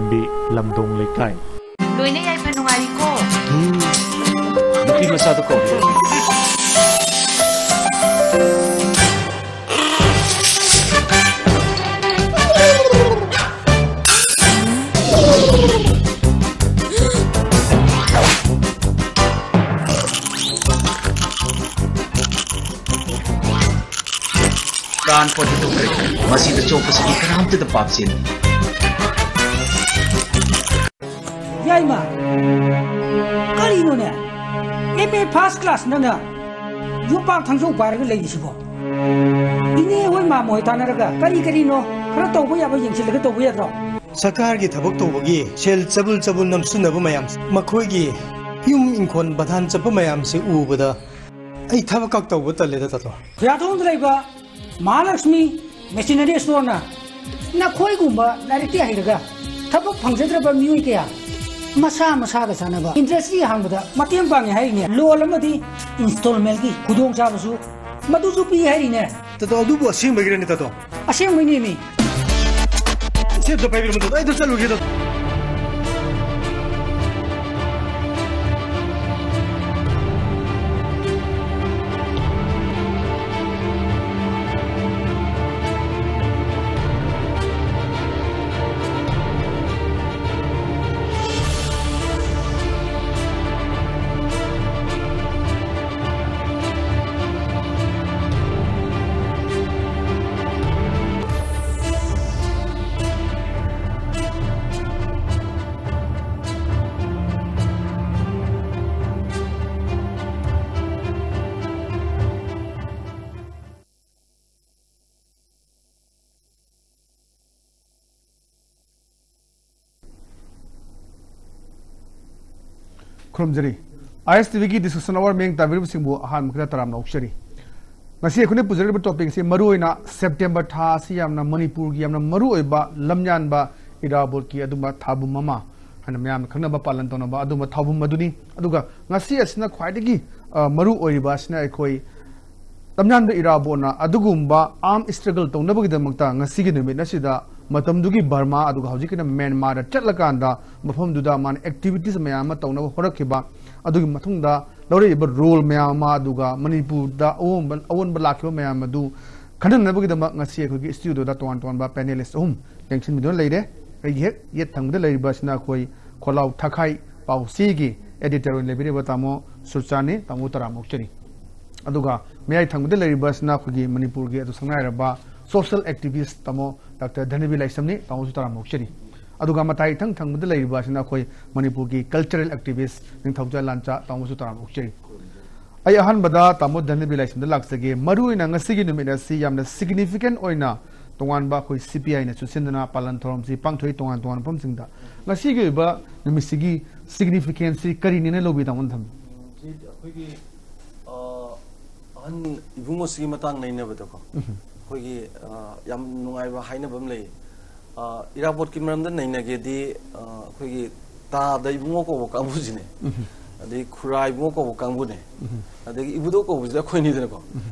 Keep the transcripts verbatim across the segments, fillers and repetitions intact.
B ꯂꯝꯗꯣꯡ ꯂꯩꯀꯥꯏ꯫ ꯂꯣꯏꯅ ꯌꯥꯏꯐ ꯅꯨꯡꯉꯥꯏꯔꯤꯀꯣ? ꯎꯝ, ꯅꯨꯄꯤ ꯃꯆꯥꯗꯣ ꯀꯧ꯫ ꯀꯥꯟ ꯄꯣꯠꯇ ꯇꯧꯈ꯭ꯔꯦ꯫ ꯃꯁꯤꯗ ꯆꯣꯞꯄꯁꯤꯗꯤ ꯀꯅꯥꯝꯇꯗ ꯄꯥꯞ ꯆꯦꯟꯗꯦ꯫ ꯌꯥꯏꯃ, ꯀꯔꯤꯅꯣꯅꯦ? ꯑꯦꯝ ꯑꯦ ꯐꯥꯔꯁ ꯀ꯭ꯂꯥꯁ ꯅꯪꯅ ꯌꯣꯄꯥꯛ ꯊꯥꯡꯖꯧ ꯄꯥꯏꯔꯒ ꯂꯩꯔꯤꯁꯤꯕꯣ? ꯏꯅꯦ ꯍꯣꯏ ꯃꯥꯃ ꯍꯣꯏ ꯇꯥꯟꯅꯔꯒ ꯀꯔꯤ ꯀꯔꯤꯅꯣ ꯈꯔ ꯇꯧꯕ ꯌꯥꯕ ꯌꯦꯡꯁꯤꯜꯂꯒ ꯇꯧꯕ ꯌꯥꯗ꯭ꯔꯣ? ꯁꯔꯀꯥꯔꯒꯤ ꯊꯕꯛ ꯇꯧꯕꯒꯤ ꯁꯦꯜ ꯆꯕꯨꯜ ꯆꯕꯨꯜ ꯅꯝꯁꯤꯟꯅꯕ ꯃꯌꯥꯝ, ꯃꯈꯣꯏꯒꯤ ꯌꯨꯝ ꯏꯪꯈꯣꯜ ꯕꯟꯙꯥꯟ ꯆꯠꯄ ꯃꯌꯥꯝꯁꯦ ꯎꯕꯗ ꯑꯩ ꯊꯕꯛ ꯀꯛ ꯇꯧꯕ ꯇꯜꯂꯦꯗ, ꯇꯥꯇꯣ꯫ ꯈꯨꯌꯥꯊꯣꯡꯗ ꯂꯩꯕ ꯃꯍꯥꯂꯛꯁꯃꯤ ꯃꯦꯁꯤꯅꯔꯤ ꯁ꯭ꯇꯣꯔꯅ ꯅꯈꯣꯏꯒꯨꯝꯕ ꯂꯥꯏꯔꯤꯛꯇꯤ ꯍꯩꯔꯒ ꯊꯕꯛ ꯐꯪꯖꯗ꯭ꯔꯕ ꯃꯤꯑꯣꯏ ꯀꯌꯥ ꯃꯁꯥ ꯃꯁꯥꯒ ꯆꯥꯟꯅꯕ ꯏꯟꯗꯁꯇ꯭ꯔꯤ ꯍꯥꯡꯕꯗ ꯃꯇꯦꯡ ꯄꯥꯡꯉꯦ ꯍꯥꯏꯔꯤꯅꯦ꯫ ꯂꯣꯟ ꯑꯃꯗꯤ ꯏꯟꯁꯇꯣꯜꯃꯦꯟꯒꯤ ꯈꯨꯗꯣꯡꯆꯥꯕꯁꯨ ꯃꯗꯨꯁꯨ ꯄꯤ ꯍꯥꯏꯔꯤꯅꯦ꯫ ꯇꯥꯇꯣ, ꯑꯗꯨꯕꯨ ꯑꯁꯦꯡꯕꯒꯤꯔꯅꯦ, ꯇꯥꯇꯣ? ꯑꯁꯦꯡꯕꯩꯅꯦꯃꯤ꯫ ꯁꯤ ꯑꯝꯇ ꯄꯥꯏꯕꯤꯔꯝꯃꯣ, ꯇꯥꯇꯣ, ꯑꯩ ꯑꯗꯨꯝ ꯆꯠꯂꯨꯒꯦ, ꯇꯥꯇꯣ꯫ ꯈꯨꯔꯨꯝꯖꯔꯤ꯫ ꯑꯥꯏ ꯑꯦꯁ ꯇꯤ ꯚꯤꯒꯤ Discussion Hour ꯃꯤꯠꯌꯦꯡ ꯇꯥꯕꯤꯔꯤꯕꯁꯤꯡꯕꯨ ꯑꯍꯥꯟꯕ ꯃꯛꯇꯗ ꯇꯔꯥꯝꯅ ꯑꯣꯛꯆꯔꯤ꯫ ꯉꯁꯤ ꯑꯩꯈꯣꯏꯅ ꯄꯨꯖꯔꯤꯕ topic ꯑꯁꯤ ꯃꯔꯨꯑꯣꯏꯅ September ꯊꯥ ꯑꯁꯤ ꯌꯥꯝꯅ ꯃꯅꯤꯄꯨꯔꯒꯤ ꯌꯥꯝꯅ ꯃꯔꯨꯑꯣꯏꯕ ꯂꯝꯌꯥꯟꯕ ꯏꯔꯥꯕꯣꯠꯀꯤ ꯑꯗꯨꯝꯕ ꯊꯧꯕꯨꯝ ꯑꯃ ꯍꯥꯏꯅ ꯃꯌꯥꯝꯅ ꯈꯪꯅꯕ, ꯄꯥꯂꯟ ꯇꯧꯅꯕ ꯑꯗꯨꯝꯕ ꯊꯧꯕꯨꯝ ꯑꯗꯨꯅꯤ꯫ ꯑꯗꯨꯒ ꯉꯁꯤ ꯑꯁꯤꯅ ꯈ꯭ꯋꯥꯏꯗꯒꯤ, ꯑ, ꯃꯔꯨ ꯑꯣꯏꯔꯤꯕ ꯑꯁꯤꯅ ꯑꯩꯈꯣꯏ ꯂꯝꯌꯥꯟꯕ ꯏꯔꯥꯕꯣꯠꯅ ꯑꯗꯨꯒꯨꯝꯕ arm struggle ꯇꯧꯅꯕꯒꯤꯗꯃꯛꯇ ꯉꯁꯤꯒꯤ ꯅꯨꯃꯤꯠ ꯑꯁꯤꯗ ꯃꯇꯝꯗꯨꯒꯤ ꯕꯔꯃꯥ ꯑꯗꯨꯒ ꯍꯧꯖꯤꯛꯀꯤꯅ ꯃ꯭ꯌꯥꯟꯃꯥꯔꯗ ꯆꯠꯂꯀꯥꯟꯗ ꯃꯐꯝꯗꯨꯗ ꯃꯥꯅ ꯑꯦꯛꯇꯤꯚꯤꯇꯤꯁ ꯃꯌꯥꯝ ꯑꯃ ꯇꯧꯅꯕ ꯍꯣꯠꯅꯈꯤꯕ, ꯑꯗꯨꯒꯤ ꯃꯇꯨꯡꯗ ꯂꯧꯔꯛꯏꯕ ꯔꯣꯜ ꯃꯌꯥꯝ ꯑꯃ, ꯑꯗꯨꯒ ꯃꯅꯤꯄꯨꯔꯗ ꯑꯑꯣꯟꯕ ꯑꯑꯣꯟꯕ ꯂꯥꯛꯈꯤꯕ ꯃꯌꯥꯝ ꯑꯗꯨ ꯈꯟꯅꯅꯕꯒꯤꯗꯃꯛ ꯉꯁꯤ ꯑꯩꯈꯣꯏꯒꯤ ꯁ꯭ꯇꯨꯗꯤꯑꯣꯗ ꯇꯣꯉꯥꯟ ꯇꯣꯉꯥꯟꯕ ꯄꯦꯅꯦꯂꯤꯁ ꯑꯍꯨꯝ ꯂꯦꯡꯁꯤꯟꯕꯤꯗꯨꯅ ꯂꯩꯔꯦ꯫ ꯑꯩꯒꯤ ꯍꯦꯛ ꯌꯦꯠ ꯊꯪꯕꯗ ꯂꯩꯔꯤꯕ ꯑꯁꯤꯅ ꯑꯩꯈꯣꯏ ꯈꯣꯜꯂꯥꯎ ꯊꯥꯈꯥꯏ ꯄꯥꯎꯆꯦꯒꯤ ꯑꯦꯗꯤꯇꯔ ꯑꯣꯏꯅ ꯂꯩꯕꯤꯔꯤꯕ ꯇꯥꯃꯣ ꯁꯨꯔꯆꯥꯟꯅꯤ꯫ ꯇꯥꯃꯣ ꯇꯔꯥꯝꯅ ꯑꯣꯛꯆꯔꯤ꯫ ꯑꯗꯨꯒ ꯃꯌꯥꯏ ꯊꯪꯕꯗ ꯂꯩꯔꯤꯕ ꯑꯁꯤꯅ ꯑꯩꯈꯣꯏꯒꯤ ꯃꯅꯤꯄꯨꯔꯒꯤ ꯑꯗꯨ ꯁꯛꯅꯥꯏꯔꯕ ꯁꯣꯁꯤꯌꯦꯜ ꯑꯦꯛꯇꯤꯚꯤꯁ ꯇꯥꯃꯣ ꯗꯥꯛꯇꯔ ꯙꯅꯕꯤꯔ ꯂꯥꯏꯁ꯭ꯔꯝꯅꯤ꯫ ꯇꯥꯃꯣꯁꯨ ꯇꯔꯥꯝꯅ ꯑꯣꯛꯆꯔꯤ꯫ ꯑꯗꯨꯒ ꯃꯇꯥꯏ ꯏꯊꯪ ꯊꯪꯕꯗ ꯂꯩꯔꯤꯕ ꯑꯁꯤꯅ ꯑꯩꯈꯣꯏ ꯃꯅꯤꯄꯨꯔꯒꯤ ꯀꯜꯆꯔꯦꯜ ꯑꯦꯛꯇꯤꯚꯤꯁ ꯅꯤꯡꯊꯧꯖꯥ ꯂꯥꯟꯆꯥ꯫ ꯇꯥꯃꯣꯁꯨ ꯇꯔꯥꯝꯅ ꯑꯣꯛꯆꯔꯤ꯫ ꯑꯩ ꯑꯍꯥꯟꯕꯗ ꯇꯥꯃꯣ ꯙꯅꯕꯤꯔ ꯂꯥꯏꯁ꯭ꯔꯝꯗ ꯂꯥꯛꯆꯒꯦ꯫ ꯃꯔꯨꯑꯣꯏꯅ ꯉꯁꯤꯒꯤ ꯅꯨꯃꯤꯠ ꯑꯁꯤ ꯌꯥꯝꯅ ꯁꯤꯒꯅꯤꯐꯤꯀꯦꯟ ꯑꯣꯏꯅ ꯇꯣꯉꯥꯟꯕ ꯑꯩꯈꯣꯏ ꯁꯤ ꯄꯤ ꯑꯥꯏꯅꯁꯨ ꯁꯤꯟꯗꯨꯅ ꯄꯥꯂꯟ ꯊꯧꯔꯝꯁꯤ ꯄꯥꯡꯊꯣꯛꯏ ꯇꯣꯉꯥꯟ ꯇꯣꯉꯥꯟꯕ ꯃꯐꯝꯁꯤꯡꯗ꯫ ꯉꯁꯤꯒꯤ ꯑꯣꯏꯕ ꯅꯨꯃꯤꯠꯁꯤꯒꯤ ꯁꯤꯒꯅꯤꯐꯤꯀꯦꯟꯁꯤ ꯀꯔꯤꯅꯦꯅ ꯂꯧꯕꯤ, ꯇꯥꯃꯣꯅ ꯊꯝꯕꯤ? ꯁꯤ ꯑꯩꯈꯣꯏꯒꯤ ꯑ, ꯑꯍꯟ ꯏꯕꯨꯡꯉꯣꯁꯤꯒꯤ ꯃꯇꯥꯡ ꯅꯩꯅꯕꯗꯀꯣ, ꯑꯩꯈꯣꯏꯒꯤ ꯑ, ꯌꯥꯝ ꯅꯨꯡꯉꯥꯏꯕ ꯍꯥꯏꯅꯕ ꯑꯃ ꯂꯩ꯫ ꯑ, ꯏꯔꯥꯕꯣꯠꯀꯤ ꯃꯔꯝꯗ ꯅꯩꯅꯒꯦꯗꯤ, ꯑ, ꯑꯩꯈꯣꯏꯒꯤ ꯇꯥꯗ ꯏꯕꯨꯡꯉꯣ ꯀꯧꯕ ꯀꯥꯡꯕꯨꯁꯤꯅꯦ, ꯑꯗꯩ ꯈꯨꯔꯥ ꯏꯕꯨꯡꯉꯣ ꯀꯧꯕ ꯀꯥꯡꯕꯨꯅꯦ, ꯑꯗꯒꯤ ꯏꯕꯨꯙꯧ ꯀꯧꯕꯁꯤꯗꯤ ꯑꯩꯈꯣꯏꯅꯤꯗꯅꯀꯣ꯫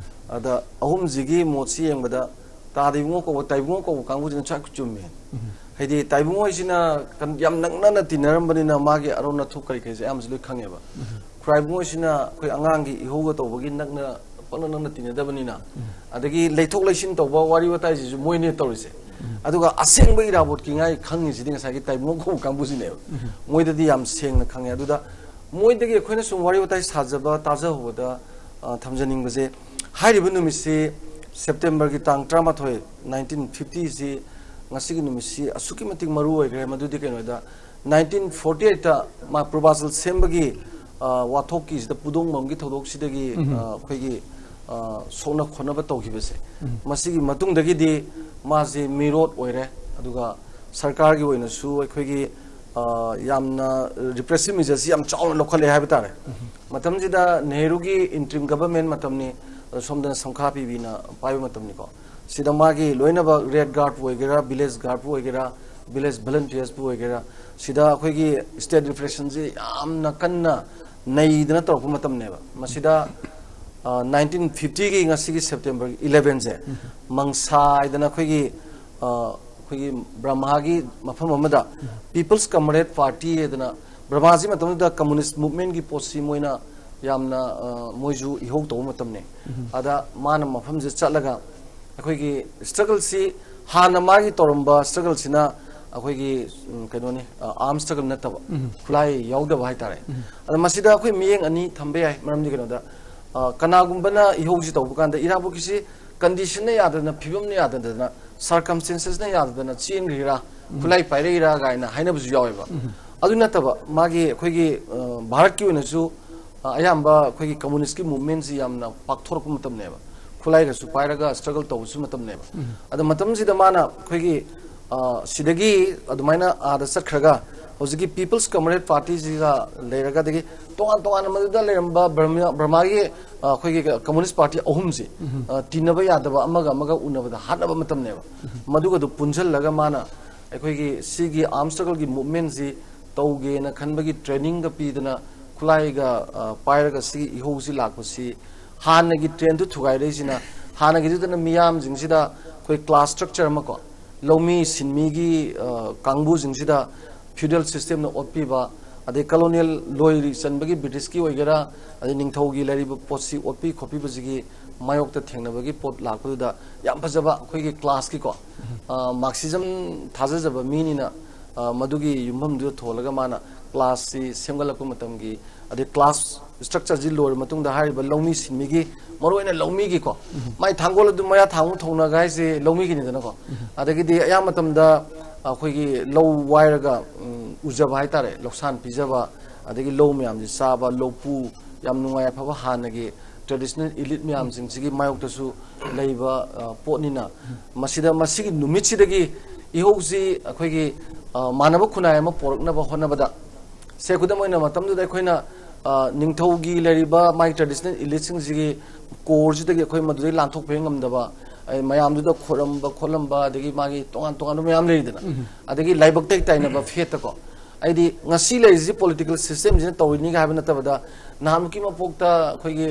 ꯑꯗ ꯑꯍꯨꯝꯁꯤꯒꯤ ꯃꯣꯠꯁꯤ ꯌꯦꯡꯕꯗ ꯇꯥꯗ ꯏꯕꯨꯡꯉꯣ ꯀꯧꯕ, ꯇꯥꯏꯕꯨꯡꯉꯣ ꯀꯧꯕ ꯀꯥꯡꯕꯨꯁꯤꯅ ꯆꯥꯛ ꯆꯨꯝꯃꯦ꯫ ꯍꯥꯏꯗꯤ ꯇꯥꯏꯕꯨꯡꯉꯣ ꯍꯥꯏꯁꯤꯅ ꯀꯟ-, ꯌꯥꯝ ꯅꯛꯅꯅ ꯇꯤꯟꯅꯔꯝꯕꯅꯤꯅ ꯃꯥꯒꯤ ꯑꯔꯧ ꯑꯊꯨꯞ ꯀꯔꯤ ꯀꯔꯤꯁꯦ ꯑꯌꯥꯝꯕꯁꯨ ꯂꯣꯏ ꯈꯪꯉꯦꯕ꯫ ꯈꯨꯔꯥꯏꯕꯨꯡ ꯍꯥꯏꯁꯤꯅ ꯑꯩꯈꯣꯏ ꯑꯉꯥꯡꯒꯤ ꯏꯍꯧꯒ ꯇꯧꯕꯒꯤ ꯅꯛꯅ, ꯄꯛꯅ ꯅꯛꯅ ꯇꯤꯟꯅꯗꯕꯅꯤꯅ, ꯑꯗꯒꯤ ꯂꯩꯊꯣꯛ ꯂꯩꯁꯤꯟ ꯇꯧꯕ ꯋꯥꯔꯤ ꯋꯥꯇꯥꯏꯁꯤꯁꯨ ꯃꯣꯏꯅꯦ ꯇꯧꯔꯤꯁꯦ꯫ ꯑꯗꯨꯒ ꯑꯁꯦꯡꯕ ꯏꯔꯥꯕꯣꯠꯀꯤ ꯉꯥꯏ ꯈꯪꯉꯤꯁꯤꯗꯤ ꯉꯁꯥꯏꯒꯤ ꯇꯥꯏꯕꯨꯡ ꯀꯧꯕ ꯀꯥꯡꯕꯨꯁꯤꯅꯦꯕ꯫ ꯃꯣꯏꯗꯗꯤ ꯌꯥꯝ ꯁꯦꯡꯅ ꯈꯪꯉꯦ꯫ ꯑꯗꯨꯗ ꯃꯣꯏꯗꯒꯤ ꯑꯩꯈꯣꯏꯅ ꯁꯨꯝ ꯋꯥꯔꯤ ꯋꯥꯇꯥꯏ ꯁꯥꯖꯕ, ꯇꯥꯖꯍꯧꯕꯗ, ꯑ, ꯊꯝꯖꯅꯤꯡꯕꯁꯦ, ꯍꯥꯏꯔꯤꯕ ꯅꯨꯃꯤꯠꯁꯤ ꯁꯦꯞꯇꯦꯝꯕꯔꯒꯤ ꯇꯥꯡ ꯇꯔꯥꯃꯥꯊꯣꯏ, ꯅꯥꯏꯟꯇꯤꯟ ꯐꯤꯐꯇꯤꯁꯤ, ꯉꯁꯤꯒꯤ ꯅꯨꯃꯤꯠꯁꯤ ꯑꯁꯨꯛꯀꯤ ꯃꯇꯤꯛ ꯃꯔꯨ ꯑꯣꯏꯈ꯭ꯔꯦ꯫ ꯃꯗꯨꯗꯤ ꯀꯩꯅꯣꯗ, ꯅꯥꯏꯟꯇꯤꯟ ꯐꯣꯔꯇꯤ ꯑꯩꯠꯇ ꯃꯥ ꯄ꯭ꯔꯣꯕꯥꯁꯜ ꯁꯦꯝꯕꯒꯤ, ꯑ, ꯋꯥꯊꯣꯛꯀꯤꯁꯤꯗ ꯄꯨꯗꯣꯡꯕꯝꯒꯤ ꯊꯧꯗꯣꯛꯁꯤꯗꯒꯤ, ꯑ, ꯑꯩꯈꯣꯏꯒꯤ, ꯑ, ꯁꯣꯛꯅ ꯈꯣꯠꯅꯕ ꯇꯧꯈꯤꯕꯁꯦ, ꯃꯁꯤꯒꯤ ꯃꯇꯨꯡꯗꯒꯤꯗꯤ ꯃꯥꯁꯦ ꯃꯤꯔꯣꯠ ꯑꯣꯏꯔꯦ꯫ ꯑꯗꯨꯒ ꯁꯔꯀꯥꯔꯒꯤ ꯑꯣꯏꯅꯁꯨ ꯑꯩꯈꯣꯏꯒꯤ, ꯑ, ꯌꯥꯝꯅ ꯔꯤꯄ꯭ꯔꯦꯁꯤꯞ ꯃꯦꯖꯔꯁꯤ ꯌꯥꯝ ꯆꯥꯎꯅ ꯂꯧꯈꯠꯂꯦ ꯍꯥꯏꯕ ꯇꯥꯔꯦ꯫ ꯃꯇꯝꯁꯤꯗ ꯅꯦꯍꯔꯨꯒꯤ ꯏꯟꯇ꯭ꯔꯤꯝ ꯒꯕꯔꯃꯦꯟ ꯃꯇꯝꯅꯤ, ꯑ, ꯁꯣꯝꯗꯅ ꯁꯝꯈꯥ ꯄꯤꯕꯤꯅ ꯄꯥꯏꯕ ꯃꯇꯝꯅꯤꯀꯣ꯫ ꯁꯤꯗ ꯃꯥꯒꯤ ꯂꯣꯏꯅꯃꯛ ꯔꯦꯗ ꯒꯥꯔꯗꯄꯨ ꯑꯣꯏꯒꯦꯔꯥ, ꯚꯤꯂꯦꯖ ꯒꯥꯔꯗꯄꯨ ꯑꯣꯏꯒꯦꯔꯥ, ꯚꯤꯂꯦꯖ ꯚꯣꯂꯟꯇꯤꯌꯔꯁꯄꯨ ꯑꯣꯏꯒꯦꯔꯥ, ꯁꯤꯗ ꯑꯩꯈꯣꯏꯒꯤ ꯁ꯭ꯇꯦꯠ ꯔꯤꯄ꯭ꯔꯦꯁꯟꯁꯤ ꯌꯥꯝꯅ ꯀꯟꯅ ꯅꯩꯗꯅ ꯇꯧꯔꯛꯄ ꯃꯇꯝꯅꯦꯕ꯫ ꯃꯁꯤꯗ, ꯑ, ꯅꯥꯏꯟꯇꯤꯟ ꯐꯤꯐꯇꯤꯒꯤ ꯉꯁꯤꯒꯤ ꯁꯦꯞꯇꯦꯝꯕꯔ ꯏꯂꯦꯚꯦꯟꯁꯦ ꯃꯪꯁꯥ ꯍꯥꯏꯗꯅ ꯑꯩꯈꯣꯏꯒꯤ, ꯑ, ꯑꯩꯈꯣꯏꯒꯤ ꯕꯔꯃꯥꯒꯤ ꯃꯐꯝ ꯑꯃꯗ People's Comrade Party ꯍꯥꯏꯗꯅ, ꯕꯔꯃꯥꯁꯤ ꯃꯇꯝꯗꯨꯗ communist movementꯀꯤ ꯄꯣꯠꯁꯤ ꯃꯣꯏꯅ ꯌꯥꯝꯅ, ꯑ, ꯃꯣꯏꯁꯨ ꯏꯍꯧ ꯇꯧꯕ ꯃꯇꯝꯅꯦ꯫ ꯑꯗ ꯃꯥꯅ ꯃꯐꯝꯁꯤꯗ ꯆꯠꯂꯒ ꯑꯩꯈꯣꯏꯒꯤ struggleꯁꯤ, ꯍꯥꯟꯅ ꯃꯥꯒꯤ ꯇꯧꯔꯝꯕ struggleꯁꯤꯅ ꯑꯩꯈꯣꯏꯒꯤ, ꯎꯝ, ꯀꯩꯅꯣꯅꯤ, ꯑ, arm struggle ꯅꯠꯇꯕ, ꯈꯨꯠꯂꯥꯏ ꯌꯥꯎꯗꯕ ꯍꯥꯏꯇꯥꯔꯦ꯫ ꯑꯗ ꯃꯁꯤꯗ ꯑꯩꯈꯣꯏ ꯃꯤꯠꯌꯦꯡ ꯑꯅꯤ ꯊꯝꯕ ꯌꯥꯏ꯫ ꯃꯔꯝꯗꯤ ꯀꯩꯅꯣꯗ, ꯑ, ꯀꯅꯥꯒꯨꯝꯕꯅ ꯏꯍꯧꯁꯤ ꯇꯧꯕ ꯀꯥꯟꯗ ꯏꯔꯥꯕꯣꯠꯀꯤꯁꯤ conditionꯅ ꯌꯥꯗꯗꯅ, ꯐꯤꯕꯝꯅ ꯌꯥꯗꯗꯅ, circumstancesꯅ ꯌꯥꯗꯗꯅ ꯆꯦꯟꯈ꯭ꯔꯤꯔꯥ, ꯈꯨꯠꯂꯥꯏ ꯄꯥꯏꯔꯛꯏꯔꯥ ꯀꯥꯏꯅ ꯍꯥꯏꯅꯕꯁꯨ ꯌꯥꯎꯋꯦꯕ꯫ ꯑꯗꯨ ꯅꯠꯇꯕ ꯃꯥꯒꯤ ꯑꯩꯈꯣꯏꯒꯤ, ꯑ, ꯚꯥꯔꯠꯀꯤ ꯑꯣꯏꯅꯁꯨ, ꯑ, ꯑꯌꯥꯝꯕ ꯑꯩꯈꯣꯏꯒꯤ communistꯀꯤ movementꯁꯤ ꯌꯥꯝꯅ ꯄꯥꯛꯊꯣꯔꯛꯄ ꯃꯇꯝꯅꯦꯕ꯫ ꯈꯨꯠꯂꯥꯏꯒꯁꯨ ꯄꯥꯏꯔꯒ struggle ꯇꯧꯕꯁꯨ ꯃꯇꯝꯅꯦꯕ꯫ ꯑꯗ ꯃꯇꯝꯁꯤꯗ ꯃꯥꯅ ꯑꯩꯈꯣꯏꯒꯤ, ꯑ, ꯁꯤꯗꯒꯤ ꯑꯗꯨꯃꯥꯏꯅ ꯑꯥꯗ ꯆꯠꯈ꯭ꯔꯒ ꯍꯧꯖꯤꯛꯀꯤ People's Comrade Partyꯁꯤꯒ ꯂꯩꯔꯒ, ꯑꯗꯒꯤ ꯇꯣꯉꯥꯟ ꯇꯣꯉꯥꯟꯅ ꯃꯗꯨꯗ ꯂꯩꯔꯝꯕ ꯕꯔꯃꯥ-, ꯕꯔꯃꯥꯒꯤ, ꯑ, ꯑꯩꯈꯣꯏꯒꯤ communist party ꯑꯍꯨꯝꯁꯤ, ꯑ, ꯇꯤꯟꯅꯕ ꯌꯥꯗꯕ, ꯑꯃꯒ ꯑꯃꯒ ꯎꯅꯕꯗ ꯍꯥꯠꯅꯕ ꯃꯇꯝꯅꯦꯕ꯫ ꯃꯗꯨꯒꯗꯨ ꯄꯨꯟꯁꯤꯜꯂꯒ ꯃꯥꯅ ꯑꯩꯈꯣꯏꯒꯤ ꯁꯤꯒꯤ arm struggleꯒꯤ movementꯁꯤ ꯇꯧꯒꯦꯅ ꯈꯟꯕꯒꯤ trainingꯒ ꯄꯤꯗꯅ, ꯈꯨꯠꯂꯥꯏꯒ, ꯑ, ꯄꯥꯏꯔꯒ ꯁꯤꯒꯤ ꯏꯍꯧꯁꯤ ꯂꯥꯛꯄꯁꯤ ꯍꯥꯟꯅꯒꯤ trendꯗꯨ ꯊꯨꯒꯥꯏꯔꯛꯏꯁꯤꯅ, ꯍꯥꯟꯅꯒꯤꯗꯨꯗꯅ ꯃꯤꯌꯥꯝꯁꯤꯡꯁꯤꯗ ꯑꯩꯈꯣꯏ class structure ꯑꯃ ꯀꯣ, ꯂꯧꯃꯤ ꯁꯤꯟꯃꯤꯒꯤ, ꯑ, ꯀꯥꯡꯕꯨꯁꯤꯡꯁꯤꯗ feudal systemꯅ ꯑꯣꯠꯄꯤꯕ, ꯑꯗꯩ colonial ꯂꯣꯏ ꯆꯟꯕꯒꯤ Britishꯀꯤ ꯑꯣꯏꯒꯦꯔꯥ, ꯑꯗꯩ ꯅꯤꯡꯊꯧꯒꯤ ꯂꯩꯔꯤꯕ ꯄꯣꯠꯁꯤ ꯑꯣꯠꯄꯤ ꯈꯣꯠꯄꯤꯕꯁꯤꯒꯤ ꯃꯥꯌꯣꯛꯇ ꯊꯦꯡꯅꯕꯒꯤ ꯄꯣꯠ ꯂꯥꯛꯄꯗꯨꯗ ꯌꯥꯝ ꯐꯖꯕ ꯑꯩꯈꯣꯏꯒꯤ classꯀꯤꯀꯣ, ꯑ, Marxism ꯊꯥꯖꯖꯕ ꯃꯤꯅꯤꯅ, ꯑ, ꯃꯗꯨꯒꯤ ꯌꯨꯝꯐꯝꯗꯨꯗ ꯊꯣꯜꯂꯒ ꯃꯥꯅ classꯁꯤ ꯁꯦꯝꯒꯠꯂꯛꯄ ꯃꯇꯝꯒꯤ, ꯑꯗꯩ class structureꯁꯤ ꯂꯣꯏꯔꯕ ꯃꯇꯨꯡꯗ ꯍꯥꯏꯔꯤꯕ ꯂꯧꯃꯤ ꯁꯤꯟꯃꯤꯒꯤ, ꯃꯔꯨꯑꯣꯏꯅ ꯂꯧꯃꯤꯒꯤꯀꯣ, ꯃꯥꯏ ꯊꯥꯡꯒꯣꯜ ꯑꯗꯨ ꯃꯌꯥ ꯊꯥꯡꯕ ꯊꯧꯅꯒ ꯍꯥꯏꯁꯦ ꯂꯧꯃꯤꯒꯤꯅꯤꯗꯅꯀꯣ꯫ ꯑꯗꯒꯤꯗꯤ ꯑꯌꯥꯝꯕ ꯃꯇꯝꯗ ꯑꯩꯈꯣꯏꯒꯤ ꯂꯧ ꯋꯥꯏꯔꯒ, ꯎꯝ, ꯎꯖꯕ ꯍꯥꯏꯇꯥꯔꯦ, ꯂꯧꯁꯥꯟ ꯄꯤꯖꯕ, ꯑꯗꯒꯤ ꯂꯧ ꯃꯌꯥꯝꯁꯤ ꯆꯥꯕ, ꯂꯧꯄꯨ, ꯌꯥꯝ ꯅꯨꯡꯉꯥꯏ ꯑꯐꯕ ꯍꯥꯟꯅꯒꯤ traditional elite ꯃꯌꯥꯝꯁꯤꯡꯁꯤꯒꯤ ꯃꯥꯌꯣꯛꯇꯁꯨ ꯂꯩꯕ, ꯑ, ꯄꯣꯠꯅꯤꯅ, ꯃꯁꯤꯗ, ꯃꯁꯤꯒꯤ ꯅꯨꯃꯤꯠꯁꯤꯗꯒꯤ ꯏꯍꯧꯁꯤ ꯑꯩꯈꯣꯏꯒꯤ, ꯑ, ꯃꯥꯟꯅꯕ ꯈꯨꯟꯅꯥꯏ ꯑꯃ ꯄꯣꯔꯛꯅꯕ ꯍꯣꯠꯅꯕꯗ, ꯁꯦ, ꯈꯨꯗꯝ ꯑꯣꯏꯅ ꯃꯇꯝꯗꯨꯗ ꯑꯩꯈꯣꯏꯅ, ꯑ, ꯅꯤꯡꯊꯧꯒꯤ ꯂꯩꯔꯤꯕ ꯃꯥꯒꯤ traditional eliteꯁꯤꯡꯁꯤꯒꯤ coreꯁꯤꯗꯒꯤ ꯑꯩꯈꯣꯏ ꯃꯗꯨꯗꯒꯤ ꯂꯥꯟꯊꯣꯛꯄ ꯍꯦꯛ ꯉꯝꯗꯕ, ꯑꯩ ꯃꯌꯥꯝꯗꯨꯗ ꯈꯣꯏꯔꯝꯕ ꯈꯣꯠꯂꯝꯕ, ꯑꯗꯒꯤ ꯃꯥꯒꯤ ꯇꯣꯉꯥꯟ ꯇꯣꯉꯥꯟꯕ ꯃꯌꯥꯝ ꯂꯩꯔꯤꯗꯅ, ꯑꯗꯒꯤ ꯂꯥꯏꯕꯛ ꯇꯩ ꯇꯥꯏꯅꯕ ꯐꯦꯠꯇꯀꯣ, ꯑꯩꯗꯤ ꯉꯁꯤ ꯂꯩꯔꯤꯁꯤ ꯄꯣꯂꯤꯇꯤꯀꯦꯜ ꯁꯤꯁꯇꯦꯝꯁꯤꯅ ꯇꯧꯔꯤꯅꯤꯒ ꯍꯥꯏꯕ ꯅꯠꯇꯕꯗ, ꯅꯍꯥꯟꯃꯨꯛꯀꯤ ꯃꯄꯣꯛꯇ ꯑꯩꯈꯣꯏꯒꯤ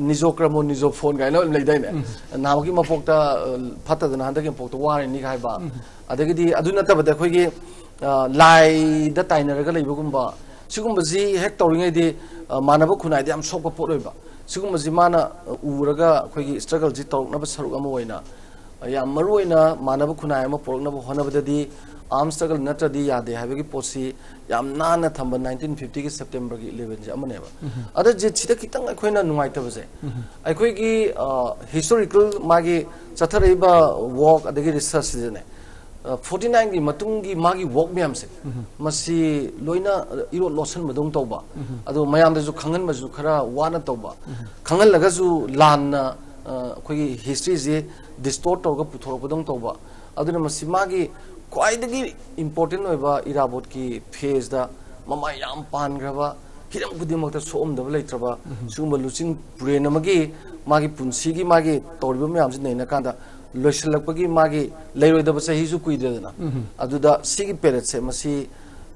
ꯅꯤꯖꯣ ꯀ꯭ꯔꯃꯣ ꯅꯤꯖꯣ ꯐꯣꯟ ꯀꯥꯏꯅ ꯑꯃ ꯂꯩꯗꯥꯏꯅꯦ? ꯅꯍꯥꯟꯃꯨꯛꯀꯤ ꯃꯄꯣꯛꯇ, ꯑ, ꯐꯠꯇꯗꯅ ꯍꯟꯗꯛꯀꯤ ꯃꯄꯣꯛꯇ ꯋꯥꯔꯤꯅꯤꯒ ꯍꯥꯏꯕ, ꯑꯗꯒꯤꯗꯤ ꯑꯗꯨ ꯅꯠꯇꯕꯗ ꯑꯩꯈꯣꯏꯒꯤ, ꯑ, ꯂꯥꯏꯗ ꯇꯥꯏꯅꯔꯒ ꯂꯩꯕꯒꯨꯝꯕ, ꯁꯤꯒꯨꯝꯕꯁꯤ ꯍꯦꯛ ꯇꯧꯔꯤꯉꯩꯗꯤ, ꯑ, ꯃꯥꯟꯅꯕ ꯈꯨꯟꯅꯥꯏꯗ ꯌꯥꯝ ꯁꯣꯛꯄ ꯄꯣꯠ ꯑꯣꯏꯕ꯫ ꯁꯤꯒꯨꯝꯕꯁꯤ ꯃꯥꯅ, ꯑ, ꯎꯔꯒ ꯑꯩꯈꯣꯏꯒꯤ ꯁ꯭ꯇ꯭ꯔꯒꯜꯁꯤ ꯇꯧꯔꯛꯅꯕ ꯁꯔꯨꯛ ꯑꯃ ꯑꯣꯏꯅ, ꯑ, ꯌꯥꯝ ꯃꯔꯨ ꯑꯣꯏꯅ ꯃꯥꯟꯅꯕ ꯈꯨꯟꯅꯥꯏ ꯑꯃ ꯄꯨꯔꯛꯅꯕ ꯍꯣꯠꯅꯕꯗꯗꯤ ꯑꯥꯔꯝ ꯁ꯭ꯇ꯭ꯔꯒꯜ ꯅꯠꯇ꯭ꯔꯗꯤ ꯌꯥꯗꯦ ꯍꯥꯏꯕꯒꯤ ꯄꯣꯠꯁꯤ ꯌꯥꯝ ꯅꯥꯟꯅ ꯊꯝꯕ ꯅꯥꯏꯟꯇꯤꯟ ꯐꯤꯐꯇꯤꯒꯤ ꯁꯦꯞꯇꯦꯝꯕꯔꯒꯤ ꯏꯂꯦꯚꯦꯟꯁꯦ ꯑꯃꯅꯦꯕ꯫ ꯑꯗ ꯖꯤꯠꯁꯤꯗ ꯈꯤꯇꯪ ꯑꯩꯈꯣꯏꯅ ꯅꯨꯡꯉꯥꯏꯇꯕꯁꯦ, ꯑꯩꯈꯣꯏꯒꯤ, ꯑ, ꯍꯤꯁꯇꯣꯔꯤꯀꯦꯜ ꯃꯥꯒꯤ ꯆꯠꯊꯔꯛꯏꯕ ꯋꯥꯛ ꯑꯗꯒꯤ ꯔꯤꯁꯔꯁꯁꯤꯗꯅꯦ, ꯑ, ꯐꯣꯔꯇꯤ ꯅꯥꯏꯟꯒꯤ ꯃꯇꯨꯡꯒꯤ ꯃꯥꯒꯤ ꯋꯥꯛ ꯃꯌꯥꯝꯁꯦ, ꯃꯁꯤ ꯂꯣꯏꯅ ꯏꯔꯣꯠ ꯂꯣꯠꯁꯟꯕꯗꯧꯅ ꯇꯧꯕ, ꯑꯗꯣ ꯃꯌꯥꯝꯗꯁꯨ ꯈꯪꯍꯟꯕꯁꯨ ꯈꯔ ꯋꯥꯅ ꯇꯧꯕ, ꯈꯪꯍꯜꯂꯒꯁꯨ ꯂꯥꯟꯅ, ꯑ, ꯑꯩꯈꯣꯏꯒꯤ ꯍꯤꯁꯇ꯭ꯔꯤꯁꯦ ꯗꯤꯁꯇꯣꯔꯠ ꯇꯧꯔꯒ ꯄꯨꯊꯣꯔꯛꯄꯗꯧꯅ ꯇꯧꯕ꯫ ꯑꯗꯨꯅ ꯃꯁꯤ ꯃꯥꯒꯤ ꯈ꯭ꯋꯥꯏꯗꯒꯤ ꯏꯝꯄꯣꯔꯇꯦꯟ ꯑꯣꯏꯕ ꯏꯔꯥꯕꯣꯠꯀꯤ ꯐꯦꯖꯇ ꯃꯃꯥꯏ ꯌꯥꯝ ꯄꯥꯟꯈ꯭ꯔꯕ, ꯍꯤꯔꯝ ꯈꯨꯗꯤꯡꯃꯛꯇ ꯁꯣꯛꯑꯝꯗꯕ ꯂꯩꯇ꯭ꯔꯕ ꯁꯤꯒꯨꯝꯕ ꯂꯨꯆꯤꯡ ꯄꯨꯔꯦꯟ ꯑꯃꯒꯤ ꯃꯥꯒꯤ ꯄꯨꯟꯁꯤꯒꯤ ꯃꯥꯒꯤ ꯇꯧꯔꯤꯕ ꯃꯌꯥꯝꯁꯤ ꯅꯩꯅꯀꯥꯟꯗ ꯂꯣꯏꯁꯤꯜꯂꯛꯄꯒꯤ ꯃꯥꯒꯤ ꯂꯩꯔꯣꯏꯗꯕ ꯆꯍꯤꯁꯨ ꯀꯨꯏꯗ꯭ꯔꯦꯗꯅ꯫ ꯑꯗꯨꯗ ꯁꯤꯒꯤ ꯄꯦꯔꯦꯠꯁꯦ ꯃꯁꯤ,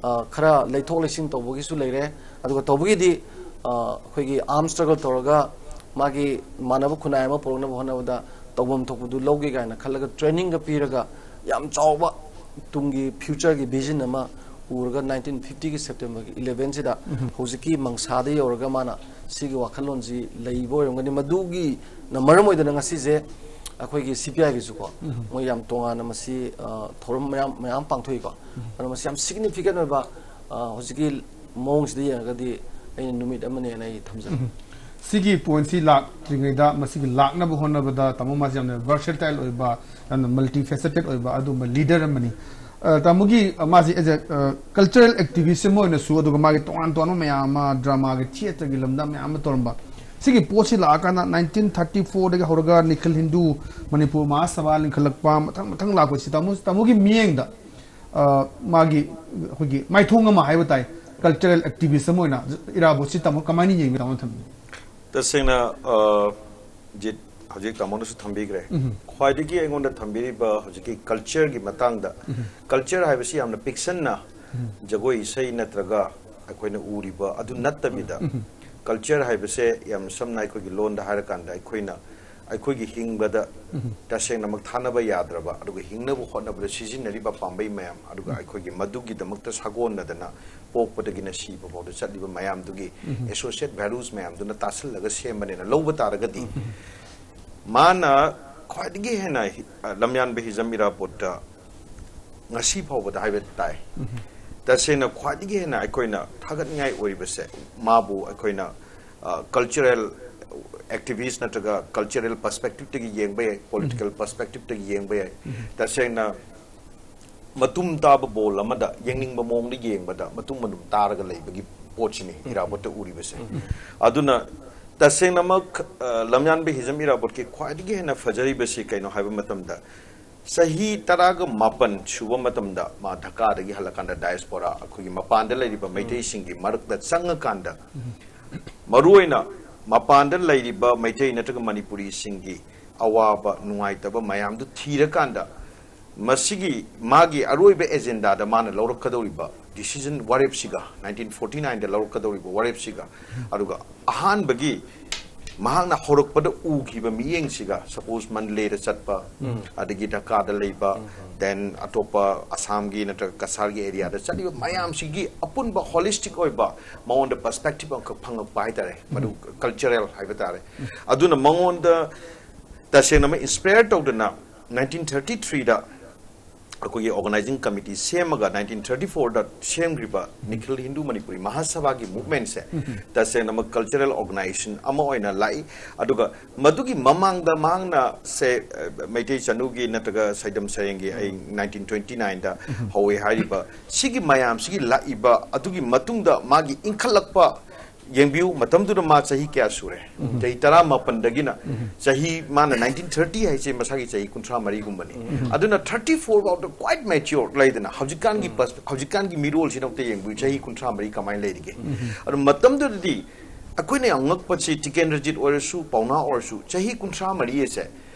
ꯑ, ꯈꯔ ꯂꯩꯊꯣꯛ ꯂꯩꯁꯤꯟ ꯇꯧꯕꯒꯤꯁꯨ ꯂꯩꯔꯦ꯫ ꯑꯗꯨꯒ ꯇꯧꯕꯒꯤꯗꯤ, ꯑ, ꯑꯩꯈꯣꯏꯒꯤ ꯑꯥꯔꯝ ꯁ꯭ꯇ꯭ꯔꯒꯜ ꯇꯧꯔꯒ ꯃꯥꯒꯤ ꯃꯥꯟꯅꯕ ꯈꯨꯟꯅꯥꯏ ꯑꯃ ꯄꯨꯔꯛꯅꯕ ꯍꯣꯠꯅꯕꯗ ꯇꯧꯐꯝ ꯊꯣꯛꯄꯗꯨ ꯂꯧꯒꯦ ꯀꯥꯏꯅ ꯈꯜꯂꯒ ꯇ꯭ꯔꯦꯅꯤꯡꯒ ꯄꯤꯔꯒ ꯌꯥꯝ ꯆꯥꯎꯕ ꯇꯨꯡꯒꯤ ꯐ꯭ꯌꯨꯆꯔꯒꯤ ꯚꯤꯖꯟ ꯑꯃ ꯎꯔꯒ ꯅꯥꯏꯟꯇꯤꯟ ꯐꯤꯐꯇꯤꯒꯤ ꯁꯦꯞꯇꯦꯝꯕꯔꯒꯤ ꯏꯂꯦꯚꯦꯟꯁꯤꯗ ꯍꯧꯖꯤꯛꯀꯤ ꯃꯪꯁꯥꯗ ꯌꯧꯔꯒ ꯃꯥꯅ ꯁꯤꯒꯤ ꯋꯥꯈꯜꯂꯣꯟꯁꯤ ꯂꯩꯕ ꯑꯣꯏꯔꯝꯒꯅꯤ꯫ ꯃꯗꯨꯒꯤꯅ ꯃꯔꯝ ꯑꯣꯏꯗꯅ ꯉꯁꯤꯁꯦ ꯑꯩꯈꯣꯏꯒꯤ ꯁꯤ ꯄꯤ ꯑꯥꯏꯒꯤꯁꯨꯀꯣ ꯃꯣꯏ ꯌꯥꯝ ꯇꯣꯉꯥꯟꯅ ꯃꯁꯤ, ꯑ, ꯊꯧꯔꯝ ꯃꯌꯥꯝ, ꯃꯌꯥꯝ ꯄꯥꯡꯊꯣꯛꯏꯀꯣ꯫ ꯑꯗꯣ ꯃꯁꯤ ꯌꯥꯝ ꯁꯤꯒꯅꯤꯐꯤꯀꯦꯟ ꯑꯣꯏꯕ, ꯑ, ꯍꯧꯖꯤꯛꯀꯤ ꯃꯑꯣꯡꯁꯤꯗ ꯌꯦꯡꯉꯒꯗꯤ ꯑꯩꯅ ꯅꯨꯃꯤꯠ ꯑꯃꯅꯦꯅ ꯑꯩ ꯊꯝꯖꯒꯦ꯫ ꯁꯤꯒꯤ ꯄꯣꯏꯟꯁꯤ ꯂꯥꯛꯇ꯭ꯔꯤꯉꯩꯗ ꯃꯁꯤꯒꯤ ꯂꯥꯛꯅꯕ ꯍꯣꯠꯅꯕꯗ ꯇꯥꯃꯣ ꯃꯥꯁꯤ ꯌꯥꯝꯅ ꯚꯔꯁꯦꯇꯥꯏꯜ ꯑꯣꯏꯕ, ꯌꯥꯝꯅ ꯃꯜꯇꯤ ꯐꯦꯁꯦꯇꯦꯠ ꯑꯣꯏꯕ ꯑꯗꯨꯒꯨꯝꯕ ꯂꯤꯗꯔ ꯑꯃꯅꯤ꯫ ꯑ, ꯇꯥꯃꯣꯒꯤ, ꯑ, ꯃꯥꯁꯤ ꯑꯦꯖ ꯑꯦ ꯀꯜꯆꯔꯦꯜ ꯑꯦꯛꯇꯤꯚꯤꯁ ꯑꯃ ꯑꯣꯏꯅꯁꯨ, ꯑꯗꯨꯒ ꯃꯥꯒꯤ ꯇꯣꯉꯥꯟ ꯇꯣꯉꯥꯟꯕ ꯃꯌꯥꯝ ꯑꯃ, ꯗ꯭ꯔꯃꯥꯒꯤ, ꯊꯤꯌꯦꯇꯔꯒꯤ ꯂꯝꯗ ꯃꯌꯥꯝ ꯑꯃ ꯇꯧꯔꯝꯕ꯫ ꯁꯤꯒꯤ ꯄꯣꯠꯁꯤ ꯂꯥꯛꯑꯀꯥꯟꯗ ꯅꯥꯏꯟꯇꯤꯟ ꯊꯥꯔꯇꯤ ꯐꯣꯔꯗꯒꯤ ꯍꯧꯔꯒ ꯅꯤꯈꯤꯜ ꯍꯤꯟꯗꯨ, ꯃꯅꯤꯄꯨꯔ ꯃꯍꯥꯁꯚꯥ ꯂꯤꯡꯈꯠꯂꯛꯄ, ꯃꯊꯪ ꯃꯊꯪ ꯂꯥꯛꯄꯁꯤ ꯇꯥꯃꯣ, ꯇꯥꯃꯣꯒꯤ ꯃꯤꯠꯌꯦꯡꯗ, ꯑ, ꯃꯥꯒꯤ ꯑꯩꯈꯣꯏꯒꯤ ꯃꯥꯏꯊꯣꯡ ꯑꯃ ꯍꯥꯏꯕ ꯇꯥꯏ, ꯀꯜꯆꯔꯦꯜ ꯑꯦꯛꯇꯤꯚꯤꯁ ꯑꯃ ꯑꯣꯏꯅ ꯏꯔꯥꯕꯣꯠꯁꯤ ꯇꯥꯃꯣ ꯀꯃꯥꯏꯅ ꯌꯦꯡꯕꯤ, ꯇꯥꯃꯣ ꯊꯝꯕꯤ? ꯇꯁꯦꯡꯅ, ꯑ, ꯖꯤꯠ, ꯍꯧꯖꯤꯛ ꯇꯥꯃꯣꯅꯁꯨ ꯊꯝꯕꯤꯈ꯭ꯔꯦ꯫ ꯈ꯭ꯋꯥꯏꯗꯒꯤ ꯑꯩꯉꯣꯟꯗ ꯊꯝꯕꯤꯔꯤꯕ ꯍꯧꯖꯤꯛꯀꯤ ꯀꯜꯆꯔꯒꯤ ꯃꯇꯥꯡꯗ, ꯀꯜꯆꯔ ꯍꯥꯏꯕꯁꯤ ꯌꯥꯝꯅ ꯄꯤꯛꯁꯟꯅ ꯖꯒꯣꯏ ꯏꯁꯩ ꯅꯠꯇ꯭ꯔꯒ ꯑꯩꯈꯣꯏꯅ ꯎꯔꯤꯕ ꯑꯗꯨ ꯅꯠꯇꯕꯤꯗ, ꯀꯜꯆꯔ ꯍꯥꯏꯕꯁꯦ ꯌꯥꯝ ꯁꯝꯅ ꯑꯩꯈꯣꯏꯒꯤ ꯂꯣꯟꯗ ꯍꯥꯏꯔꯀꯥꯟꯗ, ꯑꯩꯈꯣꯏꯅ ꯑꯩꯈꯣꯏꯒꯤ ꯍꯤꯡꯕꯗ ꯇꯁꯦꯡꯅꯃꯛ ꯊꯥꯅꯕ ꯌꯥꯗ꯭ꯔꯕ, ꯑꯗꯨꯒ ꯍꯤꯡꯅꯕ ꯍꯣꯠꯅꯕꯗ ꯁꯤꯖꯤꯟꯅꯔꯤꯕ ꯄꯥꯝꯕꯩ ꯃꯌꯥꯝ, ꯑꯗꯨꯒ ꯑꯩꯈꯣꯏꯒꯤ ꯃꯗꯨꯒꯤꯗꯃꯛꯇ ꯁꯥꯒꯣꯟꯅꯗꯅ ꯄꯣꯛꯄꯗꯒꯤꯅ ꯁꯤꯕ ꯐꯥꯎꯗ ꯆꯠꯂꯤꯕ ꯃꯌꯥꯝꯗꯨꯒꯤ associate values ꯃꯌꯥꯝꯗꯨꯅ ꯇꯥꯁꯤꯜꯂꯒ ꯁꯦꯝꯕꯅꯦꯅ ꯂꯧꯕ ꯇꯥꯔꯒꯗꯤ, ꯃꯥꯅ ꯈ꯭ꯋꯥꯏꯗꯒꯤ ꯍꯦꯟꯅ ꯍꯤ-, ꯑ, ꯂꯝꯌꯥꯟꯕ ꯍꯤꯖꯝ ꯏꯔꯥꯕꯣꯠꯇ ꯉꯁꯤ ꯐꯥꯎꯕꯗ ꯍꯥꯏꯕ ꯇꯥꯏ, ꯇꯁꯦꯡꯅ ꯈ꯭ꯋꯥꯏꯗꯒꯤ ꯍꯦꯟꯅ ꯑꯩꯈꯣꯏꯅ ꯊꯥꯒꯠꯅꯤꯡꯉꯥꯏ ꯑꯣꯏꯔꯤꯕꯁꯦ, ꯃꯥꯕꯨ ꯑꯩꯈꯣꯏꯅ, ꯑ, cultural activist ꯅꯠꯇ꯭ꯔꯒ cultural perspective ꯇꯒꯤ ꯌꯦꯡꯕ ꯌꯥꯏ, political perspective ꯇꯒꯤ ꯌꯦꯡꯕ ꯌꯥꯏ꯫ ꯇꯁꯦꯡꯅ ꯃꯇꯨꯝ ꯇꯥꯕ ꯕꯣꯜ ꯑꯃꯗ ꯌꯦꯡꯅꯤꯡꯕ ꯃꯑꯣꯡꯗ ꯌꯦꯡꯕꯗ ꯃꯇꯨꯝ ꯃꯇꯨꯝ ꯇꯥꯔꯒ ꯂꯩꯕꯒꯤ ꯄꯣꯠꯁꯤꯅꯤ ꯏꯔꯥꯕꯣꯠꯇ ꯎꯔꯤꯕꯁꯦ꯫ ꯑꯗꯨꯅ ꯇꯁꯦꯡꯅꯃꯛ, ꯑ, ꯂꯝꯌꯥꯟꯕ ꯍꯤꯖꯝ ꯏꯔꯥꯕꯣꯠꯀꯤ ꯈ꯭ꯋꯥꯏꯗꯒꯤ ꯍꯦꯟꯅ ꯐꯖꯔꯤꯕꯁꯤ ꯀꯩꯅꯣ ꯍꯥꯏꯕ ꯃꯇꯝꯗ, ꯆꯍꯤ ꯇꯔꯥꯒ ꯃꯥꯄꯟ ꯁꯨꯕ ꯃꯇꯝꯗ ꯃꯥ ꯙꯀꯥꯗꯒꯤ ꯍꯜꯂꯀꯥꯟꯗ diaspora, ꯑꯩꯈꯣꯏꯒꯤ ꯃꯄꯥꯟꯗ ꯂꯩꯔꯤꯕ ꯃꯩꯇꯩꯁꯤꯡꯒꯤ ꯃꯔꯛꯇ ꯆꯪꯉꯀꯥꯟꯗ, ꯃꯔꯨꯑꯣꯏꯅ ꯃꯄꯥꯟꯗ ꯂꯩꯔꯤꯕ ꯃꯩꯇꯩ ꯅꯠꯇ꯭ꯔꯒ ꯃꯅꯤꯄꯨꯔꯤꯁꯤꯡꯒꯤ ꯑꯋꯥꯕ ꯅꯨꯡꯉꯥꯏꯇꯕ ꯃꯌꯥꯝꯗꯨ ꯊꯤꯔꯀꯥꯟꯗ, ꯃꯁꯤꯒꯤ ꯃꯥꯒꯤ ꯑꯔꯣꯏꯕ ꯑꯦꯖꯦꯟꯗꯥꯗ ꯃꯥꯅ ꯂꯧꯔꯛꯀꯗꯧꯔꯤꯕ decision, ꯋꯥꯔꯦꯞꯁꯤꯒ, nineteen forty nine ꯗ ꯂꯧꯔꯛꯀꯗꯧꯔꯤꯕ ꯋꯥꯔꯦꯞꯁꯤꯒ, ꯑꯗꯨꯒ ꯑꯍꯥꯟꯕꯒꯤ ꯃꯍꯥꯛꯅ ꯍꯧꯔꯛꯄꯗ ꯎꯈꯤꯕ ꯃꯤꯠꯌꯦꯡꯁꯤꯒ, suppose ꯃꯟꯗꯂꯦꯗ ꯆꯠꯄ, ꯑꯗꯒꯤ ꯙꯀꯥꯗ ꯂꯩꯕ, then ꯑꯇꯣꯞꯄ ꯑꯁꯥꯝꯒꯤ ꯅꯠꯇ꯭ꯔꯒ ꯀꯁꯥꯔꯒꯤ ꯑꯦꯔꯤꯌꯥꯗ ꯆꯠꯂꯤꯕ ꯃꯌꯥꯝꯁꯤꯒꯤ ꯑꯄꯨꯟꯕ holistic ꯑꯣꯏꯕ ꯃꯉꯣꯟꯗ perspective ꯑꯃꯈꯛ ꯐꯪꯉꯛꯄ ꯍꯥꯏꯇꯥꯔꯦ, ꯃꯗꯨ cultural ꯍꯥꯏꯕ ꯇꯥꯔꯦ꯫ ꯑꯗꯨꯅ ꯃꯉꯣꯟꯗ ꯇꯁꯦꯡꯅꯃꯛ inspire ꯇꯧꯗꯅ nineteen thirty three ꯗ ꯑꯩꯈꯣꯏꯒꯤ organizing committee ꯁꯦꯝꯃꯒ nineteen thirty four ꯗ ꯁꯦꯝꯈ꯭ꯔꯤꯕ ꯅꯤꯈꯤꯜ ꯍꯤꯟꯗꯨ ꯃꯅꯤꯄꯨꯔꯤ ꯃꯍꯥꯁꯚꯥꯒꯤ movementꯁꯦ ꯇꯁꯦꯡꯅꯃꯛ cultural organization ꯑꯃ ꯑꯣꯏꯅ ꯂꯥꯛꯏ꯫ ꯑꯗꯨꯒ ꯃꯗꯨꯒꯤ ꯃꯃꯥꯡꯗ ꯃꯍꯥꯛꯅ ꯁꯦ, ꯑ, ꯃꯩꯇꯩ ꯆꯅꯨꯒꯤ ꯅꯠꯇ꯭ꯔꯒ ꯁꯩꯗꯝ ꯁꯩꯔꯦꯡꯒꯤ ꯑꯩ nineteen twenty nine ꯗ ꯍꯧꯋꯦ ꯍꯥꯏꯔꯤꯕ ꯁꯤꯒꯤ ꯃꯌꯥꯝꯁꯤꯒꯤ ꯂꯥꯛꯏꯕ ꯑꯗꯨꯒꯤ ꯃꯇꯨꯡꯗ ꯃꯥꯒꯤ ꯏꯟꯈꯠꯂꯛꯄ ꯌꯦꯡꯕꯤꯌꯨ, ꯃꯇꯝꯗꯨꯗ ꯃꯥ ꯆꯍꯤ ꯀꯌꯥ ꯁꯨꯔꯦ? ꯆꯍꯤ ꯇꯔꯥꯃꯥꯄꯟꯗꯒꯤꯅ ꯆꯍꯤ, ꯃꯥꯅ nineteen thirty ꯍꯥꯏꯁꯦ ꯃꯁꯥꯒꯤ ꯆꯍꯤ ꯀꯨꯟꯊ꯭ꯔꯥ ꯃꯔꯤꯒꯨꯝꯕꯅꯤ꯫ ꯑꯗꯨꯅ thirty four ꯐꯥꯎꯗ quite mature ꯂꯩꯗꯅ, ꯍꯧꯖꯤꯛꯀꯥꯟꯒꯤ ꯄꯔꯁ-, ꯍꯧꯖꯤꯛꯀꯥꯟꯒꯤ ꯃꯤꯔꯣꯜꯁꯤꯗ ꯑꯝꯇ ꯌꯦꯡꯕꯤꯌꯨ, ꯆꯍꯤ ꯀꯨꯟꯊ꯭ꯔꯥ ꯃꯔꯤ ꯀꯃꯥꯏꯅ ꯂꯩꯔꯤꯒꯦ? ꯑꯗꯨ ꯃꯇꯝꯗꯨꯗꯗꯤ ꯑꯩꯈꯣꯏꯅ ꯌꯥꯝ ꯉꯛꯄꯁꯤ, ꯇꯤꯀꯦꯟꯗ꯭ꯔꯖꯤꯠ ꯑꯣꯏꯔꯁꯨ, ꯄꯥꯎꯅꯥ ꯑꯣꯏꯔꯁꯨ, ꯆꯍꯤ ꯀꯨꯟꯊ꯭ꯔꯥ ꯃꯔꯤ ꯑꯁꯦ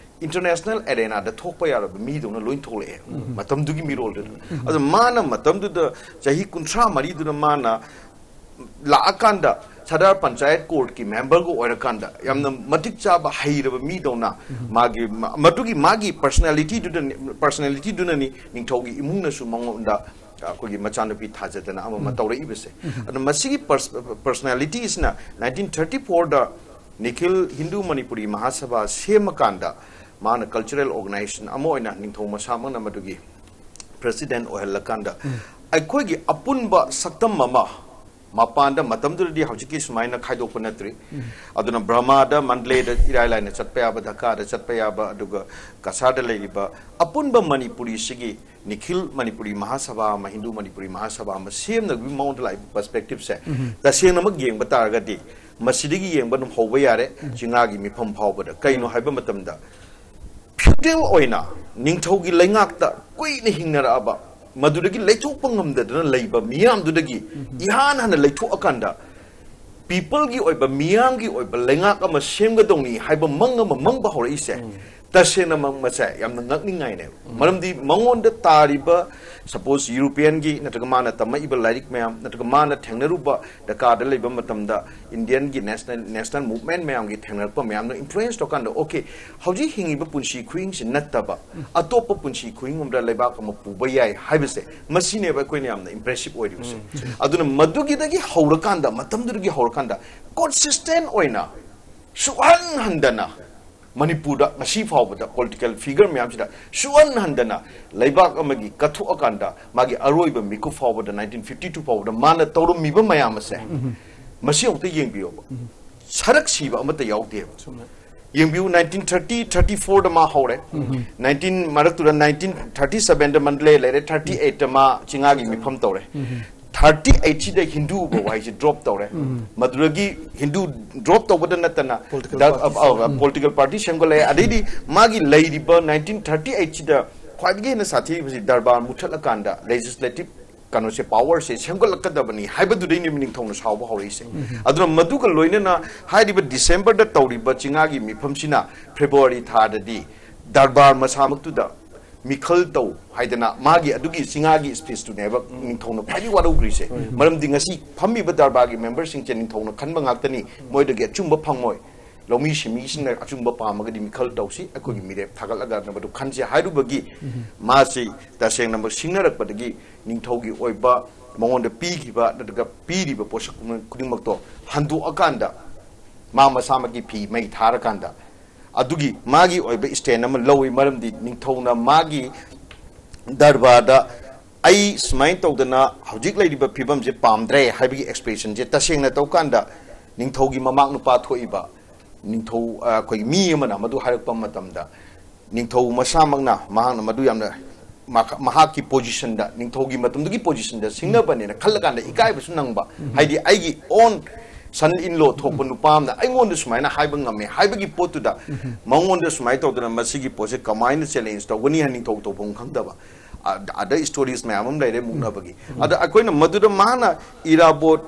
ꯏꯟꯇꯔꯅꯦꯁꯅꯦꯜ ꯑꯦꯔꯦꯅꯥꯗ ꯊꯣꯛꯄ ꯌꯥꯔꯕ ꯃꯤꯗꯧꯅ ꯂꯣꯏ ꯊꯣꯛꯂꯛꯑꯦ ꯃꯇꯝꯗꯨꯒꯤ ꯃꯤꯔꯣꯜꯗꯨꯅ꯫ ꯑꯗꯣ ꯃꯥꯅ ꯃꯇꯝꯗꯨꯗ ꯆꯍꯤ ꯀꯨꯟꯊ꯭ꯔꯥ ꯃꯔꯤꯗꯨꯅ ꯃꯥꯅ ꯂꯥꯛꯑꯀꯥꯟꯗ ꯁꯗꯥꯔ ꯄꯟꯆꯥꯌꯠ ꯀꯣꯔꯠꯀꯤ ꯃꯦꯝꯕꯔꯒ ꯑꯣꯏꯔꯀꯥꯟꯗ ꯌꯥꯝꯅ ꯃꯇꯤꯛ ꯆꯥꯕ ꯍꯩꯔꯕ ꯃꯤꯗꯧꯅ ꯃꯥꯒꯤ ꯃ- ꯃꯗꯨꯒꯤ ꯃꯥꯒꯤ ꯄꯔꯁꯅꯦꯂꯤꯇꯤꯗꯨꯗꯅꯤ ꯄꯔꯁꯅꯦꯂꯤꯇꯤꯗꯨꯅꯅꯤ ꯅꯤꯡꯊꯧꯒꯤ ꯏꯃꯨꯡꯅꯁꯨ ꯃꯉꯣꯟꯗ ꯑꯩꯈꯣꯏꯒꯤ ꯃꯆꯥꯅꯨꯄꯤ ꯊꯥꯖꯗꯅ ꯑꯃ ꯑꯃ ꯇꯧꯔꯛꯏꯕꯁꯦ꯫ ꯑꯗꯣ ꯃꯁꯤꯒꯤ ꯄꯔꯁꯅꯦꯂꯤꯇꯤꯁꯤꯅ ꯅꯥꯏꯟꯇꯤꯟ ꯊꯥꯔꯇꯤ ꯐꯣꯔꯗ ꯅꯤꯈꯤꯜ ꯍꯤꯟꯗꯨ ꯃꯅꯤꯄꯨꯔꯤ ꯃꯍꯥꯁꯚꯥ ꯁꯦꯝꯃꯀꯥꯟꯗ ꯃꯥꯅ ꯀꯜꯆꯔꯦꯜ ꯑꯣꯔꯒꯅꯥꯏꯖꯦꯁꯟ ꯑꯃ ꯑꯣꯏꯅ ꯅꯤꯡꯊꯧ ꯃꯁꯥꯃꯛꯅ ꯃꯗꯨꯒꯤ ꯄ꯭ꯔꯦꯁꯤꯗꯦꯟ ꯑꯣꯏꯍꯜꯂꯀꯥꯟꯗ ꯑꯩꯈꯣꯏꯒꯤ ꯑꯄꯨꯟꯕ ꯁꯛꯇꯝ ꯑꯃ ꯃꯄꯥꯟꯗ ꯃꯇꯝꯗꯨꯗꯗꯤ ꯍꯧꯖꯤꯛꯀꯤ ꯁꯨꯃꯥꯏꯅ ꯈꯥꯏꯗꯣꯛꯄ ꯅꯠꯇ꯭ꯔꯤ꯫ ꯑꯗꯨꯅ ꯕ꯭ꯔꯍꯃꯥꯗ, ꯃꯟꯗꯂꯦꯗ ꯏꯔꯥꯏ ꯂꯥꯏꯅ ꯆꯠꯄ ꯌꯥꯕ, ꯙꯀꯥꯗ ꯆꯠꯄ ꯌꯥꯕ, ꯑꯗꯨꯒ ꯀꯁꯥꯔꯗ ꯂꯩꯔꯤꯕ ꯑꯄꯨꯟꯕ ꯃꯅꯤꯄꯨꯔꯤꯁꯤꯒꯤ ꯅꯤꯈꯤꯜ ꯃꯅꯤꯄꯨꯔꯤ ꯃꯍꯥꯁꯚꯥ ꯑꯃ, ꯍꯤꯟꯗꯨ ꯃꯅꯤꯄꯨꯔꯤ ꯃꯍꯥꯁꯚꯥ ꯑꯃ ꯁꯦꯝꯅꯕꯒꯤ ꯃꯑꯣꯡꯗ ꯂꯥꯛꯏꯕ ꯄꯔꯁꯄꯦꯛꯇꯤꯞꯁꯦ ꯇꯁꯦꯡꯅꯃꯛ ꯌꯦꯡꯕ ꯇꯥꯔꯒꯗꯤ ꯃꯁꯤꯗꯒꯤ ꯌꯦꯡꯕ ꯑꯗꯨꯝ ꯍꯧꯕ ꯌꯥꯔꯦ꯫ ꯆꯤꯉꯥꯒꯤ ꯃꯤꯐꯝ ꯐꯥꯎꯕꯗ ꯀꯩꯅꯣ ꯍꯥꯏꯕ ꯃꯇꯝꯗ ꯐ꯭ꯌꯨꯗꯦꯜ ꯑꯣꯏꯅ ꯅꯤꯡꯊꯧꯒꯤ ꯂꯩꯉꯥꯛꯇ ꯀꯨꯏꯅ ꯍꯤꯡꯅꯔꯛꯑꯕ, ꯃꯗꯨꯗꯒꯤ ꯂꯩꯊꯣꯛꯄ ꯉꯝꯗꯗꯅ ꯂꯩꯕ ꯃꯤꯌꯥꯝꯗꯨꯗꯒꯤ ꯏꯍꯥꯟ ꯍꯥꯟꯅ ꯂꯩꯊꯣꯛꯑꯀꯥꯟꯗ ꯄꯤꯄꯜꯒꯤ ꯑꯣꯏꯕ, ꯃꯤꯌꯥꯝꯒꯤ ꯑꯣꯏꯕ ꯂꯩꯉꯥꯛ ꯑꯃ ꯁꯦꯝꯒꯗꯧꯅꯤ ꯍꯥꯏꯕ ꯃꯪ ꯑꯃ ꯃꯪꯕ ꯍꯧꯔꯛꯏꯁꯦ ꯇꯁꯦꯡꯅꯃꯛ ꯃꯁꯦ ꯌꯥꯝꯅ ꯉꯛꯅꯤꯡꯉꯥꯏꯅꯦꯕ꯫ ꯃꯔꯝꯗꯤ ꯃꯉꯣꯟꯗ ꯇꯥꯔꯤꯕ, ꯁꯄꯣꯁ, ꯌꯨꯔꯣꯄꯤꯌꯟꯒꯤ ꯅꯠꯇ꯭ꯔꯒ ꯃꯥꯅ ꯇꯝꯃꯛꯏꯕ ꯂꯥꯏꯔꯤꯛ ꯃꯌꯥꯝ ꯅꯠꯇ꯭ꯔꯒ ꯃꯥꯅ ꯊꯦꯡꯅꯔꯨꯕ ꯗꯔꯀꯥꯔꯗ ꯂꯩꯕ ꯃꯇꯝꯗ ꯏꯟꯗꯤꯌꯟꯒꯤ ꯅꯦꯁꯅꯦꯜ ꯅꯦꯁꯅꯦꯜ ꯃꯨꯚꯃꯦꯟ ꯃꯌꯥꯝꯒꯤ ꯊꯦꯡꯅꯔꯛꯄ ꯃꯌꯥꯝꯅ ꯏꯟꯐ꯭ꯂꯨꯌꯦꯟꯁ ꯇꯧꯔꯀꯥꯟꯗ, ꯑꯣꯀꯦ, ꯍꯧꯖꯤꯛ ꯍꯤꯡꯉꯤꯕ ꯄꯨꯟꯁꯤ ꯈꯨꯍꯤꯡꯁꯤ ꯅꯠꯇꯕ ꯑꯇꯣꯞꯄ ꯄꯨꯟꯁꯤ ꯈꯨꯍꯤꯡ ꯑꯃꯗ ꯂꯩꯕꯥꯛ ꯑꯃ ꯄꯨꯕ ꯌꯥꯏ ꯍꯥꯏꯕꯁꯦ, ꯃꯁꯤꯅꯦꯕ ꯑꯩꯈꯣꯏꯅ ꯌꯥꯝꯅ ꯏꯝꯄ꯭ꯔꯦꯁꯤꯞ ꯑꯣꯏꯔꯤꯕꯁꯦ꯫ ꯑꯗꯨꯅ ꯃꯗꯨꯒꯤꯗꯒꯤ ꯍꯧꯔꯀꯥꯟꯗ, ꯃꯇꯝꯗꯨꯗꯒꯤ ꯍꯧꯔꯀꯥꯟꯗ ꯀꯣꯟꯁꯤꯁꯇꯦꯟ ꯑꯣꯏꯅ ꯁꯨꯛꯍꯟ ꯍꯟꯗꯅ ꯃꯅꯤꯄꯨꯔꯗ ꯉꯁꯤ ꯐꯥꯎꯕꯗ ꯄꯣꯂꯤꯇꯤꯀꯦꯜ ꯐꯤꯒꯔ ꯃꯌꯥꯝꯁꯤꯗ ꯁꯨꯛꯍꯟ ꯍꯟꯗꯅ ꯂꯩꯕꯥꯛ ꯑꯃꯒꯤ ꯀꯠꯊꯣꯛꯑꯀꯥꯟꯗ ꯃꯥꯒꯤ ꯑꯔꯣꯏꯕ ꯃꯤꯀꯨꯞ ꯐꯥꯎꯕꯗ, ꯅꯥꯏꯟꯇꯤꯟ ꯐꯤꯐꯇꯤ ꯇꯨ ꯐꯥꯎꯕꯗ ꯃꯥꯅ ꯇꯧꯔꯝꯃꯤꯕ ꯃꯌꯥꯝ ꯑꯁꯦ, ꯃꯁꯤ ꯑꯃꯨꯛꯇ ꯌꯦꯡꯕꯤꯌꯣꯕ꯫ ꯁꯔꯛ ꯁꯤꯕ ꯑꯃꯠꯇ ꯌꯥꯎꯗꯦꯕ꯫ ꯌꯦꯡꯕꯤꯌꯨ, ꯅꯥꯏꯟꯇꯤꯟ ꯊꯥꯔꯇꯤ, ꯊꯥꯔꯇꯤ ꯐꯣꯔꯗ ꯃꯥ ꯍꯧꯔꯦ꯫ ꯅꯥꯏꯟꯇꯤꯟ ꯃꯔꯛꯇꯨꯗ ꯅꯥꯏꯟꯇꯤꯟ ꯊꯥꯔꯇꯤ ꯁꯚꯦꯟꯗ ꯃꯟꯗꯂꯦ ꯂꯩꯔꯦ, ꯊꯥꯔꯇꯤ ꯑꯩꯠꯇ ꯃꯥ ꯆꯤꯉꯥꯒꯤ ꯃꯤꯐꯝ ꯇꯧꯔꯦ꯫ ꯊꯥꯔꯇꯤ ꯑꯩꯠꯁꯤꯗ ꯍꯤꯟꯗꯨ ꯎꯕ ꯋꯥꯍꯩꯁꯦ ꯗ꯭ꯔꯣꯞ ꯇꯧꯔꯦ꯫ ꯃꯗꯨꯗꯒꯤ ꯍꯤꯟꯗꯨ ꯗ꯭ꯔꯣꯞ ꯇꯧꯕꯗ ꯅꯠꯇꯅ ꯄꯣꯂꯤꯇꯤꯀꯦꯜ ꯄꯥꯔꯇꯤ ꯁꯦꯝꯒꯠꯂꯛꯑꯦ꯫ ꯑꯗꯩꯗꯤ ꯃꯥꯒꯤ ꯂꯩꯔꯤꯕ ꯅꯥꯏꯟꯇꯤꯟ ꯊꯥꯔꯇꯤ ꯑꯩꯠꯁꯤꯗ ꯈ꯭ꯋꯥꯏꯗꯒꯤ ꯍꯦꯟꯅ ꯁꯥꯊꯤꯔꯤꯕꯁꯤ ꯗꯔꯕꯥꯔ ꯃꯨꯠꯊꯠꯂꯀꯥꯟꯗ ꯂꯦꯖꯤꯁꯂꯦꯇꯤꯚ ꯀꯩꯅꯣꯁꯦ, ꯄꯥꯋꯔꯁꯦ ꯁꯦꯝꯒꯠꯂꯛꯀꯗꯕꯅꯤ ꯍꯥꯏꯕꯗꯨꯗꯩꯅꯦꯕ ꯅꯤꯡꯊꯧꯅ ꯁꯥꯎꯕ ꯍꯧꯔꯛꯏꯁꯦ꯫ ꯑꯗꯨꯅ ꯃꯗꯨꯒ ꯂꯣꯏꯅꯅ ꯍꯥꯏꯔꯤꯕ ꯗꯤꯁꯦꯝꯕꯔꯗ ꯇꯧꯔꯤꯕ ꯆꯤꯡꯉꯥꯒꯤ ꯃꯤꯐꯝꯁꯤꯅ ꯐꯦꯕ꯭ꯔꯨꯋꯥꯔꯤ ꯊꯥꯗꯗꯤ ꯗꯔꯕꯥꯔ ꯃꯁꯥꯃꯛꯇꯨꯗ ꯃꯤꯈꯜ ꯇꯧ ꯍꯥꯏꯗꯅ ꯃꯥꯒꯤ ꯑꯗꯨꯒꯤ ꯆꯤꯡꯉꯥꯒꯤ ꯁ꯭ꯄꯤꯆꯇꯨꯅꯦꯕ ꯅꯤꯡꯊꯧꯅ ꯈ꯭ꯋꯥꯏꯗꯒꯤ ꯋꯥꯔꯧꯈ꯭ꯔꯤꯁꯦ꯫ ꯃꯔꯝꯗꯤ ꯉꯁꯤ ꯐꯝꯃꯤꯕ ꯗꯔꯕꯥꯔꯒꯤ ꯃꯦꯝꯕꯔꯁꯤꯡꯁꯦ ꯅꯤꯡꯊꯧꯅ ꯈꯟꯕ ꯉꯥꯛꯇꯅꯤ, ꯃꯣꯏꯗꯒꯤ ꯑꯆꯨꯝꯕ ꯐꯪꯉꯣꯏ꯫ ꯂꯧꯃꯤ ꯁꯤꯟꯃꯤꯁꯤꯡꯅ ꯑꯆꯨꯝꯕ ꯄꯥꯝꯃꯒꯗꯤ ꯃꯤꯈꯜ ꯇꯧꯁꯤ, ꯑꯩꯈꯣꯏꯒꯤ ꯃꯤꯔꯦꯞ ꯊꯥꯒꯠꯂꯒ ꯃꯗꯨ ꯈꯟꯁꯤ ꯍꯥꯏꯔꯨꯕꯒꯤ ꯃꯥꯁꯤ ꯇꯁꯦꯡꯅꯃꯛ ꯁꯤꯡꯅꯔꯛꯄꯗꯒꯤ ꯅꯤꯡꯊꯧꯒꯤ ꯑꯣꯏꯕ ꯃꯉꯣꯟꯗ ꯄꯤꯈꯤꯕ ꯅꯠꯇ꯭ꯔꯒ ꯄꯤꯔꯤꯕ ꯄꯣꯠꯁꯛ ꯈꯨꯗꯤꯡꯃꯛꯇꯣ ꯍꯟꯗꯣꯛꯑꯀꯥꯟꯗ ꯃꯥ ꯃꯁꯥꯃꯛꯀꯤ ꯐꯤ ꯃꯩ ꯊꯥꯔꯀꯥꯟꯗ ꯑꯗꯨꯒꯤ ꯃꯥꯒꯤ ꯑꯣꯏꯕ ꯁ꯭ꯇꯦꯟ ꯑꯃ ꯂꯧꯏ꯫ ꯃꯔꯝꯗꯤ ꯅꯤꯡꯊꯧꯅ ꯃꯥꯒꯤ ꯗꯔꯕꯥꯔꯗ "ꯑꯩ ꯁꯨꯃꯥꯏꯅ ꯇꯧꯗꯅ ꯍꯧꯖꯤꯛ ꯂꯩꯔꯤꯕ ꯐꯤꯕꯝꯁꯦ ꯄꯥꯝꯗ꯭ꯔꯦ" ꯍꯥꯏꯕꯒꯤ ꯑꯦꯛꯁꯄ꯭ꯔꯦꯁꯟꯁꯦ ꯇꯁꯦꯡꯅ ꯇꯧꯀꯥꯟꯗ ꯅꯤꯡꯊꯧꯒꯤ ꯃꯃꯥꯛ ꯅꯨꯄꯥ ꯊꯣꯛꯏꯕ ꯅꯤꯡꯊꯧ, ꯑ, ꯑꯩꯈꯣꯏꯒꯤ ꯃꯤ ꯑꯃꯅ ꯃꯗꯨ ꯍꯥꯏꯔꯛꯄ ꯃꯇꯝꯗ ꯅꯤꯡꯊꯧ ꯃꯁꯥꯃꯛꯅ ꯃꯍꯥꯛꯅ ꯃꯗꯨ ꯌꯥꯝꯅ ꯃꯍꯥꯛ-, ꯃꯍꯥꯛꯀꯤ ꯄꯣꯖꯤꯁꯟꯗ, ꯅꯤꯡꯊꯧꯒꯤ ꯃꯇꯝꯗꯨꯒꯤ ꯄꯣꯖꯤꯁꯟꯗ ꯁꯤꯡꯅꯕꯅꯦꯅ ꯈꯜꯂꯀꯥꯟꯗ ꯏꯀꯥꯏꯕꯁꯨ ꯅꯪꯕ, ꯍꯥꯏꯗꯤ ꯑꯩꯒꯤ ꯑꯣꯟ ꯁꯟ ꯏꯟ ꯂꯣ ꯊꯣꯛꯄ ꯅꯨꯄꯥ ꯑꯃꯅ ꯑꯩꯉꯣꯟꯗ ꯁꯨꯃꯥꯏꯅ ꯍꯥꯏꯕ ꯉꯝꯃꯦ ꯍꯥꯏꯕꯒꯤ ꯄꯣꯠꯇꯨꯗ ꯃꯉꯣꯟꯗ ꯁꯨꯃꯥꯏꯅ ꯇꯧꯗꯅ ꯃꯁꯤꯒꯤ ꯄꯣꯠꯁꯦ ꯀꯃꯥꯏꯅ ꯆꯦꯂꯦꯟꯖ ꯇꯧꯒꯅꯤ ꯍꯥꯏꯅ ꯅꯤꯡꯊꯧ ꯇꯧꯐꯝ ꯈꯪꯗꯕ, ꯑ-, ꯑꯗ ꯁ꯭ꯇꯣꯔꯤꯁ ꯃꯌꯥꯝ ꯑꯃ ꯂꯩꯔꯦ ꯃꯨꯛꯅꯕꯒꯤ꯫ ꯑꯗ ꯑꯩꯈꯣꯏꯅ ꯃꯗꯨꯗ ꯃꯥꯅ ꯏꯔꯥꯕꯣꯠ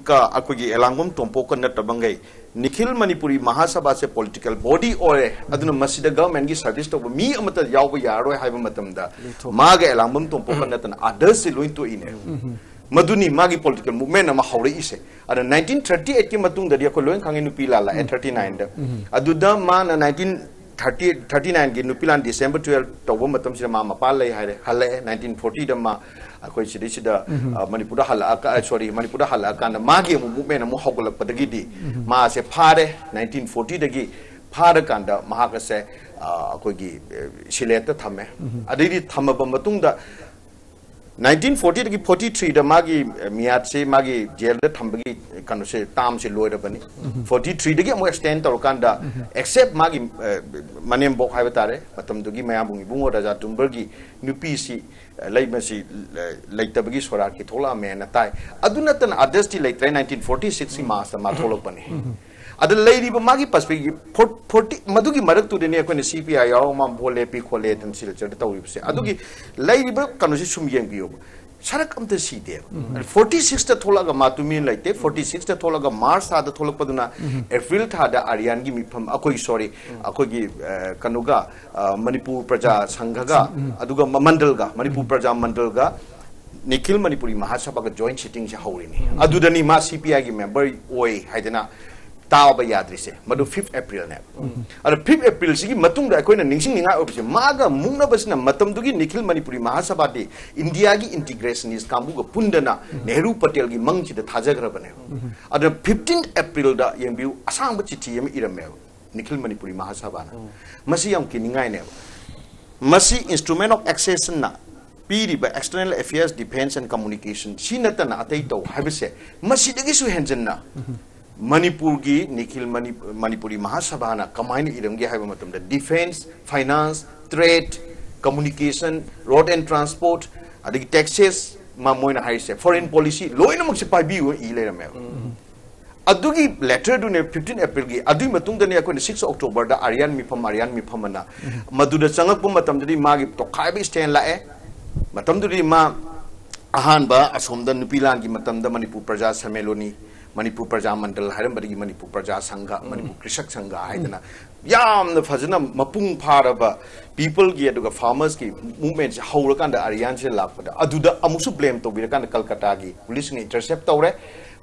ꯀ ꯑꯩꯈꯣꯏꯒꯤ ꯑꯦꯂꯥꯡꯕꯝ ꯇꯣꯝꯄꯣꯛꯀ ꯅꯠꯇꯕꯉꯩ ꯅꯤꯈꯤꯜ ꯃꯅꯤꯄꯨꯔꯤ ꯃꯍꯥꯁꯚꯥꯁꯦ ꯄꯣꯂꯤꯇꯤꯀꯦꯜ ꯕꯣꯗꯤ ꯑꯣꯏꯔꯦ, ꯑꯗꯨꯅ ꯃꯁꯤꯗ ꯒꯚꯔꯟꯃꯦꯟꯒꯤ ꯁꯔꯚꯤꯁ ꯇꯧꯕ ꯃꯤ ꯑꯃꯠꯇ ꯌꯥꯎꯕ ꯌꯥꯔꯔꯣꯏ ꯍꯥꯏꯕ ꯃꯇꯝꯗ ꯃꯥꯒ ꯑꯦꯂꯥꯡꯕꯝ ꯇꯣꯝꯄꯣꯛꯀ ꯅꯠꯇꯅ ꯑꯗꯔꯁꯁꯤ ꯂꯣꯏ ꯇꯣꯛꯏꯅꯦ꯫ ꯃꯗꯨꯅꯤ ꯃꯥꯒꯤ ꯄꯣꯂꯤꯇꯤꯀꯦꯜ ꯃꯨꯚꯃꯦꯟ ꯑꯃ ꯍꯧꯔꯛꯏꯁꯦ꯫ ꯑꯗ ꯅꯥꯏꯟꯇꯤꯟ ꯊꯥꯔꯇꯤ ꯑꯩꯠꯀꯤ ꯃꯇꯨꯡꯗꯗꯤ ꯑꯩꯈꯣꯏ ꯂꯣꯏ ꯈꯪꯉꯤ, ꯅꯨꯄꯤ ꯂꯥꯜ ꯂꯥꯛꯑꯦ ꯊꯥꯔꯇꯤ ꯅꯥꯏꯟꯗ꯫ ꯑꯗꯨꯗ ꯃꯥꯅ ꯅꯥꯏꯟꯇꯤꯟ ꯊꯥꯔꯇꯤ, ꯊꯥꯔꯇꯤ ꯅꯥꯏꯟꯒꯤ ꯅꯨꯄꯤ ꯂꯥꯟ ꯗꯤꯁꯦꯝꯕꯔ ꯇꯨꯌꯦꯜꯞ ꯇꯧꯕ ꯃꯇꯝꯁꯤꯗ ꯃꯥ ꯃꯄꯥꯟ ꯂꯩ ꯍꯥꯏꯔꯦ, ꯍꯜꯂꯛꯑꯦ꯫ ꯅꯥꯏꯟꯇꯤꯟ ꯐꯣꯔꯇꯤꯗ ꯃꯥ ꯑꯩꯈꯣꯏ ꯁꯤꯗꯩꯁꯤꯗ, ꯑ, ꯃꯅꯤꯄꯨꯔꯗ ꯍꯜꯂꯛꯑꯀ-, ꯑ, ꯁꯣꯔꯤ, ꯃꯅꯤꯄꯨꯔꯗ ꯍꯜꯂꯛꯑꯀꯥꯟꯗ ꯃꯥꯒꯤ ꯑꯃꯨꯛ ꯃꯨꯚꯃꯦꯟ ꯑꯃꯨꯛ ꯍꯧꯒꯠꯂꯛꯄꯗꯒꯤꯗꯤ ꯃꯥꯁꯦ ꯐꯥꯔꯦ꯫ ꯅꯥꯏꯟꯇꯤꯟ ꯐꯣꯔꯇꯤꯗꯒꯤ ꯐꯥꯔꯀꯥꯟꯗ ꯃꯍꯥꯛ ꯑꯁꯦ, ꯑ, ꯑꯩꯈꯣꯏꯒꯤ, ꯑ, ꯁꯤꯂꯦꯠꯇ ꯊꯝꯃꯦ꯫ ꯑꯗꯩꯗꯤ ꯊꯝꯃꯕ ꯃꯇꯨꯡꯗ ꯅꯥꯏꯟꯇꯤꯟ ꯐꯣꯔꯇꯤꯗꯒꯤ ꯐꯣꯔꯇꯤ ꯊ꯭ꯔꯤꯗ ꯃꯥꯒꯤ, ꯑ, ꯃꯤꯌꯥꯠꯁꯤ, ꯃꯥꯒꯤ ꯖꯦꯜꯗ ꯊꯝꯕꯒꯤ ꯀꯩꯅꯣꯁꯦ, ꯇꯥꯝꯁꯦ ꯂꯣꯏꯔꯕꯅꯤ꯫ ꯐꯣꯔꯇꯤ ꯊ꯭ꯔꯤꯗꯒꯤ ꯑꯃꯨꯛ ꯑꯦꯛꯁꯇꯦꯟ ꯇꯧꯔꯀꯥꯟꯗ, ꯑꯦꯛꯁꯦꯞ ꯃꯥꯒꯤ, ꯑ, ꯃꯅꯦꯝꯕꯣꯛ ꯍꯥꯏꯕ ꯇꯥꯔꯦ, ꯃꯇꯝꯗꯨꯒꯤ ꯃꯌꯥꯝꯕꯨꯡ ꯏꯕꯨꯡꯉꯣ ꯔꯥꯖꯥ ꯗꯨꯝꯕꯔꯒꯤ ꯅꯨꯄꯤꯁꯤ, ꯑ, ꯂꯩ-, ꯃꯁꯤ, ꯑ, ꯂꯩꯇꯕꯒꯤ ꯁꯣꯔꯥꯠꯀꯤ ꯊꯣꯛꯂꯛꯑꯝꯃꯦꯅ ꯇꯥꯏ꯫ ꯑꯗꯨ ꯅꯠꯇꯅ ꯑꯗꯔꯁꯇꯤ ꯂꯩꯇ꯭ꯔꯦ꯫ ꯅꯥꯏꯟꯇꯤꯟ ꯐꯣꯔꯇꯤ ꯁꯤꯛꯁꯀꯤ ꯃꯥꯔꯁꯇ ꯃꯥ ꯊꯣꯛꯂꯛꯄꯅꯤ꯫ ꯑꯗ ꯂꯩꯔꯤꯕ ꯃꯥꯒꯤ ꯄꯔꯁꯄꯦꯛꯇꯤꯚ ꯐꯣꯔ-, ꯐꯣꯔꯇꯤ, ꯃꯗꯨꯒꯤ ꯃꯔꯛꯇꯨꯗꯅꯤ ꯑꯩꯈꯣꯏꯅ ꯁꯤ ꯄꯤ ꯑꯥꯏ ꯌꯥꯎꯔꯒ ꯃꯥ ꯚꯣꯠ ꯂꯦꯞꯄꯤ ꯈꯣꯠꯂꯦ ꯑꯗꯨꯝ ꯁꯤꯜꯆꯔꯗ ꯇꯧꯔꯤꯕꯁꯦ꯫ ꯑꯗꯨꯒꯤ ꯂꯩꯔꯤꯕ ꯀꯩꯅꯣꯁꯤ ꯁꯨꯝ ꯌꯦꯡꯕꯤꯌꯣꯕ꯫ ꯁꯔꯛ ꯑꯝꯇ ꯁꯤꯗꯦꯕ꯫ ꯐꯣꯔꯇꯤ ꯁꯤꯛꯁꯇ ꯊꯣꯛꯂꯛꯑꯒ ꯃꯥ ꯇꯨꯃꯤꯟ ꯂꯩꯇꯦ꯫ ꯐꯣꯔꯇꯤ ꯁꯤꯛꯁꯇ ꯊꯣꯛꯂꯛꯑꯒ ꯃꯥꯔꯆ ꯊꯥꯗ ꯊꯣꯛꯂꯛꯄꯗꯨꯅ ꯑꯦꯄ꯭ꯔꯤꯜ ꯊꯥꯗ ꯑꯥꯔꯤꯌꯥꯟꯒꯤ ꯃꯤꯐꯝ, ꯑꯩꯈꯣꯏ, ꯁꯣꯔꯤ, ꯑꯩꯈꯣꯏꯒꯤ, ꯑ, ꯀꯩꯅꯣꯒ, ꯑ, ꯃꯅꯤꯄꯨꯔ ꯄ꯭ꯔꯖꯥ ꯁꯪꯘꯒ, ꯑꯗꯨꯒ ꯃ-, ꯃꯟꯗꯜꯒ, ꯃꯅꯤꯄꯨꯔ ꯄ꯭ꯔꯖꯥ ꯃꯟꯗꯜꯒ ꯅꯤꯈꯤꯜ ꯃꯅꯤꯄꯨꯔꯤ ꯃꯍꯥꯁꯚꯥꯒ ꯖꯣꯏꯟ ꯁꯤꯇꯤꯡꯁꯦ ꯍꯧꯔꯤꯅꯤ꯫ ꯑꯗꯨꯗꯅꯤ ꯃꯥ ꯁꯤ ꯄꯤ ꯑꯥꯏꯒꯤ ꯃꯦꯝꯕꯔ ꯑꯣꯏ ꯍꯥꯏꯗꯅ ꯇꯥꯕ ꯌꯥꯗ꯭ꯔꯤꯁꯦ꯫ ꯃꯗꯨ ꯐꯤꯐ ꯑꯦꯄ꯭ꯔꯤꯜꯅꯦꯕ꯫ ꯑꯗꯣ ꯐꯤꯐ ꯑꯦꯄ꯭ꯔꯤꯜꯁꯤꯒꯤ ꯃꯇꯨꯡꯗ ꯑꯩꯈꯣꯏꯅ ꯅꯤꯡꯁꯤꯡꯅꯤꯡꯉꯥꯏ ꯑꯣꯏꯕꯁꯦ, ꯃꯥꯒ ꯃꯨꯛꯅꯕꯁꯤꯅ ꯃꯇꯝꯗꯨꯒꯤ ꯅꯤꯈꯤꯜ ꯃꯅꯤꯄꯨꯔꯤ ꯃꯍꯥꯁꯚꯥꯗꯤ ꯏꯟꯗꯤꯌꯥꯒꯤ ꯏꯟꯇꯤꯒ꯭ꯔꯦꯁꯅꯤꯁ ꯀꯥꯡꯕꯨꯒ ꯄꯨꯟꯗꯅ ꯅꯦꯍꯔꯨ ꯄꯇꯦꯜꯒꯤ ꯃꯪꯁꯤꯗ ꯊꯥꯖꯈ꯭ꯔꯕꯅꯦꯕ꯫ ꯑꯗꯨꯅ ꯐꯤꯐꯇꯤꯟ ꯑꯦꯄ꯭ꯔꯤꯜꯗ ꯌꯦꯡꯕꯤꯌꯨ, ꯑꯁꯥꯡꯕ ꯆꯤꯊꯤ ꯑꯃ ꯏꯔꯝꯃꯦꯕ ꯅꯤꯈꯤꯜ ꯃꯅꯤꯄꯨꯔꯤ ꯃꯍꯥꯁꯚꯥꯅ꯫ ꯃꯁꯤ ꯌꯥꯝ ꯀꯤꯅꯤꯡꯉꯥꯏꯅꯦꯕ꯫ ꯃꯁꯤ instrument of accessionꯅ ꯄꯤꯔꯤꯕ external affairs, defense and communication ꯁꯤ ꯅꯠꯇꯅ ꯑꯇꯩ ꯇꯧ ꯍꯥꯏꯕꯁꯦ, ꯃꯁꯤꯗꯒꯤꯁꯨ ꯍꯦꯟꯖꯟꯅ ꯃꯅꯤꯄꯨꯔꯒꯤ ꯅꯤꯈꯤꯜ ꯃꯅꯤ-, ꯃꯅꯤꯄꯨꯔꯤ ꯃꯍꯥꯁꯚꯥꯅ ꯀꯃꯥꯏꯅ ꯏꯔꯝꯒꯦ ꯍꯥꯏꯕ ꯃꯇꯝꯗ, defense, finance, trade, communication, road and transport, ꯑꯗꯒꯤ taxes, ꯃ-, ꯃꯣꯏꯅ ꯍꯥꯏꯔꯤꯁꯦ, foreign policy, ꯂꯣꯏꯅꯃꯛꯁꯦ ꯄꯥꯏꯕꯤꯌꯨ ꯏ ꯂꯩꯔꯝꯃꯦꯕ꯫ ꯑꯗꯨꯒꯤ ꯂꯦꯇꯔꯗꯨꯅꯦ ꯐꯤꯐꯇꯤꯟ ꯑꯦꯄ꯭ꯔꯤꯜꯒꯤ꯫ ꯑꯗꯨꯒꯤ ꯃꯇꯨꯡꯗꯅꯦ ꯑꯩꯈꯣꯏꯅ ꯁꯤꯛꯁ ꯑꯣꯛꯇꯣꯕꯔꯗ ꯑꯥꯔꯤꯌꯥꯟ ꯃꯤꯐꯝ, ꯑꯥꯔꯤꯌꯥꯟ ꯃꯤꯐꯝ ꯑꯅ ꯃꯗꯨꯗ ꯆꯪꯉꯛꯄ ꯃꯇꯝꯗꯗꯤ ꯃꯥꯒꯤ ꯇꯣꯈꯥꯏꯕ ꯁ꯭ꯇꯦꯟ ꯂꯥꯛꯑꯦ꯫ ꯃꯇꯝꯗꯨꯗꯤ ꯃꯥ ꯑꯍꯥꯟꯕ ꯑꯁꯣꯝꯗ ꯅꯨꯄꯤ ꯂꯥꯟꯒꯤ ꯃꯇꯝꯗ ꯃꯅꯤꯄꯨꯔ ꯄ꯭ꯔꯖꯥ ꯁꯃꯦꯂꯣꯅꯤ, ꯃꯅꯤꯄꯨꯔ ꯄ꯭ꯔꯖꯥ ꯃꯟꯗꯜ ꯍꯥꯏꯔꯝꯕꯗꯒꯤ ꯃꯅꯤꯄꯨꯔ ꯄ꯭ꯔꯖꯥ ꯁꯪꯘ, ꯃꯅꯤꯄꯨꯔ ꯀ꯭ꯔꯤꯁꯛ ꯁꯪꯘ ꯍꯥꯏꯗꯅ ꯌꯥꯝꯅ ꯐꯖꯅ ꯃꯄꯨꯡ ꯐꯥꯔꯕ ꯄꯤꯄꯜꯒꯤ ꯑꯗꯨꯒ ꯐꯥꯔꯃꯔꯁꯀꯤ ꯃꯨꯚꯃꯦꯟꯁꯦ ꯍꯧꯔꯀꯥꯟꯗ ꯑꯥꯔꯤꯌꯥꯟꯁꯤꯗ ꯂꯥꯛꯄꯗ, ꯑꯗꯨꯗ ꯑꯃꯨꯛꯁꯨ ꯕ꯭ꯂꯦꯝ ꯇꯧꯕꯤꯔꯀꯥꯟꯗ ꯀꯜꯀꯇꯥꯒꯤ ꯄꯨꯂꯤꯁꯁꯤꯡꯅ ꯏꯟꯇꯔꯁꯦꯞ ꯇꯧꯔꯦ꯫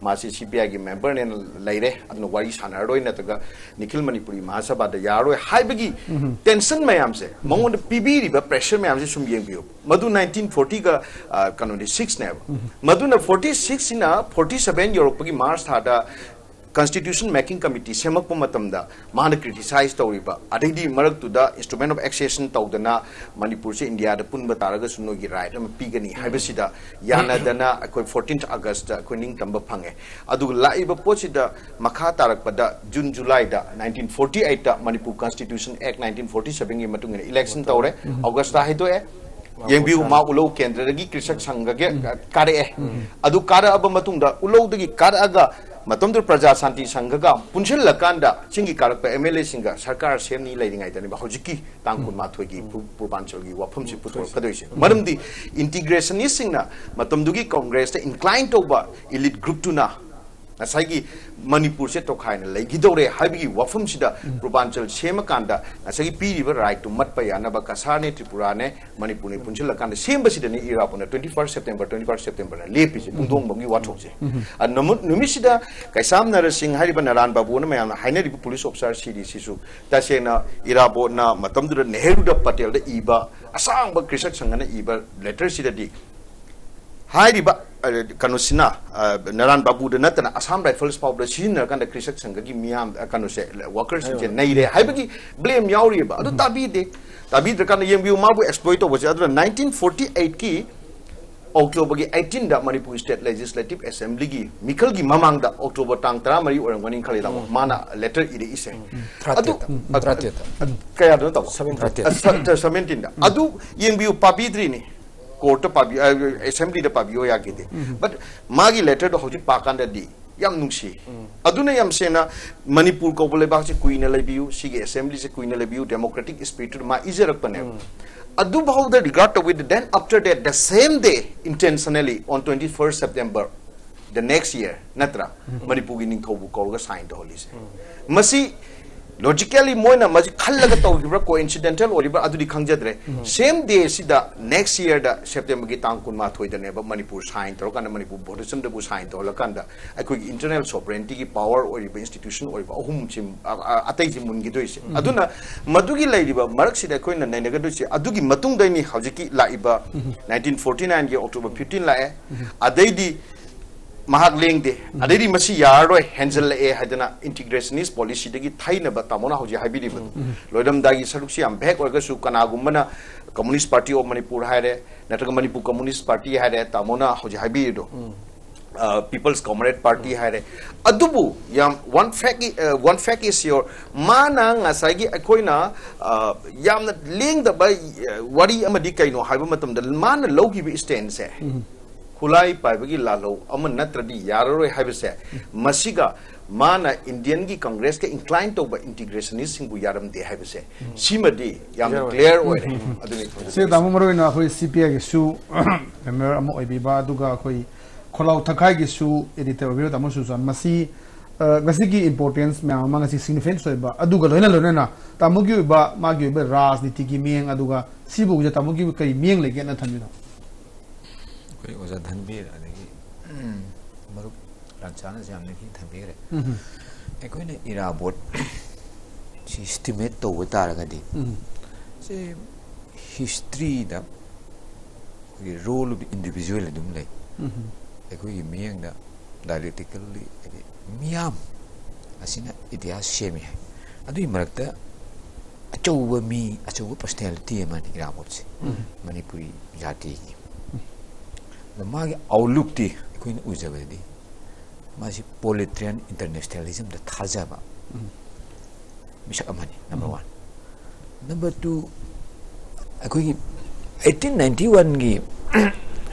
ꯃꯥꯁꯤ ꯁꯤ ꯄꯤ ꯑꯥꯏꯒꯤ ꯃꯦꯝꯕꯔꯅꯦꯅ ꯂꯩꯔꯦ, ꯑꯗꯨꯅ ꯋꯥꯔꯤ ꯁꯥꯟꯅꯔꯔꯣꯏ, ꯅꯠꯇ꯭ꯔꯒ ꯅꯤꯈꯤꯜ ꯃꯅꯤꯄꯨꯔꯤ ꯃꯍꯥꯁꯚꯥꯗ ꯌꯥꯔꯔꯣꯏ ꯍꯥꯏꯕꯒꯤ ꯇꯦꯟꯁꯟ ꯃꯌꯥꯝꯁꯦ, ꯃꯉꯣꯟꯗ ꯄꯤꯕꯤꯔꯤꯕ ꯄ꯭ꯔꯦꯁꯔ ꯃꯌꯥꯝꯁꯦ ꯁꯨꯝ ꯌꯦꯡꯕꯤꯌꯨ꯫ ꯃꯗꯨ ꯅꯥꯏꯟꯇꯤꯟ ꯐꯣꯔꯇꯤꯒ, ꯑ, ꯀꯩꯅꯣꯅꯤ, ꯁꯤꯛꯁꯅꯦꯕ꯫ ꯃꯗꯨꯅ ꯐꯣꯔꯇꯤ ꯁꯤꯛꯁꯁꯤꯅ ꯐꯣꯔꯇꯤ ꯁꯚꯦꯟ ꯌꯧꯔꯛꯄꯒꯤ ꯃꯥꯔꯆ ꯊꯥꯗ constitution making committee ꯁꯦꯝꯃꯛꯄ ꯃꯇꯝꯗ ꯃꯥꯅ ꯀ꯭ꯔꯤꯇꯤꯁꯥꯏꯖ ꯇꯧꯔꯤꯕ, ꯑꯗꯩꯗꯤ ꯃꯔꯛꯇꯨꯗ instrument of accession ꯇꯧꯗꯅ ꯃꯅꯤꯄꯨꯔꯁꯦ ꯏꯟꯗꯤꯌꯥꯗ ꯄꯨꯟꯕ ꯇꯥꯔꯒꯁꯨ ꯅꯣꯏꯒꯤ ꯔꯥꯏꯠ ꯑꯃ ꯄꯤꯒꯅꯤ ꯍꯥꯏꯕꯁꯤꯗ ꯌꯥꯅꯗꯅ ꯑꯩꯈꯣꯏ ꯐꯣꯔꯇꯤꯟ ꯑꯥꯒꯁꯇ ꯑꯩꯈꯣꯏ ꯅꯤꯡꯇꯝꯕ ꯐꯪꯉꯦ꯫ ꯑꯗꯨꯒ ꯂꯥꯛꯏꯕ ꯄꯣꯠꯁꯤꯗ ꯃꯈꯥ ꯇꯥꯔꯛꯄꯗ ꯖꯨꯟ ꯖꯨꯂꯥꯏꯗ ꯅꯥꯏꯟꯇꯤꯟ ꯐꯣꯔꯇꯤ ꯑꯩꯠꯇ ꯃꯅꯤꯄꯨꯔ ꯀꯟꯁꯇꯤꯇ꯭ꯌꯨꯁꯟ ꯑꯦꯛ ꯅꯥꯏꯟꯇꯤꯟ ꯐꯣꯔꯇꯤ ꯁꯚꯦꯟꯒꯤ ꯃꯇꯨꯡ ꯏꯟꯅ ꯏꯂꯦꯛꯁꯟ ꯇꯧꯔꯦ꯫ ꯑꯥꯒꯁꯇ ꯍꯥꯏꯗꯣꯛꯑꯦ꯫ ꯌꯦꯡꯕꯤꯌꯨ, ꯃꯥ ꯎꯂꯧ ꯀꯦꯟꯗ꯭ꯔꯗꯒꯤ ꯀ꯭ꯔꯤꯁꯛ ꯁꯪꯘꯒꯤ ꯀꯥꯔꯛꯑꯦ꯫ ꯑꯗꯨ ꯀꯥꯔꯛꯑꯕ ꯃꯇꯨꯡꯗ ꯎꯂꯧꯗꯒꯤ ꯀꯥꯔꯛꯑꯒ ꯃꯇꯝꯗꯨꯗ ꯄ꯭ꯔꯖꯥ ꯁꯥꯟꯇꯤ ꯁꯪꯘꯒ ꯄꯨꯟꯁꯤꯜꯂꯀꯥꯟꯗ ꯆꯤꯡꯒꯤ ꯀꯥꯔꯛꯄ ꯑꯦꯝ ꯑꯦꯜ ꯑꯦꯁꯤꯡꯒ ꯁꯔꯀꯥꯔ ꯁꯦꯝꯅꯤ ꯂꯩꯔꯤꯉꯩꯗꯅꯦꯕ ꯍꯧꯖꯤꯛꯀꯤ ꯇꯥꯡ ꯀꯨꯟꯃꯥꯊꯣꯏꯒꯤ ꯄꯨ- ꯄꯨꯔꯕꯥꯟꯆꯜꯒꯤ ꯋꯥꯐꯝꯁꯤ ꯄꯨꯊꯣꯔꯛꯀꯗꯣꯏꯁꯦ꯫ ꯃꯔꯝꯗꯤ ꯏꯟꯇꯤꯒ꯭ꯔꯦꯁꯅꯤꯁꯁꯤꯡꯅ ꯃꯇꯝꯗꯨꯒꯤ ꯀꯣꯡꯒ꯭ꯔꯦꯁꯇ ꯏꯟꯀ꯭ꯂꯥꯏꯟ ꯇꯧꯕ ꯏꯂꯤꯠ ꯒ꯭ꯔꯨꯞꯇꯨꯅ ꯉꯁꯥꯏꯒꯤ ꯃꯅꯤꯄꯨꯔꯁꯦ ꯇꯣꯈꯥꯏꯅ ꯂꯩꯈꯤꯗꯧꯔꯦ ꯍꯥꯏꯕꯒꯤ ꯋꯥꯐꯝꯁꯤꯗ ꯄꯨꯔꯕꯥꯟꯆꯜ ꯁꯦꯝꯃꯀꯥꯟꯗ ꯉꯁꯥꯏꯒꯤ ꯄꯤꯔꯤꯕ ꯔꯥꯏꯠꯇꯨ ꯃꯠꯄ ꯌꯥꯅꯕ ꯀꯁꯥꯔꯅꯦ, ꯇ꯭ꯔꯤꯄꯨꯔꯥꯅꯦ, ꯃꯅꯤꯄꯨꯔꯅꯦ ꯄꯨꯟꯁꯤꯜꯂꯀꯥꯟꯗ ꯁꯦꯝꯕꯁꯤꯗꯅꯤ ꯏꯔꯥꯕꯣꯠꯅ twenty first September, twenty first Septemberꯅ ꯂꯦꯞꯄꯤꯁꯦ, ꯄꯨꯡꯗꯣꯡꯕꯝꯒꯤ ꯋꯥꯊꯣꯛꯁꯦ꯫ ꯑ, ꯅꯃꯨ- ꯅꯨꯃꯤꯠꯁꯤꯗ ꯀꯩꯁꯥꯝ ꯅꯔꯁꯤꯡ ꯍꯥꯏꯔꯤꯕ ꯅꯔꯥꯟ ꯕꯥꯕꯨꯅ ꯃꯌꯥꯝꯅ ꯍꯥꯏꯅꯔꯤꯕ ꯄꯨꯂꯤꯁ ꯑꯣꯐꯤꯁꯔ ꯁꯤꯗꯤ ꯁꯤꯁꯨ ꯇꯁꯦꯡꯅ ꯏꯔꯥꯕꯣꯠꯅ ꯃꯇꯝꯗꯨꯗ ꯅꯦꯍꯔꯨꯗ ꯄꯇꯦꯜꯗ ꯏꯕ ꯑꯁꯥꯡꯕ ꯀ꯭ꯔꯤꯁꯛ ꯁꯪꯒꯅ ꯏꯕ ꯂꯦꯇꯔꯁꯤꯗꯗꯤ ꯍꯥꯏꯔꯤꯕ, ꯑ, ꯀꯩꯅꯣꯁꯤꯅ, ꯑ, ꯅꯔꯥꯟ ꯕꯥꯕꯨꯗ ꯅꯠꯇꯅ ꯑꯁꯥꯝ ꯔꯥꯏꯐꯜꯁ ꯐꯥꯎꯕꯗ ꯁꯤꯖꯤꯟꯅꯔꯀꯥꯟꯗ ꯀ꯭ꯔꯤꯁꯛ ꯁꯪꯒꯒꯤ ꯃꯤꯌꯥꯝ, ꯑ, ꯀꯩꯅꯣꯁꯦ, ꯋꯥꯀꯔꯁꯤꯡꯁꯦ ꯅꯩꯔꯦ ꯍꯥꯏꯕꯒꯤ ꯕ꯭ꯂꯦꯝ ꯌꯥꯎꯔꯤꯑꯕ꯫ ꯑꯗꯨ ꯇꯥꯕꯤꯗꯦ꯫ ꯇꯥꯕꯤꯗ꯭ꯔꯀꯥꯟꯗ ꯌꯦꯡꯕꯤꯌꯨ, ꯃꯥꯕꯨ ꯑꯦꯛꯁꯄ꯭ꯂꯣꯏꯠ ꯇꯧꯕꯁꯦ꯫ ꯑꯗꯨꯅ nineteen forty eightꯀꯤ Octoberꯒꯤ eighteenꯗ ꯃꯅꯤꯄꯨꯔ ꯁ꯭ꯇꯦꯠ ꯂꯦꯖꯤꯁꯂꯦꯇꯤꯚ ꯑꯦꯁꯦꯝꯕ꯭ꯂꯤꯒꯤ ꯃꯤꯈꯜꯒꯤ ꯃꯃꯥꯡꯗ October ꯇꯥꯡ ꯇꯔꯥꯃꯔꯤ ꯑꯣꯏꯔꯝꯒꯅꯤ ꯈꯜꯂꯤꯗ, ꯃꯥꯅ ꯂꯦꯇꯔ ꯏꯔꯛꯏꯁꯦ꯫ ꯑꯗꯨ, ꯇꯔꯥꯇꯔꯦꯠꯇ꯫ ꯎꯝ, ꯇꯔꯥꯇꯔꯦꯠꯇ꯫ ꯎꯝ꯫ ꯀꯌꯥꯗꯅꯣ ꯇꯧꯕ? Seventeen꯫ ꯇꯔꯥꯇꯔꯦꯠ꯫ ꯑ, ꯁ- ꯇ- seventeenꯗ꯫ ꯑꯗꯨ ꯌꯦꯡꯕꯤꯌꯨ, ꯄꯥꯕꯤꯗ꯭ꯔꯤꯅꯤ꯫ ꯀꯣꯔꯠꯇ ꯄꯥꯕꯤ-, ꯑ, ꯑꯦꯁꯦꯝꯕ꯭ꯂꯤꯗ ꯄꯥꯕꯤꯌꯣ ꯌꯥꯈꯤꯗꯦ꯫ ꯕꯠ ꯃꯥꯒꯤ ꯂꯦꯇꯔꯗꯣ ꯍꯧꯖꯤꯛ ꯄꯥꯀꯥꯟꯗꯗꯤ ꯌꯥꯝ ꯅꯨꯡꯁꯤ꯫ ꯑꯗꯨꯅ ꯌꯥꯝ ꯁꯦꯡꯅ ꯃꯅꯤꯄꯨꯔ ꯀꯧꯕ ꯂꯩꯕꯥꯛꯁꯦ ꯀꯨꯏꯅ ꯂꯩꯕꯤꯌꯨ, ꯁꯤꯒꯤ ꯑꯦꯁꯦꯝꯕ꯭ꯂꯤꯁꯦ ꯀꯨꯏꯅ ꯂꯩꯕꯤꯌꯨ, ꯗꯦꯃꯣꯀ꯭ꯔꯦꯇꯤꯛ ꯁ꯭ꯄꯤꯔꯤꯠꯇꯨꯗ ꯃꯥ ꯏꯖꯔꯛꯄꯅꯦꯕ꯫ ꯑꯗꯨ ꯐꯥꯎꯗ ꯔꯤꯒꯥꯔꯗ ꯇꯧꯋꯤꯗ, then after that, the same day, intentionally, on twenty first September, the next year, ꯅꯠꯇ꯭ꯔꯥ? ꯃꯅꯤꯄꯨꯔꯒꯤ ꯅꯤꯡꯊꯧꯕꯨ ꯀꯧꯔꯒ ꯁꯥꯏꯟ ꯇꯧꯍꯜꯂꯤꯁꯦ꯫ ꯃꯁꯤ ꯂꯣꯖꯤꯀꯦꯜꯂꯤ ꯃꯣꯏꯅ ꯃꯁꯤ ꯈꯜꯂꯒ ꯇꯧꯈꯤꯕ꯭ꯔꯥ, ꯀꯣꯏꯟꯁꯤꯗꯦꯟꯇꯦꯜ ꯑꯣꯏꯔꯤꯕ꯭ꯔꯥ, ꯑꯗꯨꯗꯤ ꯈꯪꯖꯗ꯭ꯔꯦ꯫ ꯁꯦꯝ ꯗꯦꯁꯤꯗ, ꯅꯦꯛꯁ ꯌꯔꯗ ꯁꯦꯞꯇꯦꯝꯕꯔꯒꯤ ꯇꯥꯡ ꯀꯨꯟꯃꯥꯊꯣꯏꯗꯅꯦꯕ ꯃꯅꯤꯄꯨꯔ ꯁꯥꯏꯟ ꯇꯧꯔꯀꯥꯟꯗ, ꯃꯅꯤꯄꯨꯔ ꯚꯣꯇꯦꯁꯟꯗꯕꯨ ꯁꯥꯏꯟ ꯇꯧꯍꯜꯂꯀꯥꯟꯗ ꯑꯩꯈꯣꯏꯒꯤ ꯏꯟꯇꯔꯅꯦꯜ ꯁꯣꯕꯔꯦꯟꯇꯤꯒꯤ ꯄꯥꯋꯔ ꯑꯣꯏꯔꯤꯕ ꯏꯟꯁꯇꯤꯇ꯭ꯌꯨꯁꯟ ꯑꯣꯏꯔꯤꯕ ꯑꯍꯨꯝꯁꯤ, ꯑ, ꯑ, ꯑꯇꯩꯁꯤ ꯃꯨꯟꯈꯤꯗꯣꯏꯁꯦ꯫ ꯑꯗꯨꯅ ꯃꯗꯨꯒꯤ ꯂꯩꯔꯤꯕ ꯃꯔꯛꯁꯤꯗ ꯑꯩꯈꯣꯏꯅ ꯅꯩꯅꯒꯗꯣꯏꯁꯦ꯫ ꯑꯗꯨꯒꯤ ꯃꯇꯨꯡꯗꯩꯅꯤ ꯍꯧꯖꯤꯛꯀꯤ ꯂꯥꯛꯏꯕ nineteen forty nineꯒꯤ October fifteen ꯂꯥꯛꯑꯦ꯫ ꯑꯗꯩꯗꯤ ꯃꯍꯥꯛ ꯂꯦꯡꯗꯦ꯫ ꯑꯗꯩꯗꯤ ꯃꯁꯤ ꯌꯥꯔꯔꯣꯏ, ꯍꯦꯟꯖꯜꯂꯛꯑꯦ ꯍꯥꯏꯗꯅ ꯏꯟꯇꯤꯒ꯭ꯔꯦꯁꯅꯤꯁ ꯄꯣꯂꯤꯁꯤꯗꯒꯤ ꯊꯩꯅꯕ ꯇꯥꯃꯣꯅ ꯍꯧꯖꯤꯛ ꯍꯥꯏꯕꯤꯔꯤꯕꯗꯣ꯫ ꯂꯣꯏꯔꯝꯗꯥꯏꯒꯤ ꯁꯔꯨꯛꯁꯤ ꯌꯥꯝ ꯚꯦꯛ ꯑꯣꯏꯔꯒꯁꯨ, ꯀꯅꯥꯒꯨꯝꯕꯅ Communist Party of Manipur ꯍꯥꯏꯔꯦ, ꯅꯠꯇ꯭ꯔꯒ ꯃꯅꯤꯄꯨꯔ ꯀꯝꯃꯨꯅꯤꯁ ꯄꯥꯔꯇꯤ ꯍꯥꯏꯔꯦ, ꯇꯥꯃꯣꯅ ꯍꯧꯖꯤꯛ ꯍꯥꯏꯕꯤꯔꯤꯗꯣ꯫ ꯑ, People's Comrade Party ꯍꯥꯏꯔꯦ꯫ ꯑꯗꯨꯕꯨ ꯌꯥꯝ one fact, ꯑ, one fact is sure, ꯃꯥꯅ ꯉꯁꯥꯏꯒꯤ ꯑꯩꯈꯣꯏꯅ, ꯑ, ꯌꯥꯝꯅ ꯂꯦꯡꯗꯕ, ꯑ, ꯋꯥꯔꯤ ꯑꯃꯗꯤ ꯀꯩꯅꯣ ꯍꯥꯏꯕ ꯃꯇꯝꯗ ꯃꯥꯅ ꯂꯧꯈꯤꯕ ꯁ꯭ꯇꯦꯟꯁꯦ, ꯈꯨꯠꯂꯥꯏ ꯄꯥꯏꯕꯒꯤ ꯂꯥꯜꯍꯧ ꯑꯃ ꯅꯠꯇ꯭ꯔꯗꯤ ꯌꯥꯔꯔꯣꯏ ꯍꯥꯏꯕꯁꯦ, ꯃꯁꯤꯒ ꯃꯥꯅ ꯏꯟꯗꯤꯌꯟꯒꯤ ꯀꯪꯒ꯭ꯔꯦꯁꯀ ꯏꯟꯀ꯭ꯂꯥꯏꯟ ꯇꯧꯕ ꯏꯟꯇꯤꯒ꯭ꯔꯦꯁꯅꯤꯁꯁꯤꯡꯕꯨ ꯌꯥꯔꯝꯗꯦ ꯍꯥꯏꯕꯁꯦ, ꯁꯤꯃꯗꯤ ꯌꯥꯝꯅ ꯌꯥꯔꯣꯏ꯫ ꯀ꯭ꯂꯤꯌꯥꯔ ꯑꯣꯏꯔꯦ꯫ ꯑꯗꯨꯅꯤ ꯁꯤ ꯇꯥꯃꯣ, ꯃꯔꯨ ꯑꯣꯏꯅ ꯑꯩꯈꯣꯏ ꯁꯤ ꯄꯤ ꯑꯥꯏꯒꯤꯁꯨ ꯃꯦꯝꯕꯔ ꯑꯃ ꯑꯣꯏꯕꯤꯕ, ꯑꯗꯨꯒ ꯑꯩꯈꯣꯏ ꯈꯣꯜꯂꯥꯎ ꯊꯛꯈꯥꯏꯒꯤꯁꯨ ꯑꯦꯗꯤꯇꯔ ꯑꯣꯏꯕꯤꯕ ꯇꯥꯃꯣ ꯁꯨꯖꯥꯟ, ꯃꯁꯤ ꯑ, ꯉꯁꯤꯒꯤ ꯏꯝꯄꯣꯔꯇꯦꯟꯁ ꯃꯌꯥꯝ ꯑꯃ, ꯉꯁꯤ ꯁꯤꯒꯅꯤꯐꯤꯀꯦꯟꯁ ꯑꯣꯏꯕ, ꯑꯗꯨꯒ ꯂꯣꯏꯅ ꯂꯣꯏꯅꯅ ꯇꯥꯃꯣꯒꯤ ꯑꯣꯏꯕ, ꯃꯥꯒꯤ ꯑꯣꯏꯕ ꯔꯥꯖꯅꯤꯇꯤꯒꯤ ꯃꯤꯠꯌꯦꯡ, ꯑꯗꯨꯒ ꯁꯤꯕꯨ ꯎꯕꯗ ꯇꯥꯃꯣꯒꯤ ꯀꯔꯤ ꯃꯤꯠꯌꯦꯡ ꯂꯩꯒꯦꯅ ꯊꯝꯕꯤꯅꯣ? ꯑꯩꯈꯣꯏ ꯑꯣꯖꯥ ꯙꯟꯕꯤꯔ ꯑꯗꯒꯤ ꯃꯔꯨꯞ ꯂꯥꯟꯆꯥꯅꯁꯨ ꯌꯥꯝꯅ ꯊꯤꯅ ꯊꯝꯕꯤꯈ꯭ꯔꯦ꯫ ꯑꯩꯈꯣꯏꯅ ꯏꯔꯥꯕꯣꯠ ꯁꯤ ꯏꯁꯇꯤꯃꯦꯠ ꯇꯧꯕ ꯇꯥꯔꯒꯗꯤ, ꯁꯤ ꯍꯤꯁꯇ꯭ꯔꯤꯗ ꯑꯩꯈꯣꯏꯒꯤ ꯔꯣꯜ ꯑꯣꯐ ꯏꯟꯗꯤꯕꯤꯖꯨꯋꯦꯜ ꯑꯗꯨꯝ ꯂꯩ꯫ ꯑꯩꯈꯣꯏꯒꯤ ꯃꯤꯠꯌꯦꯡꯗ ꯗꯥꯏꯂꯦꯛꯇꯤꯀꯦꯜꯂꯤ, ꯍꯥꯏꯗꯤ ꯃꯤꯌꯥꯝ ꯑꯁꯤꯅ ꯏꯇꯤꯍꯥꯁ ꯁꯦꯝꯃꯤ ꯍꯥꯏ꯫ ꯑꯗꯨꯒꯤ ꯃꯔꯛꯇ ꯑꯆꯧꯕ ꯃꯤ, ꯑꯆꯧꯕ ꯄꯔꯁꯅꯦꯂꯤꯇꯤ ꯑꯃꯅꯤ ꯏꯔꯥꯕꯣꯠꯁꯦ, ꯃꯅꯤꯄꯨꯔꯤ ꯖꯥꯇꯤꯒꯤ꯫ ꯑꯗꯣ ꯃꯥꯒꯤ ꯑꯥꯎꯠꯂꯨꯛꯇꯤ ꯑꯩꯈꯣꯏꯅ ꯎꯖꯕꯗꯗꯤ ꯃꯥꯁꯤ ꯄꯣꯂꯤꯇ꯭ꯔꯤꯌꯥꯟ ꯏꯟꯇꯔꯅꯦꯁꯅꯦꯂꯤꯖꯝꯗ ꯊꯥꯖꯕ ꯃꯤꯁꯛ ꯑꯃꯅꯤ, ꯅꯝꯕꯔ ꯋꯥꯟ꯫ ꯅꯝꯕꯔ ꯇꯨ, ꯑꯩꯈꯣꯏꯒꯤ ꯑꯩꯠꯇꯤꯟ ꯅꯥꯏꯟꯇꯤ ꯋꯥꯟꯒꯤ,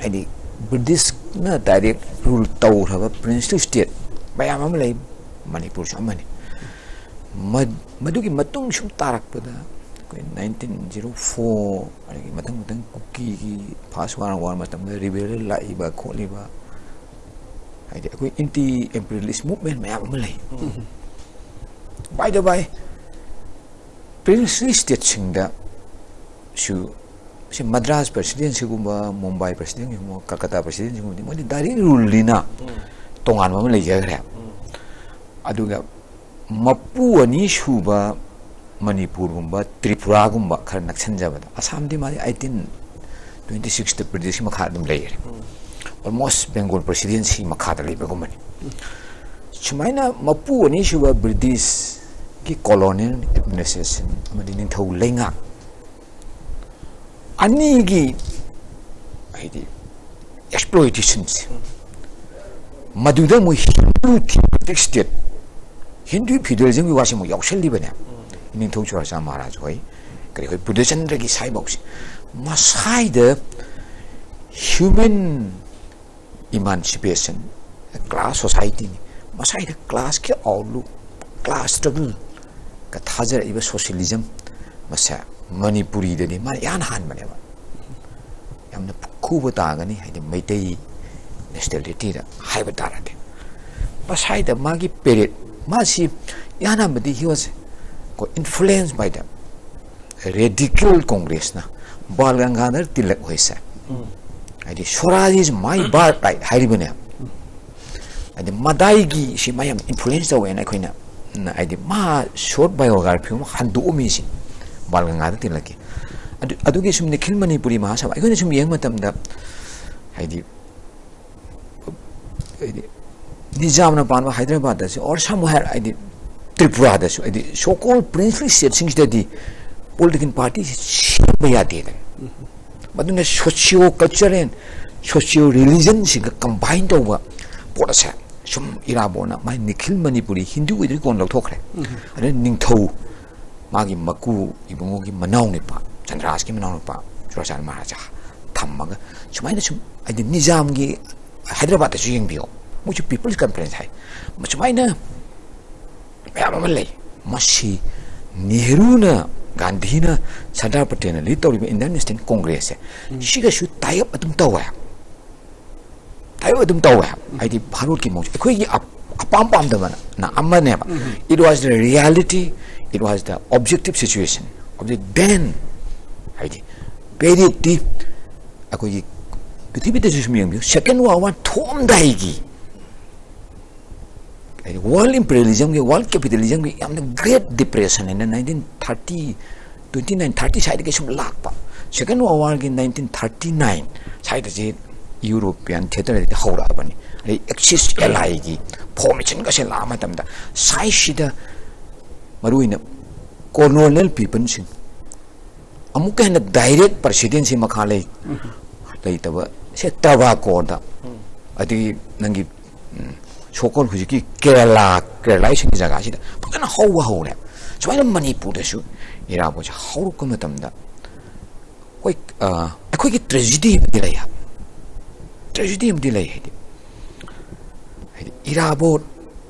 ꯍꯥꯏꯗꯤ, ꯕ꯭ꯔꯤꯇꯤꯁꯅ ꯗꯥꯏꯔꯦꯛ ꯔꯨꯜ ꯇꯧꯈ꯭ꯔꯕ ꯄ꯭ꯔꯤꯟꯁꯂꯤ ꯁ꯭ꯇꯦꯠ ꯃꯌꯥꯝ ꯑꯃ ꯂꯩ, ꯃꯅꯤꯄꯨꯔꯁꯨ ꯑꯃꯅꯤ꯫ ꯃ-, ꯃꯗꯨꯒꯤ ꯃꯇꯨꯡ ꯁꯨꯝ ꯇꯥꯔꯛꯄꯗ ꯑꯩꯈꯣꯏ ꯅꯥꯏꯟꯇꯤꯟ ꯖꯤꯔꯣ ꯐꯣꯔ, ꯑꯗꯒꯤ ꯃꯊꯪ ꯃꯊꯪ ꯀꯨꯀꯤꯒꯤ ꯐꯥꯔꯁ ꯋꯥꯔꯜ ꯋꯥꯔ ꯃꯇꯝꯗ ꯔꯤꯕꯦꯜ ꯂꯥꯛꯏꯕ ꯈꯣꯠꯂꯤꯕ, ꯍꯥꯏꯗꯤ ꯑꯩꯈꯣꯏ ꯑꯦꯟꯇꯤ ꯏꯝꯄꯤꯔꯤꯌꯦꯂꯤꯁ ꯃꯨꯚꯃꯦꯟ ꯃꯌꯥꯝ ꯑꯃ ꯂꯩ꯫ ꯕꯥꯏ ꯗ ꯕꯥꯏ, ꯄ꯭ꯔꯤꯟꯁꯂꯤ ꯁ꯭ꯇꯦꯠꯁꯤꯡꯗ ꯁꯨ, ꯁꯤ ꯃꯗ꯭ꯔꯥꯁ ꯄ꯭ꯔꯦꯁꯤꯗꯦꯟꯁꯤꯒꯨꯝꯕ, ꯃꯨꯝꯕꯥꯏ ꯄ꯭ꯔꯦꯁꯤꯗꯦꯟꯁꯤꯒꯨꯝꯕ, ꯀꯜꯀꯇꯥ ꯄ꯭ꯔꯦꯁꯤꯗꯦꯟꯁꯤꯒꯨꯝꯕꯗꯤ ꯃꯣꯏꯗꯤ ꯗꯥꯏꯔꯦꯛ ꯔꯨꯜꯅꯤꯅ ꯇꯣꯉꯥꯟꯕ ꯑꯃ ꯂꯩꯖꯈ꯭ꯔꯦ꯫ ꯑꯗꯨꯒ ꯃꯄꯨ ꯑꯅꯤ ꯁꯨꯕ ꯃꯅꯤꯄꯨꯔꯒꯨꯝꯕ, ꯇ꯭ꯔꯤꯄꯨꯔꯥꯒꯨꯝꯕ ꯈꯔ ꯅꯛꯁꯟꯖꯕꯗ, ꯑꯁꯥꯝꯗꯤ ꯃꯥꯗꯤ ꯑꯩꯠꯇꯤꯟ ꯇ꯭ꯋꯦꯟꯇꯤ ꯁꯤꯛꯁꯇ ꯕ꯭ꯔꯤꯇꯤꯁꯀꯤ ꯃꯈꯥ ꯑꯗꯨꯝ ꯂꯩꯈ꯭ꯔꯦ꯫ ꯑꯣꯜꯃꯣꯁ ꯕꯦꯡꯒꯣꯜ ꯄ꯭ꯔꯦꯁꯤꯗꯦꯟꯁꯤ ꯃꯈꯥꯗ ꯂꯩꯕꯒꯨꯝꯕꯅꯤ꯫ ꯁꯨꯃꯥꯏꯅ ꯃꯄꯨ ꯑꯅꯤꯁꯨꯕ ꯕ꯭ꯔꯤꯇꯤꯁꯀꯤ ꯀꯣꯂꯣꯅꯤꯌꯦꯜ ꯑꯦꯗꯃꯤꯅꯤꯁꯇ꯭ꯔꯦꯁꯟ ꯑꯃꯗꯤ ꯅꯤꯡꯊꯧ ꯂꯩꯉꯥꯛ ꯑꯅꯤꯒꯤ, ꯍꯥꯏꯗꯤ, ꯑꯦꯛꯁꯄ꯭ꯂꯣꯏꯇꯦꯁꯟꯁꯦ, ꯃꯗꯨꯗ ꯃꯣꯏ ꯍꯤꯟꯗꯨ ꯊꯤꯑꯣꯀ꯭ꯔꯦꯇꯤꯛ ꯁ꯭ꯇꯦꯠ, ꯍꯤꯟꯗꯨ ꯐꯤꯗꯔꯦꯂꯤꯖꯝꯒꯤ ꯋꯥꯁꯦ ꯑꯃꯨꯛ ꯌꯥꯎꯁꯜꯂꯤꯕꯅꯦ꯫ ꯅꯤꯡꯊꯧ ꯆꯨꯔꯥꯆꯥꯟ ꯃꯍꯥꯔꯥꯖ ꯍꯣꯏ, ꯀꯔꯤ ꯍꯣꯏ, ꯕꯨꯙꯆꯟꯗ꯭ꯔꯒꯤ ꯁ꯭ꯋꯥꯏꯐꯥꯎꯁꯦ꯫ ꯃꯁꯥꯏꯗ ꯍ꯭ꯌꯨꯃꯦꯟ emancipation, class societyꯅꯤ꯫ ꯃꯁꯥꯏꯗ classꯀꯤ outlook, class struggleꯒ ꯊꯥꯖꯔꯛꯏꯕ socialism ꯃꯁꯦ ꯃꯅꯤꯄꯨꯔꯤꯗꯗꯤ ꯃꯥꯅ ꯏꯍꯥꯟ ꯍꯥꯟꯕꯅꯦꯕ꯫ ꯌꯥꯝꯅ ꯈꯨꯕ ꯇꯥꯒꯅꯤ, ꯍꯥꯏꯗꯤ ꯃꯩꯇꯩ nationalityꯗ ꯍꯥꯏꯕ ꯇꯥꯔꯗꯤ꯫ ꯃꯁꯥꯏꯗ ꯃꯥꯒꯤ period, ꯃꯥꯁꯤ ꯏꯍꯥꯟ ꯍꯥꯟꯕꯗꯤ he was, ꯀꯣ, influenced by the radical Congressꯅ ꯕꯥꯜ ꯒꯪꯒꯥꯙꯔ ꯇꯤꯂꯛ ꯍꯣꯏꯁꯦ, ꯍꯥꯏꯗꯤ Swaraj is my birthright ꯍꯥꯏꯔꯤꯕꯅꯦ꯫ ꯍꯥꯏꯗꯤ ꯃꯗꯥꯏꯒꯤ ꯁꯤ ꯃꯥ ꯌꯥꯝ influence ꯇꯧꯋꯦꯅ ꯑꯩꯈꯣꯏꯅ, ꯎꯝ, ꯍꯥꯏꯗꯤ ꯃꯥ short biography ꯑꯃ ꯍꯟꯗꯣꯛꯑꯝꯃꯤꯁꯤ ꯕꯥꯜ ꯒꯪꯒꯥꯙꯔ ꯇꯤꯂꯛꯀꯤ꯫ ꯑꯗꯨ, ꯑꯗꯨꯒꯤ ꯁꯨꯝ ꯅꯤꯈꯤꯜ ꯃꯅꯤꯄꯨꯔꯤ ꯃꯍꯥꯁꯚꯥ ꯑꯩꯈꯣꯏꯅ ꯁꯨꯝ ꯌꯦꯡꯕ ꯃꯇꯝꯗ, ꯍꯥꯏꯗꯤ, ꯍꯥꯏꯗꯤ ꯅꯤꯖꯥꯝꯅ ꯄꯥꯟꯕ ꯍꯥꯏꯗ꯭ꯔꯕꯥꯗꯇꯁꯨ, or somewhere, ꯍꯥꯏꯗꯤ ꯇ꯭ꯔꯤꯄꯨꯔꯥꯗꯁꯨ, ꯍꯥꯏꯗꯤ so called princely stateꯁꯤꯡꯁꯤꯗꯗꯤ political partyꯁꯤ ꯁꯦꯝꯕ ꯌꯥꯗꯦꯗꯅ꯫ ꯃꯗꯨꯅ socio cultural, socio religionꯁꯤꯡꯒ combine ꯇꯧꯕ ꯄꯣꯠ ꯑꯁꯦ ꯁꯨꯝ ꯏꯔꯥꯕꯣꯠꯅ ꯃꯥꯏ ꯅꯤꯈꯤꯜ ꯃꯅꯤꯄꯨꯔꯤ ꯍꯤꯟꯗꯨ ꯑꯣꯏꯗꯣꯏ ꯀꯣꯟꯅ ꯂꯧꯊꯣꯛꯈ꯭ꯔꯦ꯫ ꯑꯗꯨꯅ ꯅꯤꯡꯊꯧ, ꯃꯥꯒꯤ ꯃꯀꯨ ꯏꯕꯨꯡꯉꯣꯒꯤ ꯃꯅꯥꯎ ꯅꯨꯄꯥ, ꯆꯟꯗ꯭ꯔꯥꯁꯀꯤ ꯃꯅꯥꯎ ꯅꯨꯄꯥ ꯆꯨꯔꯥꯆꯥꯟ ꯃꯍꯥꯔꯥꯖꯥ ꯊꯝꯃꯒ, ꯁꯨꯃꯥꯏꯅ ꯁꯨꯝ, ꯍꯥꯏꯗꯤ ꯅꯤꯖꯥꯝꯒꯤ ꯍꯥꯏꯗ꯭ꯔꯕꯥꯗꯇꯁꯨ ꯌꯦꯡꯕꯤꯌꯣ, ꯃꯣꯏꯁꯨ people's conference ꯍꯥꯏ, ꯁꯨꯃꯥꯏꯅ ꯃꯌꯥꯝ ꯑꯃ ꯂꯩ꯫ ꯃꯁꯤ ꯅꯦꯍꯔꯨꯅ, ꯒꯥꯟꯙꯤꯅ, ꯁꯔꯗꯥꯔ ꯄꯇꯦꯜꯅ lead ꯇꯧꯔꯤꯕ Indian National Congressꯁꯦ, ꯁꯤꯒꯁꯨ tie up ꯑꯗꯨꯝ ꯇꯧꯋꯦ꯫ Tie up ꯑꯗꯨꯝ ꯇꯧꯋꯦ꯫ ꯍꯥꯏꯗꯤ ꯚꯥꯔꯠꯀꯤ ꯃꯑꯣꯡꯁꯦ ꯑꯩꯈꯣꯏꯒꯤ ꯑꯞ-, ꯑꯄꯥꯝ ꯄꯥꯝꯗꯕꯅ ꯑꯃꯅꯦꯕ꯫ It was the reality, it was the objective situation of the then, ꯍꯥꯏꯗꯤ periodꯇꯤ ꯑꯩꯈꯣꯏꯒꯤ ꯄ꯭ꯔꯤꯊꯤꯕꯤꯗꯁꯨ ꯁꯨꯝ ꯌꯦꯡꯕꯤꯌꯨ, Second World War ꯊꯣꯛꯑꯝꯗꯥꯏꯒꯤ, ꯍꯥꯏꯗꯤ world imperialismꯒꯤ, world capitalismꯒꯤ ꯌꯥꯝꯅ Great Depression ꯍꯥꯏꯅ nineteen thirty, twenty nine, thirty ꯁ꯭ꯋꯥꯏꯗꯒꯤ ꯁꯨꯝ ꯂꯥꯛꯄ꯫ Second World Warꯒꯤ nineteen thirty nine ꯁ꯭ꯋꯥꯏꯗꯁꯤ European theaterꯗꯤ ꯍꯧꯔꯛꯑꯕꯅꯤ꯫ ꯑꯗꯩ Axis allyꯒꯤ formationꯒꯁꯦ ꯂꯥꯛꯑ ꯃꯇꯝꯗ ꯁ꯭ꯋꯥꯏꯁꯤꯗ ꯃꯔꯨꯑꯣꯏꯅ colonial peopleꯁꯤꯡ, ꯑꯃꯨꯛꯀ ꯍꯦꯟꯅ direct presidency ꯃꯈꯥ ꯂꯩ-, ꯂꯩꯇꯕ ꯁꯦ ꯇ꯭ꯔꯚꯥꯀꯣꯔꯗ, ꯑꯗꯒꯤ ꯅꯪꯒꯤ, ꯎꯝ, so called ꯍꯧꯖꯤꯛꯀꯤ ꯀꯦꯔꯂꯥ, ꯀꯦꯔꯂꯥ ꯏꯁꯤꯡꯒꯤ ꯖꯒꯥꯁꯤꯗ ꯐꯖꯅ ꯍꯧꯕ ꯍꯧꯔꯦ꯫ ꯁꯨꯃꯥꯏꯅ ꯃꯅꯤꯄꯨꯔꯗꯁꯨ ꯏꯔꯥꯕꯣꯠꯁꯦ ꯍꯧꯔꯛꯄ ꯃꯇꯝꯗ, ꯍꯣꯏ, ꯑ, ꯑꯩꯈꯣꯏꯒꯤ tragedy ꯑꯃꯗꯤ ꯂꯩ ꯍꯥꯏꯕ꯫ ꯇ꯭ꯔꯦꯖꯦꯗꯤ ꯑꯃꯗꯤ ꯂꯩ꯫ ꯍꯥꯏꯗꯤ, ꯍꯥꯏꯗꯤ ꯏꯔꯥꯕꯣꯠ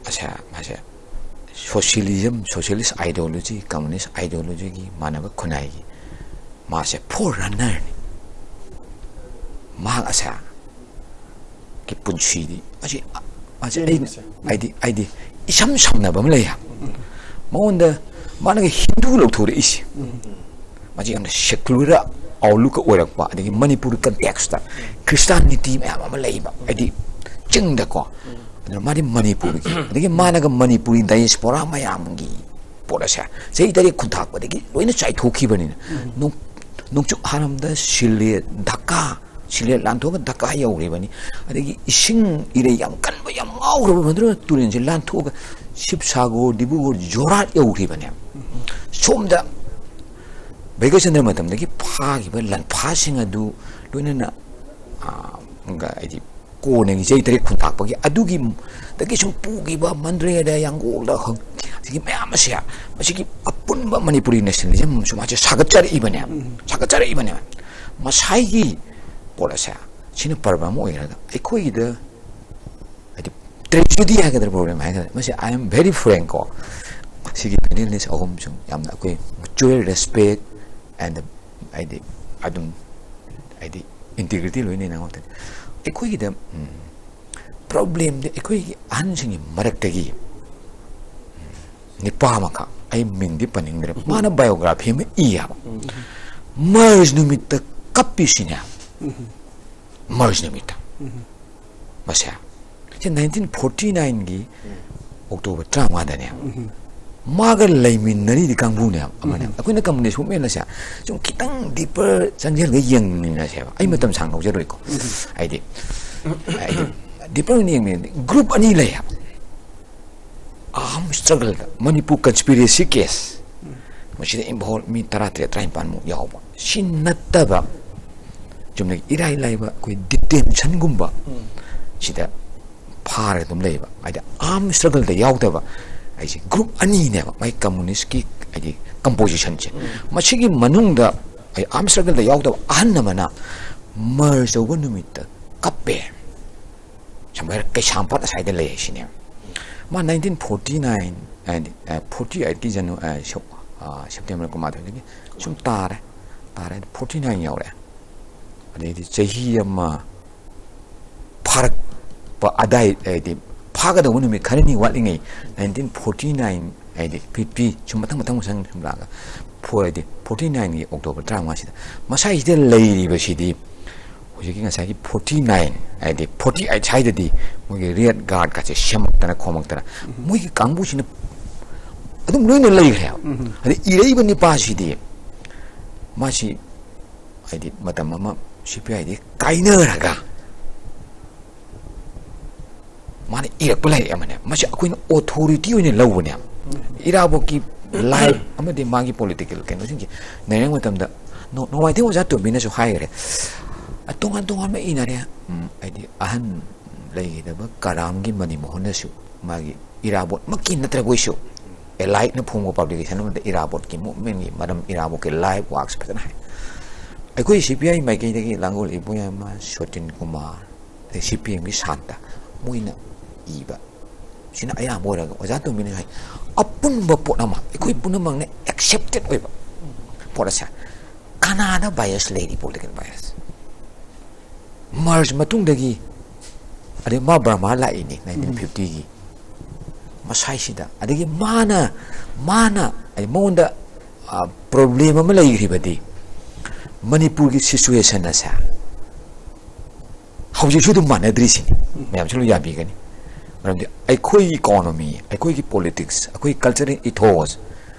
ꯑꯁꯦ, ꯃꯥꯁꯦ socialism, socialist ideology, communist ideologyꯒꯤ ꯃꯥꯟꯅꯕ ꯈꯨꯟꯅꯥꯏꯒꯤ ꯃꯥꯁꯦ forerunnerꯅꯤ꯫ ꯃꯍꯥꯛ ꯑꯁꯦ ꯒꯤ ꯄꯨꯟꯁꯤꯗꯤ ꯃꯁꯤ, ꯃꯁꯤ ꯑꯩꯅ, ꯆꯦꯟꯕꯁꯦ꯫ ꯍꯥꯏꯗꯤ, ꯍꯥꯏꯗꯤ ꯏꯁꯝ ꯁꯝꯅꯕ ꯑꯃ ꯂꯩ ꯍꯥꯏꯕ꯫ ꯃꯉꯣꯟꯗ ꯃꯥꯅꯒ ꯍꯤꯟꯗꯨ ꯂꯧꯊꯣꯔꯛꯏꯁꯦ, ꯃꯁꯤ ꯌꯥꯝꯅ secular outlook ꯑꯣꯏꯔꯛꯄ, ꯑꯗꯒꯤ ꯃꯅꯤꯄꯨꯔ contextꯇ Christianity ꯃꯌꯥꯝ ꯑꯃ ꯂꯩꯕ, ꯍꯥꯏꯗꯤ ꯆꯤꯡꯗꯀꯣ꯫ ꯑꯗꯨꯅ ꯃꯥꯗꯤ ꯃꯅꯤꯄꯨꯔꯒꯤ, ꯑꯗꯒꯤ ꯃꯥꯅꯒ ꯃꯅꯤꯄꯨꯔꯤ diaspora ꯃꯌꯥꯝꯒꯤ ꯄꯣꯠ ꯑꯁꯦ ꯆꯍꯤ ꯇꯔꯦꯠ ꯈꯨꯟꯊꯥꯛꯄꯗꯒꯤ ꯂꯣꯏꯅ ꯆꯥꯏꯊꯣꯛꯈꯤꯕꯅꯤꯅ꯫ ꯅꯣꯡ-, ꯅꯣꯡꯆꯨꯞ ꯍꯥꯔꯝꯗ ꯁꯤꯂꯦꯠ, ꯙꯀꯥ, ꯁꯤꯂꯦꯠ ꯂꯥꯟꯊꯣꯛꯑꯒ ꯙꯀꯥ ꯌꯧꯔꯤꯕꯅꯤ꯫ ꯑꯗꯒꯤ ꯏꯁꯤꯡ ꯏꯔꯩ ꯌꯥꯝ ꯀꯟꯕ, ꯌꯥꯝ ꯉꯥꯎꯈ꯭ꯔꯕ ꯃꯗꯨꯅ ꯇꯨꯔꯦꯜꯁꯦ ꯂꯥꯟꯊꯣꯛꯑꯒ ꯁꯤꯕꯁꯥꯒꯣꯔ, ꯗꯤꯕ꯭ꯔꯨꯒꯣꯔ, ꯖꯣꯔꯍꯥꯠ ꯌꯧꯈ꯭ꯔꯤꯕꯅꯦ꯫ ꯁꯣꯝꯗ ꯚꯩꯒ꯭ꯌꯆꯟꯗ꯭ꯔ ꯃꯇꯝꯗꯒꯤ ꯐꯥꯈꯤꯕ ꯂꯟꯐꯥꯁꯤꯡ ꯑꯗꯨ ꯂꯣꯏꯅꯅ, ꯑꯥ, ꯍꯥꯏꯗꯤ ꯀꯣꯟꯅꯒꯤ ꯆꯍꯤ ꯇꯔꯦꯠ ꯈꯨꯟꯇꯥꯛꯄꯒꯤ ꯑꯗꯨꯒꯤ ꯗꯒꯤ ꯁꯨꯝ ꯄꯨꯈꯤꯕ ꯃꯟꯗ꯭ꯔꯦꯗ, ꯌꯥꯡꯒꯣꯜꯗ ꯍꯪ-, ꯁꯤꯒꯤ ꯃꯌꯥꯝ ꯑꯁꯦ, ꯃꯁꯤꯒꯤ ꯑꯄꯨꯟꯕ ꯃꯅꯤꯄꯨꯔꯤ nationalism ꯁꯨꯃꯥꯏꯅ ꯁꯥꯒꯠꯆꯔꯛꯏꯕꯅꯦ, ꯁꯥꯒꯠꯆꯔꯛꯏꯕꯅꯦ꯫ ꯉꯁꯥꯏꯒꯤ ꯄꯣꯠ ꯑꯁꯦ ꯁꯤꯅ ꯄꯔꯕ ꯑꯃ ꯑꯣꯏꯔꯒ ꯑꯩꯈꯣꯏꯒꯤꯗ, ꯍꯥꯏꯗꯤ, tragedy ꯍꯥꯏꯒꯗ꯭ꯔꯥ, problem ꯍꯥꯏꯒꯗ꯭ꯔꯥ, ꯃꯁꯤ I am very frank ꯀꯣ, ꯁꯤꯒꯤ panelist ꯑꯍꯨꯝꯁꯨ ꯌꯥꯝꯅ ꯑꯩꯈꯣꯏ mutual respect and, ꯍꯥꯏꯗꯤ, ꯑꯗꯨꯝ, ꯍꯥꯏꯗꯤ, integrity ꯂꯣꯏꯅ ꯉꯥꯛꯇꯅꯤ꯫ ꯑꯩꯈꯣꯏꯒꯤꯗ, ꯎꯝ, problemꯗꯤ ꯑꯩꯈꯣꯏꯒꯤ ꯑꯍꯟꯁꯤꯡꯒꯤ ꯃꯔꯛꯇꯒꯤ, ꯎꯝ, ꯅꯤꯄꯥ ꯑꯃꯈꯛ, ꯑꯩ ꯃꯤꯡꯗꯤ ꯄꯟꯅꯤꯡꯗ꯭ꯔꯦ, ꯃꯥꯅ biography ꯑꯃ ꯏ ꯍꯥꯏꯕ꯫ Merge ꯅꯨꯃꯤꯠꯇ ꯀꯞꯄꯤꯁꯤꯅꯦ꯫ Merge ꯅꯨꯃꯤꯠꯇ꯫ ꯃꯁꯦ꯫ ꯁꯤ nineteen forty nineꯒꯤ October ꯇꯔꯥꯃꯉꯥꯗꯅꯦ꯫ ꯃꯥꯒ ꯂꯩꯃꯤꯟꯅꯔꯤꯗꯤ ꯀꯥꯡꯕꯨꯅꯦꯕ ꯑꯃꯅꯦ꯫ ꯑꯩꯈꯣꯏꯅ communist movement ꯑꯁꯦ ꯁꯨꯝ ꯈꯤꯇꯪ deeper ꯆꯪꯁꯤꯜꯂꯒ ꯌꯦꯡꯃꯤꯟꯅꯁꯦꯕ꯫ ꯑꯩ ꯃꯇꯝ ꯁꯥꯡꯅ ꯂꯧꯖꯔꯣꯏꯀꯣ꯫ ꯍꯥꯏꯗꯤ, deeper ꯑꯣꯏꯅ ꯌꯦꯡꯃꯤꯟꯅꯗꯤ group ꯑꯅꯤ ꯂꯩ ꯍꯥꯏꯕ꯫ Armed struggleꯗ ꯃꯅꯤꯄꯨꯔ conspiracy case, ꯃꯁꯤꯗ involve ꯃꯤ ꯇꯔꯥꯇꯔꯦꯠ, ꯇꯔꯥꯅꯤꯄꯥꯟꯃꯨꯛ ꯌꯥꯎꯕ꯫ ꯁꯤ ꯅꯠꯇꯕ ꯆꯨꯝꯅꯒꯤ ꯏꯔꯥꯏ ꯂꯥꯏꯕ ꯑꯩꯈꯣꯏ detentionꯒꯨꯝꯕ ꯁꯤꯗ ꯐꯥꯔꯒ ꯑꯗꯨꯝ ꯂꯩꯕ, ꯍꯥꯏꯗꯤ armed struggleꯗ ꯌꯥꯎꯗꯕ ꯍꯥꯏꯁꯦ group ꯑꯅꯤꯅꯦꯕ ꯃꯥꯏ communistꯀꯤ, ꯍꯥꯏꯗꯤ, compositionꯁꯦ꯫ ꯃꯁꯤꯒꯤ ꯃꯅꯨꯡꯗ, ꯍꯥꯏꯗꯤ, armed struggleꯗ ꯌꯥꯎꯗꯕ ꯑꯍꯟ ꯑꯃꯅ merge ꯇꯧꯕ ꯅꯨꯃꯤꯠꯇ ꯀꯞꯄꯦ꯫ ꯁꯝꯕꯔ ꯀꯩꯁꯥꯝꯄꯥꯠ ꯑꯁ꯭ꯋꯥꯏꯗ ꯂꯩ ꯍꯥꯏꯁꯤꯅꯦ꯫ ꯃꯥ ꯅꯥꯏꯟꯇꯤꯟ ꯐꯣꯔꯇꯤ ꯅꯥꯏꯟ, ꯍꯥꯏꯗꯤ, ꯑ, ꯐꯣꯔꯇꯤ ꯑꯩꯠꯀꯤ ꯖꯅꯨ-, ꯑ, ꯁꯣ-, ꯑ, ꯁꯦꯞꯇꯦꯝꯕꯔ ꯀꯨꯟꯃꯥꯊꯣꯏꯗꯒꯤ ꯁꯨꯝ ꯇꯥꯔꯦ, ꯇꯥꯔꯦ, ꯐꯣꯔꯇꯤ ꯅꯥꯏꯟ ꯌꯧꯔꯛꯑꯦ꯫ ꯑꯗꯩꯗꯤ ꯆꯍꯤ ꯑꯃ ꯐꯥꯔꯛꯄ ꯑꯗꯥꯏ, ꯍꯥꯏꯗꯤ, ꯐꯥꯒꯗꯧꯕ ꯅꯨꯃꯤꯠ ꯈꯔꯅꯤ ꯋꯥꯠꯂꯤꯉꯩ, ꯅꯥꯏꯟꯇꯤꯟ ꯐꯣꯔꯇꯤ ꯅꯥꯏꯟ, ꯍꯥꯏꯗꯤ, ꯐꯤꯐꯇꯤ, ꯁꯨꯝ ꯃꯊꯪ, ꯃꯊꯪ, ꯃꯊꯪ ꯁꯨꯝ ꯂꯥꯛꯑꯒ, ꯐꯣꯔ, ꯍꯥꯏꯗꯤ, ꯐꯣꯔꯇꯤ ꯅꯥꯏꯟꯒꯤ ꯑꯣꯛꯇꯣꯕꯔ ꯇꯔꯥꯃꯉꯥꯁꯤꯗ ꯃꯁꯥꯏꯁꯤꯗ ꯂꯩꯔꯤꯕꯁꯤꯗꯤ ꯍꯧꯖꯤꯛꯀꯤ ꯉꯁꯥꯏꯒꯤ ꯐꯣꯔꯇꯤ ꯅꯥꯏꯟ, ꯍꯥꯏꯗꯤ, ꯐꯣꯔꯇꯤ ꯑꯩꯠ ꯁ꯭ꯋꯥꯏꯗꯗꯤ ꯃꯣꯏꯒꯤ ꯔꯦꯠ ꯒꯥꯔꯗꯀꯁꯦ ꯁꯦꯝꯃꯛꯇꯅ ꯈꯣꯝꯃꯛꯇꯅ ꯃꯣꯏꯒꯤ ꯀꯥꯡꯕꯨꯁꯤꯅ ꯑꯗꯨꯝ ꯂꯣꯏꯅ ꯂꯩꯈ꯭ꯔꯦꯕ꯫ ꯑꯗꯩ ꯏꯔꯛꯏꯕ ꯅꯤꯄꯥꯁꯤꯗꯤ ꯃꯥꯁꯤ, ꯍꯥꯏꯗꯤ, ꯃꯇꯝ ꯑꯃ ꯁꯤ ꯄꯤ ꯑꯥꯏꯗꯤ ꯀꯥꯏꯅꯔꯒ ꯃꯥꯅ ꯏꯔꯛꯄ ꯂꯥꯏꯔꯤꯛ ꯑꯃꯅꯦ꯫ ꯃꯁꯤ ꯑꯩꯈꯣꯏꯅ ꯑꯣꯊꯣꯔꯤꯇꯤ ꯑꯣꯏꯅ ꯂꯧꯕꯅꯦ꯫ ꯏꯔꯥꯕꯣꯠꯀꯤ ꯂꯥꯏꯐ ꯑꯃꯗꯤ ꯃꯥꯒꯤ ꯄꯣꯂꯤꯇꯤꯀꯦꯜ ꯀꯩꯅꯣꯁꯤꯡꯁꯦ ꯅꯩꯅꯕ ꯃꯇꯝꯗ, ꯅꯣ-, ꯅꯣꯡꯃꯥꯏꯊꯦꯝ ꯑꯣꯖꯥ ꯇꯣꯝꯕꯤꯅꯁꯨ ꯍꯥꯏꯈ꯭ꯔꯦ, ꯑ, ꯇꯣꯉꯥꯟ ꯇꯣꯉꯥꯟꯕ ꯏꯅꯔꯦ꯫ ꯎꯝ, ꯍꯥꯏꯗꯤ, ꯑꯍꯟ ꯂꯩꯈꯤꯗꯕ ꯀꯔꯥꯝꯒꯤ ꯃꯅꯤꯃꯣꯍꯟꯅꯁꯨ ꯃꯥꯒꯤ ꯏꯔꯥꯕꯣꯠꯃꯛꯀꯤ ꯅꯠꯇ꯭ꯔꯒꯁꯨ ꯑꯦꯂꯥꯏꯠꯅ ꯐꯣꯡꯕ ꯄꯕ꯭ꯂꯤꯀꯦꯁꯟ ꯑꯃꯗ ꯏꯔꯥꯕꯣꯠꯀꯤ ꯃꯨꯞꯃꯦꯟꯒꯤ ꯃꯔꯝ, ꯏꯔꯥꯕꯣꯠꯀꯤ ꯂꯥꯏꯐ ꯋꯥꯔꯛꯁ ꯐꯖꯅ ꯍꯥꯏ꯫ ꯑꯩꯈꯣꯏ ꯁꯤ ꯄꯤ ꯑꯥꯏ ꯃꯥꯏꯀꯩꯗꯒꯤ ꯂꯥꯡꯒꯣꯜ ꯏꯕꯣꯌꯥꯏꯃ, ꯁꯣꯇꯤꯟ ꯀꯨꯃꯥꯔ, ꯑꯗꯩ ꯁꯤ ꯄꯤ ꯑꯦꯝꯒꯤ ꯁꯥꯟꯇ, ꯃꯣꯏꯅ ꯏꯕ ꯁꯤꯅ ꯑꯌꯥꯝꯕ ꯑꯣꯏꯔꯒ, ꯑꯣꯖꯥ ꯇꯣꯝꯕꯤꯅ ꯍꯥꯏ, ꯑꯄꯨꯟꯕ ꯄꯣꯠ ꯑꯃ ꯑꯩꯈꯣꯏ ꯄꯨꯝꯅꯃꯛꯅ ꯑꯦꯛꯁꯦꯞꯇꯦꯠ ꯑꯣꯏꯕ ꯄꯣꯠ ꯑꯁꯦ ꯀꯅꯥꯗ ꯕꯥꯏꯁ ꯂꯩꯔꯤ? Political bias. ꯃꯔꯖ ꯃꯇꯨꯡꯗꯒꯤ, ꯑꯗꯩ ꯃꯥ ꯕꯔꯃꯥ ꯂꯥꯛꯏꯅꯤ ꯅꯥꯏꯟꯇꯤꯟ ꯐꯤꯐꯇꯤꯒꯤ ꯃꯁꯥꯏꯁꯤꯗ, ꯑꯗꯒꯤ ꯃꯥꯅ, ꯃꯥꯅ, ꯑꯩ ꯃꯉꯣꯟꯗ, ꯑ, ꯄ꯭ꯔꯣꯕ꯭ꯂꯦꯝ ꯑꯃ ꯂꯩꯈ꯭ꯔꯤꯕꯗꯤ ꯃꯅꯤꯄꯨꯔꯒꯤ ꯁꯤꯆꯨꯋꯦꯁꯟ ꯑꯁꯦ ꯍꯧꯖꯤꯛꯁꯨ ꯑꯗꯨꯝ ꯃꯥꯟꯅꯗ꯭ꯔꯤꯁꯤꯅꯤ꯫ ꯃꯌꯥꯝꯁꯨ ꯂꯣꯏ ꯌꯥꯕꯤꯒꯅꯤ꯫ ꯃꯔꯝꯗꯤ ꯑꯩꯈꯣꯏꯒꯤ ꯏꯀꯣꯅꯣꯃꯤ, ꯑꯩꯈꯣꯏꯒꯤ ꯄꯣꯂꯤꯇꯤꯛꯁ, ꯑꯩꯈꯣꯏꯒꯤ ꯀꯜꯆꯔꯦꯜ ꯏꯊꯣꯁ,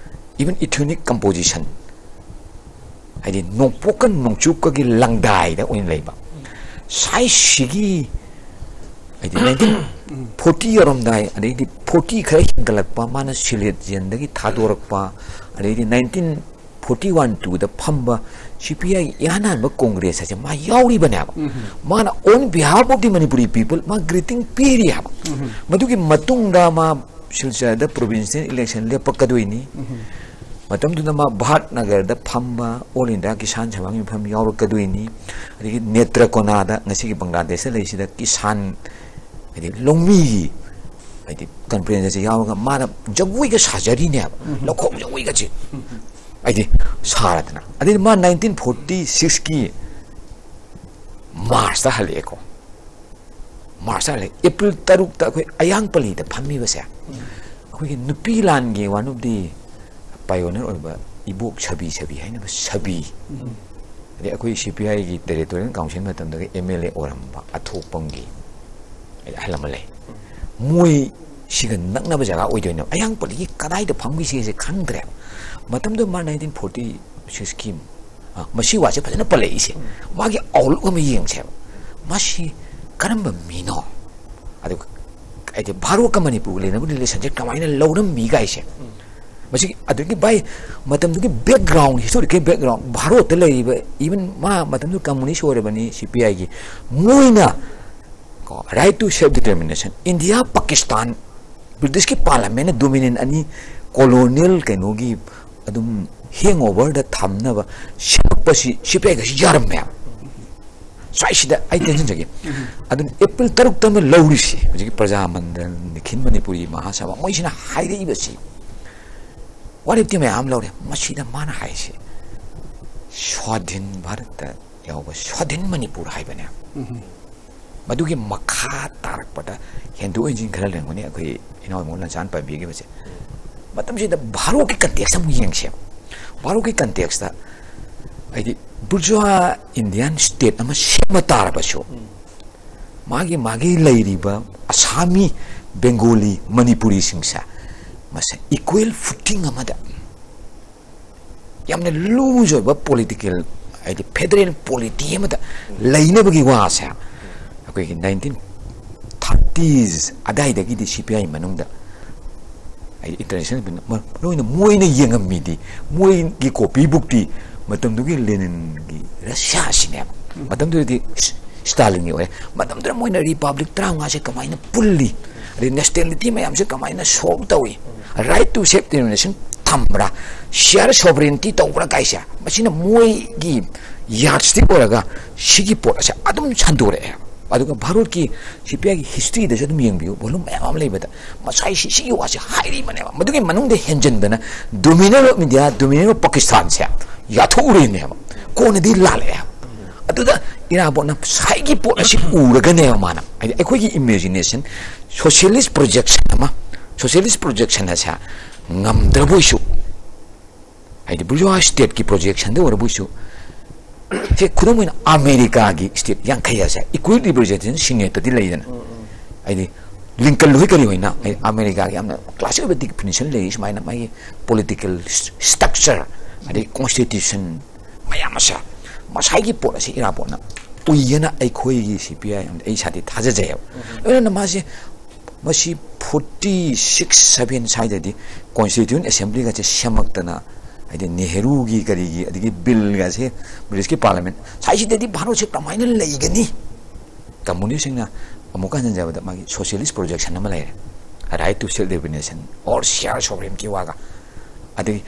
ꯏꯚꯟ ꯏꯊꯅꯤꯛ ꯀꯝꯄꯣꯖꯤꯁꯟ, ꯍꯥꯏꯗꯤ ꯅꯣꯡꯄꯣꯛꯀ ꯅꯣꯡꯆꯨꯞꯀꯒꯤ ꯂꯪꯗꯥꯏꯗ ꯑꯣꯏꯅ ꯂꯩꯕ ꯁꯥꯏꯁꯤꯒꯤ, ꯍꯥꯏꯗꯤ ꯅꯥꯏꯟꯇꯤꯟ ꯐꯣꯔꯇꯤ ꯌꯧꯔꯝꯗꯥꯏ, ꯑꯗꯩꯗꯤ ꯐꯣꯔꯇꯤ ꯈꯔ ꯍꯦꯟꯒꯠꯂꯛꯄ, ꯃꯥꯅ ꯁꯤꯂꯦꯠ ꯖꯦꯟꯗꯒꯤ ꯊꯥꯗꯣꯔꯛꯄ, ꯑꯗꯩꯗꯤ ꯅꯥꯏꯟꯇꯤꯟ ꯐꯣꯔꯇꯤ ꯋꯥꯟ ꯇꯨꯗ ꯐꯝꯕ ꯁꯤ ꯄꯤ ꯑꯥꯏ ꯏꯍꯥꯟ ꯍꯥꯟꯕ ꯀꯣꯡꯒ꯭ꯔꯦꯁ ꯍꯥꯏꯁꯦ ꯃꯥ ꯌꯥꯎꯔꯤꯕꯅꯦꯕ꯫ ꯃꯥꯅ on behalf of the Manipuri people ꯃꯥ ꯒ꯭ꯔꯤꯇꯤꯡ ꯄꯤꯔꯤꯑꯕ꯫ ꯃꯗꯨꯒꯤ ꯃꯇꯨꯡꯗ ꯃꯥ ꯁꯤꯜꯆꯔꯗ ꯄ꯭ꯔꯣꯚꯤꯟꯁꯤꯌꯦꯜ ꯏꯂꯦꯛꯁꯟ ꯂꯦꯞꯄꯛꯀꯗꯣꯏꯅꯤ꯫ ꯃꯇꯝꯗꯨꯗ ꯃꯥ ꯚꯥꯠ ꯅꯒꯔꯗ ꯐꯝꯕ ꯑꯣꯜ ꯏꯟꯗꯤꯌꯥ ꯀꯤꯁꯥꯟ ꯁꯚꯥꯒꯤ ꯃꯤꯐꯝ ꯌꯥꯎꯔꯛꯀꯗꯣꯏꯅꯤ꯫ ꯑꯗꯒꯤ ꯅꯦꯇ꯭ꯔꯀꯣꯅꯥꯗ, ꯉꯁꯤꯒꯤ ꯕꯪꯒ꯭ꯂꯥꯗꯦꯁꯇ ꯂꯩꯔꯤꯁꯤꯗ ꯀꯤꯁꯥꯟ, ꯍꯥꯏꯗꯤ ꯂꯧꯃꯤꯒꯤ, ꯍꯥꯏꯗꯤ ꯀꯟꯐ꯭ꯔꯦꯟꯁ ꯑꯁꯤ ꯌꯥꯎꯔꯒ ꯃꯥꯅ ꯖꯒꯣꯏꯒ ꯁꯥꯖꯔꯤꯅꯦꯕ, ꯂꯧꯈꯣꯡ ꯖꯒꯣꯏꯒꯁꯦ꯫ ꯍꯥꯏꯗꯤ ꯁꯥꯔꯗꯅ꯫ ꯑꯗꯩꯗꯤ ꯃꯥ ꯅꯥꯏꯟꯇꯤꯟ ꯐꯣꯔꯇꯤ ꯁꯤꯛꯁꯀꯤ ꯃꯥꯔꯁꯇ ꯍꯜꯂꯛꯑꯦꯀꯣ꯫ ꯃꯥꯔꯁꯇ ꯍꯜꯂꯛꯑꯦ꯫ ꯑꯦꯄ꯭ꯔꯤꯜ ꯇꯔꯨꯛꯇ ꯑꯩꯈꯣꯏ ꯑꯌꯥꯡ ꯄꯜꯂꯤꯗ ꯐꯝꯃꯤꯕꯁꯦ, ꯑꯩꯈꯣꯏꯒꯤ ꯅꯨꯄꯤ ꯂꯥꯟꯒꯤ ꯋꯥꯅꯨꯕꯗꯤ ꯄꯥꯏꯑꯣꯅꯤꯌꯔ ꯑꯣꯏꯕ ꯏꯕꯣꯛ ꯁꯕꯤ, ꯁꯕꯤ ꯍꯥꯏꯅꯕ ꯁꯕꯤ, ꯑꯗꯩ ꯑꯩꯈꯣꯏ ꯁꯤ ꯄꯤ ꯑꯥꯏꯒꯤ ꯇꯦꯔꯤꯇꯣꯔꯤꯌꯦꯜ ꯀꯥꯎꯟꯁꯤꯜ ꯃꯇꯝꯗꯒꯤ ꯑꯦꯝ ꯑꯦꯜ ꯑꯦ ꯑꯣꯏꯔꯝꯕ ꯑꯊꯣꯛꯄꯝꯒꯤ ꯑꯍꯜ ꯑꯃ ꯂꯩ꯫ ꯃꯣꯏ ꯁꯤꯒ ꯅꯛꯅꯕ ꯖꯒꯥ ꯑꯣꯏꯗꯣꯏꯅꯦꯕ꯫ ꯑꯌꯥꯡ ꯄꯜꯂꯤꯒꯤ ꯀꯗꯥꯏꯗ ꯐꯝꯈꯤꯁꯦꯁꯦ ꯈꯪꯗ꯭ꯔꯦꯕ꯫ ꯃꯇꯝꯗꯨꯗ ꯃꯥ ꯅꯥꯏꯟꯇꯤꯟ ꯐꯣꯔꯇꯤ ꯁꯤꯛꯁꯀꯤ, ꯑ, ꯃꯁꯤ ꯋꯥꯁꯦ ꯐꯖꯅ ꯄꯜꯂꯛꯏꯁꯦ꯫ ꯃꯥꯒꯤ ꯑꯥꯎꯠꯂꯨꯛ ꯑꯃ ꯌꯦꯡꯁꯦꯕ꯫ ꯃꯁꯤ ꯀꯔꯝꯕ ꯃꯤꯅꯣ? ꯑꯗꯨꯒ ꯍꯥꯏꯗꯤ ꯚꯥꯔꯠꯀ ꯃꯅꯤꯄꯨꯔꯒ ꯂꯩꯅꯕ ꯔꯤꯂꯦꯁꯟꯁꯦ ꯀꯃꯥꯏꯅ ꯂꯧꯔꯝꯃꯤ ꯀꯥꯏꯁꯦ꯫ ꯃꯁꯤꯒꯤ ꯑꯗꯨꯒꯤ ꯚꯥꯏ, ꯃꯇꯝꯗꯨꯒꯤ ꯕꯦꯛꯒ꯭ꯔꯥꯎꯟ, ꯍꯤꯁꯇꯣꯔꯤꯀꯦꯜ ꯕꯦꯛꯒ꯭ꯔꯥꯎꯟ, ꯚꯥꯔꯠꯇ ꯂꯩꯔꯤꯕ, ꯏꯚꯟ ꯃꯥ ꯃꯇꯝꯗꯨ ꯀꯝꯃꯨꯅꯤꯁ ꯑꯣꯏꯔꯕꯅꯤ, ꯁꯤ ꯄꯤ ꯑꯥꯏꯒꯤ, ꯃꯣꯏꯅ ꯀꯣ, right to self determination, India, Pakistan, ꯕ꯭ꯔꯤꯇꯤꯁꯀꯤ ꯄꯥꯔꯂꯥꯃꯦꯟꯅ ꯗꯣꯃꯤꯅꯤꯌꯟ ꯑꯅꯤ ꯀꯣꯂꯣꯅꯤꯌꯦꯜ ꯀꯩꯅꯣꯒꯤ ꯑꯗꯨꯝ ꯍꯦꯡ ꯑꯣꯚꯔꯗ ꯊꯝꯅꯕ ꯁꯦꯝꯃꯛꯄꯁꯤ ꯁꯤ ꯄꯤ ꯑꯥꯏꯒꯁꯤ ꯌꯥꯔꯝꯃꯦꯕ꯫ ꯁ꯭ꯋꯥꯏꯁꯤꯗ ꯑꯩ ꯇꯦꯟꯁꯤꯟꯖꯒꯦ꯫ ꯑꯗꯨꯅ ꯑꯦꯄ꯭ꯔꯤꯜ ꯇꯔꯨꯛꯇ ꯑꯃ ꯂꯧꯔꯤꯁꯤ, ꯍꯧꯖꯤꯛꯀꯤ ꯄ꯭ꯔꯖꯥ ꯃꯟꯗꯜ, ꯅꯤꯈꯤꯜ ꯃꯅꯤꯄꯨꯔꯤ ꯃꯍꯥꯁꯚꯥ, ꯃꯣꯏꯁꯤꯅ ꯍꯥꯏꯔꯛꯏꯕꯁꯤ, ꯋꯥꯔꯦꯞꯇꯤ ꯃꯌꯥꯝ ꯂꯧꯔꯦ꯫ ꯃꯁꯤꯗ ꯃꯥꯅ ꯍꯥꯏꯁꯤ ꯁ꯭ꯋꯥꯙꯤꯟ ꯚꯥꯔꯠꯇ ꯌꯥꯎꯕ ꯁ꯭ꯋꯥꯙꯤꯟ ꯃꯅꯤꯄꯨꯔ ꯍꯥꯏꯕꯅꯦ꯫ ꯃꯗꯨꯒꯤ ꯃꯈꯥ ꯇꯥꯔꯛꯄꯗ ꯍꯦꯟꯗꯣꯛ ꯍꯦꯟꯖꯤꯟ ꯈꯔ ꯂꯩꯔꯝꯒꯅꯤ, ꯑꯩꯈꯣꯏ ꯏꯅꯥꯎ ꯏꯃꯣ ꯂꯟꯆꯥꯟ ꯄꯟꯕꯤꯈꯤꯕꯁꯦ꯫ ꯃꯇꯝꯁꯤꯗ ꯚꯥꯔꯠꯀꯤ ꯀꯟꯇꯦꯛꯁ ꯑꯃꯨꯛ ꯌꯦꯡꯁꯦꯕ꯫ ꯚꯥꯔꯠꯀꯤ ꯀꯟꯇꯦꯛꯁꯇ ꯍꯥꯏꯗꯤ ꯕꯨꯔꯖꯨꯋꯥ ꯏꯟꯗꯤꯌꯥꯟ ꯁ꯭ꯇꯦꯠ ꯑꯃ ꯁꯦꯝꯕ ꯇꯥꯔꯕꯁꯨ, ꯃꯥꯒꯤ, ꯃꯥꯒꯤ ꯂꯩꯔꯤꯕ ꯑꯁꯥꯃꯤ, ꯕꯦꯡꯒꯣꯂꯤ, ꯃꯅꯤꯄꯨꯔꯤꯁꯤꯡꯁꯦ ꯃꯁꯦ ꯏꯀ꯭ꯋꯦꯜ ꯐꯨꯇꯤꯡ ꯑꯃꯗ ꯌꯥꯝꯅ ꯂꯨꯖ ꯑꯣꯏꯕ ꯄꯣꯂꯤꯇꯤꯀꯦꯜ, ꯍꯥꯏꯗꯤ ꯐꯦꯗꯔꯦꯜ ꯄꯣꯂꯤꯇꯤ ꯑꯃꯗ ꯂꯩꯅꯕꯒꯤ ꯋꯥꯁꯦ ꯑꯩꯈꯣꯏꯒꯤ ꯅꯥꯏꯟꯇꯤꯟ ꯊꯥꯔꯇꯤꯁ ꯑꯗꯥꯏꯗꯒꯤꯗꯤ ꯁꯤ ꯄꯤ ꯑꯥꯏ ꯃꯅꯨꯡꯗ, ꯍꯥꯏꯗꯤ ꯏꯟꯇꯔꯅꯦꯁꯅꯦꯜ, ꯃꯔꯨ ꯑꯣꯏꯅ ꯃꯣꯏꯅ ꯌꯦꯡꯉꯝꯃꯤꯗꯤ, ꯃꯣꯏꯒꯤ ꯀꯣꯄꯤ ꯕꯨꯛꯇꯤ ꯃꯇꯝꯗꯨꯒꯤ ꯂꯦꯅꯤꯟꯒꯤ ꯔꯁꯤꯌꯥꯁꯤꯅꯦꯕ꯫ ꯃꯇꯝꯗꯨꯗꯗꯤ ꯁ꯭ꯇꯥꯂꯤꯟꯒꯤ ꯑꯣꯏꯔꯦ꯫ ꯃꯇꯝꯗꯨꯗ ꯃꯣꯏꯅ ꯔꯤꯄꯕ꯭ꯂꯤꯛ ꯇꯔꯥꯃꯉꯥꯁꯦ ꯀꯃꯥꯏꯅ ꯄꯨꯜꯂꯤ, ꯑꯗꯩ ꯅꯦꯁꯅꯦꯂꯤꯇꯤ ꯃꯌꯥꯝꯁꯦ ꯀꯃꯥꯏꯅ ꯁꯣꯜꯕ ꯇꯧꯏ, ꯔꯥꯏꯠ ꯇꯨ ꯁꯦꯜꯐ ꯗꯤꯇꯔꯃꯤꯅꯦꯁꯟ ꯊꯝꯕ꯭ꯔꯥ, share sovereignty ꯇꯧꯕ꯭ꯔꯥ ꯀꯥꯏꯁꯦ, ꯃꯁꯤꯅ ꯃꯣꯏꯒꯤ yardstick ꯑꯣꯏꯔꯒ ꯁꯤꯒꯤ ꯄꯣꯠ ꯑꯁꯦ ꯑꯗꯨꯝ ꯁꯟꯗꯣꯔꯛꯑꯦ꯫ ꯑꯗꯨꯒ ꯚꯥꯔꯠꯀꯤ ꯁꯤ ꯄꯤ ꯑꯥꯏꯒꯤ historyꯗꯁꯨ ꯑꯗꯨꯝ ꯌꯦꯡꯕꯤꯌꯨ, volume ꯃꯌꯥꯝ ꯑꯃ ꯂꯩꯕꯗ ꯃꯁꯥꯏ ꯁꯤ, ꯁꯤꯒꯤ ꯋꯥꯁꯦ ꯍꯥꯏꯔꯤꯕꯅꯦꯕ꯫ ꯃꯗꯨꯒꯤ ꯃꯅꯨꯡꯗ ꯍꯦꯟꯖꯟꯗꯅ Dominion of India, Dominion of Pakistan ꯁꯦ ꯌꯥꯊꯣꯛꯎꯔꯤꯅꯦꯕ, ꯀꯣꯟꯅꯗꯤ ꯂꯥꯜꯂꯛꯑꯦ꯫ ꯑꯗꯨꯗ ꯏꯔꯥꯕꯣꯠꯅ ꯉꯁꯥꯏꯒꯤ ꯄꯣꯠ ꯑꯁꯤ ꯎꯔꯒꯅꯦꯕ ꯃꯥꯅ, ꯍꯥꯏꯗꯤ ꯑꯩꯈꯣꯏꯒꯤ imagination, socialist projection ꯑꯃ, socialist projection ꯑꯁꯦ ꯉꯝꯗ꯭ꯔꯕꯣꯏꯁꯨ, ꯍꯥꯏꯗꯤ bourgeois stateꯀꯤ projectionꯗ ꯑꯣꯏꯔꯕꯣꯏꯁꯨ, ꯁꯦ ꯈꯨꯗꯝ ꯑꯣꯏꯅ ꯑꯃꯦꯔꯤꯀꯥꯒꯤ state ꯌꯥꯡꯈꯩ ꯑꯁꯦ equal representation Senateꯇꯗꯤ ꯂꯩꯗꯅ, ꯍꯥꯏꯗꯤ ꯂꯤꯡꯀꯜ ꯍꯣꯏ ꯀꯔꯤ ꯍꯣꯏꯅ, ꯍꯥꯏꯗꯤ ꯑꯃꯦꯔꯤꯀꯥꯒꯤ ꯌꯥꯝꯅ classic ꯑꯣꯏꯕ definition ꯂꯩ ꯁꯨꯃꯥꯏꯅ, ꯃꯥꯒꯤ political structure, ꯑꯗꯩ constitution ꯃꯌꯥꯝ ꯑꯁꯦ ꯃꯁꯥꯏꯒꯤ ꯄꯣꯠ ꯑꯁꯤ ꯏꯔꯥꯕꯣꯠꯅ ꯎꯏꯌꯦꯅ ꯑꯩꯈꯣꯏꯒꯤ ꯁꯤ ꯄꯤ ꯑꯥꯏ ꯑꯩ ꯏꯁꯥꯗꯤ ꯊꯥꯖꯖꯩꯑꯕ꯫ ꯂꯣꯏꯅꯅ ꯃꯥꯁꯦ ꯃꯁꯤ forty six seven ꯁ꯭ꯋꯥꯏꯗꯗꯤ Constituent Assemblyꯒꯁꯦ ꯁꯦꯝꯃꯛꯇꯅ, ꯍꯥꯏꯗꯤ ꯅꯦꯍꯔꯨꯒꯤ ꯀꯔꯤꯒꯤ, ꯑꯗꯒꯤ billꯒꯁꯦ Britishꯀꯤ parliament ꯁ꯭ꯋꯥꯏꯁꯤꯗꯗꯤ ꯚꯥꯔꯠꯁꯦ ꯀꯃꯥꯏꯅ ꯂꯩꯒꯅꯤ? ꯀꯝꯃꯨꯅꯤꯁꯁꯤꯡꯅ ꯑꯃꯨꯛꯀ ꯍꯟꯖꯤꯟꯖꯕꯗ ꯃꯥꯒꯤ socialist projection ꯑꯃ ꯂꯩꯔꯦ, right to self determination or share sovereigntyꯒꯤ ꯋꯥꯒ꯫ ꯑꯗꯒꯤ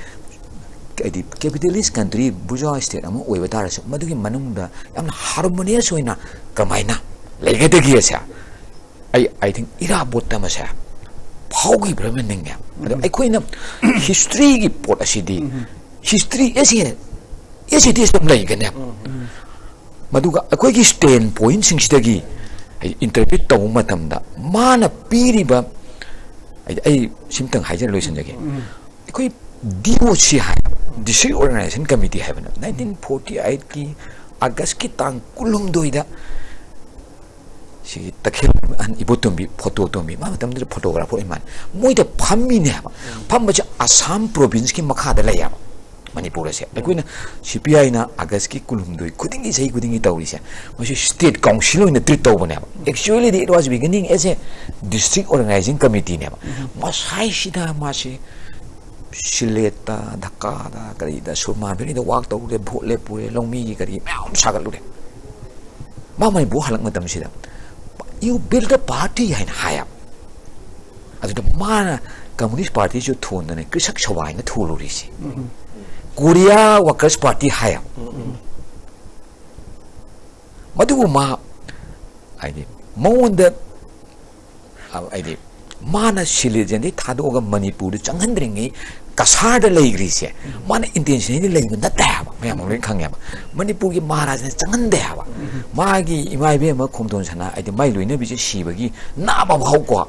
ꯍꯥꯏꯗꯤ capitalist country, bourgeois state ꯑꯃ ꯑꯣꯏꯕ ꯇꯥꯔꯁꯨ ꯃꯗꯨꯒꯤ ꯃꯅꯨꯡꯗ ꯌꯥꯝꯅ harmonious ꯑꯣꯏꯅ ꯀꯃꯥꯏꯅ ꯂꯩꯒꯗꯒꯦꯁꯦ ꯑꯩ, I think, ꯏꯔꯥꯕꯣꯠꯇ ꯃꯁꯦ ꯐꯥꯎꯈꯤꯕ꯭ꯔꯥ ꯅꯤꯡꯉꯦ꯫ ꯑꯗꯣ ꯑꯩꯈꯣꯏꯅ historyꯒꯤ ꯄꯣꯠ ꯑꯁꯤꯗꯤ history as a, as it is ꯑꯗꯨꯝ ꯂꯩꯒꯅꯦꯕ꯫ ꯃꯗꯨꯒ ꯑꯩꯈꯣꯏꯒꯤ standpointꯁꯤꯡꯁꯤꯗꯒꯤ ꯑꯩ interpret ꯇꯧꯕ ꯃꯇꯝꯗ ꯃꯥꯅ ꯄꯤꯔꯤꯕ, ꯑꯩ, ꯑꯩ ꯁꯤꯝꯇꯪ ꯍꯥꯏꯖꯔ ꯂꯣꯏꯁꯤꯟꯖꯒꯦ꯫ ꯑꯩꯈꯣꯏ D O C ꯍꯥꯏ, District Organization Committee ꯍꯥꯏꯕꯅ nineteen forty eightꯀꯤ Augustꯀꯤ ꯇꯥꯡ ꯀꯨꯟꯍꯨꯝꯗꯣꯏꯗ ꯁꯤꯒꯤ ꯇꯈꯦꯜ ꯑꯍꯟ ꯏꯕꯣꯇꯣꯝꯕꯤ, ꯐꯣꯇꯣꯇꯣꯝꯕꯤ, ꯃꯥ ꯃꯇꯝꯗꯨꯗ photographer ꯑꯣꯏ ꯃꯥꯜꯂꯦ, ꯃꯣꯏꯗ ꯐꯝꯃꯤꯅꯦ ꯍꯥꯏꯕ꯫ ꯐꯝꯕꯁꯦ ꯑꯁꯥꯝ provinceꯀꯤ ꯃꯈꯥꯗ ꯂꯩ ꯍꯥꯏꯕ꯫ ꯃꯅꯤꯄꯨꯔ ꯑꯁꯦ ꯑꯩꯈꯣꯏꯅ ꯁꯤ ꯄꯤ ꯑꯥꯏꯅ Augustꯀꯤ ꯀꯨꯟꯍꯨꯝꯗꯣꯏ ꯈꯨꯗꯤꯡꯒꯤ, ꯆꯍꯤ ꯈꯨꯗꯤꯡꯒꯤ ꯇꯧꯔꯤꯁꯦ, ꯃꯁꯤ state council ꯑꯣꯏꯅ treat ꯇꯧꯕꯅꯦꯕ꯫ Actuallyꯗꯤ it was beginning as a district organizing committeeꯅꯦꯕ꯫ ꯃꯁꯥꯏꯁꯤꯗ ꯃꯥꯁꯤ ꯁꯤꯂꯦꯠꯇ, ꯙꯛꯀꯥꯗ, ꯀꯔꯤꯗ, ꯁꯨꯔꯃꯥ ꯚꯦꯂꯤꯗ work ꯇꯧꯔꯦ, vote ꯂꯦꯞꯄꯨꯔꯦ, ꯂꯧꯃꯤꯒꯤ ꯀꯔꯤ ꯃꯌꯥꯝ ꯑꯃ ꯁꯥꯒꯠꯂꯨꯔꯦ꯫ ꯃꯥ ꯃꯅꯤꯄꯨꯔ ꯍꯜꯂꯛ ꯃꯇꯝꯁꯤꯗ "You build a party" ꯍꯥꯏꯅ ꯍꯥꯏꯌꯦꯕ꯫ ꯑꯗꯨꯗ ꯃꯥꯅ Communist Partyꯁꯨ ꯊꯣꯟꯗꯅ Krishak ꯁꯋꯥꯏꯅ ꯊꯣꯜꯂꯨꯔꯤꯁꯦ꯫ Korea Workers Party ꯍꯥꯏꯌꯦꯕ꯫ ꯃꯗꯨꯕꯨ ꯃꯥ, ꯍꯥꯏꯗꯤ, ꯃꯉꯣꯟꯗ, ꯑ, ꯍꯥꯏꯗꯤ, ꯃꯥꯅ ꯁꯤꯂꯦꯖꯦꯟꯗꯩ ꯊꯥꯗꯣꯛꯑꯒ ꯃꯅꯤꯄꯨꯔꯗ ꯆꯪꯍꯟꯗ꯭ꯔꯤꯉꯩ ꯀꯁꯥꯔꯗ ꯂꯩꯈ꯭ꯔꯤꯁꯦ, ꯃꯥꯅ intentionally ꯂꯩꯕ ꯅꯠꯇꯦ ꯍꯥꯏꯕ, ꯃꯌꯥꯝ ꯂꯣꯏ ꯈꯪꯉꯦꯕ꯫ ꯃꯅꯤꯄꯨꯔꯒꯤ ꯃꯍꯥꯔꯥꯖꯥꯅ ꯆꯪꯍꯟꯗꯦ ꯍꯥꯏꯕ꯫ ꯃꯥꯒꯤ ꯏꯃꯥ ꯏꯕꯦꯝꯃ ꯈꯣꯡꯗꯣꯟ ꯁꯅꯥ, ꯍꯥꯏꯗꯤ, ꯃꯥꯏ ꯂꯣꯏꯅꯕꯤꯁꯦ ꯁꯤꯕꯒꯤ ꯅꯥꯕ ꯐꯥꯎꯀꯣ,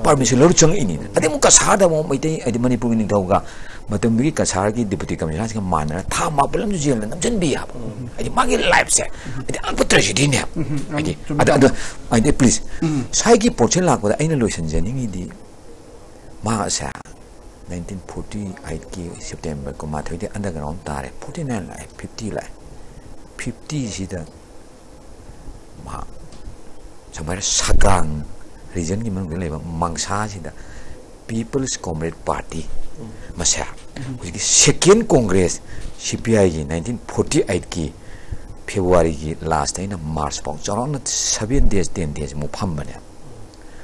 permission ꯂꯧꯔ ꯆꯪꯉꯛꯏꯅꯤꯅ꯫ ꯑꯗꯩ ꯑꯃꯨꯛ ꯀꯁꯥꯔꯗ ꯑꯃꯨꯛ ꯃꯩꯇꯩ, ꯍꯥꯏꯗꯤ, ꯃꯅꯤꯄꯨꯔꯒꯤ ꯅꯤꯡꯊꯧꯒ ꯃꯇꯝꯗꯨꯒꯤ ꯀꯁꯥꯔꯒꯤ deputy commissionerꯁꯤꯒ ꯃꯥꯟꯅꯔ ꯊꯥ ꯃꯥꯄꯜ ꯑꯃꯁꯨ ꯖꯦꯜꯗ ꯅꯝꯁꯤꯟꯕꯤ ꯍꯥꯏꯕ꯫ ꯍꯥꯏꯗꯤ, ꯃꯥꯒꯤ lifeꯁꯦ, ꯍꯥꯏꯗꯤ, ꯑꯉꯛꯄ tragedyꯅꯦ ꯍꯥꯏꯕ꯫ ꯎꯝ, ꯎꯝ, ꯍꯥꯏꯗꯤ, ꯆꯨꯝꯃꯦ꯫ ꯑꯗ, ꯑꯗ, ꯍꯥꯏꯗꯤ, please, ꯎꯝ꯫ ꯁ꯭ꯋꯥꯏꯒꯤ ꯄꯣꯠꯁꯦ ꯂꯥꯛꯄꯗ ꯑꯩꯅ ꯂꯣꯏꯁꯤꯟꯖꯅꯤꯡꯉꯤꯗꯤ, ꯃꯥꯁꯦ nineteen forty eightꯀꯤ September ꯀꯨꯟꯃꯥꯊꯣꯏꯗꯤ underground ꯇꯥꯔꯦ, forty nine ꯂꯥꯛꯑꯦ, fifty ꯂꯥꯛꯑꯦ꯫ Fiftyꯁꯤꯗ ꯃꯍꯥꯛ ꯁꯨꯃꯥꯏꯅ ꯁꯒꯥꯡ regionꯒꯤ ꯃꯅꯨꯡꯗ ꯂꯩꯕ ꯃꯪꯁꯥꯁꯤꯗ People's Comrade Party ꯃꯁꯦ ꯍꯧꯖꯤꯛꯀꯤ second Congress, CPIꯒꯤ nineteen forty eightꯀꯤ Februaryꯒꯤ last ꯑꯩꯅ March ꯐꯥꯎ ꯆꯥꯎꯔꯥꯛꯅ seven days, ten days ꯃꯨꯛ ꯐꯝꯕꯅꯦ꯫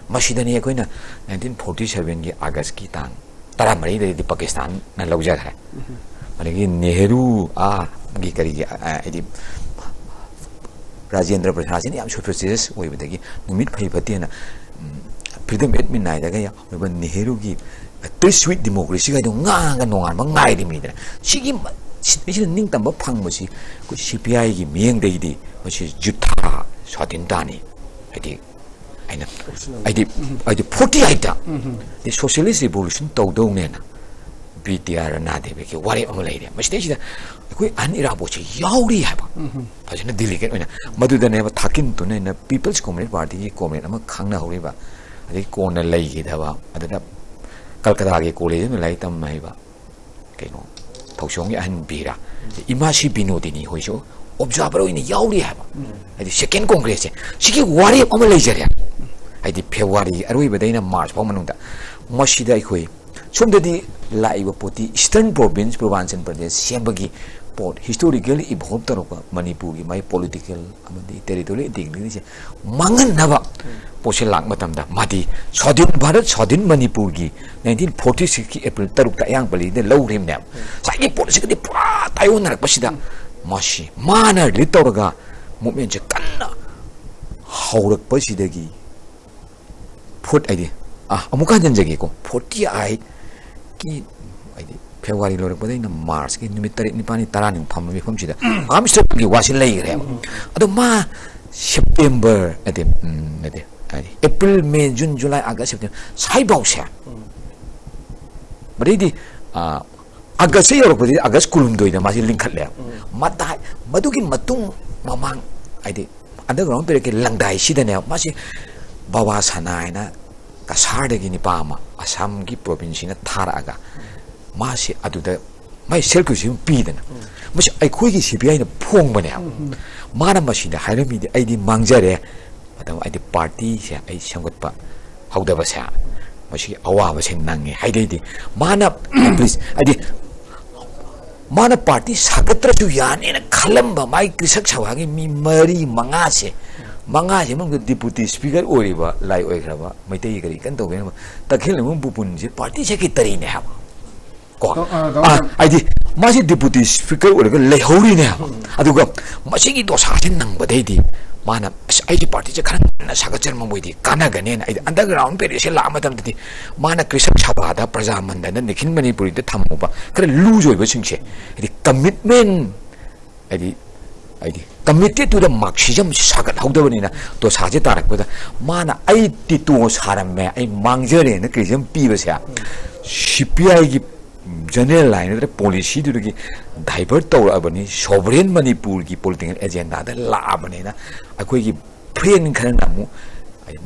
ꯃꯁꯤꯗꯅꯤ ꯑꯩꯈꯣꯏꯅ nineteen forty sevenꯒꯤ Augustꯀꯤ ꯇꯥꯡ ꯇꯔꯥꯃꯔꯤꯗꯗꯤ ꯄꯥꯀꯤꯁꯇꯥꯟꯅ ꯂꯧꯖꯈ꯭ꯔꯦ꯫ ꯑꯗꯒꯤ ꯅꯦꯍꯔꯨ ꯑꯥꯒꯤ ꯀꯔꯤꯒꯤ, ꯑ, ꯍꯥꯏꯗꯤ, ꯔꯥꯖꯦꯟꯗ꯭ꯔ ꯄ꯭ꯔꯁꯥꯗꯁꯤꯅ ꯌꯥꯝ superstitious ꯑꯣꯏꯕꯗꯒꯤ ꯅꯨꯃꯤꯠ ꯐꯩ ꯐꯠꯇꯦꯅ, ꯎꯝ, Freedom at Midnightꯗꯒ ꯌꯥꯎꯔꯤꯕ ꯅꯦꯍꯔꯨꯒꯤ, ꯑ, "Treat sweet democracyꯒ" ꯍꯥꯏꯗꯣ ꯉꯥꯡꯉꯒ ꯅꯣꯡꯉꯥꯟꯕ ꯉꯥꯏꯔꯤꯕꯅꯤꯗꯅ꯫ ꯁꯤꯒꯤ ꯃ-, ꯁꯤ-, ꯁꯤꯗ ꯅꯤꯡꯇꯝꯕ ꯐꯪꯕꯁꯤ ꯑꯩꯈꯣꯏ CPIꯒꯤ ꯃꯤꯠꯌꯦꯡꯗꯒꯤꯗꯤ ꯃꯁꯤ ꯖꯨꯊꯥ ꯁ꯭ꯋꯥꯗꯤꯟꯇꯥꯅꯤ꯫ ꯍꯥꯏꯗꯤ, ꯑꯩꯅ, ꯍꯥꯏꯗꯤ, ꯍꯥꯏꯗꯤ, forty eightꯇ ꯗꯤ socialist revolution ꯇꯧꯗꯧꯅꯦꯅ ꯕꯤꯗ꯭ꯌꯥ ꯔꯅꯥꯗꯦꯕꯤꯒꯤ ꯋꯥꯔꯦꯞ ꯑꯃ ꯂꯩꯔꯦ꯫ ꯃꯁꯤꯗꯩꯁꯤꯗ ꯑꯩꯈꯣꯏ ꯑꯍꯟ ꯏꯔꯥꯕꯣꯠꯁꯦ ꯌꯥꯎꯔꯤ ꯍꯥꯏꯕ, ꯐꯖꯅ delegate ꯑꯣꯏꯅ꯫ ꯃꯗꯨꯗꯅꯦꯕ ꯊꯥꯀꯤꯟ ꯇꯨꯅꯩꯅ People's Communist Partyꯒꯤ comrade ꯑꯃ ꯈꯪꯅꯍꯧꯔꯤꯕ, ꯑꯗꯩ ꯀꯣꯟꯅ ꯂꯩꯈꯤꯗꯕ, ꯑꯗꯨꯗ ꯀꯜꯀꯇꯥꯒꯤ college ꯑꯃ ꯂꯥꯏꯔꯤꯛ ꯇꯝꯕ ꯍꯩꯕ, ꯀꯩꯅꯣ, ꯊꯧꯁꯣꯡꯒꯤ ꯑꯍꯟ ꯕꯤꯔꯥ, ꯏꯃꯥ ꯁꯤ ꯕꯤꯅꯣꯗꯤꯅꯤ ꯍꯣꯏꯁꯨ observer ꯑꯣꯏꯅ ꯌꯥꯎꯔꯤ ꯍꯥꯏꯕ꯫ ꯍꯥꯏꯗꯤ, second Congressꯁꯦ, ꯁꯤꯒꯤ ꯋꯥꯔꯦꯞ ꯑꯃ ꯂꯩꯖꯔꯦ꯫ ꯍꯥꯏꯗꯤ, Februaryꯒꯤ ꯑꯔꯣꯏꯕꯗꯩꯅ March ꯐꯥꯎ ꯃꯅꯨꯡꯗ꯫ ꯃꯁꯤꯗ ꯑꯩꯈꯣꯏ ꯁꯣꯝꯗꯗꯤ ꯂꯥꯛꯏꯕ ꯄꯣꯠꯇꯤ Eastern Province, ꯄꯨꯔꯕꯥꯟꯆꯜ ꯄ꯭ꯔꯗꯦꯁ ꯁꯦꯝꯕꯒꯤ ꯄꯣꯠ, historical evolve ꯇꯧꯔꯛꯄ ꯃꯅꯤꯄꯨꯔꯒꯤ ꯃꯥꯒꯤ political ꯑꯃꯗꯤ territorial integrity ꯁꯦ ꯃꯥꯡꯍꯟꯅꯕ ꯄꯣꯠꯁꯦ ꯂꯥꯛꯄ ꯃꯇꯝꯗ, ꯃꯥꯗꯤ ꯁ꯭ꯋꯥꯙꯤꯟ ꯚꯥꯔꯠ, ꯁ꯭ꯋꯥꯙꯤꯟ ꯃꯅꯤꯄꯨꯔꯒꯤ nineteen forty six ꯀꯤ April ꯇꯔꯨꯛꯇ ꯑꯌꯥꯡ ꯄꯜꯂꯤꯗ ꯂꯧꯈ꯭ꯔꯤꯕꯅꯦꯕ꯫ ꯉꯁꯥꯏꯒꯤ ꯄꯣꯠꯁꯤꯒꯗꯤ ꯄꯨꯔꯥ ꯇꯥꯏꯑꯣꯟꯅꯔꯛꯄꯁꯤꯗ, ꯃꯁꯤ ꯃꯥꯅ lead ꯇꯧꯔꯒ movement ꯁꯦ ꯀꯟꯅ ꯍꯧꯔꯛꯄꯁꯤꯗꯒꯤ, ꯐꯣꯔꯠ ꯍꯥꯏꯗꯤ, ꯑꯥ, ꯑꯃꯨꯛꯀ ꯍꯟꯖꯟꯖꯒꯦꯀꯣ, forty eight ꯀꯤ ꯍꯥꯏꯗꯤ February ꯂꯣꯏꯔꯛꯄꯗꯩꯅ March ꯀꯤ ꯅꯨꯃꯤꯠ ꯇꯔꯦꯠ, ꯅꯤꯄꯥꯜꯅꯤ, ꯇꯔꯥꯅꯤꯃꯨꯛ ꯐꯝꯕ ꯃꯤꯐꯝꯁꯤꯗ arms struggle ꯒꯤ ꯋꯥꯁꯤ ꯂꯩꯈ꯭ꯔꯦꯕ꯫ ꯑꯗꯣ ꯃꯥ September, ꯅꯠꯇꯦ, ꯎꯝ, ꯅꯠꯇꯦ, ꯍꯥꯏꯗꯤ April, May, June, July, August, September ꯁ꯭ꯋꯥꯏꯐꯥꯎꯁꯦ, ꯃꯗꯩꯗꯤ, ꯑꯥ, August ꯁꯦ ꯌꯧꯔꯛꯄꯗꯗꯤ August ꯀꯨꯟꯍꯨꯝꯗꯣꯏꯗ ꯃꯥꯁꯤ ꯂꯤꯡꯈꯠꯂꯦꯕ꯫ ꯃꯇꯥꯏ, ꯃꯗꯨꯒꯤ ꯃꯇꯨꯡ ꯃꯃꯥꯡ, ꯍꯥꯏꯗꯤ underground barrack ꯀꯤ ꯂꯪꯗꯥꯏꯁꯤꯗꯅꯦꯕ ꯃꯥꯁꯤ ꯕꯕꯥ ꯁꯅꯥ ꯍꯥꯏꯅ ꯀꯁꯥꯔꯗꯒꯤ ꯅꯤꯄꯥ ꯑꯃ ꯑꯁꯥꯝꯒꯤ province ꯁꯤꯅ ꯊꯥꯔꯛꯑꯒ, ꯃꯥꯁꯤ ꯑꯗꯨꯗ ꯃꯥꯏ self criticism ꯄꯤꯗꯅ, ꯃꯁꯤ ꯑꯩꯈꯣꯏꯒꯤ C P I ꯅ ꯐꯣꯡꯕꯅꯦꯕ꯫ ꯃꯥꯅ ꯃꯁꯤꯗ ꯍꯥꯏꯔꯝꯃꯤꯗꯤ, "ꯑꯩꯗꯤ ꯃꯥꯡꯖꯔꯦ, ꯃꯇꯝ ꯑꯩꯗꯤ party ꯁꯦ ꯑꯩ ꯁꯦꯝꯒꯠꯄ ꯍꯧꯗꯕꯁꯦ, ꯃꯁꯤꯒꯤ ꯑꯋꯥꯕꯁꯦ ꯅꯪꯉꯦ"꯫ ꯍꯥꯏꯗꯩꯗꯤ ꯃꯥꯅ please, ꯍꯥꯏꯗꯤ ꯃꯥꯅ party ꯁꯥꯒꯠꯇ꯭ꯔꯁꯨ ꯌꯥꯅꯦꯅ ꯈꯜꯂꯝꯕ ꯃꯥꯒꯤ ꯀ꯭ꯔꯤꯁꯛ ꯁꯚꯥꯒꯤ ꯃꯤ ꯃꯔꯤ ꯃꯉꯥꯁꯦ, ꯃꯉꯥꯁꯤ ꯃꯅꯨꯡꯗ deputy speaker ꯑꯣꯏꯔꯤꯕ, ꯂꯥꯏ ꯑꯣꯏꯈ꯭ꯔꯕ, ꯃꯩꯇꯩꯒꯤ ꯀꯔꯤ ꯀꯟꯅ ꯇꯧꯒꯦ ꯍꯥꯏꯕ ꯇꯈꯦꯜ ꯏꯕꯨꯡ ꯄꯨꯄꯨꯟꯁꯦ party secretary ꯅꯦ ꯍꯥꯏꯕ꯫ ꯀꯣ? ꯑ, ꯑ, ꯗꯥ ꯑ, ꯍꯥꯏꯗꯤ ꯃꯥꯁꯤ deputy speaker ꯑꯣꯏꯔꯒ ꯂꯩꯍꯧꯔꯤꯅꯦ ꯍꯥꯏꯕ꯫ ꯑꯗꯨꯒ ꯃꯁꯤꯒꯤ ꯗꯣꯁꯥꯁꯦ ꯅꯪꯕꯗꯩꯗꯤ ꯃꯥꯅ, "ꯑꯁ, ꯑꯩꯒꯤ party ꯁꯦ ꯈꯔ ꯉꯟꯅ ꯁꯥꯒꯠꯆꯔꯝꯕ ꯑꯣꯏꯗꯤ ꯀꯥꯟꯅꯒꯅꯦꯅ", ꯑꯩꯗꯤ underground barrack ꯁꯦ ꯂꯥꯛꯑ ꯃꯇꯝꯗꯗꯤ ꯃꯥꯅ ꯀ꯭ꯔꯤꯁꯛ ꯁꯚꯥꯗ, ꯄ꯭ꯔꯖꯥ ꯃꯟꯗꯟꯗ, ꯅꯤꯈꯤꯜ ꯃꯅꯤꯄꯨꯔꯤꯗ ꯊꯝꯃꯨꯕ ꯈꯔ loose ꯑꯣꯏꯕꯁꯤꯡꯁꯦ, ꯍꯥꯏꯗꯤ commitment, ꯍꯥꯏꯗꯤ, ꯍꯥꯏꯗꯤ committed to the Marxism ꯁꯤ ꯁꯥꯒꯠꯍꯧꯗꯕꯅꯤꯅ, ꯗꯣꯁꯥꯁꯦ ꯇꯥꯔꯛꯄꯗ ꯃꯥꯅ "ꯑꯩ ꯇꯤꯇꯣ ꯁꯥꯔꯝꯃꯦ, ꯑꯩ ꯃꯥꯡꯖꯔꯦꯅ" criticism ꯄꯤꯕꯁꯦ, C P I ꯒꯤ general line ꯅꯠꯇ꯭ꯔꯒ policy ꯗꯨꯗꯒꯤ divert ꯇꯧꯔꯛꯑꯕꯅꯤ, sovereign ꯃꯅꯤꯄꯨꯔꯒꯤ political agenda ꯗ ꯂꯥꯛꯑꯕꯅꯤꯅ, ꯑꯩꯈꯣꯏꯒꯤ friend ꯈꯔꯅ ꯑꯃꯨꯛ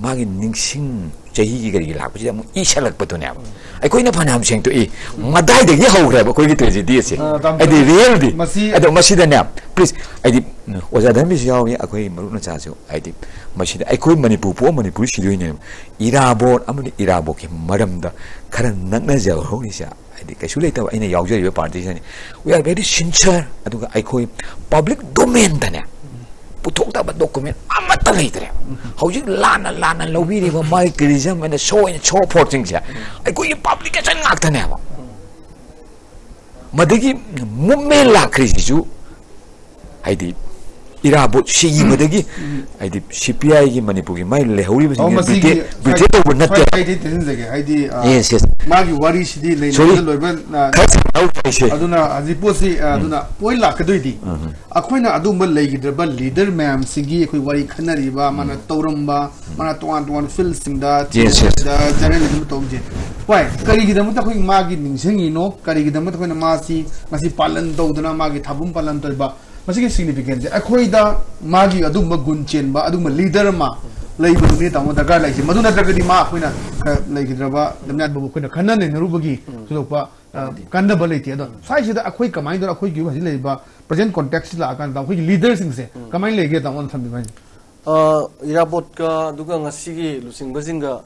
ꯃꯥꯒꯤ ꯅꯤꯡꯁꯤꯡ ꯆꯍꯤꯒꯤ ꯀꯔꯤꯒꯤ ꯂꯥꯛꯄꯁꯤꯗ ꯑꯃꯨꯛ ꯏꯁꯜꯂꯛꯄꯗꯨꯅꯦꯕ꯫ ꯑꯩꯈꯣꯏꯅ ꯐꯅꯌꯥꯝ ꯁꯦꯡꯗꯣꯛꯏ, ꯃꯗꯥꯏꯗꯒꯤ ꯍꯧꯈ꯭ꯔꯦꯕ ꯑꯩꯈꯣꯏꯒꯤ tragedy ꯑꯁꯦ꯫ ꯑ, ꯇꯥꯃꯣ, ꯍꯥꯏꯗꯤ real ꯗꯤ꯫ ꯃꯁꯤ ꯑꯗꯣ ꯃꯁꯤꯗꯅꯦ, please, ꯍꯥꯏꯗꯤ, ꯎꯝ, ꯑꯣꯖꯥ ꯙꯔꯃꯦꯁꯁꯨ ꯌꯥꯎꯔꯤ, ꯑꯩꯈꯣꯏ ꯃꯔꯨꯞ ꯃꯆꯥꯁꯨ, ꯍꯥꯏꯗꯤ, ꯃꯁꯤꯗ ꯑꯩꯈꯣꯏ ꯃꯅꯤꯄꯨꯔ ꯄꯣꯛꯑ ꯃꯅꯤꯄꯨꯔ ꯁꯤꯗꯣꯏꯅꯦꯕ꯫ ꯏꯔꯥꯕꯣꯠ ꯑꯃꯗꯤ ꯏꯔꯥꯕꯣꯠꯀꯤ ꯃꯔꯝꯗ ꯈꯔ ꯅꯛꯅꯖꯍꯧꯔꯤꯁꯦ ꯍꯥꯏꯗꯤ ꯀꯩꯁꯨ ꯂꯩꯇꯕ ꯑꯩꯅ ꯌꯥꯎꯖꯔꯤꯕ ꯄꯥꯔꯇꯤꯁꯤꯅꯤ꯫ We are very sincere꯫ ꯑꯗꯨꯒ ꯑꯩꯈꯣꯏ ꯄꯕ꯭ꯂꯤꯛ ꯗꯣꯃꯦꯟꯗꯅꯦ ꯄꯨꯊꯣꯛꯇꯕ ꯗꯣꯀꯨꯃꯦꯟ ꯑꯃꯠꯇ ꯂꯩꯇ꯭ꯔꯦ꯫ ꯍꯧꯖꯤꯛ ꯂꯥꯟꯅ ꯂꯥꯟꯅ ꯂꯧꯕꯤꯔꯤꯕ ꯃꯥꯏ ꯀ꯭ꯔꯤꯇꯤꯁꯤꯖꯝ ꯑꯦꯟ ꯁꯣ ꯑꯦꯟ ꯁꯣ ꯐꯣꯔꯠꯁꯤꯡꯁꯦ ꯑꯩꯈꯣꯏꯒꯤ ꯄꯕ꯭ꯂꯤꯀꯦꯁꯟ ꯉꯥꯛꯇꯅꯦꯕ꯫ ꯃꯗꯒꯤ ꯃꯨꯞꯃꯦꯟ ꯂꯥꯛꯈ꯭ꯔꯤꯁꯤꯁꯨ ꯍꯥꯏꯗꯤ ꯏꯔꯥꯕꯣꯠ ꯁꯤꯕꯗꯒꯤ ꯍꯥꯏꯗꯤ ꯁꯤ ꯄꯤ ꯑꯥꯏꯒꯤ ꯃꯅꯤꯄꯨꯔꯒꯤ ꯃꯥꯏ ꯂꯩꯍꯧꯔꯤꯕꯁꯤꯡꯁꯦ ꯕ꯭ꯔꯤꯇꯦꯟ ꯇꯧꯕ ꯅꯠꯇꯦ꯫ ꯑꯩ ꯊꯤꯟꯖꯒꯦ ꯍꯥꯏꯗꯤ ꯑ, Yes, yes. ꯃꯥꯒꯤ ꯋꯥꯔꯤꯁꯤꯗꯤ Sorry. ꯂꯩꯅꯕ ꯂꯣꯏꯕ ꯑ, ꯈꯔ ꯁꯥꯟꯅꯍꯧꯁꯦ꯫ ꯑꯗꯨꯅ ꯍꯧꯖꯤꯛ ꯄꯣꯠꯁꯤ ꯑ, ꯑꯗꯨꯅ ꯄꯣꯏꯟ ꯂꯥꯛꯀꯗꯣꯏꯗꯤ ꯑꯩꯈꯣꯏꯅ ꯑꯗꯨꯒꯨꯝꯕ ꯂꯩꯈꯤꯗ꯭ꯔꯕ ꯂꯤꯗꯔ ꯃꯌꯥꯝꯁꯤꯒꯤ ꯑꯩꯈꯣꯏ ꯋꯥꯔꯤ ꯈꯟꯅꯔꯤꯕ ꯃꯥꯅ ꯇꯧꯔꯝꯕ ꯃꯥꯅ ꯇꯣꯉꯥꯟ ꯇꯣꯉꯥꯟꯕ ꯐꯤꯜꯁꯤꯡꯗ Yes, yes. ꯖꯔꯅꯦꯂꯤꯖꯝ ꯇꯧꯕꯁꯦ ꯍꯣꯏ ꯀꯔꯤꯒꯤꯗꯃꯛꯇ ꯑꯩꯈꯣꯏ ꯃꯥꯒꯤ ꯅꯤꯡꯁꯤꯡꯉꯤꯅꯣ ꯀꯔꯤꯒꯤꯗꯃꯛꯇ ꯑꯩꯈꯣꯏꯅ ꯃꯥꯁꯤ ꯉꯁꯤ ꯄꯥꯂꯟ ꯇꯧꯗꯅ ꯃꯥꯒꯤ ꯊꯥꯕꯨꯝ ꯄꯥꯂꯟ ꯇꯧꯔꯤꯕ ꯃꯁꯤꯒꯤ ꯁꯤꯒꯅꯤꯐꯤꯀꯦꯟꯁꯦ ꯑꯩꯈꯣꯏꯗ ꯃꯥꯒꯤ ꯑꯗꯨꯒꯨꯝꯕ ꯒꯨꯟ ꯆꯦꯟꯕ ꯑꯗꯨꯒꯨꯝꯕ ꯂꯤꯗꯔ ꯑꯃ ꯂꯩꯕꯗꯨꯅꯤ ꯇꯥꯃꯣ ꯗꯔꯀꯥꯔ ꯂꯩꯁꯦ ꯃꯗꯨ ꯅꯠꯇ꯭ꯔꯒꯗꯤ ꯃꯥ ꯑꯩꯈꯣꯏꯅ ꯈꯔ ꯂꯩꯈꯤꯗ꯭ꯔꯕ ꯂꯝꯌꯥꯟꯕꯕꯨ ꯑꯩꯈꯣꯏꯅ ꯈꯟꯅ ꯅꯩꯅꯔꯨꯕꯒꯤ ꯊꯣꯏꯗꯣꯛꯄ ꯑ, ꯀꯥꯟꯅꯕ ꯂꯩꯇꯦ ꯑꯗꯣ ꯁ꯭ꯋꯥꯏꯁꯤꯗ ꯑꯩꯈꯣꯏ ꯀꯃꯥꯏꯅ ꯇꯧꯔ ꯑꯩꯈꯣꯏꯒꯤ ꯍꯧꯖꯤꯛ ꯂꯩꯔꯤꯕ ꯄ꯭ꯔꯖꯦꯟ ꯀꯣꯟꯇꯦꯛꯁꯁꯤ ꯂꯥꯛꯑꯀꯥꯟꯗ ꯑꯩꯈꯣꯏꯒꯤ ꯂꯤꯗꯔꯁꯤꯡꯁꯦ ꯀꯃꯥꯏꯅ ꯂꯩꯒꯦ ꯇꯥꯃꯣꯅ ꯊꯝꯕꯤꯕ ꯍꯥꯏꯅꯤ꯫ ꯏꯔꯥꯕꯣꯠꯀ ꯑꯗꯨꯒ ꯉꯁꯤꯒꯤ ꯂꯨꯆꯤꯡꯕꯁꯤꯡꯒ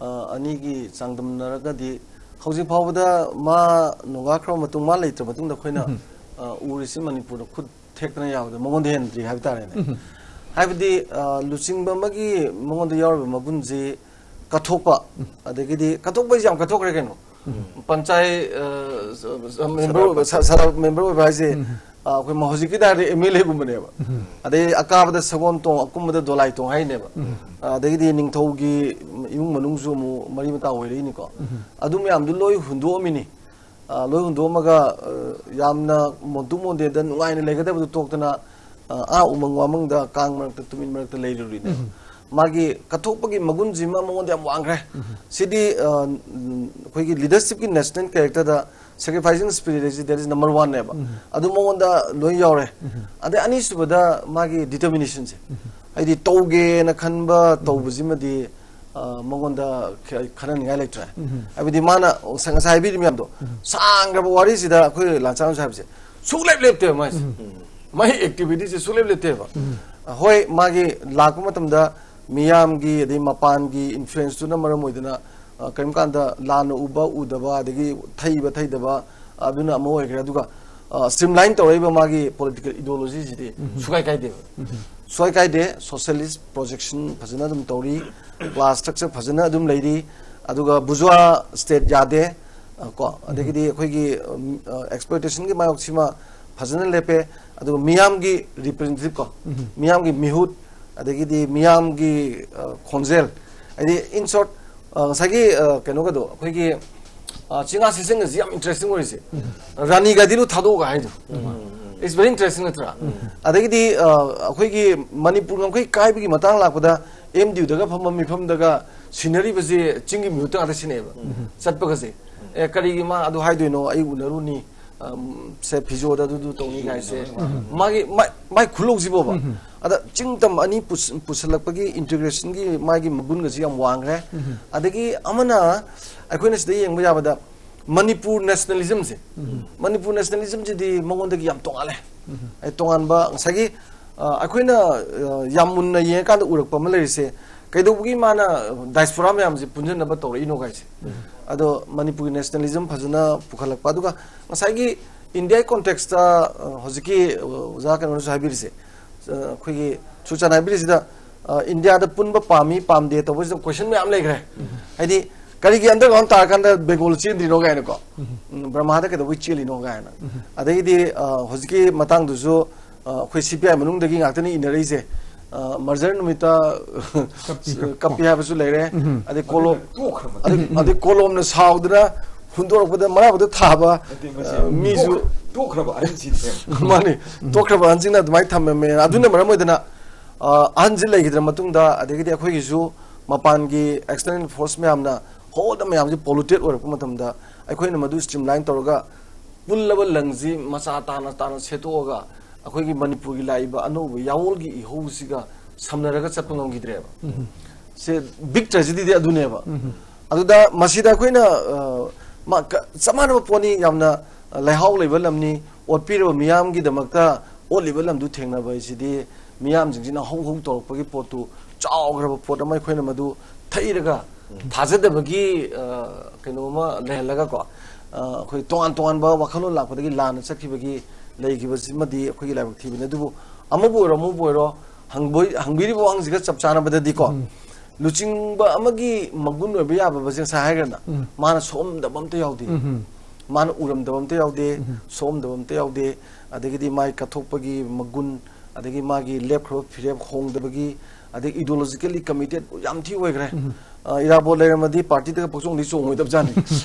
ꯑ, ꯑꯅꯤꯒꯤ ꯆꯥꯡꯗꯝꯅꯔꯒꯗꯤ ꯍꯧꯖꯤꯛ ꯐꯥꯎꯕꯗ ꯃꯥ ꯅꯣꯡꯉꯥꯈ꯭ꯔꯕ ꯃꯇꯨꯡ ꯃꯥ ꯂꯩꯇ꯭ꯔ ꯃꯇꯨꯡꯗ ꯑꯩꯈꯣꯏꯅ ꯑ, ꯎꯔꯤꯁꯤ ꯃꯅꯤꯄꯨꯔꯗ ꯈꯨꯠ ꯊꯦꯛꯇꯅ ꯌꯥꯎꯕꯗ ꯃꯉꯣꯟꯗ ꯍꯦꯟꯗ꯭ꯔꯤ ꯍꯥꯏꯕ ꯇꯥꯔꯦꯅꯦ꯫ ꯍꯥꯏꯕꯗꯤ ꯑ, ꯂꯨꯆꯤꯡꯕ ꯑꯃꯒꯤ ꯃꯉꯣꯟꯗ ꯌꯥꯎꯔꯤꯕ ꯃꯒꯨꯟꯁꯤ ꯀꯠꯊꯣꯛꯄ ꯑꯗꯒꯤꯗꯤ ꯀꯠꯊꯣꯛꯄꯁꯤ ꯌꯥꯝ ꯀꯠꯊꯣꯛꯈ꯭ꯔꯦ ꯀꯩꯅꯣ꯫ ꯄꯟꯆꯥꯌꯠ ꯃꯦꯝꯕꯔ ꯑꯣꯏꯕ ꯁ- ꯁꯗꯥ ꯃꯦꯝꯕꯔ ꯑꯣꯏꯕ ꯍꯥꯏꯁꯦ ꯑ, ꯑꯩꯈꯣꯏ ꯃ- ꯍꯧꯖꯤꯛꯀꯤ ꯇꯥꯔꯗꯤ ꯑꯦꯝ ꯑꯦꯜ ꯑꯦꯒꯨꯝꯕꯅꯦꯕ꯫ ꯑꯗꯩ ꯑꯀꯥꯕꯗ ꯁꯒꯣꯜ ꯇꯣꯡ ꯑꯀꯨꯝꯕꯗ ꯗꯣꯂꯥꯏ ꯇꯣꯡ ꯍꯥꯏꯅꯦꯕ꯫ ꯑꯗꯒꯤꯗꯤ ꯅꯤꯡꯊꯧꯒꯤ ꯏꯃꯨꯡ ꯃꯅꯨꯡꯁꯨ ꯑꯃꯨꯛ ꯃꯔꯤ ꯃꯇꯥ ꯑꯣꯏꯔꯛꯏꯅꯤꯀꯣ꯫ ꯑꯗꯨ ꯃꯌꯥꯝꯗꯨ ꯂꯣꯏ ꯍꯨꯟꯗꯣꯛꯑꯝꯃꯤꯅꯤ꯫ ꯑ, ꯂꯣꯏ ꯍꯨꯟꯗꯣꯛꯑꯝꯃꯒ ꯑ, ꯌꯥꯝꯅ ꯃꯣꯟꯇꯨ ꯃꯣꯟꯗꯦꯗ ꯅꯨꯡꯉꯥꯏꯅ ꯂꯩꯒꯗꯕꯗꯨ ꯇꯣꯛꯇꯅ ꯑ, ꯑꯥ ꯎꯃꯪ ꯋꯥꯃꯪꯗ ꯀꯥꯡ ꯃꯔꯛꯇ ꯇꯨꯃꯤꯟ ꯃꯔꯛꯇ ꯂꯩꯔꯨꯔꯤꯅꯦꯕ꯫ ꯃꯥꯒꯤ ꯀꯠꯊꯣꯛꯄꯒꯤ ꯃꯒꯨꯟꯁꯤꯃ ꯃꯉꯣꯟꯗ ꯌꯥꯝ ꯋꯥꯡꯈ꯭ꯔꯦ꯫ ꯁꯤꯗꯤ ꯑ, ꯎꯝ, ꯑꯩꯈꯣꯏꯒꯤ ꯂꯤꯗꯔꯁꯤꯞꯀꯤ ꯅꯦꯁꯅꯦꯜ ꯀꯦꯔꯦꯛꯇꯔꯗ ꯁꯦꯀ꯭ꯔꯤꯐꯥꯏꯁꯤꯡ ꯁ꯭ꯄꯤꯔꯤꯠ ꯍꯥꯏꯁꯤ that is number one ꯅꯦꯕ꯫ ꯑꯗꯨ ꯃꯉꯣꯟꯗ ꯂꯣꯏ ꯌꯥꯎꯔꯦ꯫ ꯑꯗꯩ ꯑꯅꯤꯁꯨꯕꯗ ꯃꯥꯒꯤ ꯗꯤꯇꯔꯃꯤꯅꯦꯁꯟꯁꯦ ꯍꯥꯏꯗꯤ ꯇꯧꯒꯦꯅ ꯈꯟꯕ ꯇꯧꯕꯁꯤꯃꯗꯤ ꯑ, ꯃꯉꯣꯟꯗ ꯈ- ꯈꯟꯅꯅꯤꯡꯉꯥꯏ ꯂꯩꯇ꯭ꯔꯦ꯫ ꯍꯥꯏꯕꯗꯤ ꯃꯥꯅ ꯉꯁꯥꯏ ꯉꯁꯥꯏ ꯍꯥꯏꯕꯤꯔꯤ ꯃꯌꯥꯝꯗꯣ ꯁꯥꯡꯈ꯭ꯔꯕ ꯋꯥꯔꯤꯁꯤꯗ ꯑꯩꯈꯣꯏ ꯂꯥꯟꯁꯥꯡ ꯍꯥꯏꯕꯁꯦ ꯁꯨꯡꯂꯦꯞ ꯂꯦꯞꯇꯦꯕ ꯃꯥꯏꯁꯦ꯫ ꯃꯥꯏ ꯑꯦꯛꯇꯤꯚꯤꯇꯤꯁꯦ ꯁꯨꯡꯂꯦꯞ ꯂꯦꯞꯇꯦꯕ꯫ ꯍꯣꯏ ꯃꯥꯒꯤ ꯂꯥꯛꯄ ꯃꯇꯝꯗ ꯃꯤꯌꯥꯝꯒꯤ ꯑꯗꯩ ꯃꯄꯥꯟꯒꯤ ꯏꯟꯐ꯭ꯂꯨꯌꯦꯟꯁꯇꯨꯅ ꯃꯔꯝ ꯑꯣꯏꯗꯅ ꯑ, ꯀꯔꯤꯒꯨꯝꯕ ꯀꯥꯟꯗ ꯂꯥꯟꯅ ꯎꯕ ꯎꯗꯕ, ꯑꯗꯒꯤ ꯊꯩꯕ ꯊꯩꯗꯕ, ꯑꯗꯨꯅ ꯑꯃ ꯑꯣꯏꯈ꯭ꯔꯦ꯫ ꯑꯗꯨꯒ, ꯑ, streamline ꯇꯧꯔꯛꯏꯕ ꯃꯥꯒꯤ political ideology ꯁꯤꯗꯤ ꯁꯨꯀꯥꯏ ꯀꯥꯏꯗꯦꯕ꯫ ꯁꯨꯀꯥꯏ ꯀꯥꯏꯗꯦ꯫ Socialist projection ꯐꯖꯅ ꯑꯗꯨꯝ ꯇꯧꯔꯤ, class structure ꯐꯖꯅ ꯑꯗꯨꯝ ꯂꯩꯔꯤ, ꯑꯗꯨꯒ bourgeois state ꯌꯥꯗꯦ, ꯑ, ꯀꯣ, ꯑꯗꯒꯤꯗꯤ ꯑꯩꯈꯣꯏꯒꯤ, ꯎꯝ, ꯑ, exploitation ꯒꯤ ꯃꯥꯌꯣꯛꯁꯤꯃ ꯐꯖꯅ ꯂꯦꯞꯄꯦ꯫ ꯑꯗꯨꯒ ꯃꯤꯌꯥꯝꯒꯤ representative ꯀꯣ, ꯃꯤꯌꯥꯝꯒꯤ ꯃꯤꯍꯨꯠ, ꯑꯗꯒꯤꯗꯤ ꯃꯤꯌꯥꯝꯒꯤ, ꯑ, ꯈꯣꯟꯖꯦꯜ, ꯍꯥꯏꯗꯤ, in short, ꯑ, ꯉꯁꯥꯏꯒꯤ, ꯑ, ꯀꯩꯅꯣꯒꯗꯣ, ꯑꯩꯈꯣꯏꯒꯤ, ꯑ, ꯆꯤꯡꯉꯥ ꯁꯤꯁꯤꯡꯒꯁꯤ ꯌꯥꯝ interesting ꯑꯣꯏꯔꯤꯁꯦ꯫ ꯔꯥꯅꯤ ꯒꯥꯏꯗꯤꯟꯂꯨ ꯊꯥꯗꯣꯛꯑꯒ ꯍꯥꯏꯗꯣ, it's very interesting ꯅꯠꯇ꯭ꯔꯥ? ꯑꯗꯒꯤꯗꯤ, ꯑ, ꯑꯩꯈꯣꯏꯒꯤ ꯃꯅꯤꯄꯨꯔ ꯉꯝꯈꯩ ꯀꯥꯏꯕꯒꯤ ꯃꯇꯥꯡ ꯂꯥꯛꯄꯗ, ꯑꯦꯝ ꯗꯤ ꯌꯨꯗꯒ ꯐꯝꯕ ꯃꯤꯐꯝꯗꯒ ꯁꯤꯟꯅꯔꯤꯕꯁꯦ ꯆꯤꯡꯒꯤ ꯃꯤꯍꯨꯠꯇ ꯉꯥꯛꯇ ꯁꯤꯟꯅꯩꯑꯕ꯫ ꯆꯠꯄꯒꯁꯦ, ꯑꯦ, ꯀꯔꯤꯒꯤ ꯃꯥ ꯑꯗꯨ ꯍꯥꯏꯗꯣꯏꯅꯣ? ꯑꯩ ꯎꯅꯔꯨꯅꯤ, ꯑꯝ, ꯁꯦ, ꯐꯤꯖꯣꯗ ꯑꯗꯨꯗꯨ ꯇꯧꯅꯤ ꯀꯥꯏꯁꯦ꯫ ꯃꯥꯒꯤ, ꯃꯥꯏ, ꯃꯥꯏ ꯈꯨꯜꯂꯧꯁꯤꯕꯣꯕ꯫ ꯑꯗ ꯆꯤꯡ ꯇꯝ ꯑꯅꯤ ꯄꯨꯁ-, ꯄꯨꯁꯜꯂꯛꯄꯒꯤ integration ꯒꯤ ꯃꯥꯒꯤ ꯃꯒꯨꯟꯒꯁꯤ ꯌꯥꯝ ꯋꯥꯡꯈ꯭ꯔꯦ꯫ ꯑꯗꯒꯤ ꯑꯃꯅ, ꯑꯩꯈꯣꯏꯅ ꯁꯤꯗ ꯌꯦꯡꯕ ꯌꯥꯕꯗ, ꯃꯅꯤꯄꯨꯔ nationalism ꯁꯦ, ꯃꯅꯤꯄꯨꯔ nationalism ꯁꯤꯗꯤ ꯃꯉꯣꯟꯗꯒꯤ ꯌꯥꯝ ꯇꯣꯉꯥꯜꯂꯦ꯫ ꯑꯩ ꯇꯣꯉꯥꯟꯕ ꯉꯁꯥꯏꯒꯤ, ꯑ, ꯑꯩꯈꯣꯏꯅ, ꯑ, ꯌꯥꯝ ꯃꯨꯟꯅ ꯌꯦꯡꯉꯀꯥꯟꯗ ꯎꯔꯛꯄ ꯑꯃ ꯂꯩꯔꯤꯁꯦ, ꯀꯩꯗꯧꯕꯒꯤ ꯃꯥꯅ diaspora ꯃꯌꯥꯝꯁꯦ ꯄꯨꯟꯁꯤꯟꯅꯕ ꯇꯧꯔꯛꯏꯅꯣ ꯀꯥꯏꯁꯦ꯫ ꯑꯗꯣ ꯃꯅꯤꯄꯨꯔꯒꯤ nationalism ꯐꯖꯅ ꯄꯨꯈꯠꯂꯛꯄ, ꯑꯗꯨꯒ ꯉꯁꯥꯏꯒꯤ India ꯒꯤ context ꯇ, ꯑ, ꯍꯧꯖꯤꯛꯀꯤ, ꯑ, ꯑꯣꯖꯥ ꯀꯩꯅꯣꯅꯁꯨ ꯍꯥꯏꯕꯤꯔꯤꯁꯦ, ꯑ, ꯑꯩꯈꯣꯏꯒꯤ ꯁꯨꯆꯥꯟ ꯍꯥꯏꯕꯤꯔꯤꯁꯤꯗ, ꯑ, India ꯗ ꯄꯨꯟꯕ ꯄꯥꯝꯃꯤ ꯄꯥꯝꯗꯦ ꯇꯧꯕꯁꯤꯗ question ꯃꯌꯥꯝ ꯂꯩꯈ꯭ꯔꯦ꯫ ꯍꯥꯏꯗꯤ, ꯀꯔꯤꯒꯤ underground ꯇꯥꯔꯀꯥꯟꯗ ꯕꯦꯡꯒꯣꯜ ꯆꯦꯟꯗ꯭ꯔꯤꯅꯣ ꯀꯥꯏꯅꯀꯣ, ꯎꯝ, ꯕ꯭ꯔꯍꯃꯥꯗ ꯀꯩꯗꯧꯕꯩ ꯆꯦꯜꯂꯤꯅꯣ ꯀꯥꯏꯅ꯫ ꯑꯗꯒꯤꯗꯤ, ꯑ, ꯍꯧꯖꯤꯛꯀꯤ ꯃꯇꯥꯡꯗꯨꯁꯨ, ꯑ, ꯑꯩꯈꯣꯏ ꯁꯤ ꯄꯤ ꯑꯥꯏ ꯃꯅꯨꯡꯗꯒꯤ ꯉꯥꯛꯇꯅꯤ ꯏꯟꯅꯔꯛꯏꯁꯦ꯫ ꯑ, merger ꯅꯨꯃꯤꯠꯇ ꯀꯞꯄꯤ ꯀꯞꯄꯤ ꯍꯥꯏꯕꯁꯨ ꯂꯩꯔꯦ꯫ ꯑꯗꯩ ꯀꯣꯂꯣꯝ, ꯇꯣꯛꯈ꯭ꯔꯕ꯫ ꯑꯗꯩ, ꯑꯗꯩ ꯀꯣꯂꯣꯝꯅ ꯁꯥꯎꯗꯅ ꯍꯨꯟꯗꯣꯔꯛꯄꯗ ꯃꯔꯥꯕꯨꯗ ꯊꯥꯕ, ꯅꯠꯇꯦ, ꯃꯁꯤ ꯑ, ꯃꯤꯁꯨ ꯇꯣꯛ-, ꯇꯣꯛꯈ꯭ꯔꯕ ꯑꯍꯟꯁꯤꯅꯦ꯫ ꯃꯥꯅꯤ, ꯇꯣꯛꯈ꯭ꯔꯕ ꯑꯍꯟꯁꯤꯡꯅ ꯑꯗꯨꯃꯥꯏꯅ ꯊꯝꯃꯝꯃꯦ꯫ ꯑꯗꯨꯅ ꯃꯔꯝ ꯑꯣꯏꯗꯅ, ꯑ, ꯑꯍꯟꯁꯤ ꯂꯩꯈꯤꯗ꯭ꯔ ꯃꯇꯨꯡꯗ, ꯑꯗꯒꯤꯗꯤ ꯑꯩꯈꯣꯏꯒꯤꯁꯨ ꯃꯄꯥꯟꯒꯤ external force ꯃꯌꯥꯝꯅ ꯍꯣꯜꯗ ꯃꯌꯥꯝꯁꯤ polluted ꯑꯣꯏꯔꯛꯄ ꯃꯇꯝꯗ, ꯑꯩꯈꯣꯏꯅ ꯃꯗꯨ streamline ꯇꯧꯔꯒ ꯄꯨꯜꯂꯕ ꯂꯪꯁꯤ ꯃꯆꯥ ꯇꯥꯅ ꯇꯥꯅ ꯁꯦꯠꯇꯣꯛꯑꯒ, ꯑꯩꯈꯣꯏꯒꯤ ꯃꯅꯤꯄꯨꯔꯒꯤ ꯂꯥꯛꯏꯕ ꯑꯅꯧꯕ ꯌꯥꯑꯣꯜꯒꯤ ꯏꯍꯧꯁꯤꯒ ꯁꯝꯅꯔꯒ ꯆꯠꯄ ꯉꯝꯈꯤꯗ꯭ꯔꯦꯕ꯫ ꯁꯦ, big tragedy ꯗꯤ ꯑꯗꯨꯅꯦꯕ꯫ ꯑꯗꯨꯗ ꯃꯁꯤꯗ ꯑꯩꯈꯣꯏꯅ, ꯑ, ꯃꯥ-, ꯀ-, ꯆꯞ ꯃꯥꯟꯅꯕ ꯄꯣꯠꯅꯤ, ꯌꯥꯝꯅ, ꯑ, ꯂꯩꯍꯥꯎ ꯂꯩꯕ ꯂꯝꯅꯤ, ꯑꯣꯠꯄꯤꯔꯕ ꯃꯤꯌꯥꯝꯒꯤꯗꯃꯛꯇ ꯑꯣꯠꯂꯤꯕ ꯂꯝꯗꯨ ꯊꯦꯡꯅꯕ ꯍꯥꯏꯁꯤꯗꯤ, ꯃꯤꯌꯥꯝꯁꯤꯡꯁꯤꯅ ꯍꯧ ꯍꯧ ꯇꯧꯔꯛꯄꯒꯤ ꯄꯣꯠꯇꯨ, ꯆꯥꯎꯈ꯭ꯔꯕ ꯄꯣꯠ ꯑꯃ ꯑꯩꯈꯣꯏꯅ ꯃꯗꯨ ꯊꯩꯔꯒ, ꯊꯥꯖꯗꯕꯒꯤ ꯑ, ꯀꯩꯅꯣ ꯑꯃ ꯂꯩꯍꯜꯂꯒꯀꯣ, ꯑ, ꯑꯩꯈꯣꯏ ꯇꯣꯉꯥꯟ ꯇꯣꯉꯥꯟꯕ ꯋꯥꯈꯜꯂꯣꯟ ꯂꯥꯛꯄꯗꯒꯤ ꯂꯥꯟꯅ ꯆꯠꯈꯤꯕꯒꯤ ꯂꯩꯈꯤꯕꯁꯤꯃꯗꯤ ꯑꯩꯈꯣꯏꯒꯤ ꯂꯥꯏꯕꯛ ꯊꯤꯕꯅꯤ꯫ ꯑꯗꯨꯕꯨ ꯑꯃꯕꯨ ꯑꯣꯏꯔꯣ ꯑꯃꯕꯨ ꯑꯣꯏꯔꯣ, ꯍꯪꯕꯣꯏ-, ꯍꯪꯕꯤꯔꯤꯕ ꯋꯥꯍꯪꯁꯤꯒ ꯆꯞ ꯆꯥꯅꯕꯗꯗꯤꯀꯣ, ꯎꯝ꯫ ꯂꯨꯆꯤꯡꯕ ꯑꯃꯒꯤ ꯃꯒꯨꯟ ꯑꯣꯏꯕ ꯌꯥꯕꯕꯁꯦ ꯉꯁꯥꯏ ꯍꯥꯏꯈ꯭ꯔꯅ, ꯎꯝ꯫ ꯃꯥꯅ ꯁꯣꯛꯑꯝꯗꯕ ꯑꯝꯇ ꯌꯥꯎꯗꯦ, ꯎꯝ꯫ ꯃꯥꯅ ꯎꯔꯝꯗꯕ ꯑꯝꯇ ꯌꯥꯎꯗꯦ, ꯎꯝ꯫ ꯁꯣꯛꯑꯝꯗꯕ ꯑꯝꯇ ꯌꯥꯎꯗꯦ, ꯑꯗꯒꯤꯗꯤ ꯃꯥꯒꯤ ꯀꯠꯊꯣꯛꯄꯒꯤ ꯃꯒꯨꯟ, ꯑꯗꯒꯤ ꯃꯥꯒꯤ ꯂꯦꯞꯈ꯭ꯔꯕ ꯐꯤꯔꯦꯞ ꯍꯣꯡꯗꯕꯒꯤ, ꯑꯗꯒꯤ ideologically committed ꯌꯥꯝ ꯊꯤ ꯑꯣꯏꯈ꯭ꯔꯦ꯫ ꯎꯝ꯫ ꯑ, ꯏꯔꯥꯕꯣꯠ ꯂꯩꯔꯝꯃꯗꯤ ꯄꯥꯔꯇꯤꯗꯒ ꯄꯛꯆꯣꯡꯗꯤ ꯆꯣꯡꯉꯣꯏꯗꯕ ꯖꯥꯠꯅꯤ꯫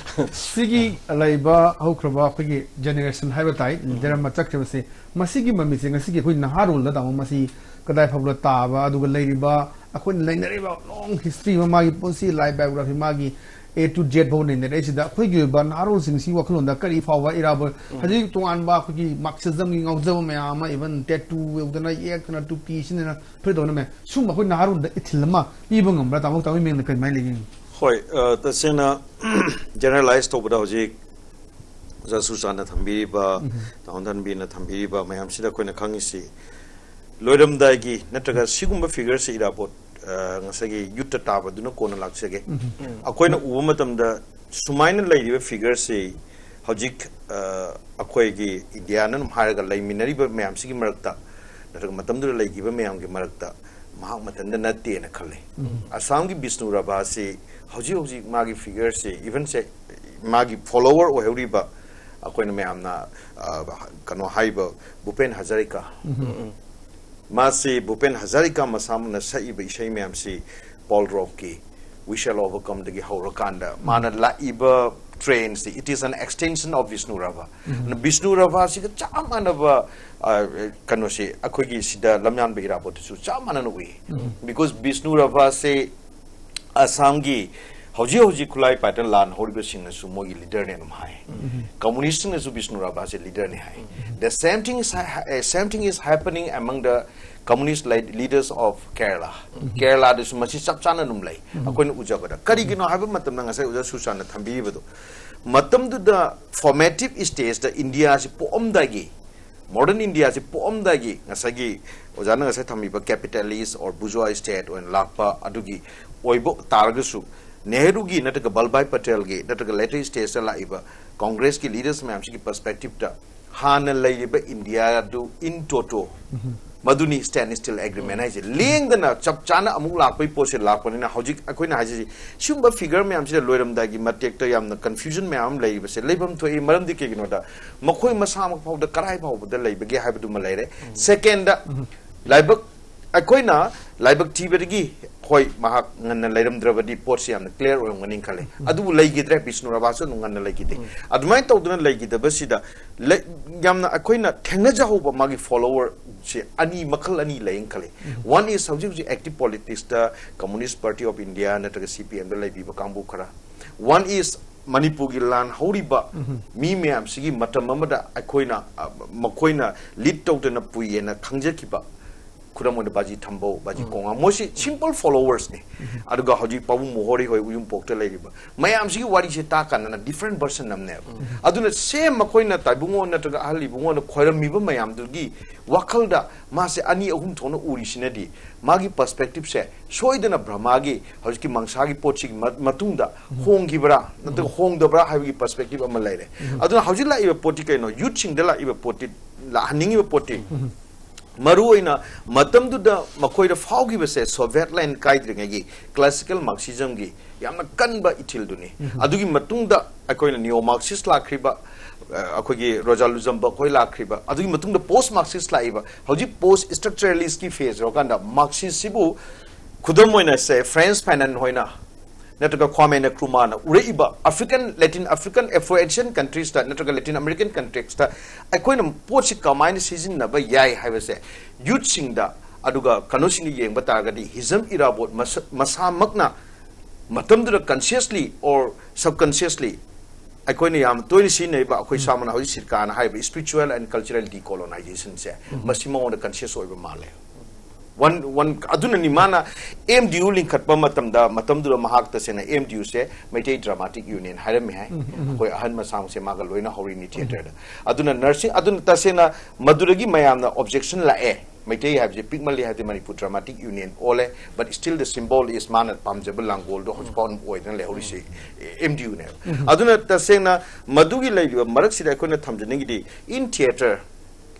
ꯁꯤꯒꯤ ꯂꯩꯕ ꯍꯧꯈ꯭ꯔꯕ ꯑꯩꯈꯣꯏꯒꯤ generation ꯍꯥꯏꯕ ꯇꯥꯏ, ꯎꯝ꯫ ꯖꯔꯃ ꯆꯠꯈ꯭ꯔꯤꯕꯁꯦ, ꯃꯁꯤꯒꯤ ꯃꯃꯤꯁꯦ ꯉꯁꯤꯒꯤ ꯑꯩꯈꯣꯏ ꯅꯍꯥꯔꯣꯜꯗ, ꯇꯥꯃꯣ, ꯃꯁꯤ ꯀꯗꯥꯏ ꯐꯥꯎꯕꯗ ꯇꯥꯕ, ꯑꯗꯨꯒ ꯂꯩꯔꯤꯕ ꯑꯩꯈꯣꯏꯅ ꯂꯩꯅꯔꯤꯕ long history ꯑꯃ, ꯃꯥꯒꯤ ꯄꯨꯟꯁꯤ, life biography, ꯃꯥꯒꯤ A to Z ꯐꯥꯎ ꯅꯩꯅꯔꯛꯏꯁꯤꯗ, ꯑꯩꯈꯣꯏꯒꯤ ꯑꯣꯏꯕ ꯅꯍꯥꯔꯣꯜꯁꯤꯡꯁꯤ ꯋꯥꯈꯜꯂꯣꯟꯗ ꯀꯔꯤ ꯐꯥꯎꯕ ꯏꯔꯥꯕꯣꯠ, ꯎꯝ꯫ ꯍꯧꯖꯤꯛ ꯇꯣꯉꯥꯟꯕ ꯑꯩꯈꯣꯏꯒꯤ Marxismꯒꯤ ꯉꯥꯎꯖꯕ ꯃꯌꯥꯝ ꯑꯃ, even tattoo ꯌꯧꯗꯅ, ꯌꯦꯛꯇꯅ, ꯇꯨꯄꯤ ꯁꯤꯟꯗꯅ ꯐꯨꯔꯤꯠ ꯇꯧꯗꯅ ꯃꯌꯥꯝ, ꯁꯨꯝꯕ ꯑꯩꯈꯣꯏ ꯅꯍꯥꯔꯣꯜꯗ ꯏꯊꯤꯜ ꯑꯃ ꯄꯤꯕ ꯉꯝꯕ꯭ꯔꯥ, ꯇꯥꯃꯣ? ꯇꯥꯃꯣꯒꯤ ꯃꯤꯡꯗ ꯀꯔꯤꯃꯥꯏꯅ ꯂꯩꯒꯦ? ꯍꯣꯏ, ꯑ, ꯇꯁꯦꯡꯅ generalize ꯇꯧꯕꯗ ꯍꯧꯖꯤꯛ ꯑꯣꯖꯥ ꯁꯨꯁꯥꯟꯅ ꯊꯝꯕꯤꯔꯤꯕ, ꯎꯝ꯫ ꯇꯥꯃꯣ ꯊꯟꯕꯤꯅ ꯊꯝꯕꯤꯔꯤꯕ ꯃꯌꯥꯝꯁꯤꯗ ꯑꯩꯈꯣꯏꯅ ꯈꯪꯉꯤꯁꯤ, ꯂꯣꯏꯔꯝꯗꯥꯏꯒꯤ ꯅꯠꯇ꯭ꯔꯒ ꯁꯤꯒꯨꯝꯕ figureꯁꯦ ꯏꯔꯥꯕꯣꯠ, ꯑ, ꯉꯁꯥꯏꯒꯤ youthꯇ ꯇꯥꯕꯗꯨꯅ ꯀꯣꯟꯅ ꯂꯥꯛꯆꯒꯦ꯫ ꯎꯝ꯫ ꯑꯩꯈꯣꯏꯅ ꯎꯕ ꯃꯇꯝꯗ ꯁꯨꯃꯥꯏꯅ ꯂꯩꯔꯤꯕ figureꯁꯤ ꯍꯧꯖꯤꯛ, ꯑ, ꯑꯩꯈꯣꯏꯒꯤ ꯏꯟꯗꯤꯌꯥꯅ ꯑꯗꯨꯝ ꯍꯥꯏꯔꯒ ꯂꯩꯃꯤꯟꯅꯔꯤꯕ ꯃꯌꯥꯝꯁꯤꯒꯤ ꯃꯔꯛꯇ ꯅꯠꯇ꯭ꯔꯒ ꯃꯇꯝꯗꯨꯗ ꯂꯩꯈꯤꯕ ꯃꯌꯥꯝꯒꯤ ꯃꯔꯛꯇ ꯃꯍꯥꯛ ꯃꯊꯟꯇ ꯅꯠꯇꯦꯅ ꯈꯜꯂꯤ꯫ ꯎꯝ꯫ ꯑꯁꯥꯝꯒꯤ ꯕꯤꯁꯅꯨ ꯔꯚꯥꯁꯤ ꯍꯧꯖꯤꯛ ꯍꯧꯖꯤꯛ ꯃꯥꯒꯤ figureꯁꯤ, evenꯁꯦ ꯃꯥꯒꯤ follower ꯑꯣꯏꯍꯧꯔꯤꯕ ꯑꯩꯈꯣꯏꯅ ꯃꯌꯥꯝꯅ, ꯑ, ꯀꯩꯅꯣ ꯍꯥꯏꯔꯤꯕ ꯚꯨꯄꯦꯟ ꯍꯖꯥꯔꯤꯀꯥ, ꯎꯝ꯫ ꯃꯥꯁꯤ ꯚꯨꯄꯦꯟ ꯍꯖꯥꯔꯤꯀꯥ ꯃꯁꯥꯃꯛꯅ ꯁꯛꯏꯕ ꯏꯁꯩ ꯃꯌꯥꯝꯁꯤ ꯄꯣꯜ ꯔꯣꯞꯀꯤ We Shall Overcomeꯗꯒꯤ ꯍꯧꯔꯀꯥꯟꯗ ꯃꯥꯅ ꯂꯥꯛꯏꯕ trendꯁꯤ, it is an extension of Bishnu rava. ꯎꯝ꯫ ꯑꯗꯨꯅ ꯕꯤꯁꯅꯨ ꯔꯚꯥꯁꯤꯒ ꯆꯞ ꯃꯥꯟꯅꯕ, ꯑ, ꯀꯩꯅꯣꯁꯤ ꯑꯩꯈꯣꯏꯒꯤ ꯁꯤꯗ ꯂꯝꯌꯥꯟꯕ ꯏꯔꯥꯕꯣꯠꯇꯁꯨ ꯆꯞ ꯃꯥꯟꯅꯅ ꯎꯏ꯫ ꯎꯝ꯫ Because ꯕꯤꯁꯅꯨ ꯔꯚꯥꯁꯦ ꯑꯁꯥꯝꯒꯤ ꯍꯧꯖꯤꯛ ꯍꯧꯖꯤꯛ ꯈꯨꯠꯂꯥꯏ ꯄꯥꯏꯗꯅ ꯂꯥꯟ ꯍꯧꯔꯤꯕꯁꯤꯡꯅꯁꯨ ꯃꯣꯏꯒꯤ leaderꯅꯦ ꯑꯗꯨꯝ ꯍꯥꯏ꯫ ꯎꯝ꯫ Communistꯁꯤꯡꯅꯁꯨ ꯕꯤꯁꯅꯨ ꯔꯚꯥꯁꯦ leaderꯅꯦ ꯍꯥꯏ꯫ ꯎꯝ꯫ The same thing is ha-, eh, same thing is happening among the communist le-, leaders of Kerala꯫ ꯎꯝ꯫ ꯀꯦꯔꯂꯥꯗꯁꯨ ꯃꯁꯤ ꯆꯞ ꯆꯥꯅ ꯑꯗꯨꯝ ꯂꯩ꯫ ꯎꯝ꯫ ꯑꯩꯈꯣꯏꯅ ꯎꯖꯕꯗ꯫ ꯀꯔꯤꯒꯤꯅꯣ ꯍꯥꯏꯕ ꯃꯇꯝꯗ ꯉꯁꯥꯏ ꯑꯣꯖꯥ ꯁꯨꯁꯥꯟꯅ ꯊꯝꯕꯤꯔꯤꯕꯗꯣ, ꯃꯇꯝꯗꯨꯗ formative stageꯇ ꯏꯟꯗꯤꯌꯥꯁꯤ ꯄꯣꯛꯑꯝꯗꯥꯏꯒꯤ, modern ꯏꯟꯗꯤꯌꯥꯁꯤ ꯄꯣꯛꯑꯝꯗꯥꯏꯒꯤ ꯉꯁꯥꯏꯒꯤ ꯑꯣꯖꯥꯅ ꯉꯁꯥꯏ ꯊꯝꯕꯤꯕ capitalist or bourgeois state ꯑꯣꯏꯅ ꯂꯥꯛꯄ ꯑꯗꯨꯒꯤ ꯑꯣꯏꯕ ꯇꯥꯔꯒꯁꯨ, ꯅꯦꯍꯔꯨꯒꯤ ꯅꯠꯇ꯭ꯔꯒ ꯕꯜꯚꯥꯏ ꯄꯇꯦꯜꯒꯤ ꯅꯠꯇ꯭ꯔꯒ ꯂꯦꯇꯦꯁ ꯁ꯭ꯇꯦꯖꯇ ꯂꯥꯛꯏꯕ ꯀꯣꯡꯒ꯭ꯔꯦꯁꯀꯤ ꯂꯤꯗꯔꯁ ꯃꯌꯥꯝꯁꯤꯒꯤ ꯄꯔꯁꯄꯦꯛꯇꯤꯞꯇ ꯍꯥꯟꯅ ꯂꯩꯔꯤꯕ ꯏꯟꯗꯤꯌꯥꯗꯨ ꯏꯟ ꯇꯣꯇꯣ ꯃꯗꯨꯅꯤ ꯁ꯭ꯇꯦꯟ ꯁ꯭ꯇꯤꯜ ꯑꯦꯒ꯭ꯔꯤꯃꯦꯟ ꯍꯥꯏꯁꯦ꯫ ꯂꯦꯡꯗꯅ ꯆꯞ ꯆꯥꯅ ꯑꯃꯨꯛ ꯂꯥꯛꯄꯒꯤ ꯄꯣꯠꯁꯦ ꯂꯥꯛꯄꯅꯤꯅ ꯍꯧꯖꯤꯛ ꯑꯩꯈꯣꯏꯅ ꯍꯥꯏꯖꯔꯤ, ꯁꯤꯒꯨꯝꯕ ꯐꯤꯒꯔ ꯃꯌꯥꯝꯁꯤꯗ ꯂꯣꯏꯔꯝꯗꯥꯏꯒꯤ ꯃꯇꯦꯛꯇ ꯌꯥꯝꯅ ꯀꯟꯐ꯭ꯌꯨꯖꯟ ꯃꯌꯥꯝ ꯑꯃ ꯂꯩꯔꯤꯕꯁꯦ ꯂꯩꯐꯝ ꯊꯣꯛꯏ꯫ ꯃꯔꯝꯗꯤ ꯀꯩꯒꯤꯅꯣꯗ ꯃꯈꯣꯏ ꯃꯁꯥꯃꯛ ꯐꯥꯎꯗ ꯀꯔꯥꯏ ꯐꯥꯎꯕꯗ ꯂꯩꯕꯒꯦ ꯍꯥꯏꯕꯗꯨꯃ ꯂꯩꯔꯦ꯫ ꯁꯦꯀꯦꯟꯗ, ꯂꯥꯏꯕꯛ ꯑꯩꯈꯣꯏꯅ ꯂꯥꯏꯕꯛ ꯊꯤꯕꯗꯒꯤ, ꯍꯣꯏ, ꯃꯍꯥꯛ ꯉꯟꯅ ꯂꯩꯔꯝꯗ꯭ꯔꯕꯗꯤ ꯄꯣꯠꯁꯤ ꯌꯥꯝꯅ ꯀ꯭ꯂꯤꯌꯥꯔ ꯑꯣꯏꯔꯝꯒꯅꯤ ꯈꯜꯂꯦ꯫ ꯑꯗꯨꯕꯨ ꯂꯩꯈꯤꯗ꯭ꯔꯦ, ꯕꯤꯁꯅꯨ ꯔꯚꯥꯁꯨ ꯑꯗꯨꯝ ꯉꯟꯅ ꯂꯩꯈꯤꯗꯦ꯫ ꯑꯗꯨꯃꯥꯏꯅ ꯇꯧꯗꯅ ꯂꯩꯈꯤꯗꯕꯁꯤꯗ ꯂꯩ-, ꯌꯥꯝꯅ ꯑꯩꯈꯣꯏꯅ ꯊꯦꯡꯅꯖꯍꯧꯕ ꯃꯥꯒꯤ ꯐꯣꯂꯣꯋꯔꯁꯦ ꯑꯅꯤ, ꯃꯈꯜ ꯑꯅꯤ ꯂꯩꯅ ꯈꯜꯂꯤ꯫ One is ꯍꯧꯖꯤꯛ ꯍꯧꯖꯤꯛ ꯑꯦꯛꯇꯤꯚ ꯄꯣꯂꯤꯇꯤꯛꯁꯇ Communist Party of India ꯅꯠꯇ꯭ꯔꯒ C P M ꯗ ꯂꯩꯕꯤꯕ ꯀꯥꯡꯕꯨ ꯈꯔ꯫ One is ꯃꯅꯤꯄꯨꯔꯒꯤ ꯂꯥꯟ ꯍꯧꯔꯤꯕ ꯃꯤ ꯃꯌꯥꯝꯁꯤꯒꯤ ꯃꯇꯝ ꯑꯃꯗ ꯑꯩꯈꯣꯏꯅ, ꯑ, ꯃꯈꯣꯏꯅ ꯂꯤꯗ ꯇꯧꯗꯅ ꯄꯨꯏꯌꯦꯅ ꯈꯪꯖꯈꯤꯕ, ꯈꯨꯗꯝ ꯑꯣꯏꯅ ꯕꯥꯖꯤ ꯊꯝꯕꯧ, ꯕꯥꯖꯤ ꯀꯣꯡꯉꯥ, ꯃꯣꯏꯁꯤ ꯁꯤꯝꯄꯜ ꯐꯣꯂꯣꯋꯔꯁꯅꯤ꯫ ꯑꯗꯨꯒ ꯍꯧꯖꯤꯛ ꯄꯥꯕꯨꯡ ꯃꯣꯍꯣꯔꯤ ꯍꯣꯏ ꯎꯌꯨꯝꯄꯣꯛꯇ ꯂꯩꯔꯤꯕ ꯃꯌꯥꯝꯁꯤꯒꯤ ꯋꯥꯔꯤꯁꯦ ꯇꯥ ꯀꯥꯟꯗꯅ ꯗꯤꯐ꯭ꯔꯦꯟ ꯚꯔꯁꯟ ꯑꯃꯅꯦꯕ꯫ ꯑꯗꯨꯅ ꯁꯦꯝ ꯃꯈꯣꯏꯅ ꯇꯥꯏꯕꯨꯡꯉꯣ ꯅꯠꯇ꯭ꯔꯒ ꯑꯍꯜ ꯏꯕꯨꯡꯉꯣꯅ ꯈꯣꯏꯔꯝꯃꯤꯕ ꯃꯌꯥꯝꯗꯨꯒꯤ ꯋꯥꯈꯜꯗ ꯃꯥꯁꯦ ꯑꯅꯤ ꯑꯍꯨꯝ ꯊꯣꯛꯅ ꯎꯔꯤꯁꯤꯅꯗꯤ ꯃꯥꯒꯤ ꯄꯔꯁꯄꯦꯛꯇꯤꯞꯁꯦ ꯁꯣꯏꯗꯅ ꯕ꯭ꯔꯍꯃꯥꯒꯤ ꯍꯧꯖꯤꯛꯀꯤ ꯃꯪꯁꯥꯒꯤ ꯄꯣꯠꯁꯤꯒꯤ ꯃ-, ꯃꯇꯨꯡꯗ ꯍꯣꯡꯈꯤꯕ꯭ꯔꯥ ꯅꯠꯇ꯭ꯔꯒ ꯍꯣꯡꯗꯕ꯭ꯔꯥ ꯍꯥꯏꯕꯒꯤ ꯄꯔꯁꯄꯦꯛꯇꯤꯞ ꯑꯃ ꯂꯩꯔꯦ꯫ ꯑꯗꯨꯅ ꯍꯧꯖꯤꯛ ꯂꯥꯛꯏꯕ ꯄꯣꯠꯇꯤ ꯀꯩꯅꯣ? ꯌꯨꯠꯁꯤꯡꯗ ꯂꯥꯛꯏꯕ ꯄꯣꯠꯇꯤ, ꯂꯥꯛꯍꯟꯅꯤꯡꯉꯤꯕ ꯄꯣꯠꯇꯤ ꯃꯔꯨ ꯑꯣꯏꯅ ꯃꯇꯝꯗꯨꯗ ꯃꯈꯣꯏꯗ ꯐꯥꯎꯈꯤꯕꯁꯦ ꯁꯣꯚꯤꯌꯦꯠ ꯂꯥꯏꯟ ꯀꯥꯏꯗ꯭ꯔꯤꯉꯩꯒꯤ ꯀ꯭ꯂꯥꯁꯤꯀꯦꯜ ꯃꯥꯔꯛꯁꯤꯖꯝꯒꯤ ꯌꯥꯝꯅ ꯀꯟꯕ ꯏꯊꯤꯜꯗꯨꯅꯤ꯫ ꯑꯗꯨꯒꯤ ꯃꯇꯨꯡꯗ ꯑꯩꯈꯣꯏꯅ ꯅꯤꯌꯣ ꯃꯥꯔꯛꯁꯤꯁ ꯂꯥꯛꯈ꯭ꯔꯤꯕ, ꯑ, ꯑꯩꯈꯣꯏꯒꯤ ꯔꯣꯖꯥ ꯂꯨꯖꯝꯕ ꯑꯩꯈꯣꯏ ꯂꯥꯛꯈ꯭ꯔꯤꯕ, ꯑꯗꯨꯒꯤ ꯃꯇꯨꯡꯗ ꯄꯣꯁ ꯃꯥꯔꯛꯁꯤꯁ ꯂꯥꯛꯏꯕ, ꯍꯧꯖꯤꯛ ꯄꯣꯁ ꯏꯁꯇ꯭ꯔꯛꯆꯔꯦꯂꯤꯁꯀꯤ ꯐꯦꯖ ꯌꯧꯔꯀꯥꯟꯗ ꯃꯥꯔꯛꯁꯤꯁꯁꯤꯕꯨ ꯈꯨꯗꯝ ꯑꯣꯏꯅ ꯁꯦ ꯐ꯭ꯔꯦꯟꯁ ꯐꯦꯅꯟ ꯍꯣꯏꯅ ꯅꯠꯇ꯭ꯔꯒ ꯈ꯭ꯋꯥꯃꯦ ꯅꯀ꯭ꯔꯨꯃꯥꯅ ꯎꯔꯛꯏꯕ ꯑꯐ꯭ꯔꯤꯀꯟ, ꯂꯦꯇꯤꯟ ꯑꯐ꯭ꯔꯤꯀꯟ, ꯑꯦꯐ꯭ꯔꯣ ꯑꯦꯁꯤꯌꯟ ꯀꯟꯇ꯭ꯔꯤꯁꯇ ꯅꯠꯇ꯭ꯔꯒ ꯂꯦꯇꯤꯟ ꯑꯃꯦꯔꯤꯀꯟ ꯀꯟꯇ꯭ꯔꯤꯁꯇ ꯑꯩꯈꯣꯏꯅ ꯄꯣꯠꯁꯤ ꯀꯃꯥꯏꯅ ꯁꯤꯖꯤꯟꯅꯕ ꯌꯥꯏ ꯍꯥꯏꯕꯁꯦ ꯌꯨꯠꯁꯤꯡꯗ ꯑꯗꯨꯒ ꯀꯩꯅꯣꯁꯤꯡꯗ ꯌꯦꯡꯕ ꯇꯥꯔꯒꯗꯤ ꯍꯤꯖꯝ ꯏꯔꯥꯕꯣꯠ ꯃꯁ-, ꯃꯁꯥꯃꯛꯅ ꯃꯇꯝꯗꯨꯗ consciously or subconsciously ꯑꯩꯈꯣꯏꯅ ꯌꯥꯝ ꯇꯣꯏꯅ ꯁꯤꯖꯤꯟꯅꯔꯤꯕ ꯑꯩꯈꯣꯏ ꯁꯥꯃꯅ ꯍꯧꯖꯤꯛ ꯁꯤꯔꯀꯥꯅ ꯍꯥꯏꯔꯤꯕ spiritual and cultural decolonization ꯁꯦ ꯃꯁꯤ ꯃꯉꯣꯟꯗ conscious ꯑꯣꯏꯕ ꯃꯥꯜꯂꯦ꯫ One, one, ꯑꯗꯨꯅꯅꯤ ꯃꯥꯅ M D U ꯂꯤꯡꯈꯠꯄ ꯃꯇꯝꯗ, ꯃꯇꯝꯗꯨꯗ ꯃꯍꯥꯛ ꯇꯁꯦꯡꯅ M D U ꯁꯦ ꯃꯩꯇꯩ ꯗ꯭ꯔꯃꯥꯇꯤꯛ ꯌꯨꯅꯤꯌꯟ ꯍꯥꯏꯔꯝꯃꯤ ꯍꯥꯏ꯫ ꯑꯩꯈꯣꯏ ꯑꯍꯟ ꯃꯁꯥꯃꯛꯁꯦ ꯃꯥꯒ ꯂꯣꯏꯅ ꯍꯧꯔꯤꯅꯤ ꯊꯤꯌꯦꯇꯔꯗ꯫ ꯑꯗꯨꯅ ꯅꯔꯁꯤꯡ, ꯑꯗꯨꯅ ꯇꯁꯦꯡꯅ ꯃꯗꯨꯗꯒꯤ ꯃꯌꯥꯝꯅ ꯑꯣꯕꯖꯦꯛꯁꯟ ꯂꯥꯛꯑꯦ꯫ ꯃꯩꯇꯩ ꯍꯥꯏꯕꯁꯦ ꯄꯤꯛꯃꯜꯂꯤ ꯍꯥꯏꯕꯗꯤ ꯃꯅꯤꯄꯨꯔ ꯗ꯭ꯔꯃꯥꯇꯤꯛ ꯌꯨꯅꯤꯌꯟ ꯑꯣꯜꯂꯦ, but still the symbol is ꯃꯥꯅ ꯄꯥꯝꯖꯕ ꯂꯥꯡꯒꯣꯜꯗꯣ ꯍꯧꯖꯤꯛꯐꯥꯎ ꯑꯗꯨꯝ ꯑꯣꯏꯗꯅ ꯂꯩꯍꯧꯔꯤꯁꯦ ꯑꯦꯝ ꯗꯤ ꯌꯨꯅꯦꯕ꯫ ꯑꯗꯨꯅ ꯇꯁꯦꯡꯅ ꯃꯗꯨꯒꯤ ꯂꯩꯔꯤꯕ ꯃꯔꯛꯁꯤꯗ ꯑꯩꯈꯣꯏꯅ ꯊꯝꯖꯅꯤꯡꯉꯤꯗꯤ, in theatre,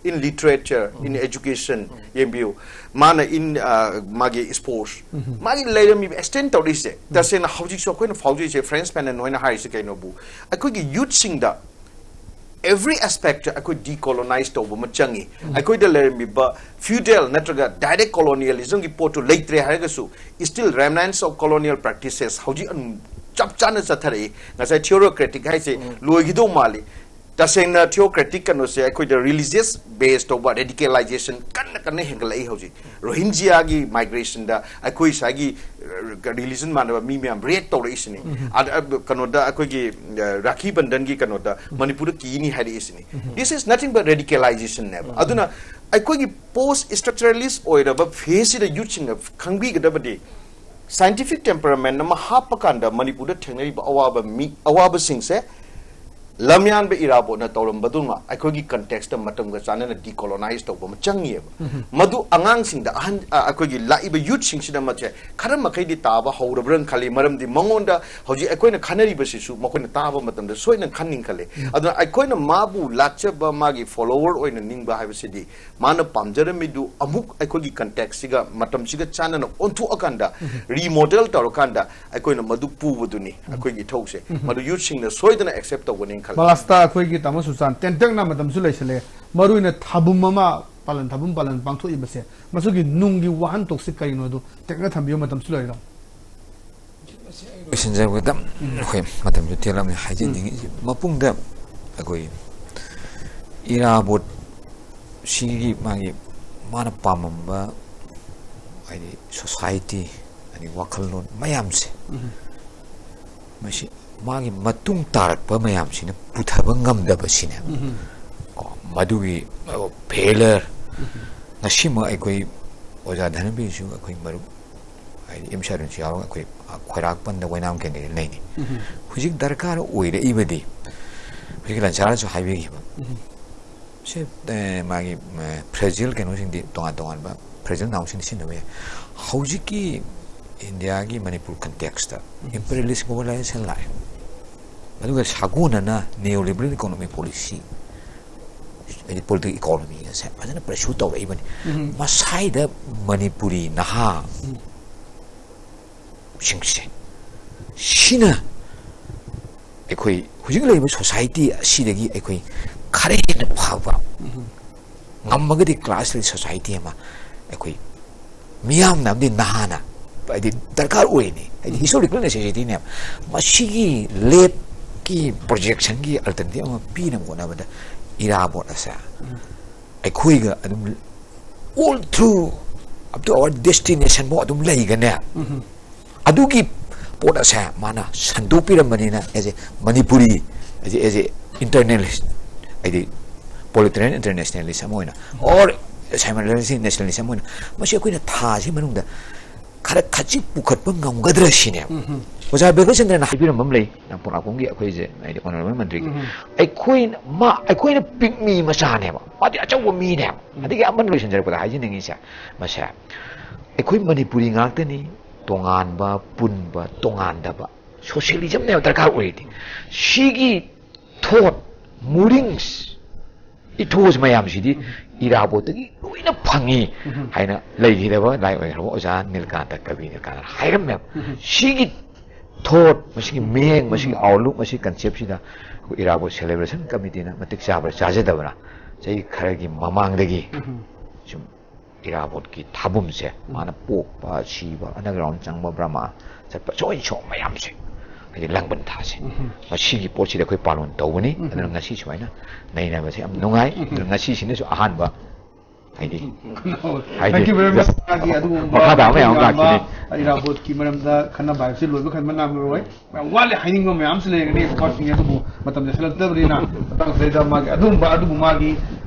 in literature, in education, ꯌꯦꯡꯕꯤꯌꯨ, ꯃꯥꯅ in, ꯑ, ꯃꯥꯒꯤ sports, ꯃꯥꯒꯤ ꯂꯩꯔꯝꯃꯤꯕ extend ꯇꯧꯔꯛꯏꯁꯦ, ꯇꯁꯦꯡꯅ ꯍꯧꯖꯤꯛꯁꯨ ꯑꯩꯈꯣꯏꯅ ꯐꯥꯎꯖꯩꯁꯦ, ꯐ꯭ꯔꯦꯟꯁ ꯐꯦꯅꯟ ꯍꯣꯏꯅ ꯍꯥꯏꯔꯤꯁꯦ ꯀꯩꯅꯣꯕꯨ, ꯑꯩꯈꯣꯏꯒꯤ ꯌꯨꯠꯁꯤꯡꯗ every aspect ꯑꯩꯈꯣꯏ decolonize ꯇꯧꯕ ꯑꯃ ꯆꯪꯉꯤ꯫ ꯑꯩꯈꯣꯏꯗ ꯂꯩꯔꯝꯃꯤꯕ feudal ꯅꯠꯇ꯭ꯔꯒ direct colonialism ꯒꯤ ꯄꯣꯠꯇꯨ ꯂꯩꯇ꯭ꯔꯦ ꯍꯥꯏꯔꯒꯁꯨ, still remnants of colonial practices ꯍꯧꯖꯤꯛ ꯑꯗꯨꯝ ꯆꯞ ꯆꯥꯅ ꯆꯠꯊꯔꯛꯏ꯫ ꯉꯁꯥꯏ theocratic ꯍꯥꯏꯁꯦ ꯂꯣꯏꯈꯤꯗꯧ ꯃꯥꯜꯂꯤ꯫ ꯇꯁꯦꯡꯅ theocratic ꯀꯩꯅꯣꯁꯦ ꯑꯩꯈꯣꯏꯗ religious base ꯇꯧꯕ radicalization ꯀꯟꯅ ꯀꯟꯅ ꯍꯦꯟꯒꯠꯂꯛꯏ ꯍꯧꯖꯤꯛ꯫ ꯔꯣꯍꯤꯟꯖꯤꯌꯥꯒꯤ migration ꯗ ꯑꯩꯈꯣꯏ ꯁ꯭ꯋꯥꯏꯒꯤ, ꯑ, religion ꯃꯥꯟꯅꯕ ꯃꯤ ꯃꯌꯥꯝ raid ꯇꯧꯔꯛꯏꯁꯤꯅꯤ꯫ ꯑꯗ, ꯑ, ꯀꯩꯅꯣꯗ ꯑꯩꯈꯣꯏꯒꯤ, ꯑ, ꯔꯥꯈꯤ ꯕꯟꯙꯟꯒꯤ ꯀꯩꯅꯣꯗ ꯃꯅꯤꯄꯨꯔꯗ ꯀꯤꯅꯤ ꯍꯥꯏꯔꯛꯏꯁꯤꯅꯤ꯫ This is nothing but radicalization ꯅꯦꯕ꯫ ꯑꯗꯨꯅ ꯑꯩꯈꯣꯏꯒꯤ post structuralist ꯑꯣꯏꯔꯕ phase ꯁꯤꯗ ꯌꯨꯠꯁꯤꯡꯅ ꯈꯪꯕꯤꯒꯗꯕꯗꯤ, scientific temperament ꯑꯃ ꯍꯥꯞꯄ ꯀꯥꯟꯗ ꯃꯅꯤꯄꯨꯔꯗ ꯊꯦꯡꯅꯔꯤꯕ ꯑꯋꯥꯕ ꯃꯤ, ꯑꯋꯥꯕꯁꯤꯡꯁꯦ ꯂꯝꯌꯥꯟꯕ ꯏꯔꯥꯕꯣꯠꯅ ꯇꯧꯔꯝꯕꯗꯨꯃ ꯑꯩꯈꯣꯏꯒꯤ context ꯇ ꯃꯇꯝꯒ ꯆꯥꯟꯅꯅ decolonize ꯇꯧꯕ ꯑꯃ ꯆꯪꯉꯤꯑꯕ꯫ ꯃꯗꯨ ꯑꯉꯥꯡꯁꯤꯡꯗ, ꯑꯍꯟ, ꯑ, ꯑꯩꯈꯣꯏꯒꯤ ꯂꯥꯛꯏꯕ ꯌꯨꯠꯁꯤꯡꯁꯤꯗ ꯃꯁꯦ ꯈꯔ ꯃꯈꯩꯗꯤ ꯇꯥꯕ ꯍꯧꯔꯕ꯭ꯔꯅ ꯈꯜꯂꯤ꯫ ꯃꯔꯝꯗꯤ ꯃꯉꯣꯟꯗ ꯍꯧꯖꯤꯛ ꯑꯩꯈꯣꯏꯅ ꯈꯟꯅꯔꯤꯕꯁꯤꯁꯨ ꯃꯈꯣꯏꯅ ꯇꯥꯕ ꯃꯇꯝꯗ ꯁꯣꯏꯗꯅ ꯈꯟꯅꯤꯡ ꯈꯜꯂꯤ꯫ ꯑꯗꯨꯅ ꯑꯩꯈꯣꯏꯅ ꯃꯥꯕꯨ ꯂꯥꯠꯆꯕ, ꯃꯥꯒꯤ follower ꯑꯣꯏꯅ ꯅꯤꯡꯕ ꯍꯥꯏꯕꯁꯤꯗꯤ ꯃꯥꯅ ꯄꯥꯝꯖꯔꯝꯃꯤꯗꯨ ꯑꯃꯨꯛ ꯑꯩꯈꯣꯏꯒꯤ context ꯁꯤꯒ ꯃꯇꯝꯁꯤꯒ ꯆꯥꯟꯅꯅ ꯑꯣꯟꯊꯣꯛꯑꯀꯥꯟꯗ, remodel ꯇꯧꯔꯀꯥꯟꯗ ꯑꯩꯈꯣꯏꯅ ꯃꯗꯨ ꯄꯨꯕꯗꯨꯅꯤ ꯑꯩꯈꯣꯏꯒꯤ ꯏꯊꯧꯁꯦ꯫ ꯃꯗꯨ ꯌꯨꯠꯁꯤꯡꯅ ꯁꯣꯏꯗꯅ accept ꯇꯧꯒꯅꯤ ꯈꯜꯂꯤ꯫ ꯃꯂꯥꯁꯇ ꯑꯩꯈꯣꯏꯒꯤ ꯇꯥꯃꯣ ꯁꯨꯆꯥꯟ ꯇꯦꯟꯇꯛꯅ ꯃꯇꯝꯁꯨ ꯂꯩꯁꯤꯜꯂꯦ꯫ ꯃꯔꯨꯑꯣꯏꯅ ꯊꯥꯕꯨꯝ ꯑꯃ ꯄꯥꯂꯟ ꯊꯥꯕꯨꯝ ꯄꯥꯂꯟ ꯄꯥꯡꯊꯣꯛꯏꯕꯁꯦ, ꯃꯁꯤꯒꯤ ꯅꯨꯡꯒꯤ ꯋꯥꯍꯟꯊꯣꯛꯁꯦ ꯀꯔꯤꯅꯣ? ꯑꯗꯨ ꯇꯦꯟꯇꯛꯅ ꯊꯝꯕꯤꯌꯨ, ꯃꯇꯝꯁꯨ ꯂꯩꯔꯦ꯫ ꯂꯣꯏꯁꯤꯟꯖꯔꯕꯗ ꯑꯩꯈꯣꯏ ꯃꯇꯝꯁꯨ ꯇꯦꯜꯂꯝꯃꯦ꯫ ꯍꯥꯏꯖꯅꯤꯡꯉꯤꯁꯤ ꯃꯄꯨꯡꯗ ꯑꯩꯈꯣꯏ ꯏꯔꯥꯕꯣꯠ ꯁꯤꯒꯤ ꯃꯥꯒꯤ ꯃꯥꯅ ꯄꯥꯝꯃꯝꯕ ꯍꯥꯏꯗꯤ society, ꯍꯥꯏꯗꯤ ꯋꯥꯈꯜꯂꯣꯟ ꯃꯌꯥꯝꯁꯦ, ꯃꯁꯤ ꯃꯥꯒꯤ ꯃꯇꯨꯡ ꯇꯥꯔꯛꯄ ꯃꯌꯥꯝꯁꯤꯅ ꯄꯨꯊꯕ ꯉꯝꯗꯕꯁꯤꯅꯦ꯫ ꯀꯣ, ꯃꯗꯨꯒꯤ, ꯑ, failure꯫ ꯉꯁꯤꯃꯛ ꯑꯩꯈꯣꯏ ꯑꯣꯖꯥ ꯙꯅꯕꯤꯔꯁꯨ ꯑꯩꯈꯣꯏ ꯃꯔꯨꯞ ꯍꯥꯏꯗꯤ ꯑꯦꯝ ꯁꯥꯔꯨꯟꯁꯨ ꯌꯥꯎꯔꯒ ꯑꯩꯈꯣꯏ ꯈ꯭ꯋꯥꯏꯔꯥꯛꯄꯟꯗ ꯋꯥꯏꯅꯥꯝ ꯀꯦꯟꯗ꯭ꯔꯗ ꯂꯩꯅꯤ꯫ ꯍꯧꯖꯤꯛ ꯗꯔꯀꯥꯔ ꯑꯣꯏꯔꯛꯏꯕꯗꯤ ꯍꯧꯖꯤꯛ ꯂꯟꯁꯥꯔꯁꯨ ꯍꯥꯏꯕꯤꯈꯤꯕ ꯁꯤ, ꯑꯦ, ꯃꯥꯒꯤ, ꯑꯦ, ꯐ꯭ꯔꯦꯖꯤꯜ ꯀꯩꯅꯣꯁꯤꯡꯗꯤ, ꯇꯣꯉꯥꯟ ꯇꯣꯉꯥꯟꯕ ꯐ꯭ꯔꯦꯖꯤꯜ ꯅꯥꯎꯟꯁꯤꯡꯗꯤ ꯁꯤꯖꯤꯟꯅꯕ ꯌꯥꯏ꯫ ꯍꯧꯖꯤꯛꯀꯤ ꯏꯟꯗꯤꯌꯥꯒꯤ ꯃꯅꯤꯄꯨꯔ ꯀꯟꯇꯦꯛꯁꯇ imperialist globalization ꯂꯥꯛꯑꯦ, ꯑꯗꯨꯒ ꯁꯥꯒꯣꯟꯅꯅ neoliberal economic policy, ꯍꯥꯏꯗꯤ political economy ꯑꯁꯦ ꯐꯖꯅ pursue ꯇꯧꯔꯛꯏꯕꯅꯤ꯫ ꯃꯁꯥꯏꯗ ꯃꯅꯤꯄꯨꯔꯤ ꯅꯍꯥ ꯁꯤꯡꯁꯦ, ꯁꯤꯅ ꯑꯩꯈꯣꯏ ꯍꯧꯖꯤꯛ ꯂꯩꯔꯤꯕ society ꯑꯁꯤꯗꯒꯤ ꯑꯩꯈꯣꯏ ꯈꯔ ꯍꯦꯟꯅ ꯐꯕ ꯉꯝꯃꯒꯗꯤ class society ꯑꯃ ꯑꯩꯈꯣꯏ ꯃꯤꯌꯥꯝꯅ ꯑꯃꯗꯤ ꯅꯍꯥꯅ ꯍꯥꯏꯗꯤ ꯗꯔꯀꯥꯔ ꯑꯣꯏꯅꯤ, ꯍꯥꯏꯗꯤ historical necessity ꯅꯦꯕ꯫ ꯃꯁꯤꯒꯤ ꯂꯦꯞꯀꯤ projectionꯒꯤ alternative ꯑꯃ ꯄꯤꯅꯕ ꯍꯣꯠꯅꯕꯗ ꯏꯔꯥꯕꯣꯠ ꯑꯁꯦ ꯑꯩꯈꯣꯏꯒ ꯑꯗꯨꯝ all through up to our destination ꯐꯥꯎ ꯑꯗꯨꯝ ꯂꯩꯒꯅꯦ꯫ ꯑꯗꯨꯒꯤ ꯄꯣꯠ ꯑꯁꯦ ꯃꯥꯅ ꯁꯟꯗꯣꯛꯄꯤꯔꯝꯕꯅꯤꯅ, as a Manipuri, as a, as a internationalist, ꯍꯥꯏꯗꯤ political internationalist ꯑꯃ ꯑꯣꯏꯅ, or simultaneously nationalist ꯑꯃ ꯑꯣꯏꯅ, ꯃꯁꯤ ꯑꯩꯈꯣꯏꯅ ꯊꯥꯁꯤ ꯃꯅꯨꯡꯗ ꯈꯔ ꯈꯖꯤꯛ ꯄꯨꯈꯠꯄ ꯉꯝꯒꯗ꯭ꯔꯥ ꯁꯤꯅꯦꯕ꯫ ꯑꯣꯖꯥ ꯕꯤꯔꯕꯆꯟꯗ꯭ꯔꯅ ꯍꯥꯏꯕꯤꯔꯝꯕ ꯑꯃ ꯂꯩ, ꯅꯝꯄꯣꯛ ꯂꯥꯛꯄꯝꯒꯤ ꯑꯩꯈꯣꯏꯁꯦ, ꯍꯥꯏꯗꯤ honourable ꯃꯟꯇ꯭ꯔꯤꯒꯤ, ꯑꯩꯈꯣꯏꯅ, ꯃꯥ, ꯑꯩꯈꯣꯏꯅ ꯄꯤꯛꯃꯤ ꯃꯆꯥꯅꯦꯕ, ꯃꯥꯗꯤ ꯑꯆꯧꯕ ꯃꯤꯅꯦꯕ꯫ ꯑꯗꯒꯤ ꯑꯃꯅ ꯂꯣꯏꯁꯤꯟꯖꯔꯛꯄꯗ ꯍꯥꯏꯖꯅꯤꯡꯉꯤꯁꯦ, ꯃꯁꯦ ꯑꯩꯈꯣꯏ ꯃꯅꯤꯄꯨꯔꯤ ꯉꯥꯛꯇꯅꯤ ꯇꯣꯉꯥꯟꯕ, ꯄꯨꯟꯕ, ꯇꯣꯉꯥꯟꯗꯕ꯫ Socialismꯅꯦꯕ ꯗꯔꯀꯥꯔ ꯑꯣꯏꯔꯤꯗꯤ꯫ ꯁꯤꯒꯤ thought, ꯃꯨꯔꯤꯡꯁ, ethos ꯃꯌꯥꯝꯁꯤꯗꯤ ꯏꯔꯥꯕꯣꯠꯇꯒꯤ ꯂꯣꯏꯅ ꯐꯪꯉꯤ ꯍꯥꯏꯅ ꯂꯩꯈꯤꯗꯕ ꯂꯥꯏ ꯑꯣꯏꯈ꯭ꯔꯕ ꯑꯣꯖꯥ ꯅꯤꯜꯀꯥꯟꯇ, ꯀꯕꯤ ꯅꯤꯜꯀꯥꯟꯇꯅ ꯍꯥꯏꯔꯝꯃꯦꯕ꯫ ꯁꯤꯒꯤ thought, ꯃꯁꯤꯒꯤ ꯃꯤꯠꯌꯦꯡ, ꯃꯁꯤꯒꯤ outlook, ꯃꯁꯤꯒꯤ conceptꯁꯤꯗ ꯑꯩꯈꯣꯏ ꯏꯔꯥꯕꯣꯠ celebration committeeꯅ ꯃꯇꯤꯛ ꯆꯥꯕ꯭ꯔꯥ ꯆꯥꯖꯗꯕ꯭ꯔꯥ, ꯆꯍꯤ ꯈꯔꯒꯤ ꯃꯃꯥꯡꯗꯒꯤ ꯁꯨꯝ ꯏꯔꯥꯕꯣꯠꯀꯤ ꯊꯥꯕꯨꯝꯁꯦ ꯃꯥꯅ ꯄꯣꯛꯄ, ꯁꯤꯕ, underground ꯆꯪꯕ, ꯕ꯭ꯔꯍꯃ ꯆꯠꯄ, so and so ꯃꯌꯥꯝꯁꯦ, ꯍꯥꯏꯗꯤ ꯂꯥꯡꯕꯟ ꯊꯥꯁꯦ, ꯃꯁꯤꯒꯤ ꯄꯣꯠꯁꯤꯗ ꯑꯩꯈꯣꯏ ꯄꯥꯂꯣꯟ ꯇꯧꯕꯅꯤ꯫ ꯑꯗꯨꯅ ꯉꯁꯤ ꯁꯨꯃꯥꯏꯅ ꯅꯩꯅꯕꯁꯦ ꯌꯥꯝ ꯅꯨꯡꯉꯥꯏ꯫ ꯑꯗꯨꯅ ꯉꯁꯤꯁꯤꯅꯁꯨ ꯑꯍꯥꯟꯕ, ꯍꯥꯏꯗꯤ, ꯍꯥꯏꯗꯤ, Thank you very much. ꯃꯥꯒꯤ ꯑꯗꯨꯒꯨꯝꯕ ꯃꯈꯥ ꯇꯥꯕ ꯃꯌꯥꯝ ꯑꯃ ꯂꯥꯛꯈꯤꯅꯤ꯫ ꯏꯔꯥꯕꯣꯠꯀꯤ ꯃꯔꯝꯗ ꯈꯟꯅꯕ ꯍꯥꯏꯕꯁꯤ ꯂꯣꯏꯕ ꯈꯟꯕ ꯉꯝꯃꯔꯣꯏ꯫ ꯌꯥꯝ ꯋꯥꯠꯂꯤ, ꯍꯥꯏꯅꯤꯡꯕ ꯃꯌꯥꯝꯁꯨ ꯂꯩꯔꯒꯅꯤ ꯄꯥꯔꯇꯤꯅꯤ, ꯑꯗꯨꯕꯨ ꯃꯇꯝ ꯂꯩꯁꯤꯜꯂꯛꯇꯕꯅꯤꯅ ꯃꯇꯥꯡꯁꯤꯗꯩꯗ ꯃꯥꯒꯤ ꯑꯗꯨꯒꯨꯝꯕ, ꯑꯗꯨꯕꯨ ꯃꯥꯒꯤ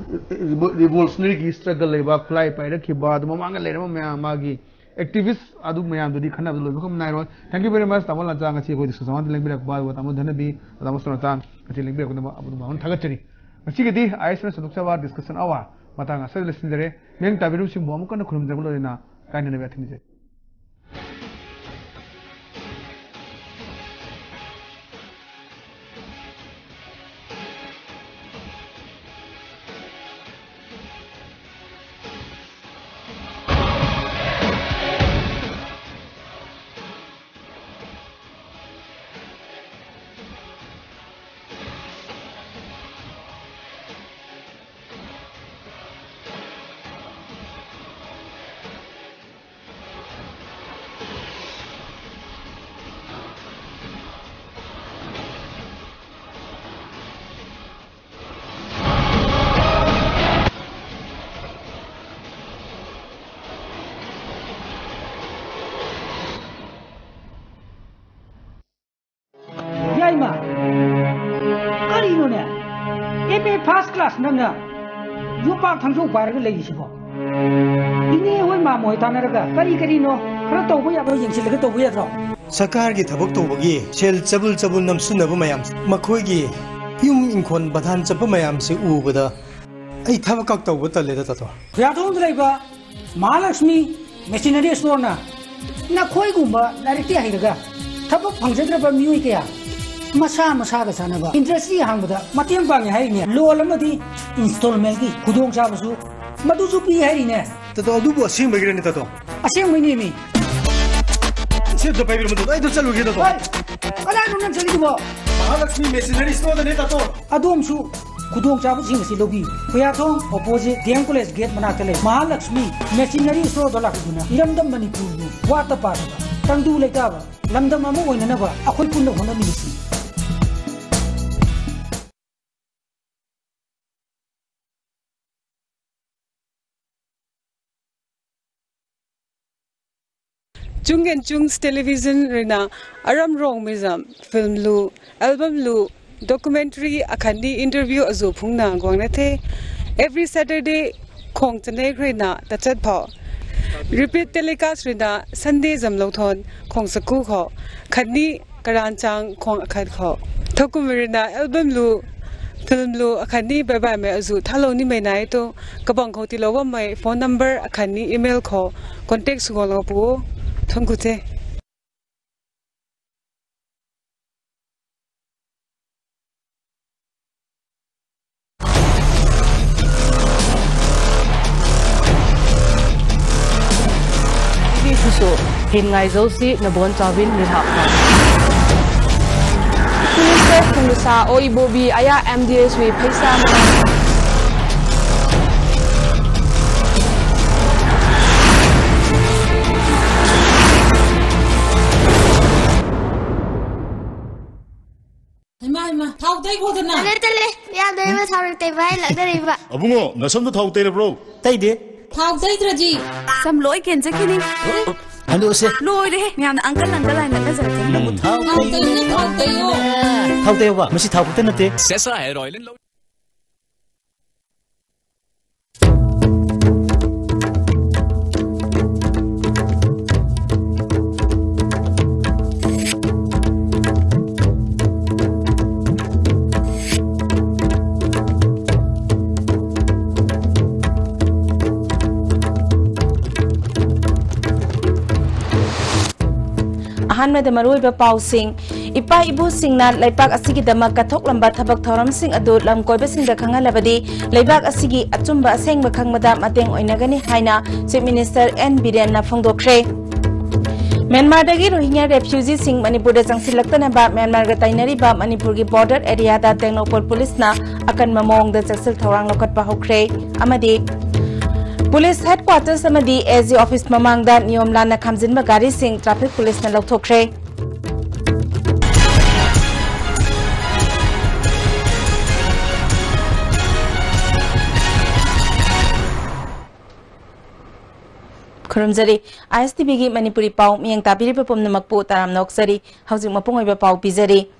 revo-, revolutionaryꯒꯤ struggle ꯂꯩꯕ, ꯈꯨꯠꯂꯥꯏ ꯄꯥꯏꯔꯛꯈꯤꯕ, ꯑꯗꯨ ꯃꯃꯥꯡꯗ ꯂꯩꯔꯝꯕ ꯃꯌꯥꯝ, ꯃꯥꯒꯤ activist ꯑꯗꯨ ꯃꯌꯥꯝꯗꯨꯗꯤ ꯈꯟꯅꯕꯗ ꯂꯣꯏꯕ ꯈꯝ ꯅꯥꯏꯔꯣꯏ꯫ Thank you very much, ꯇꯥꯃꯣ ꯂꯥꯟꯆꯥ, ꯉꯁꯤ ꯑꯩꯈꯣꯏ discussion ꯑꯃꯗ ꯂꯦꯡꯕꯤꯔꯛꯄ, ꯑꯗꯨꯒ ꯇꯥꯃꯣ ꯙꯅꯕꯤ, ꯇꯥꯃꯣ ꯁꯣꯅꯥꯇꯥꯟ, ꯉꯁꯤ ꯂꯦꯡꯕꯤꯔꯛꯄꯗ ꯑꯗꯨꯝ ꯊꯥꯒꯠꯆꯔꯤ꯫ ꯉꯁꯤꯒꯤꯗꯤ ꯑꯥꯏ ꯑꯦꯁ ꯑꯦꯜꯅ ꯁꯟꯗꯣꯛꯆꯕ discussion hour ꯃꯇꯥꯡ ꯑꯁꯤꯗ ꯂꯣꯏꯁꯤꯟꯖꯔꯦ꯫ ꯃꯤꯌꯥꯝ ꯇꯥꯕꯤꯔꯤꯕꯁꯤꯡꯕꯨ ꯑꯃꯨꯛ ꯍꯟꯅ ꯈꯨꯔꯨꯝꯖꯕ ꯂꯣꯏꯅꯅ ꯀꯥꯏꯅꯅꯕ ꯌꯥꯊꯪ ꯅꯤꯖꯩ꯫ ꯌꯥꯏꯃ, ꯀꯔꯤꯅꯣꯅꯦ? ꯑꯦꯝ ꯑꯦ first class ꯅꯪꯅ ꯌꯣꯄꯥꯛ ꯊꯥꯡꯖꯧ ꯄꯥꯏꯔꯒ ꯂꯩꯔꯤꯁꯤꯕꯣ? ꯏꯅꯦ ꯍꯣꯏ ꯃꯥꯃ ꯍꯣꯏ ꯇꯥꯟꯅꯔꯒ ꯀꯔꯤ ꯀꯔꯤꯅꯣ ꯈꯔ ꯇꯧꯕ ꯌꯥꯕ ꯌꯦꯡꯁꯤꯜꯂꯒ ꯇꯧꯕ ꯌꯥꯗ꯭ꯔꯣ? ꯁꯔꯀꯥꯔꯒꯤ ꯊꯕꯛ ꯇꯧꯕꯒꯤ ꯁꯦꯜ ꯆꯕꯨꯜ ꯆꯕꯨꯜ ꯅꯝꯁꯤꯟꯅꯕ ꯃꯌꯥꯝ, ꯃꯈꯣꯏꯒꯤ ꯌꯨꯝ ꯏꯪꯈꯣꯜ ꯕꯟꯙꯥꯟ ꯆꯠꯄ ꯃꯌꯥꯝꯁꯦ ꯎꯕꯗ ꯑꯩ ꯊꯕꯛ ꯀꯛ ꯇꯧꯕ ꯇꯜꯂꯦꯗ, ꯇꯥꯇꯣ꯫ ꯈꯨꯌꯥꯊꯣꯡꯗ ꯂꯩꯕ ꯃꯍꯥꯂꯛꯁꯃꯤ ꯃꯦꯆꯤꯅꯔꯤ ꯁ꯭ꯇꯣꯔꯅ ꯅꯈꯣꯏꯒꯨꯝꯕ ꯂꯥꯏꯔꯤꯛꯇꯤ ꯍꯩꯔꯒ ꯊꯕꯛ ꯐꯪꯖꯗ꯭ꯔꯕ ꯃꯤꯑꯣꯏ ꯀꯌꯥ ꯃꯁꯥ ꯃꯁꯥꯒ ꯆꯥꯟꯅꯕ ꯏꯟꯗꯁꯇ꯭ꯔꯤ ꯍꯥꯡꯕꯗ ꯃꯇꯦꯡ ꯄꯥꯡꯉꯦ ꯍꯥꯏꯔꯤꯅꯦ꯫ ꯂꯣꯟ ꯑꯃꯗꯤ ꯏꯟꯁꯇꯣꯜꯃꯦꯟꯒꯤ ꯈꯨꯗꯣꯡꯆꯥꯕꯁꯨ ꯃꯗꯨꯁꯨ ꯄꯤ ꯍꯥꯏꯔꯤꯅꯦ꯫ ꯇꯥꯇꯣ, ꯑꯗꯨꯕꯨ ꯑꯁꯦꯡꯕꯒꯤꯔꯅꯦ, ꯇꯥꯇꯣ? ꯑꯁꯦꯡꯕꯩꯅꯦ ꯃꯤ꯫ ꯁꯤ ꯑꯝꯇ ꯄꯥꯏꯕꯤꯔꯝꯃꯨ, ꯇꯥꯇꯣ꯫ ꯑꯩ ꯑꯗꯨꯝ ꯆꯠꯂꯨꯒꯦ, ꯇꯥꯇꯣ꯫ ꯍꯣꯏ꯫ ꯀꯗꯥꯏꯅꯣ ꯅꯪ ꯆꯠꯂꯤꯗꯨꯕꯣ? ꯃꯍꯥꯂꯛꯁꯃꯤ ꯃꯦꯆꯤꯅꯔꯤ ꯁ꯭ꯇꯣꯔꯗꯅꯦ, ꯇꯥꯇꯣ꯫ ꯑꯗꯣꯝꯁꯨ ꯈꯨꯗꯣꯡꯆꯥꯕꯁꯤꯡ ꯑꯁꯤ ꯂꯧꯕꯤꯌꯨ꯫ ꯈꯨꯌꯥꯊꯣꯡ opposite D M college gate ꯃꯅꯥꯛꯇ ꯂꯩ ꯃꯍꯥꯂꯛꯁꯃꯤ ꯃꯦꯆꯤꯅꯔꯤ ꯁ꯭ꯇꯣꯔꯗ ꯂꯥꯛꯄꯤꯗꯨꯅ ꯏꯔꯝꯗꯝ ꯃꯅꯤꯄꯨꯔꯕꯨ ꯋꯥꯠꯇ ꯄꯥꯗꯕ, ꯇꯪꯗꯨ ꯂꯩꯇꯥꯕ ꯂꯝꯗꯝ ꯑꯃ ꯑꯣꯏꯅꯅꯕ ꯑꯩꯈꯣꯏ ꯄꯨꯟꯅ ꯍꯣꯠꯅꯃꯤꯟꯅꯁꯤ꯫ ꯆꯨꯡ ꯑꯦꯟ ꯆꯨꯡꯁ ꯇꯦꯂꯤꯚꯤꯖꯟ ꯔꯨꯏꯅ ꯑꯔꯝ ꯔꯣꯡ ꯃꯤꯖꯝ ꯐꯤꯜꯝ ꯂꯨ, ꯑꯦꯜꯕꯝ ꯂꯨ, documentary ꯑꯈꯟꯅꯤ interview ꯑꯖꯨ ꯐꯨꯡꯅ ꯒ꯭ꯋꯥꯡꯅꯊꯦ꯫ Every Saturday ꯈꯣꯡ ꯆꯅꯩ ꯔꯨꯏꯅ ꯇꯆꯠ ꯐꯥꯎ꯫ Repeat telecast ꯔꯨꯏꯅ Sunday ꯖꯝ ꯂꯧꯊꯣꯟ ꯈꯣꯡ ꯆꯀꯨ ꯈꯣ꯫ ꯈꯟꯅꯤ ꯀꯔꯥꯟ ꯆꯥꯡ ꯈꯣꯡ ꯑꯈꯠ ꯈꯣ꯫ ꯊꯧꯀꯨꯝ ꯔꯨꯏꯅ ꯑꯦꯜꯕꯝ ꯂꯨ ꯊꯨꯅ ꯂꯨ ꯑꯈꯟꯅꯤ ꯕꯥꯏ ꯕꯥꯏ ꯃꯩ ꯑꯖꯨ ꯊꯥꯂꯧꯅꯤ ꯃꯩ ꯅꯥꯏ ꯇꯣ ꯀꯕꯪ ꯈꯧ ꯇꯤꯂꯧꯕ ꯃꯩ phone number ꯑꯈꯟꯅꯤ email ꯈꯣ contact ꯁꯨꯒꯣꯜ ꯉꯄꯨ ꯊꯨꯝ ꯈꯨꯠꯁꯦ꯫ ꯁꯤꯁꯨ ꯍꯤꯟ ꯉꯥꯏꯖꯧꯁꯤ ꯅꯕꯣꯟ ꯆꯥꯎꯕꯤꯟ ꯃꯤꯍꯥꯛ꯫ Minister ꯈꯨꯟꯗꯁꯥ ꯑꯣꯏꯕꯣꯕꯤ ꯑꯌꯥ M D S ꯋꯤ ꯐꯩꯁꯥ ꯏꯃꯥ, ꯏꯃꯥ, ꯊꯥꯎ ꯇꯩꯈꯣꯗꯅ꯫ ꯇꯜꯂꯦ, ꯇꯜꯂꯦ꯫ ꯌꯥꯝꯗꯣꯏꯕ ꯊꯥꯎ ꯇꯩꯕ ꯍꯥꯏ ꯂꯥꯛꯅꯔꯤꯕ꯫ ꯑꯕꯨꯡꯉꯣ, ꯅꯁꯝꯗ ꯊꯥꯎ ꯇꯩꯔꯕ꯭ꯔꯣ? ꯇꯩꯗꯦ꯫ ꯊꯥꯎ ꯇꯩꯗ꯭ꯔꯗꯤ꯫ ꯁꯝ ꯂꯣꯏ ꯀꯦꯟꯖꯈꯤꯅꯤ꯫ ꯍꯟꯗꯣꯛꯑꯁꯦ꯫ ꯂꯣꯏꯔꯦꯍꯦ, ꯃꯌꯥꯝꯅ uncle, uncle ꯍꯥꯏꯅ ꯂꯛꯅꯖꯔꯛꯀꯅꯤ꯫ ꯎꯝ꯫ ꯊꯥꯎ ꯊꯥꯎ ꯇꯩꯅ ꯊꯥꯎ ꯇꯩꯌꯣ꯫ ꯊꯥꯎ ꯇꯩꯌꯣꯕ, ꯃꯁꯤ ꯊꯥꯎ ꯈꯛꯇ ꯅꯠꯇꯦ꯫ Sesa hair oil and lotion. ꯑꯍꯥꯟꯕꯗ ꯃꯔꯨꯑꯣꯏꯕ ꯄꯥꯎꯁꯤꯡ꯫ ꯏꯄꯥ ꯏꯄꯨꯁꯤꯡꯅ ꯂꯩꯕꯥꯛ ꯑꯁꯤꯒꯤꯗꯃꯛ ꯀꯠꯊꯣꯛꯂꯝꯕ ꯊꯕꯛ ꯊꯧꯔꯝꯁꯤꯡ ꯑꯗꯨ ꯂꯝ ꯀꯣꯏꯕꯁꯤꯡꯗ ꯈꯪꯍꯜꯂꯕꯗꯤ ꯂꯩꯕꯥꯛ ꯑꯁꯤꯒꯤ ꯑꯆꯨꯝꯕ ꯑꯁꯦꯡꯕ ꯈꯪꯕꯗ ꯃꯇꯦꯡ ꯑꯣꯏꯅꯒꯅꯤ ꯍꯥꯏꯅ Chief Minister N ꯕꯤꯔꯦꯟꯅ ꯐꯣꯡꯗꯣꯛꯈ꯭ꯔꯦ꯫ ꯃ꯭ꯌꯥꯟꯃꯥꯔꯗꯒꯤ ꯔꯣꯍꯤꯡꯒ꯭ꯌꯥ refugeeꯁꯤꯡ ꯃꯅꯤꯄꯨꯔꯗ ꯆꯪꯁꯤꯜꯂꯛꯇꯅꯕ ꯃ꯭ꯌꯥꯟꯃꯥꯔꯒ ꯇꯩꯅꯔꯤꯕ ꯃꯅꯤꯄꯨꯔꯒꯤ border areaꯗ ꯇꯦꯡꯅꯧꯄꯜ ꯄꯨꯂꯤꯁꯅ ꯑꯀꯟꯕ ꯃꯑꯣꯡꯗ ꯆꯦꯛꯁꯤꯜ ꯊꯧꯔꯥꯡ ꯂꯧꯈꯠꯄ ꯍꯧꯈ꯭ꯔꯦ꯫ ꯑꯃꯗꯤ ꯄꯨꯂꯤꯁ headquarters ꯑꯃꯗꯤ AG office ꯃꯃꯥꯡꯗ ꯅꯤꯌꯣꯝ ꯂꯥꯟꯅ ꯈꯥꯝꯖꯤꯟꯕ ꯒꯥꯔꯤꯁꯤꯡ traffic ꯄꯨꯂꯤꯁꯅ ꯂꯧꯊꯣꯛꯈ꯭ꯔꯦ꯫ ꯈꯨꯔꯨꯝꯖꯔꯤ꯫ ISTVꯒꯤ ꯃꯅꯤꯄꯨꯔꯤ ꯄꯥꯎ ꯃꯤꯠꯌꯦꯡ ꯇꯥꯕꯤꯔꯤꯕ ꯄꯨꯝꯅꯃꯛꯄꯨ ꯇꯔꯥꯝꯅ ꯑꯣꯛꯆꯔꯤ꯫ ꯍꯧꯖꯤꯛ ꯃꯄꯨꯡ ꯑꯣꯏꯕ ꯄꯥꯎ ꯄꯤꯖꯔꯤ꯫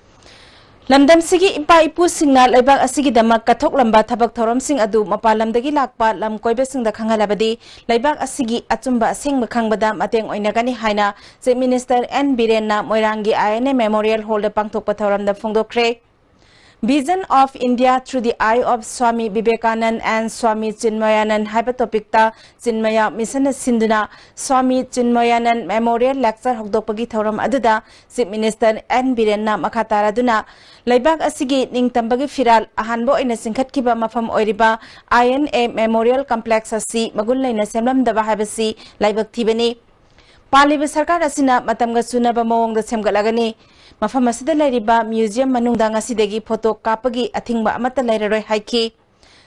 ꯂꯝꯗꯝꯁꯤꯒꯤ ꯏꯄꯥ ꯏꯄꯨꯁꯤꯡꯅ ꯂꯩꯕꯥꯛ ꯑꯁꯤꯒꯤꯗꯃꯛ ꯀꯠꯊꯣꯛꯂꯝꯕ ꯊꯕꯛ ꯊꯧꯔꯝꯁꯤꯡ ꯑꯗꯨ ꯃꯄꯥꯟ ꯂꯝꯗꯒꯤ ꯂꯥꯛꯄ ꯂꯝ ꯀꯣꯏꯕꯁꯤꯡꯗ ꯈꯪꯍꯜꯂꯕꯗꯤ ꯂꯩꯕꯥꯛ ꯑꯁꯤꯒꯤ ꯑꯆꯨꯝꯕ ꯑꯁꯦꯡꯕ ꯈꯪꯕꯗ ꯃꯇꯦꯡ ꯑꯣꯏꯅꯒꯅꯤ ꯍꯥꯏꯅ Chief Minister N ꯕꯤꯔꯦꯟꯅ ꯃꯣꯏꯔꯥꯡꯒꯤ INA Memorial Hallꯗ ꯄꯥꯡꯊꯣꯛꯄ ꯊꯧꯔꯝꯗ ꯐꯣꯡꯗꯣꯛꯈ꯭ꯔꯦ꯫ Vision of India Through the Eye of Swami Vivekanand and Swami Chinmoyanand ꯍꯥꯏꯕ ꯇꯣꯄꯤꯛꯇ ꯆꯤꯟꯃꯌꯥ ꯃꯤꯁꯟꯅ ꯁꯤꯟꯗꯨꯅ ꯁ꯭ꯋꯥꯃꯤ ꯆꯤꯟꯃꯣꯌꯥꯅꯟ ꯃꯦꯃꯣꯔꯤꯌꯦꯜ ꯂꯦꯛꯆꯔ ꯍꯧꯗꯣꯛꯄꯒꯤ ꯊꯧꯔꯝ ꯑꯗꯨꯗ ꯆꯤꯐ ꯃꯤꯅꯤꯁꯇꯔ ꯑꯦꯟ ꯕꯤꯔꯦꯟꯅ ꯃꯈꯥ ꯇꯥꯔꯗꯨꯅ ꯂꯩꯕꯥꯛ ꯑꯁꯤꯒꯤ ꯅꯤꯡꯇꯝꯕꯒꯤ ꯐꯤꯔꯥꯜ ꯑꯍꯥꯟꯕ ꯑꯣꯏꯅ ꯆꯤꯡꯈꯠꯈꯤꯕ ꯃꯐꯝ ꯑꯣꯏꯔꯤꯕ ꯑꯥꯏ ꯑꯦꯟ ꯑꯦ ꯃꯦꯃꯣꯔꯤꯌꯦꯜ ꯀꯝꯄ꯭ꯂꯦꯛꯁ ꯑꯁꯤ ꯃꯒꯨꯟ ꯂꯩꯅ ꯁꯦꯝꯂꯝꯗꯕ ꯍꯥꯏꯕꯁꯤ ꯂꯥꯏꯕꯛ ꯊꯤꯕꯅꯤ꯫ ꯄꯥꯜꯂꯤꯕ ꯁꯔꯀꯥꯔ ꯑꯁꯤꯅ ꯃꯇꯝꯒ ꯆꯨꯅꯕ ꯃꯑꯣꯡꯗ ꯁꯦꯝꯒꯠꯂꯒꯅꯤ꯫ ꯃꯐꯝ ꯑꯁꯤꯗ ꯂꯩꯔꯤꯕ ꯃ꯭ꯌꯨꯖꯤꯌꯝ ꯃꯅꯨꯡꯗ ꯉꯁꯤꯗꯒꯤ ꯐꯣꯇꯣ ꯀꯥꯞꯄꯒꯤ ꯑꯊꯤꯡꯕ ꯑꯃꯠꯇ ꯂꯩꯔꯔꯣꯏ ꯍꯥꯏꯈꯤ꯫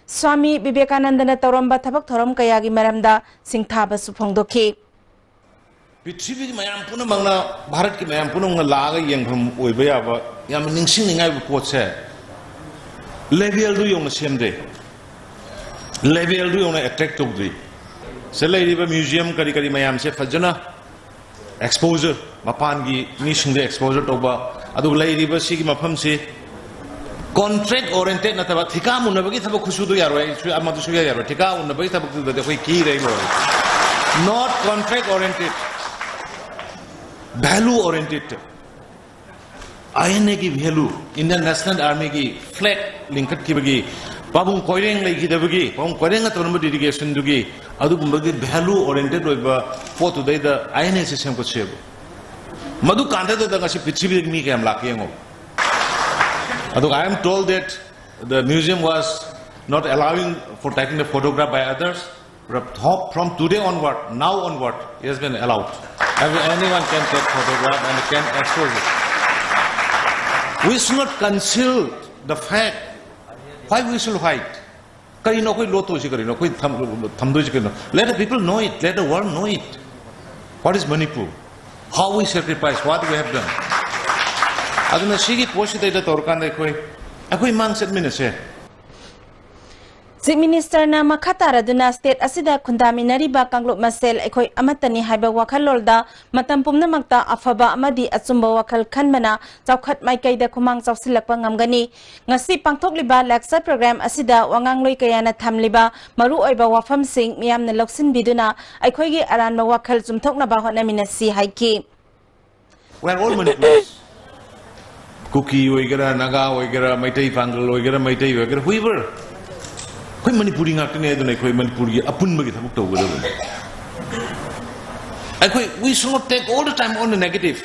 ꯁ꯭ꯋꯥꯃꯤ ꯕꯤꯕꯦꯀꯥꯅꯟꯗꯅ ꯇꯧꯔꯝꯕ ꯊꯕꯛ ꯊꯧꯔꯝ ꯀꯌꯥꯒꯤ ꯃꯔꯝꯗ ꯁꯤꯡꯊꯥꯕꯁꯨ ꯐꯣꯡꯗꯣꯛꯈꯤ꯫ ꯄ꯭ꯔꯤꯊꯤꯕꯤꯒꯤ ꯃꯌꯥꯝ ꯄꯨꯝꯅꯃꯛꯅ, ꯚꯥꯔꯠꯀꯤ ꯃꯌꯥꯝ ꯄꯨꯝꯅꯃꯛꯅ ꯂꯥꯛꯑꯒ ꯌꯦꯡꯐꯝ ꯑꯣꯏꯕ ꯌꯥꯕ ꯌꯥꯝꯅ ꯅꯤꯡꯁꯤꯡꯅꯤꯡꯉꯥꯏ ꯑꯣꯏꯕ ꯄꯣꯠꯁꯦ, ꯂꯦꯚꯦꯜꯗꯨ ꯌꯧꯅ ꯁꯦꯝꯗꯦ, ꯂꯦꯚꯦꯜꯗꯨ ꯌꯧꯅ ꯑꯦꯇ꯭ꯔꯦꯛ ꯇꯧꯗ꯭ꯔꯤ꯫ ꯁꯤꯗ ꯂꯩꯔꯤꯕ ꯃ꯭ꯌꯨꯖꯤꯌꯝ ꯀꯔꯤ ꯀꯔꯤ ꯃꯌꯥꯝꯁꯦ ꯐꯖꯅ ꯑꯦꯛꯁꯄꯣꯖꯔ, ꯃꯄꯥꯟꯒꯤ ꯃꯤꯁꯤꯡꯗ ꯑꯦꯛꯁꯄꯣꯖꯔ ꯇꯧꯕ, ꯑꯗꯨꯒ ꯂꯩꯔꯤꯕ ꯁꯤꯒꯤ ꯃꯐꯝꯁꯤ ꯀꯣꯟꯇ꯭ꯔꯦꯛ ꯑꯣꯔꯤꯌꯦꯟꯇꯦꯠ ꯅꯠꯇꯕ, ꯊꯤꯀꯥ ꯃꯨꯟꯅꯕꯒꯤ ꯊꯕꯛ ꯈꯨꯠꯁꯨꯗꯨ ꯌꯥꯔꯣꯏ, ꯑꯩ ꯁꯨ-, ꯑꯃꯗꯨ ꯁꯨꯌꯥ ꯌꯥꯔꯣꯏ꯫ ꯊꯤꯀꯥ ꯃꯨꯟꯅꯕꯒꯤ ꯊꯕꯛꯇꯨꯗꯗꯤ ꯑꯩꯈꯣꯏ ꯀꯤꯔꯦ ꯂꯣꯏꯔꯦ꯫ Not contract oriented, value oriented꯫ I N ꯑꯦꯒꯤ ꯚꯦꯂꯨ, ꯏꯟꯗꯤꯌꯟ ꯅꯦꯁꯅꯦꯜ ꯑꯥꯔꯃꯤꯒꯤ ꯐ꯭ꯂꯦꯒ ꯂꯤꯡꯈꯠꯈꯤꯕꯒꯤ, ꯄꯥꯕꯨꯡ ꯀꯣꯏꯔꯦꯡ ꯂꯩꯈꯤꯗꯕꯒꯤ, ꯄꯥꯕꯨꯡ ꯀꯣꯏꯔꯦꯡꯅ ꯇꯧꯔꯝꯕ ꯗꯦꯗꯤꯀꯦꯁꯟꯗꯨꯒꯤ, ꯑꯗꯨꯒꯨꯝꯕꯒꯤ ꯚꯦꯂꯨ ꯑꯣꯔꯤꯌꯦꯟꯇꯦꯠ ꯑꯣꯏꯕ ꯄꯣꯠꯇꯨꯗꯩꯗ ꯑꯥꯏ ꯑꯦꯟ ꯑꯦꯁꯦ ꯁꯦꯝꯒꯠꯁꯦꯕ꯫ ꯃꯗꯨ ꯀꯥꯟꯗꯨꯗ ꯉꯁꯤ ꯄ꯭ꯔꯤꯊꯤꯕꯤꯗ ꯃꯤ ꯀꯌꯥꯝ ꯂꯥꯛꯀꯦ ꯌꯦꯡꯉꯣ꯫ ꯑꯗꯨꯒ I am told that the museum was not allowing for taking the photograph by others. From, from today onward, now onward, it has been allowed. Every, anyone can take photograph and can expose it. We should not conceal the fact. Why we should hide? ꯀꯔꯤꯅꯣ ꯑꯩꯈꯣꯏ ꯂꯣꯠꯇꯣꯏꯁꯤ? ꯀꯔꯤꯅꯣ ꯑꯩꯈꯣꯏ ꯊꯝ-, ꯊꯝꯗꯣꯏꯁꯤ ꯀꯔꯤꯅꯣ? Let the people know it. Let the world know it. What is Manipur? How we sacrifice, what we have done. ꯑꯗꯨꯅ ꯁꯤꯒꯤ ꯄꯣꯠꯁꯤꯗꯩꯗ ꯇꯧꯔꯀꯥꯟꯗ ꯑꯩꯈꯣꯏ, ꯑꯩꯈꯣꯏ ꯃꯥꯡ ꯆꯠꯃꯤꯟꯅꯁꯦ꯫ ꯆꯤꯐ ꯃꯤꯅꯤꯁꯇꯔꯅ ꯃꯈꯥ ꯇꯥꯔꯗꯨꯅ ꯁ꯭ꯇꯦꯠ ꯑꯁꯤꯗ ꯈꯨꯟꯗꯥꯃꯤꯟꯅꯔꯤꯕ ꯀꯥꯡꯂꯨꯞ ꯃꯁꯦꯜ ꯑꯩꯈꯣꯏ ꯑꯃꯠꯇꯅꯤ ꯍꯥꯏꯕ ꯋꯥꯈꯜꯂꯣꯟꯗ ꯃꯇꯝ ꯄꯨꯝꯅꯃꯛꯇ ꯑꯐꯕ ꯑꯃꯗꯤ ꯑꯆꯨꯝꯕ ꯋꯥꯈꯜ ꯈꯟꯕꯅ ꯆꯥꯎꯈꯠ ꯃꯥꯏꯀꯩꯗ ꯈꯨꯃꯥꯡ ꯆꯥꯎꯁꯤꯜꯂꯛꯄ ꯉꯝꯒꯅꯤ꯫ ꯉꯁꯤ ꯄꯥꯡꯊꯣꯛꯂꯤꯕ ꯂꯦꯛꯆꯔ ꯄ꯭ꯔꯣꯒ꯭ꯔꯥꯝ ꯑꯁꯤꯗ ꯋꯥꯉꯥꯡꯂꯣꯏ ꯀꯌꯥꯅ ꯊꯝꯂꯤꯕ ꯃꯔꯨꯑꯣꯏꯕ ꯋꯥꯐꯝꯁꯤꯡ ꯃꯤꯌꯥꯝꯅ ꯂꯧꯁꯤꯟꯕꯤꯗꯨꯅ ꯑꯩꯈꯣꯏꯒꯤ ꯑꯔꯥꯟꯕ ꯋꯥꯈꯜ ꯆꯨꯝꯊꯣꯛꯅꯕ ꯍꯣꯠꯅꯃꯤꯟꯅꯁꯤ ꯍꯥꯏꯈꯤ꯫ We are all Manipurese. ꯀꯨꯀꯤ ꯑꯣꯏꯒꯦꯔꯥ, ꯅꯥꯒꯥ ꯑꯣꯏꯒꯦꯔꯥ, ꯃꯩꯇꯩ ꯄꯥꯡꯒꯜ ꯑꯣꯏꯒꯦꯔꯥ, ꯃꯩꯇꯩ ꯑꯣꯏꯒꯦꯔꯥ, whoever, ꯑꯩꯈꯣꯏ ꯃꯅꯤꯄꯨꯔꯤ ꯉꯥꯛꯇꯅꯦ꯫ ꯑꯗꯨꯅ ꯑꯩꯈꯣꯏ ꯃꯅꯤꯄꯨꯔꯒꯤ ꯑꯄꯨꯟꯕꯒꯤ ꯊꯕꯛ ꯇꯧꯒꯗꯕꯅꯤ꯫ ꯑꯩꯈꯣꯏ, we should not take all the time on the negative.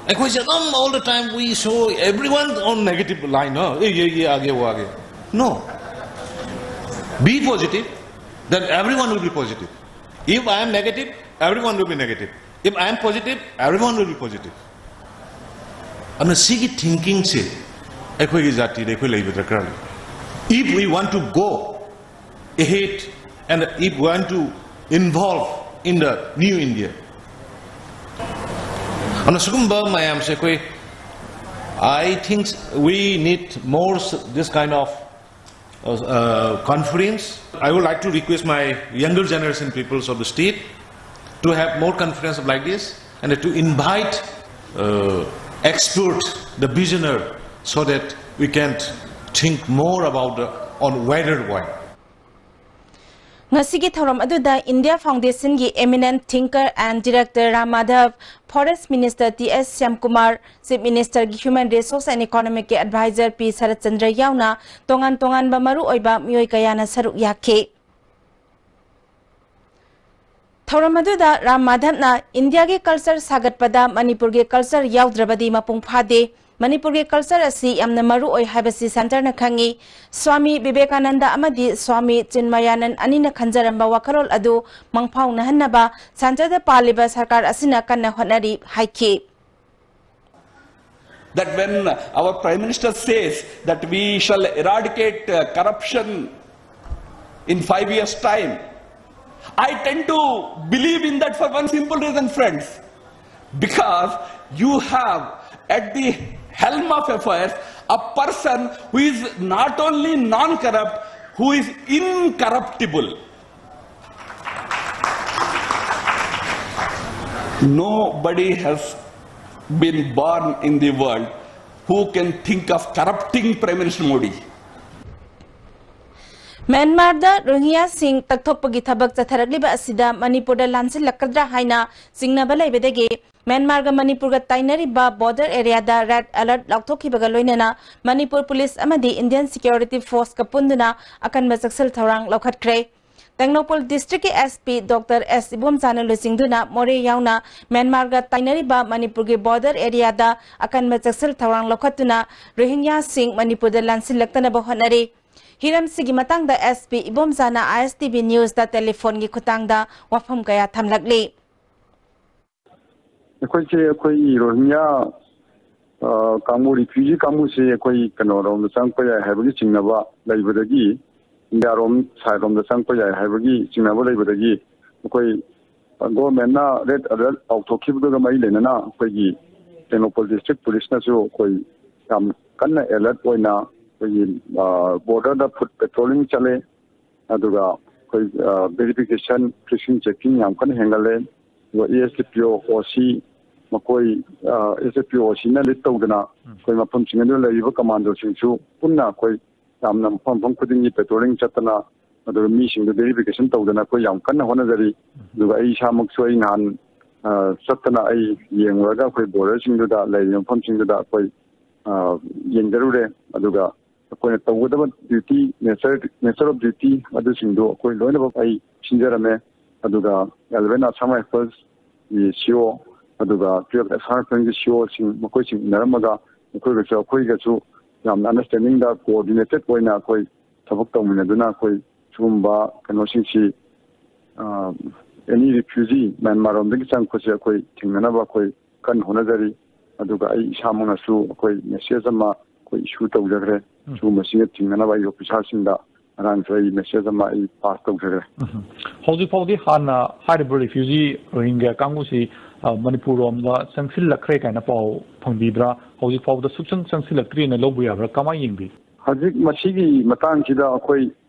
ꯑꯩꯈꯣꯏꯁꯦ ꯑꯗꯨꯝ all the time we show everyone on negative line, no? ꯑꯦ, ꯌꯦ, ꯌꯦ, ꯑꯥꯒꯦ, ꯋꯥꯒꯦ꯫ No. Be positive, then everyone will be positive. If I am negative, everyone will be negative. If I am positive, everyone will be positive. ꯑꯗꯨꯅ ꯁꯤꯒꯤ thinking ꯁꯦ ꯑꯩꯈꯣꯏꯒꯤ ꯖꯥꯇꯤꯗ ꯑꯩꯈꯣꯏ ꯂꯩꯕ ꯗꯔꯀꯥꯔ ꯂꯩ꯫ If we want to go ahead and if we want to involve in the new India, ꯑꯗꯨꯅ ꯁꯤꯒꯨꯝꯕ ꯃꯌꯥꯝꯁꯦ ꯑꯩꯈꯣꯏ, I think we need more s- this kind of uh, uh, confidence. I would like to request my younger generation peoples of the state to have more confidence like this and to invite uh, experts, the visionary, so that we can think more about the, on wider way. ꯉꯁꯤꯒꯤ ꯊꯧꯔꯝ ꯑꯗꯨꯗ India ꯐꯥꯎꯟꯗꯦꯁꯟꯒꯤ eminent thinker and director Ram Madhav, forest minister T S Shyamkumar, chief ꯃꯤꯅꯤꯁꯇꯔꯒꯤ human resource and ꯏꯀꯣꯅꯣꯃꯤꯛꯀꯤ advisor P Sarat Chandra ꯌꯥꯎꯅ ꯇꯣꯉꯥꯟ ꯇꯣꯉꯥꯟꯕ ꯃꯔꯨꯑꯣꯏꯕ ꯃꯤꯑꯣꯏ ꯀꯌꯥꯅ ꯁꯔꯨꯛ ꯌꯥꯈꯤ꯫ ꯊꯧꯔꯝ ꯑꯗꯨꯗ ꯔꯥꯝ ꯃꯥꯙꯕꯅ ꯏꯟꯗꯤꯌꯥꯒꯤ ꯀꯜꯆꯔ ꯁꯥꯒꯠꯄꯗ ꯃꯅꯤꯄꯨꯔꯒꯤ ꯀꯜꯆꯔ ꯌꯥꯎꯗ꯭ꯔꯕꯗꯤ ꯃꯄꯨꯡ ꯐꯥꯗꯦ꯫ ꯃꯅꯤꯄꯨꯔꯒꯤ ꯀꯜꯆꯔ ꯑꯁꯤ ꯌꯥꯝꯅ ꯃꯔꯨ ꯑꯣꯏ ꯍꯥꯏꯕꯁꯤ ꯁꯦꯟꯇꯔꯅ ꯈꯪꯏ꯫ ꯁ꯭ꯋꯥꯃꯤ ꯕꯤꯕꯦꯀꯥꯅꯟꯗ ꯑꯃꯗꯤ ꯁ꯭ꯋꯥꯃꯤ ꯆꯤꯟꯃꯌꯥꯅꯟ ꯑꯅꯤꯅ ꯈꯟꯖꯔꯝꯕ ꯋꯥꯈꯜꯂꯣꯟ ꯑꯗꯨ ꯃꯪꯐꯥꯎꯅꯍꯟꯅꯕ ꯁꯦꯟꯇꯔꯗ ꯄꯥꯜꯂꯤꯕ ꯁꯔꯀꯥꯔ ꯑꯁꯤꯅ ꯀꯟꯅ ꯍꯣꯠꯅꯔꯤ ꯍꯥꯏꯈꯤ꯫ That when our Prime Minister says that we shall eradicate uh, corruption in five years' time, I tend to believe in that for one simple reason, friends. Because you have at the helm of affairs a person who is not only non corrupt, who is incorruptible. Nobody has been born in the world who can think of corrupting Prime Minister Modi. ꯃ꯭ꯌꯥꯟꯃꯥꯔꯗ ꯔꯣꯍꯤꯡꯒ꯭ꯌꯥꯁꯤꯡ ꯇꯛꯊꯣꯛꯄꯒꯤ ꯊꯕꯛ ꯆꯠꯊꯔꯛꯂꯤꯕ ꯑꯁꯤꯗ ꯃꯅꯤꯄꯨꯔꯗ ꯂꯥꯟꯁꯤꯜꯂꯛꯀꯗ꯭ꯔꯥ ꯍꯥꯏꯅ ꯆꯤꯡꯅꯕ ꯂꯩꯕꯗꯒꯤ ꯃ꯭ꯌꯥꯟꯃꯥꯔꯒ ꯃꯅꯤꯄꯨꯔꯒ ꯇꯥꯏꯅꯔꯤꯕ border ꯑꯦꯔꯤꯌꯥꯗ red alert ꯂꯥꯎꯊꯣꯛꯈꯤꯕꯒ ꯂꯣꯏꯅꯅ Manipur police ꯑꯃꯗꯤ ꯏꯟꯗꯤꯌꯟ ꯁꯦꯀ꯭ꯌꯨꯔꯤꯇꯤ ꯐꯣꯔꯁꯀ ꯄꯨꯟꯗꯨꯅ ꯑꯀꯟꯕ ꯆꯦꯛꯁꯤꯜ ꯊꯧꯔꯥꯡ ꯂꯧꯈꯠꯈ꯭ꯔꯦ꯫ ꯇꯦꯡꯅꯧꯄꯜ ꯗꯤꯁꯇ꯭ꯔꯤꯛꯀꯤ ꯑꯦꯁ ꯄꯤ ꯗꯣꯛꯇꯔ ꯑꯦꯁ ꯏꯕꯣꯝꯆꯥꯅ ꯂꯨꯆꯤꯡꯗꯨꯅ ꯃꯣꯔꯦ ꯌꯥꯎꯅ ꯃ꯭ꯌꯥꯟꯃꯥꯔꯒ ꯇꯥꯏꯅꯔꯤꯕ ꯃꯅꯤꯄꯨꯔꯒꯤ ꯕꯣꯔꯗꯔ ꯑꯦꯔꯤꯌꯥꯗ ꯑꯀꯟꯕ ꯆꯦꯛꯁꯤꯜ ꯊꯧꯔꯥꯡ ꯂꯧꯈꯠꯇꯨꯅ ꯔꯣꯍꯤꯡꯒ꯭ꯌꯥꯁꯤꯡ ꯃꯅꯤꯄꯨꯔꯗ ꯂꯥꯟꯁꯤꯜꯂꯛꯇꯅꯕ ꯍꯣꯠꯅꯔꯤ꯫ ꯍꯤꯔꯝꯁꯤꯒꯤ ꯃꯇꯥꯡꯗ ꯑꯦꯁ ꯄꯤ ꯏꯕꯣꯝꯆꯥꯅ ꯑꯥꯏ ꯑꯦꯁ ꯇꯤ ꯚꯤ ꯅ꯭ꯌꯨꯁꯇ ꯇꯦꯂꯤꯐꯣꯟꯒꯤ ꯈꯨꯠꯊꯥꯡꯗ ꯋꯥꯐꯝ ꯀꯌꯥ ꯊꯝꯂꯛꯂꯤ꯫ ꯑꯩꯈꯣꯏꯁꯦ ꯑꯩꯈꯣꯏꯒꯤ ꯔꯣꯍꯤꯡꯒ꯭ꯌꯥ, ꯑ, ꯀꯥꯡꯕꯨ, ꯔꯤꯐ꯭ꯌꯨꯖꯤ ꯀꯥꯡꯕꯨꯁꯦ ꯑꯩꯈꯣꯏ ꯀꯩꯅꯣꯔꯣꯝꯗ ꯆꯪꯉꯛꯄ ꯌꯥꯏ ꯍꯥꯏꯕꯒꯤ ꯆꯤꯡꯅꯕ ꯂꯩꯕꯗꯒꯤ, ꯏꯟꯗꯤꯌꯥꯔꯣꯝ ꯁꯥꯏꯠꯔꯣꯝꯗ ꯆꯪꯉꯛꯄ ꯌꯥꯏ ꯍꯥꯏꯕꯒꯤ ꯆꯤꯡꯅꯕ ꯂꯩꯕꯗꯒꯤ ꯑꯩꯈꯣꯏ, ꯑ, ꯒꯣꯔꯃꯦꯟꯅ ꯔꯦꯗ ꯑꯦꯂꯔꯠ ꯂꯥꯎꯊꯣꯛꯈꯤꯕꯗꯨꯒ ꯃꯔꯤ ꯂꯩꯅꯅ ꯑꯩꯈꯣꯏꯒꯤ ꯇꯦꯡꯅꯧꯄꯜ ꯗꯤꯁꯇ꯭ꯔꯤꯛ ꯄꯨꯂꯤꯁꯅꯁꯨ ꯑꯩꯈꯣꯏ ꯌꯥꯝ ꯀꯟꯅ ꯑꯦꯂꯔꯠ ꯑꯣꯏꯅ ꯑꯩꯈꯣꯏꯒꯤ, ꯑ, ꯕꯣꯔꯗꯔꯗ ꯐꯨꯠ ꯄꯦꯇ꯭ꯔꯣꯂꯤꯡ ꯆꯠꯂꯦ꯫ ꯑꯗꯨꯒ ꯑꯩꯈꯣꯏ, ꯑ, ꯚꯦꯔꯤꯐꯤꯀꯦꯁꯟ, ꯐ꯭ꯔꯤꯁꯤꯡ ꯆꯦꯛꯀꯤꯡ ꯌꯥꯝ ꯀꯟꯅ ꯍꯦꯟꯒꯠꯂꯦ꯫ ꯑꯗꯨꯒ ꯑꯦ ꯑꯦꯁ ꯗꯤ ꯄꯤ ꯑꯣ, ꯑꯣ ꯁꯤ, ꯃꯈꯣꯏ, ꯑ, ꯑꯦꯁ ꯗꯤ ꯄꯤ ꯑꯣ, ꯑꯣ ꯁꯤꯅ ꯂꯤꯗ ꯇꯧꯗꯅ ꯑꯩꯈꯣꯏ ꯃꯐꯝꯁꯤꯡ ꯑꯗꯨꯗ ꯂꯩꯔꯤꯕ ꯀꯃꯥꯟꯗꯣꯁꯤꯡꯁꯨ ꯄꯨꯟꯅ ꯑꯩꯈꯣꯏ ꯌꯥꯝꯅ ꯃꯐꯝ ꯃꯐꯝ ꯈꯨꯗꯤꯡꯒꯤ ꯄꯦꯇ꯭ꯔꯣꯂꯤꯡ ꯆꯠꯇꯅ, ꯑꯗꯨꯒ ꯃꯤꯁꯤꯡꯗꯨ ꯚꯦꯔꯤꯐꯤꯀꯦꯁꯟ ꯇꯧꯗꯅ ꯑꯩꯈꯣꯏ ꯌꯥꯝ ꯀꯟꯅ ꯍꯣꯠꯅꯖꯔꯤ꯫ ꯑꯗꯨꯒ ꯑꯩ ꯏꯁꯥꯃꯛꯁꯨ ꯑꯩ ꯅꯍꯥꯟ, ꯑ, ꯆꯠꯇꯅ ꯑꯩ ꯌꯦꯡꯂꯨꯔꯒ ꯑꯩꯈꯣꯏ ꯕꯣꯔꯗꯔꯁꯤꯡꯗꯨꯗ ꯂꯩꯔꯤꯕ ꯃꯐꯝꯁꯤꯡꯗꯨꯗ ꯑꯩꯈꯣꯏ, ꯑ, ꯌꯦꯡꯖꯔꯨꯔꯦ꯫ ꯑꯗꯨꯒ ꯑꯩꯈꯣꯏꯅ ꯇꯧꯒꯗꯕ duty, nature, nature of duty ꯑꯗꯨꯁꯤꯡꯗꯣ ꯑꯩꯈꯣꯏ ꯂꯣꯏꯅꯃꯛ ꯑꯩ ꯁꯤꯟꯖꯔꯝꯃꯦ꯫ ꯑꯗꯨꯒ ꯑꯦꯂꯚꯦꯟ ꯑꯁꯥꯝ ꯔꯥꯏꯐꯜꯁꯀꯤ ꯁꯤ ꯑꯣ, ꯑꯗꯨꯒ ꯇꯨꯌꯦꯜꯐ ꯑꯁꯥꯝ ꯔꯥꯏꯐꯜꯒꯤ ꯁꯤ ꯑꯣꯁꯤꯡ, ꯃꯈꯣꯏꯁꯤꯡ ꯎꯅꯔꯝꯃꯒ ꯃꯈꯣꯏꯒꯁꯨ ꯑꯩꯈꯣꯏꯒꯁꯨ ꯌꯥꯝꯅ ꯑꯟꯗꯔꯁꯇꯦꯟꯗꯤꯡꯗ, ꯀꯣꯑꯣꯔꯗꯤꯅꯦꯇꯦꯠ ꯑꯣꯏꯅ ꯑꯩꯈꯣꯏ ꯊꯕꯛ ꯇꯧꯃꯤꯟꯅꯗꯨꯅ ꯑꯩꯈꯣꯏ ꯁꯤꯒꯨꯝꯕ ꯀꯩꯅꯣꯁꯤꯡꯁꯤ, ꯑ, ꯑꯦꯅꯤ ꯔꯤꯐ꯭ꯌꯨꯖꯤ ꯃ꯭ꯌꯥꯟꯃꯥꯔ ꯔꯣꯝꯗꯒꯤ ꯆꯪꯉꯛꯄꯁꯦ ꯑꯩꯈꯣꯏ ꯊꯤꯡꯅꯅꯕ ꯑꯩꯈꯣꯏ ꯀꯟꯅ ꯍꯣꯠꯅꯖꯔꯤ꯫ ꯑꯗꯨꯒ ꯑꯩ ꯏꯁꯥꯃꯛꯅꯁꯨ ꯑꯩꯈꯣꯏ ꯃꯦꯁꯦꯖ ꯑꯃ ꯑꯩꯈꯣꯏ ꯏꯁꯨ ꯇꯧꯖꯈ꯭ꯔꯦ꯫ ꯎꯝ꯫ ꯁꯤꯒꯨꯝꯕꯁꯤꯡꯁꯦ ꯊꯤꯡꯅꯅꯕ ꯑꯩ ꯑꯣꯐꯤꯁꯥꯔꯁꯤꯡꯗ ꯉꯔꯥꯡꯁꯨ ꯑꯩ ꯃꯦꯁꯦꯖ ꯑꯃ ꯑꯩ ꯄꯥꯁ ꯇꯧꯖꯈ꯭ꯔꯦ꯫ ꯎꯝ꯫ ꯍꯧꯖꯤꯛ ꯐꯥꯎꯗꯤ ꯍꯥꯟꯅ ꯍꯥꯏꯔꯤꯕ ꯔꯤꯐ꯭ꯌꯨꯖꯤ ꯔꯣꯍꯤꯡꯒ꯭ꯌꯥ ꯀꯥꯡꯕꯨꯁꯤ, ꯑ, ꯃꯅꯤꯄꯨꯔ ꯔꯣꯝꯗ ꯆꯪꯁꯤꯜꯂꯛꯈ꯭ꯔꯦ ꯀꯥꯏꯅ ꯄꯥꯎ ꯐꯪꯕꯤꯕ꯭ꯔꯥ? ꯍꯧꯖꯤꯛ ꯐꯥꯎꯗ ꯁꯨꯛꯆꯪ ꯆꯪꯁꯤꯜꯂꯛꯇ꯭ꯔꯤꯅ ꯂꯧꯕ ꯌꯥꯕ꯭ꯔꯥ? ꯀꯃꯥꯏꯅ ꯌꯦꯡꯕꯤ? ꯍꯧꯖꯤꯛ ꯃꯁꯤꯒꯤ ꯃꯇꯥꯡꯁꯤꯗ ꯑꯩꯈꯣꯏ,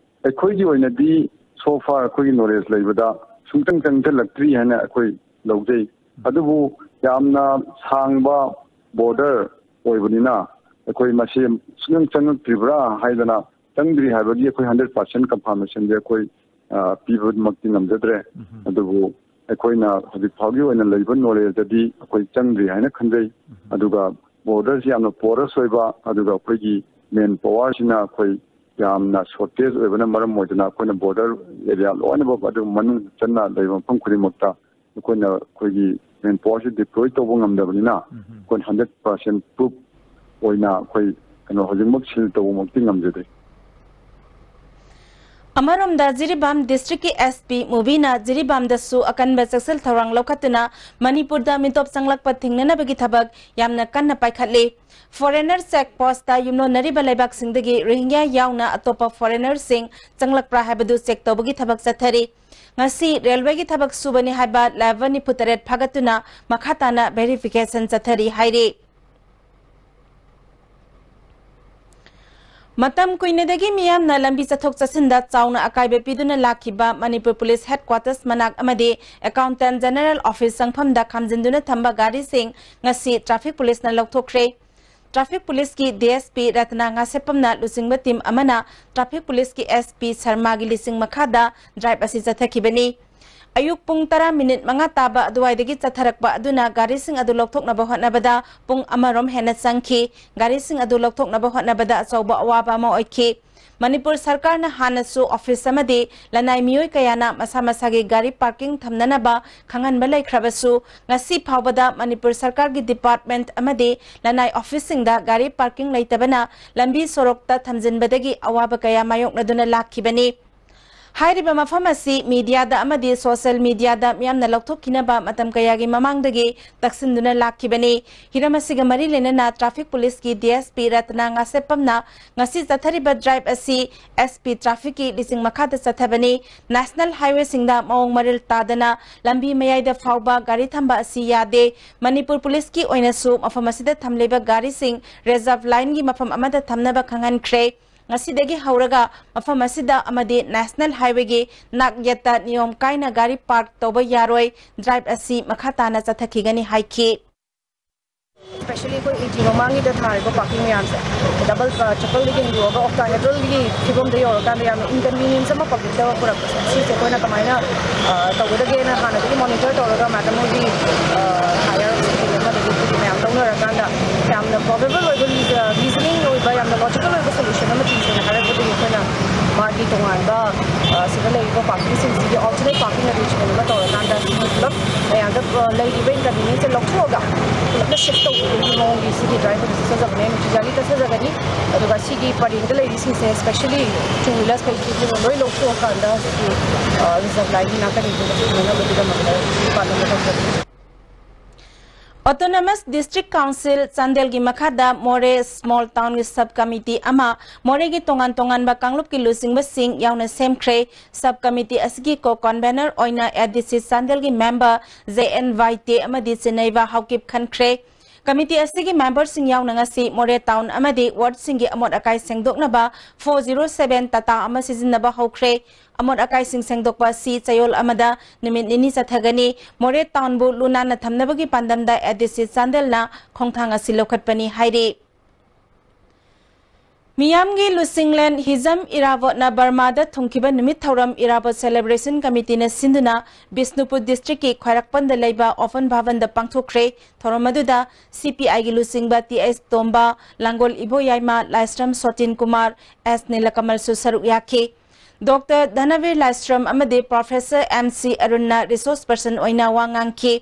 ꯑꯩꯈꯣꯏꯒꯤ ꯑꯣꯏꯅꯗꯤ so far ꯑꯩꯈꯣꯏꯒꯤ ꯅꯣꯂꯦꯖ ꯂꯩꯕꯗ ꯁꯨꯡꯆꯪ ꯆꯪꯁꯤꯜꯂꯛꯇ꯭ꯔꯤ ꯍꯥꯏꯅ ꯑꯩꯈꯣꯏ ꯂꯧꯖꯩ꯫ ꯑꯗꯨꯕꯨ ꯌꯥꯝꯅ ꯁꯥꯡꯕ ꯕꯣꯔꯗꯔ ꯑꯣꯏꯕꯅꯤꯅ ꯑꯩꯈꯣꯏ ꯃꯁꯤ ꯁꯨꯡꯆꯪ ꯆꯪꯉꯛꯇ꯭ꯔꯤꯕ꯭ꯔꯥ ꯍꯥꯏꯗꯅ ꯆꯪꯗ꯭ꯔꯤ ꯍꯥꯏꯕꯒꯤ ꯑꯩꯈꯣꯏ ꯍꯟꯗ꯭ꯔꯦꯠ ꯄꯥꯔꯁꯦꯟ ꯀꯟꯐꯥꯔꯃꯦꯁꯟꯁꯦ ꯑꯩꯈꯣꯏ, ꯑ, ꯄꯤꯕꯃꯛꯇꯤ ꯉꯝꯖꯗ꯭ꯔꯦ꯫ ꯎꯝ꯫ ꯑꯗꯨꯕꯨ ꯑꯩꯈꯣꯏꯅ ꯍꯧꯖꯤꯛ ꯐꯥꯎꯒꯤ ꯑꯣꯏꯅ ꯂꯩꯕ ꯅꯣꯂꯦꯖꯇꯗꯤ ꯑꯩꯈꯣꯏ ꯆꯪꯗ꯭ꯔꯤ ꯍꯥꯏꯅ ꯈꯟꯖꯩ꯫ ꯎꯝ꯫ ꯑꯗꯨꯒ ꯕꯣꯔꯗꯔꯁꯤ ꯌꯥꯝꯅ ꯄꯣꯔꯁ ꯑꯣꯏꯕ, ꯑꯗꯨꯒ ꯑꯩꯈꯣꯏꯒꯤ ꯃꯦꯟ ꯄꯥꯋꯔꯁꯤꯅ ꯑꯩꯈꯣꯏ ꯌꯥꯝꯅ ꯁꯣꯔꯇꯦꯖ ꯑꯣꯏꯕꯅ ꯃꯔꯝ ꯑꯣꯏꯗꯨꯅ ꯑꯩꯈꯣꯏꯅ ꯕꯣꯔꯗꯔ ꯑꯦꯔꯤꯌꯥ ꯂꯣꯏꯅꯃꯛ ꯑꯗꯨ ꯃꯅꯨꯡ ꯆꯟꯅ ꯂꯩꯕ ꯃꯐꯝ ꯈꯨꯗꯤꯡꯃꯛꯇ ꯑꯩꯈꯣꯏꯅ ꯑꯩꯈꯣꯏꯒꯤ ꯃꯦꯟ ꯄꯥꯋꯔꯁꯤ ꯗꯤꯄ꯭ꯂꯣꯏ ꯇꯧꯕ ꯉꯝꯗꯕꯅꯤꯅ, ꯎꯝ꯫ ꯑꯩꯈꯣꯏꯅ ꯍꯟꯗ꯭ꯔꯦꯠ ꯄꯥꯔꯁꯦꯟ ꯄ꯭ꯔꯨꯐ ꯑꯣꯏꯅ ꯑꯩꯈꯣꯏ ꯀꯩꯅꯣ ꯍꯧꯖꯤꯛꯃꯛ ꯁꯤꯜ ꯇꯧꯕꯃꯛꯇꯤ ꯉꯝꯖꯗꯦ꯫ ꯑꯃꯔꯣꯝꯗ ꯖꯤꯔꯤꯕꯥꯝ ꯗꯤꯁꯇ꯭ꯔꯤꯛꯀꯤ ꯑꯦꯁ ꯄꯤ ꯃꯨꯕꯤꯅ ꯖꯤꯔꯤꯕꯥꯝꯗꯁꯨ ꯑꯀꯟꯕ ꯆꯦꯛꯁꯤꯜ ꯊꯧꯔꯥꯡ ꯂꯧꯈꯠꯇꯨꯅ ꯃꯅꯤꯄꯨꯔꯗ ꯃꯤꯇꯣꯞ ꯆꯪꯂꯛꯄ ꯊꯤꯡꯅꯅꯕꯒꯤ ꯊꯕꯛ ꯌꯥꯝꯅ ꯀꯟꯅ ꯄꯥꯏꯈꯠꯂꯤ꯫ ꯐꯣꯔꯦꯅꯔ ꯆꯦꯛ ꯄꯣꯁꯇ ꯌꯨꯝꯂꯣꯟꯅꯔꯤꯕ ꯂꯩꯕꯥꯛꯁꯤꯡꯗꯒꯤ ꯔꯣꯍꯤꯡꯒ꯭ꯌꯥ ꯌꯥꯎꯅ ꯑꯇꯣꯞꯄ ꯐꯣꯔꯦꯅꯔꯁꯤꯡ ꯆꯪꯂꯛꯄ꯭ꯔꯥ ꯍꯥꯏꯕꯗꯨ ꯆꯦꯛ ꯇꯧꯕꯒꯤ ꯊꯕꯛ ꯆꯠꯊꯔꯤ꯫ ꯉꯁꯤ ꯔꯦꯜꯋꯦꯒꯤ ꯊꯕꯛ ꯁꯨꯕꯅꯤ ꯍꯥꯏꯕ ꯂꯥꯏꯕ ꯅꯤꯐꯨ ꯇꯔꯦꯠ ꯐꯥꯒꯠꯇꯨꯅ ꯃꯈꯥ ꯇꯥꯅ ꯚꯦꯔꯤꯐꯤꯀꯦꯁꯟ ꯆꯠꯊꯔꯤ ꯍꯥꯏꯔꯤ꯫ ꯃꯇꯝ ꯀꯨꯏꯅꯗꯒꯤ ꯃꯤꯌꯥꯝꯅ ꯂꯝꯕꯤ ꯆꯠꯊꯣꯛ ꯆꯠꯁꯤꯟꯗ ꯆꯥꯎꯅ ꯑꯀꯥꯏꯕ ꯄꯤꯗꯨꯅ ꯂꯥꯛꯈꯤꯕ ꯃꯅꯤꯄꯨꯔ ꯄꯨꯂꯤꯁ ꯍꯦꯗꯀ꯭ꯋꯥꯇꯔꯁ ꯃꯅꯥꯛ ꯑꯃꯗꯤ ꯑꯦꯀꯥꯎꯟꯇꯦꯟ ꯖꯦꯅꯔꯦꯜ ꯑꯣꯐꯤꯁ ꯆꯪꯐꯝꯗ ꯈꯥꯝꯖꯤꯟꯗꯨꯅ ꯊꯝꯕ ꯒꯥꯔꯤꯁꯤꯡ ꯉꯁꯤ ꯇ꯭ꯔꯥꯐꯤꯛ ꯄꯨꯂꯤꯁꯅ ꯂꯧꯊꯣꯛꯈ꯭ꯔꯦ꯫ ꯇ꯭ꯔꯥꯐꯤꯛ ꯄꯨꯂꯤꯁꯀꯤ ꯗꯤ ꯑꯦꯁ ꯄꯤ ꯔꯇꯅꯥ ꯉꯥꯁꯦꯞꯄꯝꯅ ꯂꯨꯆꯤꯡꯕ ꯇꯤꯝ ꯑꯃꯅ ꯇ꯭ꯔꯥꯐꯤꯛ ꯄꯨꯂꯤꯁꯀꯤ ꯑꯦꯁ ꯄꯤ ꯁꯔꯃꯥꯒꯤ ꯂꯤꯆꯤꯡ ꯃꯈꯥꯗ ꯗ꯭ꯔꯥꯏꯚ ꯑꯁꯤ ꯆꯠꯊꯈꯤꯕꯅꯤ꯫ ꯑꯌꯨꯛ ꯄꯨꯡ ꯇꯔꯥ ꯃꯤꯅꯤꯠ ꯃꯉꯥ ꯇꯥꯕ ꯑꯗꯨꯋꯥꯏꯗꯒꯤ ꯆꯠꯊꯔꯛꯄ ꯑꯗꯨꯅ ꯒꯥꯔꯤꯁꯤꯡ ꯑꯗꯨ ꯂꯧꯊꯣꯛꯅꯕ ꯍꯣꯠꯅꯕꯗ ꯄꯨꯡ ꯑꯃꯔꯣꯝ ꯍꯦꯟꯅ ꯆꯪꯈꯤ꯫ ꯒꯥꯔꯤꯁꯤꯡ ꯑꯗꯨ ꯂꯧꯊꯣꯛꯅꯕ ꯍꯣꯠꯅꯕꯗ ꯑꯆꯧꯕ ꯑꯋꯥꯕ ꯑꯃ ꯑꯣꯏꯈꯤ꯫ ꯃꯅꯤꯄꯨꯔ ꯁꯔꯀꯥꯔꯅ ꯍꯥꯟꯅꯁꯨ ꯑꯣꯐꯤꯁ ꯑꯃꯗꯤ ꯂꯅꯥꯏ ꯃꯤꯑꯣꯏ ꯀꯌꯥꯅ ꯃꯁꯥ ꯃꯁꯥꯒꯤ ꯒꯥꯔꯤ ꯄꯥꯔꯀꯤꯡ ꯊꯝꯅꯅꯕ ꯈꯪꯍꯟꯕ ꯂꯩꯈ꯭ꯔꯕꯁꯨ, ꯉꯁꯤ ꯐꯥꯎꯕꯗ ꯃꯅꯤꯄꯨꯔ ꯁꯔꯀꯥꯔꯒꯤ ꯗꯤꯄꯥꯔꯠꯃꯦꯟꯠ ꯑꯃꯗꯤ ꯂꯅꯥꯏ ꯑꯣꯐꯤꯁꯁꯤꯡꯗ ꯒꯥꯔꯤ ꯄꯥꯔꯀꯤꯡ ꯂꯩꯇꯕꯅ ꯂꯝꯕꯤ ꯁꯣꯔꯣꯛꯇ ꯊꯝꯖꯤꯟꯕꯗꯒꯤ ꯑꯋꯥꯕ ꯀꯌꯥ ꯃꯥꯌꯣꯛꯅꯗꯨꯅ ꯂꯥꯛꯈꯤꯕꯅꯤ꯫ ꯍꯥꯏꯔꯤꯕ ꯃꯐꯝ ꯑꯁꯤ ꯃꯤꯗꯤꯌꯥꯗ ꯑꯃꯗꯤ ꯁꯣꯁꯤꯌꯦꯜ ꯃꯤꯗꯤꯌꯥꯗ ꯃꯤꯌꯥꯝꯅ ꯂꯧꯊꯣꯛꯈꯤꯅꯕ ꯃꯇꯝ ꯀꯌꯥꯒꯤ ꯃꯃꯥꯡꯗꯒꯤ ꯇꯛꯁꯤꯟꯗꯨꯅ ꯂꯥꯛꯈꯤꯕꯅꯤ꯫ ꯍꯤꯔꯝ ꯑꯁꯤꯒ ꯃꯔꯤ ꯂꯩꯅꯅ ꯇ꯭ꯔꯥꯐꯤꯛ ꯄꯨꯂꯤꯁꯀꯤ ꯗꯤ ꯑꯦꯁ ꯄꯤ ꯔꯇꯅꯥ ꯉꯥꯁꯦꯞꯄꯝꯅ ꯉꯁꯤ ꯆꯠꯊꯔꯤꯕ ꯗ꯭ꯔꯥꯏꯚ ꯑꯁꯤ ꯑꯦꯁ ꯄꯤ ꯇ꯭ꯔꯥꯐꯤꯛꯀꯤ ꯂꯤꯆꯤꯡ ꯃꯈꯥꯗ ꯆꯠꯊꯕꯅꯤ꯫ ꯅꯦꯁꯅꯦꯜ ꯍꯥꯏꯋꯦꯁꯤꯡꯗ ꯃꯑꯣꯡ ꯃꯔꯤꯜ ꯇꯥꯗꯅ ꯂꯝꯕꯤ ꯃꯌꯥꯏꯗ ꯐꯥꯎꯕ ꯒꯥꯔꯤ ꯊꯝꯕ ꯑꯁꯤ ꯌꯥꯗꯦ꯫ ꯃꯅꯤꯄꯨꯔ ꯄꯨꯂꯤꯁꯀꯤ ꯑꯣꯏꯅꯁꯨ ꯃꯐꯝ ꯑꯁꯤꯗ ꯊꯝꯂꯤꯕ ꯒꯥꯔꯤꯁꯤꯡ ꯔꯤꯖꯔꯚ ꯂꯥꯏꯟꯒꯤ ꯃꯐꯝ ꯑꯃꯗ ꯊꯝꯅꯕ ꯈꯪꯍꯟꯈ꯭ꯔꯦ꯫ ꯉꯁꯤꯗꯒꯤ ꯍꯧꯔꯒ ꯃꯐꯝ ꯑꯁꯤꯗ ꯑꯃꯗꯤ ꯅꯦꯁꯅꯦꯜ ꯍꯥꯏꯋꯦꯒꯤ ꯅꯥꯛ ꯌꯦꯠꯇ ꯅꯤꯌꯣꯝ ꯀꯥꯏꯅ ꯒꯥꯔꯤ ꯄꯥꯔꯛ ꯇꯧꯕ ꯌꯥꯔꯣꯏ꯫ ꯗ꯭ꯔꯥꯏꯚ ꯑꯁꯤ ꯃꯈꯥ ꯇꯥꯅ ꯆꯠꯊꯈꯤꯒꯅꯤ ꯍꯥꯏꯈꯤ꯫ Especially ꯑꯩꯈꯣꯏ ꯑꯦ ꯖꯤ ꯃꯃꯥꯡꯒꯤꯗ ꯊꯥꯔꯤꯕ ꯄꯥꯔꯀꯤꯡ ꯃꯌꯥꯝꯁꯦ, ꯗꯕꯜ ꯆꯄꯜꯗꯒꯤ ꯍꯦꯟꯗꯣꯛꯑꯒ ꯑꯣꯛꯇꯥꯍꯦꯗ꯭ꯔꯣꯟꯒꯤ ꯐꯤꯕꯝꯗ ꯌꯧꯔꯀꯥꯟꯗ ꯌꯥꯝꯅ ꯏꯟꯀꯟꯚꯤꯅꯤꯌꯦꯟꯁ ꯑꯃ ꯄꯕ꯭ꯂꯤꯛꯇ ꯄꯨꯔꯛꯄꯁꯦ, ꯁꯤꯁꯦ ꯑꯩꯈꯣꯏꯅ ꯀꯃꯥꯏꯅ ꯇꯧꯒꯗꯒꯦꯅ ꯍꯥꯟꯅꯗꯒꯤ ꯃꯣꯅꯤꯇꯔ ꯇꯧꯔꯒ ꯃꯦꯗꯝ ꯍꯣꯏꯒꯤ ꯍꯥꯏꯌꯔ ꯑꯣꯐꯤꯁꯤꯌꯦꯜ ꯑꯃꯗꯒꯤ ꯑꯩꯈꯣꯏꯒꯤ ꯃꯌꯥꯝ ꯂꯧꯅꯔꯀꯥꯟꯗ ꯌꯥꯝꯅ ꯄ꯭ꯔꯣꯕꯦꯕꯜ ꯑꯣꯏꯕ, ꯔꯤꯖꯅꯤꯡ ꯑꯣꯏꯕ, ꯌꯥꯝꯅ ꯂꯣꯖꯤꯀꯦꯜ ꯑꯣꯏꯕ ꯁꯣꯂꯨꯁꯟ ꯑꯃ ꯊꯤꯁꯦꯅ ꯍꯥꯏꯔꯛꯄꯗꯒꯤ ꯑꯩꯈꯣꯏꯅ ꯃꯥꯒꯤ ꯇꯣꯉꯥꯟꯕ ꯁꯤꯗ ꯂꯩꯔꯤꯕ ꯄꯥꯔꯀꯤꯡꯁꯤꯡꯁꯤꯒꯤ ꯑꯣꯜꯇꯔꯅꯦꯠ ꯄꯥꯔꯀꯤꯡ ꯑꯦꯔꯦꯟꯖꯃꯦꯟ ꯑꯃ ꯇꯧꯔꯀꯥꯟꯗ ꯁꯤꯒꯤ ꯄꯨꯂꯞ ꯃꯌꯥꯝꯗ ꯂꯩꯔꯤꯕ ꯏꯟꯀꯟꯚꯤꯅꯤꯌꯦꯟꯁꯁꯦ ꯂꯧꯊꯣꯛꯑꯒ ꯄꯨꯂꯞꯅ ꯁꯤꯐ ꯇꯧꯕꯒꯤ ꯃꯑꯣꯡꯒꯤ ꯁꯤꯒꯤ ꯗ꯭ꯔꯥꯏꯚ ꯑꯣꯏꯅ ꯆꯠꯆꯕꯅꯦ꯫ ꯅꯨꯡꯇꯤꯖꯥꯒꯤ ꯆꯠꯆꯒꯅꯤ꯫ ꯑꯗꯨꯒ ꯁꯤꯒꯤ ꯄꯔꯦꯡꯗ ꯂꯩꯔꯤꯁꯤꯡꯁꯦ, especially two wheelers ꯀꯩꯁꯤꯡꯁꯤꯅ ꯂꯣꯏ ꯂꯧꯊꯣꯛꯑꯀꯥꯟꯗ ꯍꯧꯖꯤꯛꯀꯤ ꯔꯤꯖꯔꯚ ꯂꯥꯏꯟꯒꯤ ꯅꯥꯀꯟꯒꯤꯗꯨꯗ ꯄꯨꯅꯅꯕꯒꯤꯗꯃꯛꯇ ꯄꯥꯟꯗꯝꯗ ꯇꯧꯖꯕꯅꯤ꯫ Autonomous District Council ꯆꯥꯟꯗꯦꯜꯒꯤ ꯃꯈꯥꯗ ꯃꯣꯔꯦ ꯁ꯭ꯃꯣꯜ ꯇꯥꯎꯟꯒꯤ ꯁꯕ ꯀꯃꯤꯇꯤ ꯑꯃ ꯃꯣꯔꯦꯒꯤ ꯇꯣꯉꯥꯟ ꯇꯣꯉꯥꯟꯕ ꯀꯥꯡꯂꯨꯞꯀꯤ ꯂꯨꯆꯤꯡꯕꯁꯤꯡ ꯌꯥꯎꯅ ꯁꯦꯝꯈ꯭ꯔꯦ꯫ ꯁꯕ ꯀꯃꯤꯇꯤ ꯑꯁꯤꯒꯤ ꯀꯣ ꯀꯟꯚꯦꯅꯔ ꯑꯣꯏꯅ ꯑꯦ ꯗꯤ ꯁꯤ ꯆꯥꯟꯗꯦꯜꯒꯤ ꯃꯦꯝꯕꯔ ꯖꯦ ꯑꯦꯟ ꯋꯥꯏꯇꯦ ꯑꯃꯗꯤ ꯆꯤꯟꯅꯩꯕ ꯍꯥꯎꯀꯤꯞ ꯈꯟꯈ꯭ꯔꯦ꯫ ꯀꯃꯤꯇꯤ ꯑꯁꯤꯒꯤ ꯃꯦꯝꯕꯔꯁꯤꯡ ꯌꯥꯎꯅ ꯉꯁꯤ ꯃꯣꯔꯦ ꯇꯥꯎꯟ ꯑꯃꯗꯤ ꯋꯥꯔꯗꯁꯤꯡꯒꯤ ꯑꯃꯣꯠ ꯑꯀꯥꯏ ꯁꯦꯡꯗꯣꯛꯅꯕ four zero seven ꯇꯥꯇꯥ ꯑꯃ ꯁꯤꯖꯤꯟꯅꯕ ꯍꯧꯈ꯭ꯔꯦ꯫ ꯑꯃꯣꯠ ꯑꯀꯥꯏꯁꯤꯡ ꯁꯦꯡꯗꯣꯛꯄ ꯑꯁꯤ ꯆꯌꯣꯜ ꯑꯃꯗ ꯅꯨꯃꯤꯠ ꯅꯤꯅꯤ ꯆꯠꯊꯒꯅꯤ꯫ ꯃꯣꯔꯦ ꯇꯥꯎꯟꯕꯨ ꯂꯨ ꯅꯥꯟꯅ ꯊꯝꯅꯕꯒꯤ ꯄꯥꯟꯗꯝꯗ ꯑꯦ ꯗꯤ ꯁꯤ ꯆꯥꯟꯗꯦꯜꯅ ꯈꯣꯡꯊꯥꯡ ꯑꯁꯤ ꯂꯧꯈꯠꯄꯅꯤ ꯍꯥꯏꯔꯤ꯫ ꯃꯤꯌꯥꯝꯒꯤ ꯂꯨꯆꯤꯡꯂꯦꯟ ꯍꯤꯖꯝ ꯏꯔꯥꯕꯣꯠꯅ ꯕꯔꯃꯥꯗ ꯊꯨꯡꯈꯤꯕ ꯅꯨꯃꯤꯠ ꯊꯧꯔꯝ ꯏꯔꯥꯕꯣꯠ ꯁꯦꯂꯦꯕ꯭ꯔꯦꯁꯟ ꯀꯃꯤꯇꯤꯅ ꯁꯤꯟꯗꯨꯅ ꯕꯤꯁꯅꯨꯄꯨꯔ ꯗꯤꯁꯇ꯭ꯔꯤꯛꯀꯤ ꯈ꯭ꯋꯥꯏꯔꯥꯛꯄꯝꯗ ꯂꯩꯕ ꯑꯣꯄꯟ ꯚꯕꯟꯗ ꯄꯥꯡꯊꯣꯛꯈ꯭ꯔꯦ꯫ ꯊꯧꯔꯝ ꯑꯗꯨꯗ ꯁꯤ ꯄꯤ ꯑꯥꯏꯒꯤ ꯂꯨꯆꯤꯡꯕ ꯇꯤ ꯑꯩꯆ ꯇꯣꯝꯕ, ꯂꯥꯡꯒꯣꯜ ꯏꯕꯣꯌꯥꯏꯃ, ꯂꯥꯏꯁ꯭ꯔꯝ ꯁꯣꯇꯤꯟ ꯀꯨꯃꯥꯔ, ꯑꯦꯁ ꯅꯤꯂꯀꯃꯜꯁꯨ ꯁꯔꯨꯛ ꯌꯥꯈꯤ꯫ ꯗꯣꯛꯇꯔ ꯙꯅꯕꯤꯔ ꯂꯥꯏꯁ꯭ꯔꯝ ꯑꯃꯗꯤ professor M C ꯑꯔꯨꯟꯅ resources person ꯑꯣꯏꯅ ꯋꯥ ꯉꯥꯡꯈꯤ꯫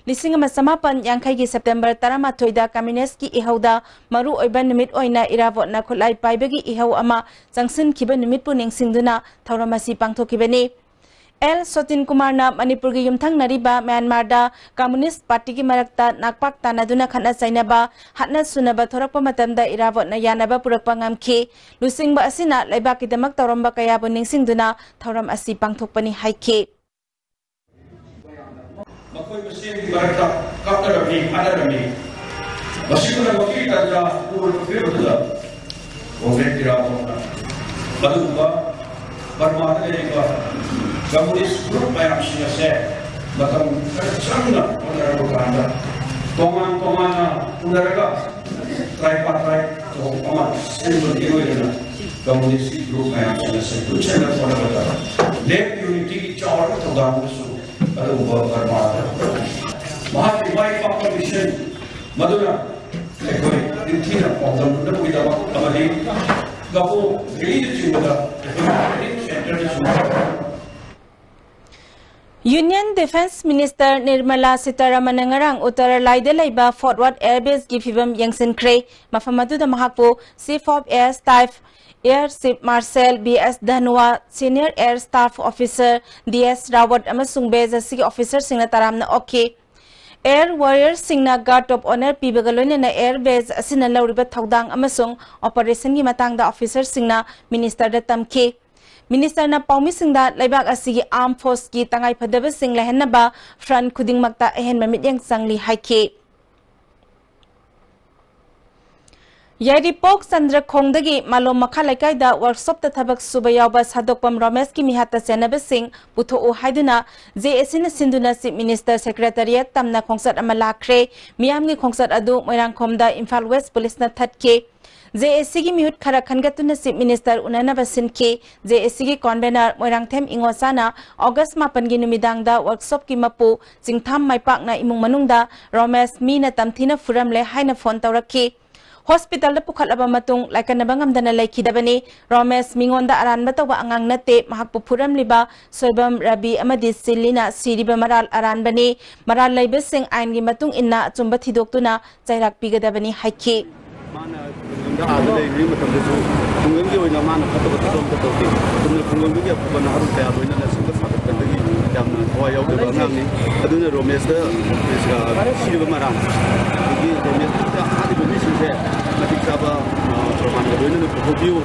ꯂꯤꯁꯤꯡ ꯑꯃ ꯆꯃꯥꯄꯟ ꯌꯥꯡꯈꯩꯒꯤ ꯁꯦꯞꯇꯦꯝꯕꯔ ꯇꯔꯥꯃꯥꯊꯣꯏꯗ ꯀꯝꯃ꯭ꯌꯨꯅꯤꯁ꯭ꯠꯀꯤ ꯏꯍꯧꯗ ꯃꯔꯨ ꯑꯣꯏꯕ ꯅꯨꯃꯤꯠ ꯑꯣꯏꯅ ꯏꯔꯥꯕꯣꯠꯅ ꯈꯨꯠꯂꯥꯏ ꯄꯥꯏꯕꯒꯤ ꯏꯍꯧ ꯑꯃ ꯆꯪꯁꯤꯟꯈꯤꯕ ꯅꯨꯃꯤꯠꯄꯨ ꯅꯤꯡꯁꯤꯡꯗꯨꯅ ꯊꯧꯔꯝ ꯑꯁꯤ ꯄꯥꯡꯊꯣꯛꯈꯤꯕꯅꯤ꯫ ꯑꯦꯜ ꯁꯣꯇꯤꯟ ꯀꯨꯃꯥꯔꯅ ꯃꯅꯤꯄꯨꯔꯒꯤ ꯌꯨꯝꯊꯪꯅꯔꯤꯕ ꯃ꯭ꯌꯥꯟꯃꯥꯔꯗ ꯀꯝꯃ꯭ꯌꯨꯅꯤꯁ꯭ꯠ ꯄꯥꯔꯇꯤꯒꯤ ꯃꯔꯛꯇ ꯅꯥꯛꯄꯥꯛ ꯇꯥꯅꯗꯨꯅ ꯈꯠꯅ ꯆꯩꯅꯕ, ꯍꯥꯠꯅ ꯁꯨꯅꯕ ꯊꯣꯔꯛꯄ ꯃꯇꯝꯗ ꯏꯔꯥꯕꯣꯠꯅ ꯌꯥꯅꯕ ꯄꯨꯔꯛꯄ ꯉꯝꯈꯤ꯫ ꯂꯨꯆꯤꯡꯕ ꯑꯁꯤꯅ ꯂꯩꯕꯥꯛꯀꯤꯗꯃꯛ ꯇꯧꯔꯝꯕ ꯀꯌꯥꯕꯨ ꯅꯤꯡꯁꯤꯡꯗꯨꯅ ꯊꯧꯔꯝ ꯑꯁꯤ ꯄꯥꯡꯊꯣꯛꯄꯅꯤ ꯍꯥꯏꯈꯤ꯫ ꯃꯈꯣꯏ ꯃꯁꯦꯟꯒꯤ ꯃꯔꯛꯇ ꯀꯥꯞꯅꯔꯝꯃꯤ, ꯍꯥꯠꯅꯔꯝꯃꯤ꯫ ꯃꯁꯤ ꯄꯨꯝꯅꯃꯛꯀꯤ ꯇꯥꯟꯖꯥ ꯎꯔꯕ ꯐꯤꯕꯝꯗꯨꯗ ꯀꯣꯝꯔꯦꯗ ꯏꯔꯥꯕꯣꯠꯅ ꯑꯗꯨꯒꯨꯝꯕ ꯕꯔꯃꯥꯗ ꯂꯩꯔꯤꯕ ꯀꯝꯃ꯭ꯌꯨꯅꯤꯁ꯭ꯠ ꯒ꯭ꯔꯨꯞ ꯃꯌꯥꯝꯁꯤꯡ ꯑꯁꯦ ꯃꯇꯝ ꯈꯔ ꯆꯪꯅ ꯍꯣꯠꯅꯔꯕ ꯀꯥꯟꯗ ꯇꯣꯉꯥꯟ ꯇꯣꯉꯥꯟꯅ ꯎꯅꯔꯒ ꯇ꯭ꯔꯥꯏꯄꯥꯔꯇꯥꯏꯠ ꯊꯧꯔꯝ ꯑꯃ ꯁꯤꯟꯕꯒꯤ ꯑꯣꯏꯅ ꯀꯝꯃꯨꯅꯤꯁꯀꯤ ꯒ꯭ꯔꯨꯞ ꯃꯌꯥꯝꯁꯤꯡ ꯑꯁꯤ ꯄꯨꯟꯁꯤꯟꯅ ꯍꯣꯠꯅꯕꯗ ꯂꯦꯐ ꯌꯨꯅꯤꯇꯤꯒꯤ ꯆꯥꯎꯔꯕ ꯊꯧꯗꯥꯡ ꯑꯃꯁꯨ ꯑꯗꯨꯒꯨꯝꯕ ꯕꯔꯃꯥꯗ ꯃꯍꯥꯛꯀꯤ ꯃꯥꯏ ꯄꯥꯛꯄ ꯃꯤꯁꯟ ꯃꯗꯨꯅ ꯑꯩꯈꯣꯏ ꯅꯤꯡꯊꯤꯅ ꯄꯥꯎꯗꯝꯅꯕꯒꯤꯗꯃꯛ ꯑꯃꯗꯤ ꯒꯕꯣ ꯚꯦꯂꯤꯅꯆꯤꯡꯕꯗ ꯑꯩꯈꯣꯏ ꯇ꯭ꯔꯦꯅꯤꯡ ꯁꯦꯟꯇꯔꯗꯁꯨ Union Defence Minister Nirmala Sitharaman-ꯅ ꯉꯔꯥꯡ ꯎꯠꯇꯔ ꯂꯥꯏꯗ ꯂꯩꯕ Forward Air Base-ꯒꯤ ꯐꯤꯕꯝ ꯌꯦꯡꯁꯤꯟꯈ꯭ꯔꯦ꯫ ꯃꯐꯝ ꯑꯗꯨꯗ ꯃꯍꯥꯛꯄꯨ Chief of Air Staff Air Chief Marshal B S Dhanua, Senior Air Staff Officer D S Rawat ꯑꯃꯁꯨꯡ base ꯑꯁꯤꯒꯤ officer-ꯁꯤꯡꯅ ꯇꯔꯥꯝꯅ ꯑꯣꯛꯈꯤ꯫ Air Warrior-ꯁꯤꯡꯅ Guard of Honour ꯄꯤꯕꯒ ꯂꯣꯏꯅꯅ Air Base ꯑꯁꯤꯅ ꯂꯧꯔꯤꯕ ꯊꯧꯗꯥꯡ ꯑꯃꯁꯨꯡ operation-ꯒꯤ ꯃꯇꯥꯡꯗ officer-ꯁꯤꯡꯅ Minister-ꯗ ꯇꯝꯈꯤ꯫ Minister-ꯅ ꯄꯥꯎꯃꯤꯁꯤꯡꯗ ꯂꯩꯕꯥꯛ ꯑꯁꯤꯒꯤ Armed Force-ꯀꯤ ꯇꯉꯥꯏꯐꯗꯕꯁꯤꯡ ꯂꯩꯍꯟꯅꯕ front ꯈꯨꯗꯤꯡꯃꯛꯇ ꯑꯍꯦꯟꯕ ꯃꯤꯠꯌꯦꯡ ꯆꯪꯂꯤ ꯍꯥꯏꯈꯤ꯫ ꯌꯥꯏꯔꯤꯄꯣꯛ ꯆꯟꯗ꯭ꯔꯈꯣꯡꯗꯒꯤ ꯃꯥꯂꯣꯝ ꯃꯈꯥ ꯂꯩꯀꯥꯏꯗ workshop-ꯇ ꯊꯕꯛ ꯁꯨꯕ ꯌꯥꯎꯕ ꯁꯥꯗꯣꯛꯄꯝ ꯔꯣꯃꯦꯁꯀꯤ ꯃꯤꯍꯥꯠꯇ ꯆꯦꯟꯅꯕꯁꯤꯡ ꯄꯨꯊꯣꯛꯎ ꯍꯥꯏꯗꯨꯅ J A C-ꯅ ꯁꯤꯟꯗꯨꯅ Chief Minister Secretariat ꯇꯝꯅ ꯈꯣꯡꯆꯠ ꯑꯃ ꯂꯥꯛꯈ꯭ꯔꯦ꯫ ꯃꯤꯌꯥꯝꯒꯤ ꯈꯣꯡꯆꯠ ꯑꯗꯨ ꯃꯣꯏꯔꯥꯡꯈꯣꯝꯗ Imphal West Police-ꯅ ꯊꯠꯈꯤ꯫ J A C-ꯒꯤ ꯃꯤꯍꯨꯠ ꯈꯔ ꯈꯟꯒꯠꯇꯨꯅ Chief Minister ꯎꯅꯅꯕ ꯁꯤꯟꯈꯤ꯫ J A C-ꯒꯤ convener Moirangthem ꯏꯉꯣꯆꯥꯅ August ꯃꯥꯄꯟꯒꯤ ꯅꯨꯃꯤꯗꯥꯡꯗ workshop-ꯀꯤ ꯃꯄꯨ ꯆꯤꯡꯊꯥꯝ ꯃꯥꯏꯄꯥꯛꯅ ꯏꯃꯨꯡ ꯃꯅꯨꯡꯗ ꯔꯣꯃꯦꯁ ꯃꯤꯅ ꯇꯝꯊꯤꯅ ꯐꯨꯔꯝꯂꯦ ꯍꯥꯏꯅ phone ꯇꯧꯔꯛꯈꯤ꯫ Hospital-ꯗ ꯄꯨꯈꯠꯂꯕ ꯃꯇꯨꯡ ꯂꯥꯏꯀꯠꯅꯕ ꯉꯝꯗꯅ ꯂꯩꯈꯤꯗꯕꯅꯤ꯫ ꯔꯣꯃꯦꯁ ꯃꯤꯉꯣꯟꯗ ꯑꯔꯥꯟꯕ ꯇꯧꯕ ꯑꯉꯥꯡ ꯅꯠꯇꯦ꯫ ꯃꯍꯥꯛꯄꯨ ꯐꯨꯔꯝꯂꯤꯕ ꯁꯣꯏꯕꯝ ꯔꯕꯤ ꯑꯃꯗꯤ ꯆꯤꯜꯂꯤꯅ ꯁꯤꯔꯤꯕ ꯃꯔꯥꯜ ꯑꯔꯥꯟꯕꯅꯤ꯫ ꯃꯔꯥꯜ ꯂꯩꯕꯁꯤꯡ ꯑꯥꯏꯟꯒꯤ ꯃꯇꯨꯡ ꯏꯟꯅ ꯑꯆꯨꯝꯕ ꯊꯤꯗꯣꯛꯇꯨꯅ ꯆꯩꯔꯥꯛ ꯄꯤꯒꯗꯕꯅꯤ ꯍꯥꯏꯈꯤ꯫ ꯃꯥꯅ ꯈꯨꯡꯒꯪꯗ ꯑꯥꯗ ꯂꯩꯔꯤꯉꯩ ꯃꯇꯝꯗꯁꯨ ꯈꯨꯡꯒꯪꯒꯤ ꯑꯣꯏꯅ ꯃꯥꯅ ꯐꯠꯇꯕ ꯊꯕꯛ ꯑꯝꯇ ꯇꯧꯗꯦ꯫ ꯆꯨꯝꯅ ꯈꯨꯡꯒꯪꯗꯨꯒꯤ ꯑꯐꯕ ꯅꯍꯥꯔꯣꯜ ꯀꯌꯥ ꯂꯣꯏꯅꯅ ꯁꯦꯝꯒꯠ ꯁꯥꯒꯠꯄꯗꯒꯤ ꯌꯥꯝꯅ ꯊꯋꯥꯏ ꯌꯥꯎꯖꯕ ꯑꯉꯥꯡꯅꯤ꯫ ꯑꯗꯨꯅ ꯔꯣꯃꯦꯁꯇ, ꯑ, ꯁꯤꯔꯤꯕ ꯃꯔꯥꯜ, ꯑꯗꯒꯤ ꯔꯣꯃꯦꯁꯇ ꯍꯥꯠꯂꯤꯕ ꯃꯤꯁꯤꯡꯁꯦ ꯃꯇꯤꯛ ꯆꯥꯕ, ꯑ, ꯄ꯭ꯔꯃꯥꯟꯒ ꯂꯣꯏꯅꯅ ꯄꯨꯊꯣꯛꯄꯤꯌꯨ꯫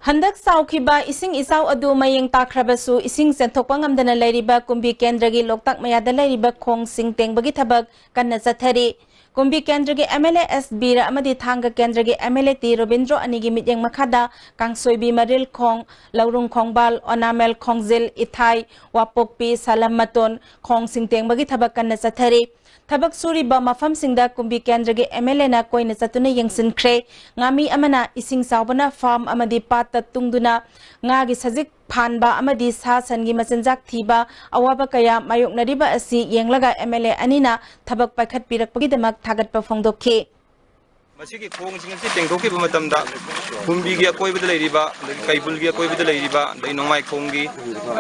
ꯍꯟꯗꯛ ꯆꯥꯎꯈꯤꯕ ꯏꯁꯤꯡ ꯏꯆꯥꯎ ꯑꯗꯨ ꯃꯌꯦꯡ ꯇꯥꯈ꯭ꯔꯕꯁꯨ, ꯏꯁꯤꯡ ꯆꯦꯟꯊꯣꯛꯄ ꯉꯝꯗꯅ ꯂꯩꯔꯤꯕ ꯀꯨꯝꯕꯤ ꯀꯦꯟꯗ꯭ꯔꯒꯤ ꯂꯣꯛꯇꯥꯛ ꯃꯌꯥꯗ ꯂꯩꯔꯤꯕ ꯈꯣꯡꯁꯤꯡ ꯇꯦꯡꯕꯒꯤ ꯊꯕꯛ ꯀꯟꯅ ꯆꯠꯊꯔꯤ꯫ ꯀꯨꯝꯕꯤ ꯀꯦꯟꯗ꯭ꯔꯒꯤ ꯑꯦꯝ ꯑꯦꯜ ꯑꯦ ꯑꯦꯁ ꯕꯤꯔ ꯑꯃꯗꯤ ꯊꯥꯡꯒ ꯀꯦꯟꯗ꯭ꯔꯒꯤ M L A T Robindro ꯑꯅꯤꯒꯤ ꯃꯤꯠꯌꯦꯡ ꯃꯈꯥꯗ ꯀꯥꯡꯁꯣꯏꯕꯤ, ꯃꯔꯤꯜ ꯈꯣꯡ, ꯂꯧꯔꯨꯡ ꯈꯣꯡꯕꯥꯜ, ꯑꯣꯅꯥꯃꯦꯜ ꯈꯣꯡꯖꯤꯜ, ꯏꯊꯥꯏ, ꯋꯥꯄꯣꯛꯄꯤ, ꯁꯥꯂꯝ ꯃꯇꯣꯟ ꯈꯣꯡꯁꯤꯡ ꯇꯦꯡꯕꯒꯤ ꯊꯕꯛ ꯀꯟꯅ ꯆꯠꯊꯔꯤ꯫ ꯊꯕꯛ ꯁꯨꯔꯤꯕ ꯃꯐꯝꯁꯤꯡꯗ ꯀꯨꯝꯕꯤ ꯀꯦꯟꯗ꯭ꯔꯒꯤ ꯑꯦꯝ ꯑꯦꯜ ꯑꯦꯅ ꯀꯣꯏꯅ ꯆꯠꯇꯨꯅ ꯌꯦꯡꯁꯤꯟꯈ꯭ꯔꯦ꯫ ꯉꯥꯃꯤ ꯑꯃꯅ ꯏꯁꯤꯡ ꯆꯥꯎꯕꯅ ꯐꯥꯔꯝ ꯑꯃꯗꯤ ꯄꯥꯠꯇ ꯇꯨꯡꯗꯨꯅ ꯉꯥꯒꯤ ꯁꯖꯤꯛ ꯐꯥꯟꯕ ꯑꯃꯗꯤ ꯁꯥ ꯁꯟꯒꯤ ꯃꯆꯤꯟꯖꯥꯛ ꯊꯤꯕ ꯑꯋꯥꯕ ꯀꯌꯥ ꯃꯥꯌꯣꯛꯅꯔꯤꯕ ꯑꯁꯤ ꯌꯦꯡꯂꯒ ꯑꯦꯝ ꯑꯦꯜ ꯑꯦ ꯑꯅꯤꯅ ꯊꯕꯛ ꯄꯥꯏꯈꯠꯄꯤꯔꯛꯄꯒꯤꯗꯃꯛ ꯊꯥꯒꯠꯄ ꯐꯣꯡꯗꯣꯛꯈꯤ꯫ ꯃꯁꯤꯒꯤ ꯈꯣꯡꯁꯤꯡ ꯑꯁꯤ ꯇꯦꯡꯊꯣꯛꯈꯤꯕ ꯃꯇꯝꯗ ꯀꯨꯝꯕꯤꯒꯤ ꯑꯀꯣꯏꯕꯗ ꯂꯩꯔꯤꯕ, ꯑꯗꯒꯤ ꯀꯩꯕꯨꯜꯒꯤ ꯑꯀꯣꯏꯕꯗ ꯂꯩꯔꯤꯕ, ꯑꯗꯒꯤ ꯅꯣꯡꯃꯥꯏꯈꯣꯡꯒꯤ,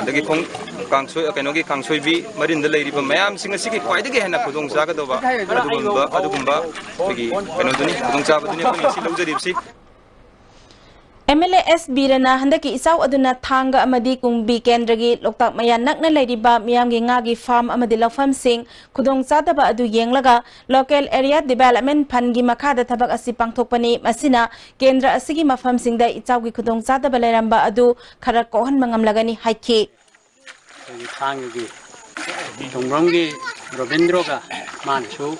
ꯑꯗꯒꯤ ꯈꯣꯡ-, ꯀꯥꯡꯁꯣꯏ, ꯀꯩꯅꯣꯒꯤ ꯀꯥꯡꯁꯣꯏꯕꯤ ꯃꯔꯤꯟꯗ ꯂꯩꯔꯤꯕ ꯃꯌꯥꯝꯁꯤꯡ ꯑꯁꯤꯒꯤ ꯈ꯭ꯋꯥꯏꯗꯒꯤ ꯍꯦꯟꯅ ꯈꯨꯗꯣꯡ ꯆꯥꯒꯗꯧꯕ ꯑꯗꯨꯒꯨꯝꯕ, ꯑꯗꯨꯒꯨꯝꯕ ꯑꯩꯈꯣꯏꯒꯤ ꯀꯩꯅꯣꯗꯨꯅꯤ, ꯈꯨꯗꯣꯡꯆꯥꯕꯗꯨꯅꯤ ꯑꯩꯈꯣꯏꯅ ꯉꯁꯤ ꯂꯧꯖꯔꯤꯕꯁꯤ꯫ ꯑꯦꯝ ꯑꯦꯜ ꯑꯦ ꯑꯦꯁ ꯕꯤꯔꯅ ꯍꯟꯗꯛꯀꯤ ꯏꯆꯥꯎ ꯑꯗꯨꯅ ꯊꯥꯡꯒ ꯑꯃꯗꯤ ꯀꯨꯝꯕꯤ ꯀꯦꯟꯗ꯭ꯔꯒꯤ ꯂꯣꯛꯇꯥꯛ ꯃꯌꯥ ꯅꯛꯅ ꯂꯩꯔꯤꯕ ꯃꯤꯌꯥꯝꯒꯤ ꯉꯥꯒꯤ ꯐꯥꯔꯝ ꯑꯃꯗꯤ ꯂꯧꯐꯝꯁꯤꯡ ꯈꯨꯗꯣꯡꯆꯥꯗꯕ ꯑꯗꯨ ꯌꯦꯡꯂꯒ Local Area Development Fundꯒꯤ ꯃꯈꯥꯗ ꯊꯕꯛ ꯑꯁꯤ ꯄꯥꯡꯊꯣꯛꯄꯅꯤ꯫ ꯃꯁꯤꯅ ꯀꯦꯟꯗ꯭ꯔ ꯑꯁꯤꯒꯤ ꯃꯐꯝꯁꯤꯡꯗ ꯏꯆꯥꯎꯒꯤ ꯈꯨꯗꯣꯡꯆꯥꯗꯕ ꯂꯩꯔꯝꯕ ꯑꯗꯨ ꯈꯔ ꯀꯣꯛꯍꯟꯕ ꯉꯝꯂꯒꯅꯤ ꯍꯥꯏꯈꯤ꯫ ꯑꯩꯈꯣꯏꯒꯤ ꯊꯥꯡꯒꯒꯤ ꯇꯣꯡꯕ꯭ꯔꯝꯒꯤ ꯔꯣꯕꯤꯟꯗ꯭ꯔꯣꯒ ꯃꯥꯅꯁꯨ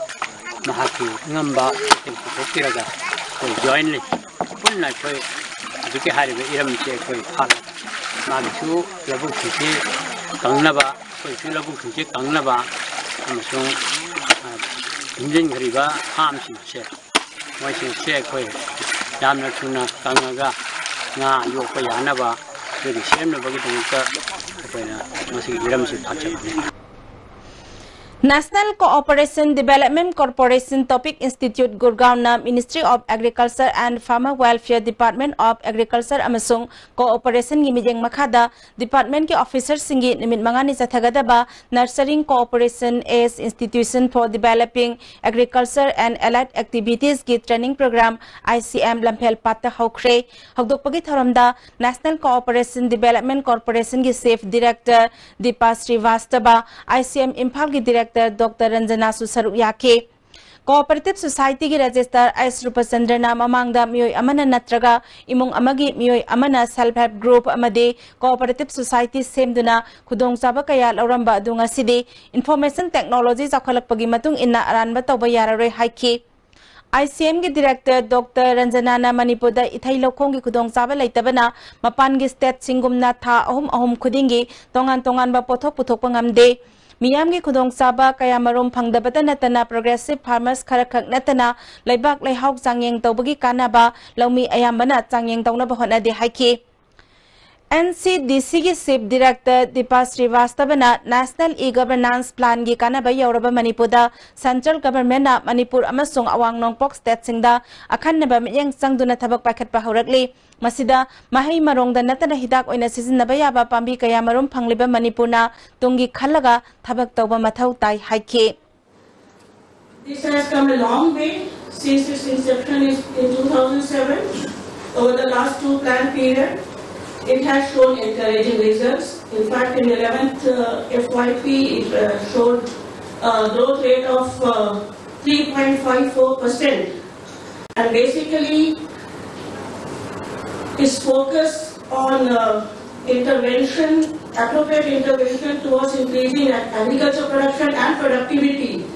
ꯃꯍꯥꯛꯀꯤ ꯑꯉꯝꯕ ꯃꯇꯦꯡ ꯄꯥꯡꯊꯣꯛꯄꯤꯔꯒ ꯑꯩꯈꯣꯏ jointly ꯄꯨꯟꯅ ꯑꯩꯈꯣꯏ ꯍꯧꯖꯤꯛꯀꯤ ꯍꯥꯏꯔꯤꯕ ꯏꯔꯝꯁꯦ ꯑꯩꯈꯣꯏ ꯐꯥꯠꯂꯒ ꯃꯥꯒꯤꯁꯨ ꯂꯧꯕꯨꯛꯁꯤꯡꯁꯤ ꯀꯪꯅꯕ, ꯑꯩꯈꯣꯏꯁꯨ ꯂꯧꯕꯨꯛꯁꯤꯡꯁꯤ ꯀꯪꯅꯕ ꯑꯃꯁꯨꯡ, ꯑ, ꯊꯨꯝꯖꯤꯟꯈ꯭ꯔꯤꯕ ꯐꯥꯝꯁꯤꯡꯁꯦ ꯃꯣꯏꯁꯤꯡꯁꯦ ꯑꯩꯈꯣꯏ ꯌꯥꯝꯅ ꯊꯨꯅ ꯀꯪꯉꯒ ꯉꯥ ꯌꯣꯛꯄ ꯌꯥꯅꯕ ꯑꯩꯈꯣꯏꯒꯤ ꯁꯦꯝꯅꯕꯒꯤꯗꯃꯛꯇ ꯑꯩꯈꯣꯏꯅ ꯃꯁꯤꯒꯤ ꯍꯤꯔꯝꯁꯤ ꯊꯥꯖꯕꯅꯤ꯫ National Cooperation Development Corporation Topic Institute ꯒꯨꯔꯒꯥꯎꯟꯅ Ministry of Agriculture and Farmer Welfare, Department of Agriculture ꯑꯃꯁꯨꯡ Cooperationꯒꯤ ꯃꯤꯠꯌꯦꯡ ꯃꯈꯥꯗ departmentꯀꯤ officerꯁꯤꯡꯒꯤ ꯅꯨꯃꯤꯠ ꯃꯉꯥꯅꯤ ꯆꯠꯊꯒꯗꯕ Nurturing Cooperation as Institution for Developing Agriculture and Allied Activitiesꯀꯤ training program I C M ꯂꯝꯐꯦꯜ ꯄꯥꯠꯇ ꯍꯧꯈ꯭ꯔꯦ꯫ ꯍꯧꯗꯣꯛꯄꯒꯤ ꯊꯧꯔꯝꯗ National Cooperation Development Corporationꯒꯤ Chief Director Deepa Srivastava, I C M ꯏꯝꯐꯥꯜꯒꯤ Director ꯗꯣꯛꯇꯔ ꯔꯟꯖꯅꯥꯁꯨ ꯁꯔꯨꯛ ꯌꯥꯈꯤ꯫ Cooperative Society ꯒꯤ Registrar S Rupachandraꯅ ꯃꯃꯥꯡꯗ ꯃꯤꯑꯣꯏ ꯑꯃꯅ ꯅꯠꯇ꯭ꯔꯒ ꯏꯃꯨꯡ ꯑꯃꯒꯤ ꯃꯤꯑꯣꯏ ꯑꯃꯅ Self Help Group ꯑꯃꯗꯤ Cooperative Society ꯁꯦꯝꯗꯨꯅ ꯈꯨꯗꯣꯡꯆꯥꯕ ꯀꯌꯥ ꯂꯧꯔꯝꯕ ꯑꯗꯨ ꯉꯁꯤꯗꯤ Information Technology ꯆꯥꯎꯈꯠꯂꯛꯄꯒꯤ ꯃꯇꯨꯡ ꯏꯟꯅ ꯑꯔꯥꯟꯕ ꯇꯧꯕ ꯌꯥꯔꯔꯣꯏ ꯍꯥꯏꯈꯤ꯫ I C M ꯒꯤ Director Doctor ꯔꯟꯖꯅꯥꯅ ꯃꯅꯤꯄꯨꯔꯗ ꯏꯊꯩ ꯂꯧꯈꯣꯡꯒꯤ ꯈꯨꯗꯣꯡꯆꯥꯕ ꯂꯩꯇꯕꯅ ꯃꯄꯥꯟꯒꯤ stateꯁꯤꯡꯒꯨꯝꯅ ꯊꯥ ꯑꯍꯨꯝ ꯑꯍꯨꯝ ꯈꯨꯗꯤꯡꯒꯤ ꯇꯣꯉꯥꯟ ꯇꯣꯉꯥꯟꯕ ꯄꯣꯠꯊꯣꯛ ꯄꯨꯊꯣꯛꯄ ꯉꯝꯗꯦ꯫ ꯃꯤꯌꯥꯝꯒꯤ ꯈꯨꯗꯣꯡꯆꯥꯕ ꯀꯌꯥꯃꯔꯨꯝ ꯐꯪꯗꯕꯇ ꯅꯠꯇꯅ progressive farmers ꯈꯔꯈꯛ ꯅꯠꯇꯅ ꯂꯩꯕꯥꯛ ꯂꯩꯍꯥꯎ ꯆꯥꯡꯌꯦꯡ ꯇꯧꯕꯒꯤ ꯀꯥꯟꯅꯕ ꯂꯧꯃꯤ ꯑꯌꯥꯝꯕꯅ ꯆꯥꯡꯌꯦꯡ ꯇꯧꯅꯕ ꯍꯣꯠꯅꯗꯦ ꯍꯥꯏꯈꯤ꯫ N C D C ꯒꯤ Chief Director Deepa ꯁ꯭ꯔꯤꯋꯥꯁꯇꯕꯅ National E-Governance Planꯒꯤ ꯀꯥꯟꯅꯕ ꯌꯧꯔꯕ ꯃꯅꯤꯄꯨꯔꯗ Central Governmentꯅ ꯃꯅꯤꯄꯨꯔ ꯑꯃꯁꯨꯡ ꯑꯋꯥꯡ ꯅꯣꯡꯄꯣꯛ stateꯁꯤꯡꯗ ꯑꯈꯟꯅꯕ ꯃꯤꯠꯌꯦꯡ ꯆꯪꯗꯨꯅ ꯊꯕꯛ ꯄꯥꯏꯈꯠꯄ ꯍꯧꯔꯛꯂꯤ꯫ ꯃꯁꯤꯗ ꯃꯍꯩ ꯃꯔꯣꯡꯗ ꯅꯠꯇꯅ ꯍꯤꯗꯥꯛ ꯑꯣꯏꯅ ꯁꯤꯖꯤꯟꯅꯕ ꯌꯥꯕ ꯄꯥꯝꯕꯤ ꯀꯌꯥꯃꯔꯨꯝ ꯐꯪꯂꯤꯕ ꯃꯅꯤꯄꯨꯔꯅ ꯇꯨꯡꯒꯤ ꯈꯜꯂꯒ ꯊꯕꯛ ꯇꯧꯕ ꯃꯊꯧ ꯇꯥꯏ ꯍꯥꯏꯈꯤ꯫ This has come a long way since its inception is in two thousand seven. Over the last two plan period, it has shown encouraging results. In fact, in eleventh, uh, F Y P, it, uh, showed a growth rate of, uh, three point five four percent. And basically, its focus on, uh, intervention, appropriate intervention towards increasing ag-, agriculture production and productivity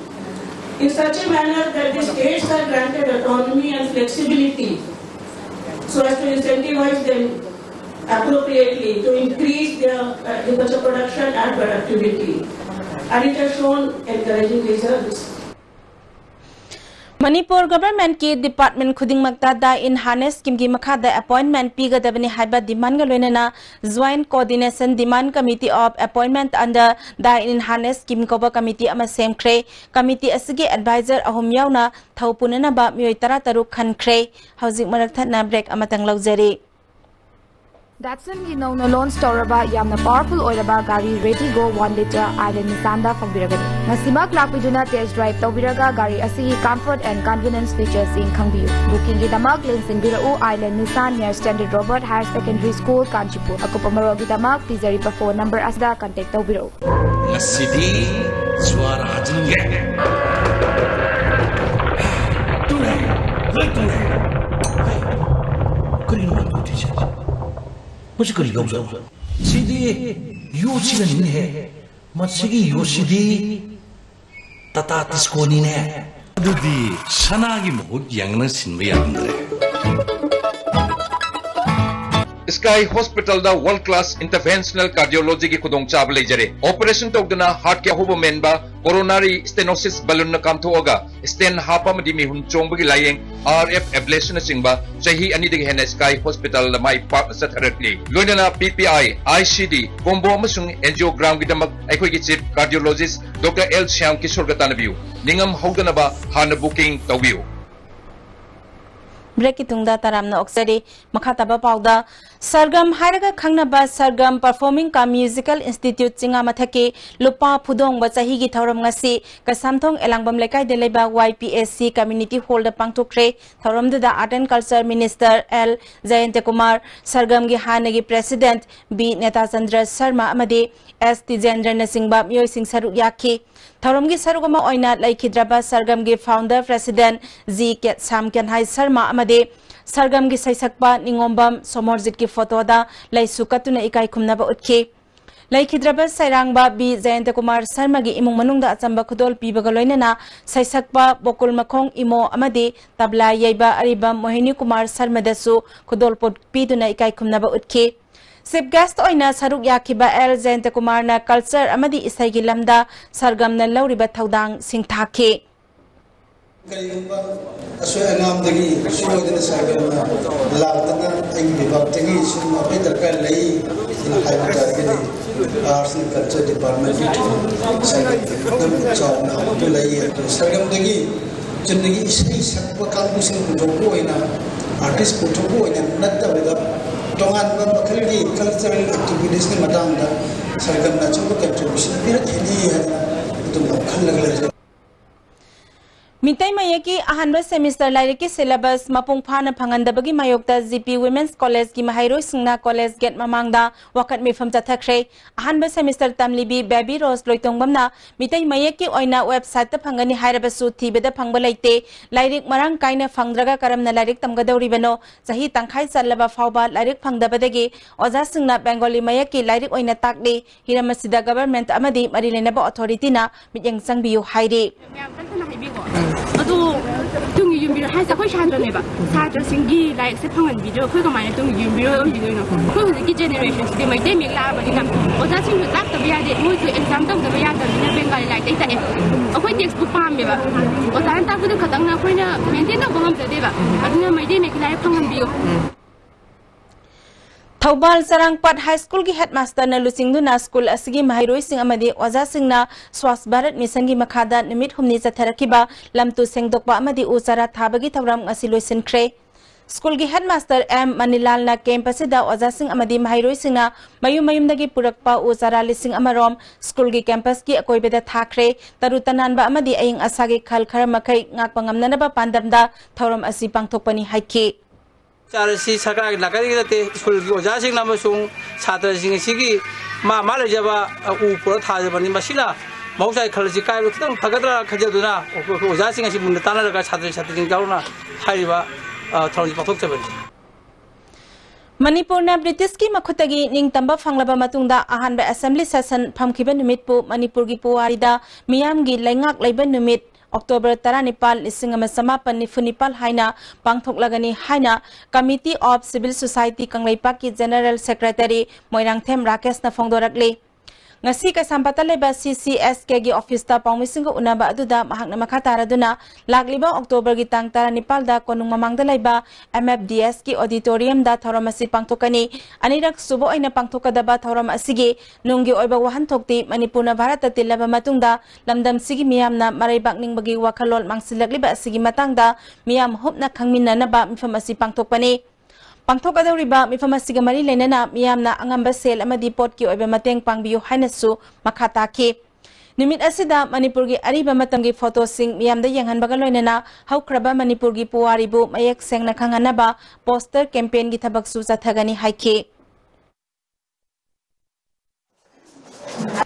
in such a manner that the states are granted autonomy and flexibility so as to incentivize them appropriately to increase their, uh, agriculture production and productivity. And it has shown encouraging results. Manipur ꯒꯚꯔꯟꯃꯦꯟꯠꯀꯤ department ꯈꯨꯗꯤꯡꯃꯛꯇ Die in Harness ꯁ꯭ꯀꯤꯝꯒꯤ ꯃꯈꯥꯗ ꯑꯦꯄꯣꯏꯟꯃꯦꯟꯠ ꯄꯤꯒꯗꯕꯅꯤ ꯍꯥꯏꯕ ꯗꯤꯃꯥꯟꯒ ꯂꯣꯏꯅꯅ Joint Coordination Demand Committee of Appointment under Die in Harness Scheme ꯀꯧꯕ committee ꯑꯃ ꯁꯦꯝꯈ꯭ꯔꯦ꯫ Committee ꯑꯁꯤꯒꯤ ꯑꯦꯗꯚꯥꯏꯖꯔ ꯑꯍꯨꯝ ꯌꯥꯎꯅ ꯊꯧ ꯄꯨꯅꯅꯕ ꯃꯤꯑꯣꯏ ꯇꯔꯥꯇꯔꯨꯛ ꯈꯟꯈ꯭ꯔꯦ꯫ ꯍꯧꯖꯤꯛ ꯃꯔꯛ ꯊꯠꯅ ꯕ꯭ꯔꯦꯛ ꯑꯃꯇꯪ ꯂꯧꯖꯔꯤ꯫ ꯗꯥꯠꯁꯟꯒꯤ ꯅꯧꯅ ꯂꯣꯟꯆ ꯇꯧꯔꯕ ꯌꯥꯝꯅ ꯄꯥꯋꯔꯐꯨꯜ ꯑꯣꯏꯔꯕ ꯒꯥꯔꯤ Retigo one litre Island Nissanꯗ ꯐꯪꯕꯤꯔꯒꯅꯤ꯫ ꯉꯁꯤꯃꯛ ꯂꯥꯛꯄꯤꯗꯨꯅ test drive ꯇꯧꯕꯤꯔꯒ ꯒꯥꯔꯤ ꯑꯁꯤꯒꯤ comfort and convenience featuresꯁꯤꯡ ꯈꯪꯕꯤꯌꯨ꯫ Bookingꯒꯤꯗꯃꯛ ꯂꯦꯡꯁꯤꯟꯕꯤꯔꯛꯎ Island Nissan near Standard Robert Higher Secondary School, Kanchipur꯫ ꯑꯀꯨꯞꯄ ꯃꯔꯣꯜꯒꯤꯗꯃꯛ ꯄꯤꯖꯔꯤꯕ phone number ꯑꯁꯤꯗ contact ꯇꯧꯕꯤꯔꯛꯎ꯫ ꯉꯁꯤꯗꯤ ꯖ꯭ꯋꯥꯔ ꯍꯥꯖꯤꯟꯒꯦ꯫ ꯂꯣꯏ ꯇꯨꯔꯦ꯫ ꯍꯩ, ꯀꯔꯤꯅꯣ ꯃꯣꯏ ꯇꯧꯗꯣꯏꯁꯦ? ꯃꯁꯤ ꯀꯔꯤ ꯂꯧꯖꯠꯅꯣ? ꯁꯤꯗꯤ ꯌꯣꯠꯁꯤꯒꯅꯤꯅꯦꯍꯦ꯫ ꯃꯁꯤꯒꯤ ꯌꯣꯠꯁꯤꯗꯤ ꯇꯥꯇꯥ ꯇꯤꯁꯀꯣꯅꯤꯅꯦ꯫ ꯑꯗꯨꯗꯤ ꯁꯅꯥꯒꯤ ꯃꯍꯨꯠ ꯌꯦꯡꯅ ꯁꯤꯟꯕ ꯌꯥꯔꯝꯗ꯭ꯔꯦ꯫ Sky Hospitalꯗ World Class Interventional Cardiologyꯒꯤ ꯈꯨꯗꯣꯡꯆꯥꯕ ꯂꯩꯖꯔꯦ꯫ Operation ꯇꯧꯗꯅ heartꯀꯤ ꯑꯍꯣꯕ ꯃꯦꯟꯕ, coronary stenosis balloonꯅ ꯀꯥꯝꯊꯣꯛꯑꯒ stent ꯍꯥꯞꯄ ꯑꯃꯗꯤ ꯃꯤꯍꯨꯟ ꯆꯣꯡꯕꯒꯤ ꯂꯥꯌꯦꯡ, R F ablationꯅꯆꯤꯡꯕ ꯆꯍꯤ ꯑꯅꯤꯗꯒꯤ ꯍꯦꯟꯅ Sky Hospitalꯗ ꯃꯥꯏ ꯄꯥꯛꯅ ꯆꯠꯊꯔꯛꯂꯤ꯫ ꯂꯣꯏꯅꯅ P P I, I C D, combo ꯑꯃꯁꯨꯡ angiogramꯒꯤꯗꯃꯛ ꯑꯩꯈꯣꯏꯒꯤ Chief Cardiologist Doctor L Shyam Kishoreꯒ ꯇꯥꯟꯅꯕꯤꯌꯨ꯫ ꯅꯤꯡꯉꯝ ꯍꯧꯗꯅꯕ ꯍꯥꯟꯅ booking ꯇꯧꯕꯤꯌꯨ꯫ Breakꯀꯤ ꯇꯨꯡꯗ ꯇꯔꯥꯝꯅ ꯑꯣꯛꯆꯔꯤ꯫ ꯃꯈꯥ ꯇꯥꯕ ꯄꯥꯎꯗ, ꯁꯔꯒꯝ ꯍꯥꯏꯔꯒ ꯈꯪꯅꯕ ꯁꯔꯒꯝ Performing cum Musical Institute ꯆꯤꯉꯥ ꯃꯊꯛꯀꯤ ꯂꯨꯄꯥ ꯐꯨꯗꯣꯡꯕ ꯆꯍꯤꯒꯤ ꯊꯧꯔꯝ ꯉꯁꯤ ꯀꯩꯁꯥꯝꯊꯣꯡ ꯑꯦꯂꯥꯡꯕꯝ ꯂꯩꯀꯥꯏꯗ ꯂꯩꯕ Y P S C Community Hallꯗ ꯄꯥꯡꯊꯣꯛꯈ꯭ꯔꯦ꯫ ꯊꯧꯔꯝꯗꯨꯗ Art and Culture Minister L ꯖꯌꯟꯇꯀꯨꯃꯥꯔ, ꯁꯔꯒꯝꯒꯤ ꯍꯥꯟꯅꯒꯤ President B ꯅꯦꯇꯥꯆꯟꯗ꯭ꯔ ꯁꯔꯃ ꯑꯃꯗꯤ S ꯇꯤꯖꯦꯟꯗ꯭ꯔꯅꯆꯤꯡꯕ ꯃꯤꯑꯣꯏꯁꯤꯡ ꯁꯔꯨꯛ ꯌꯥꯈꯤ꯫ ꯊꯧꯔꯝꯒꯤ ꯁꯔꯨꯛ ꯑꯃ ꯑꯣꯏꯅ ꯂꯩꯈꯤꯗ꯭ꯔꯕ ꯁꯔꯒꯝꯒꯤ Founder President G ꯀꯦ ꯁ꯭ꯌꯥꯝ ꯀꯦꯟꯍꯥꯏ ꯁꯔꯃ ꯑꯃꯗꯤ ꯁꯔꯒꯝꯒꯤ ꯁꯩꯁꯛꯄ ꯅꯤꯉꯣꯝꯕꯝ ꯁꯣꯃꯣꯔꯖꯤꯠꯀꯤ photoꯗ ꯂꯩꯁꯨ ꯀꯠꯇꯨꯅ ꯏꯀꯥꯏ ꯈꯨꯝꯅꯕ ꯎꯠꯈꯤ꯫ ꯂꯩꯈꯤꯗ꯭ꯔꯕ ꯁꯩꯔꯥꯡꯕ B ꯖꯌꯟꯇꯀꯨꯃꯥꯔ ꯁꯔꯃꯒꯤ ꯏꯃꯨꯡ ꯃꯅꯨꯡꯗ ꯑꯆꯝꯕ ꯈꯨꯗꯣꯜ ꯄꯤꯕꯒ ꯂꯣꯏꯅꯅ ꯁꯩꯁꯛꯄ ꯕꯣꯀꯨꯜ ꯃꯈꯣꯡ ꯏꯃꯣ ꯑꯃꯗꯤ ꯇꯕ꯭ꯂꯥ ꯌꯩꯕ ꯑꯔꯤꯕꯝ ꯃꯣꯍꯤꯅꯤ ꯀꯨꯃꯥꯔ ꯁꯔꯃꯗꯁꯨ ꯈꯨꯗꯣꯜꯄꯣꯠ ꯄꯤꯗꯨꯅ ꯏꯀꯥꯏ ꯈꯨꯝꯅꯕ ꯎꯠꯈꯤ꯫ Chief guest ꯑꯣꯏꯅ ꯁꯔꯨꯛ ꯌꯥꯈꯤꯕ L ꯖꯌꯟꯇꯀꯨꯃꯥꯔꯅ culture ꯑꯃꯗꯤ ꯏꯁꯩꯒꯤ ꯂꯝꯗ ꯁꯔꯒꯝꯅ ꯂꯧꯔꯤꯕ ꯊꯧꯗꯥꯡ ꯁꯤꯡꯊꯥꯈꯤ꯫ ꯀꯔꯤꯒꯨꯝꯕ ꯑꯁꯣꯏ ꯑꯉꯥꯝꯗꯒꯤ ꯁꯣꯏꯗꯅ ꯁꯔꯒꯝꯅ ꯂꯥꯛꯇꯅ ꯑꯩꯒꯤ ꯂꯩꯕꯥꯛꯇꯒꯤ ꯁꯤꯒꯨꯝꯕ ꯑꯃꯒꯤ ꯗꯔꯀꯥꯔ ꯂꯩ ꯍꯥꯏꯅ ꯍꯥꯏꯕ ꯇꯥꯔꯒꯗꯤ, Arts and Culture Departmentꯀꯤ ꯁꯔꯒꯝ ꯆꯥꯎꯅ ꯑꯃꯁꯨ ꯂꯩ꯫ ꯑꯗꯨ ꯁꯔꯒꯝꯗꯒꯤ ꯆꯨꯝꯅꯒꯤ ꯏꯁꯩ ꯁꯛꯄ ꯀꯥꯡꯕꯨꯁꯤꯡ ꯄꯨꯊꯣꯛꯄ ꯑꯣꯏꯅ, artist ꯄꯨꯊꯣꯛꯄ ꯑꯣꯏꯅ ꯅꯠꯇꯕꯗ, ꯇꯣꯉꯥꯟꯕ ꯃꯈꯜꯒꯤ cultural activitiesꯀꯤ ꯃꯇꯥꯡꯗ ꯁꯔꯒꯝꯅ ꯑꯆꯧꯕ contribution ꯄꯤꯔꯛꯈꯤꯅꯤ ꯍꯥꯏꯅ ꯑꯗꯨꯝ ꯈꯜꯂꯒ ꯂꯩꯖꯩ꯫ ꯃꯤꯇꯩ ꯃꯌꯦꯛꯀꯤ ꯑꯍꯥꯟꯕ semester ꯂꯥꯏꯔꯤꯛꯀꯤ syllabus ꯃꯄꯨꯡ ꯐꯥꯅ ꯐꯪꯍꯟꯗꯕꯒꯤ ꯃꯥꯌꯣꯛꯇ G P Women's Collegeꯀꯤ ꯃꯍꯩꯔꯣꯏꯁꯤꯡꯅ college gate ꯃꯃꯥꯡꯗ ꯋꯥꯀꯠ ꯃꯤꯐꯝ ꯆꯠꯊꯈ꯭ꯔꯦ꯫ ꯑꯍꯥꯟꯕ semester ꯇꯝꯂꯤꯕꯤ ꯕꯦꯕꯤ ꯔꯣꯁ ꯂꯣꯏꯇꯣꯡꯕꯝꯅ ꯃꯤꯇꯩ ꯃꯌꯦꯛꯀꯤ ꯑꯣꯏꯅ websiteꯇ ꯐꯪꯒꯅꯤ ꯍꯥꯏꯔꯕꯁꯨ ꯊꯤꯕꯗ ꯐꯪꯕ ꯂꯩꯇꯦ꯫ ꯂꯥꯏꯔꯤꯛ ꯃꯔꯥꯡ ꯀꯥꯏꯅ ꯐꯪꯗ꯭ꯔꯒ ꯀꯔꯝꯅ ꯂꯥꯏꯔꯤꯛ ꯇꯝꯒꯗꯧꯔꯤꯕꯅꯣ? ꯆꯍꯤ ꯇꯪꯈꯥꯏ ꯆꯜꯂꯕ ꯐꯥꯎꯕ ꯂꯥꯏꯔꯤꯛ ꯐꯪꯗꯕꯗꯒꯤ ꯑꯣꯖꯥꯁꯤꯡꯅ ꯕꯦꯡꯒꯣꯂꯤ ꯃꯌꯦꯛꯀꯤ ꯂꯥꯏꯔꯤꯛ ꯑꯣꯏꯅ ꯇꯥꯛꯂꯤ꯫ ꯍꯤꯔꯝ ꯑꯁꯤꯗ government ꯑꯃꯗꯤ ꯃꯔꯤ ꯂꯩꯅꯕ authorityꯅ ꯃꯤꯠꯌꯦꯡ ꯆꯪꯕꯤꯌꯨ ꯍꯥꯏꯔꯤ꯫ ꯃꯌꯥꯝ ꯇꯞ ꯇꯞꯅ ꯍꯥꯏꯕꯤꯀꯣ꯫ ꯑꯗꯣ ꯇꯨꯡꯒꯤ ꯌꯨꯝꯕꯤꯔꯣ ꯍꯥꯏꯁꯦ ꯑꯩꯈꯣꯏ ꯁꯥꯇ꯭ꯔꯅꯦꯕ꯫ ꯁꯥꯇ꯭ꯔꯁꯤꯡꯒꯤ ꯂꯥꯏꯔꯤꯛꯁꯦ ꯐꯪꯍꯟꯕꯤꯗ꯭ꯔꯣ? ꯑꯩꯈꯣꯏ ꯀꯃꯥꯏꯅ ꯇꯨꯡꯒꯤ ꯌꯨꯝꯕꯤꯔꯣ ꯑꯣꯏꯈꯤꯗꯣꯏꯅꯣ? ꯑꯩꯈꯣꯏ ꯍꯧꯖꯤꯛꯀꯤ generationꯁꯤꯗꯤ ꯃꯩꯇꯩ ꯃꯌꯦꯛ ꯂꯥꯛꯑꯕꯅꯤꯅ ꯑꯣꯖꯥꯁꯤꯡꯁꯨ ꯇꯥꯛꯇꯕ ꯌꯥꯗꯦ, ꯃꯣꯏꯁꯨ exam ꯇꯧꯗꯕ ꯌꯥꯗꯕꯅꯤꯅ ꯕꯦꯡꯒꯥꯂꯤ ꯂꯥꯏꯔꯤꯛꯇꯩ ꯇꯥꯛꯑꯦ꯫ ꯑꯩꯈꯣꯏ textbook ꯄꯥꯝꯃꯦꯕ, ꯑꯣꯖꯥꯅ ꯇꯥꯛꯄꯗꯨ ꯈꯛꯇꯪꯅ ꯑꯩꯈꯣꯏꯅ maintain ꯇꯧꯕ ꯉꯝꯖꯗꯦꯕ꯫ ꯑꯗꯨꯅ ꯃꯩꯇꯩ ꯃꯌꯦꯛꯀꯤ ꯂꯥꯏꯔꯤꯛ ꯐꯪꯍꯟꯕꯤꯌꯨ꯫ ꯊꯧꯕꯥꯜ ꯆꯔꯥꯡꯄꯥꯠ High Schoolꯒꯤ headmasterꯅ ꯂꯨꯆꯤꯡꯗꯨꯅ school ꯑꯁꯤꯒꯤ ꯃꯍꯩꯔꯣꯏꯁꯤꯡ ꯑꯃꯗꯤ ꯑꯣꯖꯥꯁꯤꯡꯅ Swachh Bharat Missionꯒꯤ ꯃꯈꯥꯗ ꯅꯨꯃꯤꯠ ꯍꯨꯝꯅꯤ ꯆꯠꯊꯔꯛꯈꯤꯕ ꯂꯝ ꯇꯨ ꯁꯦꯡꯗꯣꯛꯄ ꯑꯃꯗꯤ ꯎ ꯆꯥꯔꯥ ꯊꯥꯕꯒꯤ ꯊꯧꯔꯝ ꯉꯁꯤ ꯂꯣꯏꯁꯤꯟꯈ꯭ꯔꯦ꯫ Schoolꯒꯤ headmaster M ꯃꯅꯤꯂꯥꯜꯅ camp ꯑꯁꯤꯗ ꯑꯣꯖꯥꯁꯤꯡ ꯑꯃꯗꯤ ꯃꯍꯩꯔꯣꯏꯁꯤꯡꯅ ꯃꯌꯨꯝ ꯃꯌꯨꯝꯗꯒꯤ ꯄꯨꯔꯛꯄ ꯎ ꯆꯥꯔꯥ ꯂꯤꯁꯤꯡ ꯑꯃ ꯔꯣꯝ schoolꯒꯤ campusꯀꯤ ꯑꯀꯣꯏꯕꯗ ꯊꯥꯈ꯭ꯔꯦ꯫ ꯇꯔꯨ ꯇꯅꯥꯟꯕ ꯑꯃꯗꯤ ꯑꯏꯪ ꯑꯁꯥꯒꯤ ꯈꯜ ꯈꯔ ꯃꯈꯩ ꯉꯥꯛꯄ ꯉꯝꯅꯅꯕ ꯄꯥꯟꯗꯝꯗ ꯊꯧꯔꯝ ꯑꯁꯤ ꯄꯥꯡꯊꯣꯛꯄꯅꯤ ꯍꯥꯏꯈꯤ꯫ ꯆꯥꯔ ꯑꯁꯤ ꯁꯔꯀꯥꯔꯒꯤ ꯅꯥꯀꯟꯗꯒꯤ ꯅꯠꯇꯦ, schoolꯒꯤ ꯑꯣꯖꯥꯁꯤꯡꯅ ꯑꯃꯁꯨꯡ ꯁꯥꯇ꯭ꯔꯁꯤꯡ ꯑꯁꯤꯒꯤ ꯃꯥ ꯃꯥ ꯂꯩꯖꯕ, ꯑ, ꯎ ꯄꯨꯔ ꯊꯥꯖꯕꯅꯤ꯫ ꯃꯁꯤꯅ ꯃꯍꯧꯁꯥꯒꯤ ꯈꯜ ꯑꯁꯤ ꯀꯥꯏꯕ ꯈꯤꯇꯪ ꯐꯒꯗ꯭ꯔꯥ ꯈꯟꯖꯗꯨꯅ ꯑꯩꯈꯣꯏ ꯑꯣꯖꯥꯁꯤꯡ ꯑꯁꯤ ꯃꯨꯟꯅ ꯇꯥꯟꯅꯔꯒ ꯁꯥꯇ꯭ꯔ ꯁꯥꯇ꯭ꯔꯁꯤꯡ ꯌꯥꯎꯅ ꯍꯥꯏꯔꯤꯕ, ꯑ, ꯊꯧꯔꯝꯁꯤ ꯄꯥꯡꯊꯣꯛꯆꯕꯅꯤ꯫ ꯃꯅꯤꯄꯨꯔꯅ Britishꯀꯤ ꯃꯈꯨꯠꯇꯒꯤ ꯅꯤꯡꯇꯝꯕ ꯐꯪꯂꯕ ꯃꯇꯨꯡꯗ ꯑꯍꯥꯟꯕ assembly session ꯐꯝꯈꯤꯕ ꯅꯨꯃꯤꯠꯄꯨ ꯃꯅꯤꯄꯨꯔꯒꯤ ꯄꯨꯋꯥꯔꯤꯗ ꯃꯤꯌꯥꯝꯒꯤ ꯂꯩꯉꯥꯛ ꯂꯩꯕ ꯅꯨꯃꯤꯠ October ꯇꯔꯥꯅꯤꯄꯥꯜ, ꯂꯤꯁꯤꯡ ꯑꯃ ꯆꯃꯥꯄꯟ ꯅꯤꯐꯨ ꯅꯤꯄꯥꯜ ꯍꯥꯏꯅ ꯄꯥꯡꯊꯣꯛꯂꯒꯅꯤ ꯍꯥꯏꯅ Committee of Civil Society ꯀꯪꯂꯩꯄꯥꯛꯀꯤ General Secretary ꯃꯣꯏꯔꯥꯡꯊꯦꯝ ꯔꯥꯀꯦꯁꯅ ꯐꯣꯡꯗꯣꯔꯛꯂꯤ꯫ ꯉꯁꯤ ꯀꯩꯁꯥꯝꯄꯥꯠꯇ ꯂꯩꯕ C C S Kꯒꯤ officeꯇ ꯄꯥꯎꯃꯤꯁꯤꯡꯒ ꯎꯅꯕ ꯑꯗꯨꯗ ꯃꯍꯥꯛꯅ ꯃꯈꯥ ꯇꯥꯔꯗꯨꯅ ꯂꯥꯛꯂꯤꯕ Octoberꯒꯤ ꯇꯥꯡ ꯇꯔꯥꯅꯤꯄꯥꯜꯗ ꯀꯣꯅꯨꯡ ꯃꯃꯥꯡꯗ ꯂꯩꯕ M F D Sꯀꯤ auditoriumꯗ ꯊꯧꯔꯝ ꯑꯁꯤ ꯄꯥꯡꯊꯣꯛꯀꯅꯤ꯫ ꯑꯅꯤꯔꯛ ꯁꯨꯕ ꯑꯣꯏꯅ ꯄꯥꯡꯊꯣꯛꯀꯗꯕ ꯊꯧꯔꯝ ꯑꯁꯤꯒꯤ ꯅꯨꯡꯒꯤ ꯑꯣꯏꯕ ꯋꯥꯍꯟꯊꯣꯛꯇꯤ ꯃꯅꯤꯄꯨꯔꯅ ꯚꯥꯔꯠꯇ ꯇꯤꯜꯂꯕ ꯃꯇꯨꯡꯗ ꯂꯝꯗꯝꯁꯤꯒꯤ ꯃꯤꯌꯥꯝꯅ ꯃꯔꯩꯕꯥꯛꯅꯤꯡꯕꯒꯤ ꯋꯥꯈꯜꯂꯣꯟ ꯃꯥꯡꯁꯤꯜꯂꯛꯂꯤꯕ ꯑꯁꯤꯒꯤ ꯃꯇꯥꯡꯗ ꯃꯤꯌꯥꯝ ꯍꯨꯞꯅ ꯈꯪꯃꯤꯟꯅꯅꯕ ꯃꯤꯐꯝ ꯑꯁꯤ ꯄꯥꯡꯊꯣꯛꯄꯅꯤ꯫ ꯄꯥꯡꯊꯣꯛꯀꯗꯧꯔꯤꯕ ꯃꯤꯐꯝ ꯑꯁꯤꯒ ꯃꯔꯤ ꯂꯩꯅꯅ ꯃꯤꯌꯥꯝꯅ ꯑꯉꯝꯕ ꯁꯦꯜ ꯑꯃꯗꯤ ꯄꯣꯠꯀꯤ ꯑꯣꯏꯕ ꯃꯇꯦꯡ ꯄꯥꯡꯕꯤꯌꯨ ꯍꯥꯏꯅꯁꯨ ꯃꯈꯥ ꯇꯥꯈꯤ꯫ ꯅꯨꯃꯤꯠ ꯑꯁꯤꯗ ꯃꯅꯤꯄꯨꯔꯒꯤ ꯑꯔꯤꯕ ꯃꯇꯝꯒꯤ ꯐꯣꯇꯣꯁꯤꯡ ꯃꯤꯌꯥꯝꯗ ꯌꯦꯡꯍꯟꯕꯒ ꯂꯣꯏꯅꯅ ꯍꯧꯈ꯭ꯔꯕ ꯃꯅꯤꯄꯨꯔꯒꯤ ꯄꯨꯋꯥꯔꯤꯕꯨ ꯃꯌꯦꯛ ꯁꯦꯡꯅ ꯈꯪꯍꯟꯅꯕ ꯄꯣꯁꯇꯔ ꯀꯦꯝꯄꯦꯟꯒꯤ ꯊꯕꯛꯁꯨ ꯆꯠꯊꯒꯅꯤ ꯍꯥꯏꯈꯤ꯫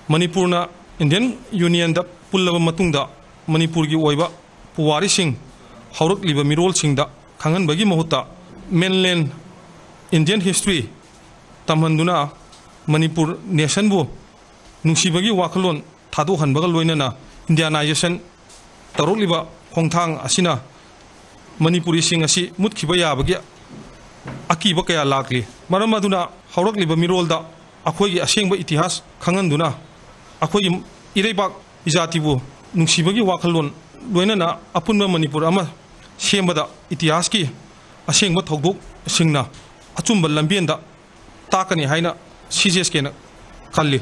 ꯃꯅꯤꯄꯨꯔꯅ ꯏꯟꯗꯤꯌꯟ ꯌꯨꯅꯤꯌꯟꯗ ꯄꯨꯜꯂꯕ ꯃꯇꯨꯡꯗ ꯃꯅꯤꯄꯨꯔꯒꯤ ꯑꯣꯏꯕ ꯄꯨꯋꯥꯔꯤꯁꯤꯡ, ꯍꯧꯔꯛꯂꯤꯕ ꯃꯤꯔꯣꯜꯁꯤꯡꯗ ꯈꯪꯍꯟꯕꯒꯤ ꯃꯍꯨꯠꯇ mainland Indian history ꯇꯝꯍꯟꯗꯨꯅ ꯃꯅꯤꯄꯨꯔ ꯅꯦꯁꯟꯕꯨ ꯅꯨꯡꯁꯤꯕꯒꯤ ꯋꯥꯈꯜꯂꯣꯟ ꯊꯥꯗꯣꯛꯍꯟꯕꯒ ꯂꯣꯏꯅꯅ ꯏꯟꯗꯤꯌꯥꯅꯥꯏꯖꯦꯁꯟ ꯇꯧꯔꯛꯂꯤꯕ ꯈꯣꯡꯊꯥꯡ ꯑꯁꯤꯅ ꯃꯅꯤꯄꯨꯔꯤꯁꯤꯡ ꯑꯁꯤ ꯃꯨꯠꯈꯤꯕ ꯌꯥꯕꯒꯤ ꯑꯀꯤꯕ ꯀꯌꯥ ꯂꯥꯛꯂꯤ꯫ ꯃꯔꯝ ꯑꯗꯨꯅ ꯍꯧꯔꯛꯂꯤꯕ ꯃꯤꯔꯣꯜꯗ ꯑꯩꯈꯣꯏꯒꯤ ꯑꯁꯦꯡꯕ ꯏꯇꯤꯍꯥꯁ ꯈꯪꯍꯟꯗꯨꯅ ꯑꯩꯈꯣꯏꯒꯤ ꯏꯔꯩꯕꯥꯛ ꯏꯖꯥꯇꯤꯕꯨ ꯅꯨꯡꯁꯤꯕꯒꯤ ꯋꯥꯈꯜꯂꯣꯟ ꯂꯣꯏꯅꯅ ꯑꯄꯨꯟꯕ ꯃꯅꯤꯄꯨꯔ ꯑꯃ ꯁꯦꯝꯕꯗ ꯏꯇꯤꯍꯥꯁꯀꯤ ꯑꯁꯦꯡꯕ ꯊꯧꯗꯣꯛꯁꯤꯡꯅ ꯑꯆꯨꯝꯕ ꯂꯝꯕꯦꯟꯗ ꯇꯥꯛꯀꯅꯤ ꯍꯥꯏꯅ ꯁꯤ ꯖꯤ ꯑꯦꯁ ꯀꯦꯅ ꯈꯜꯂꯤ꯫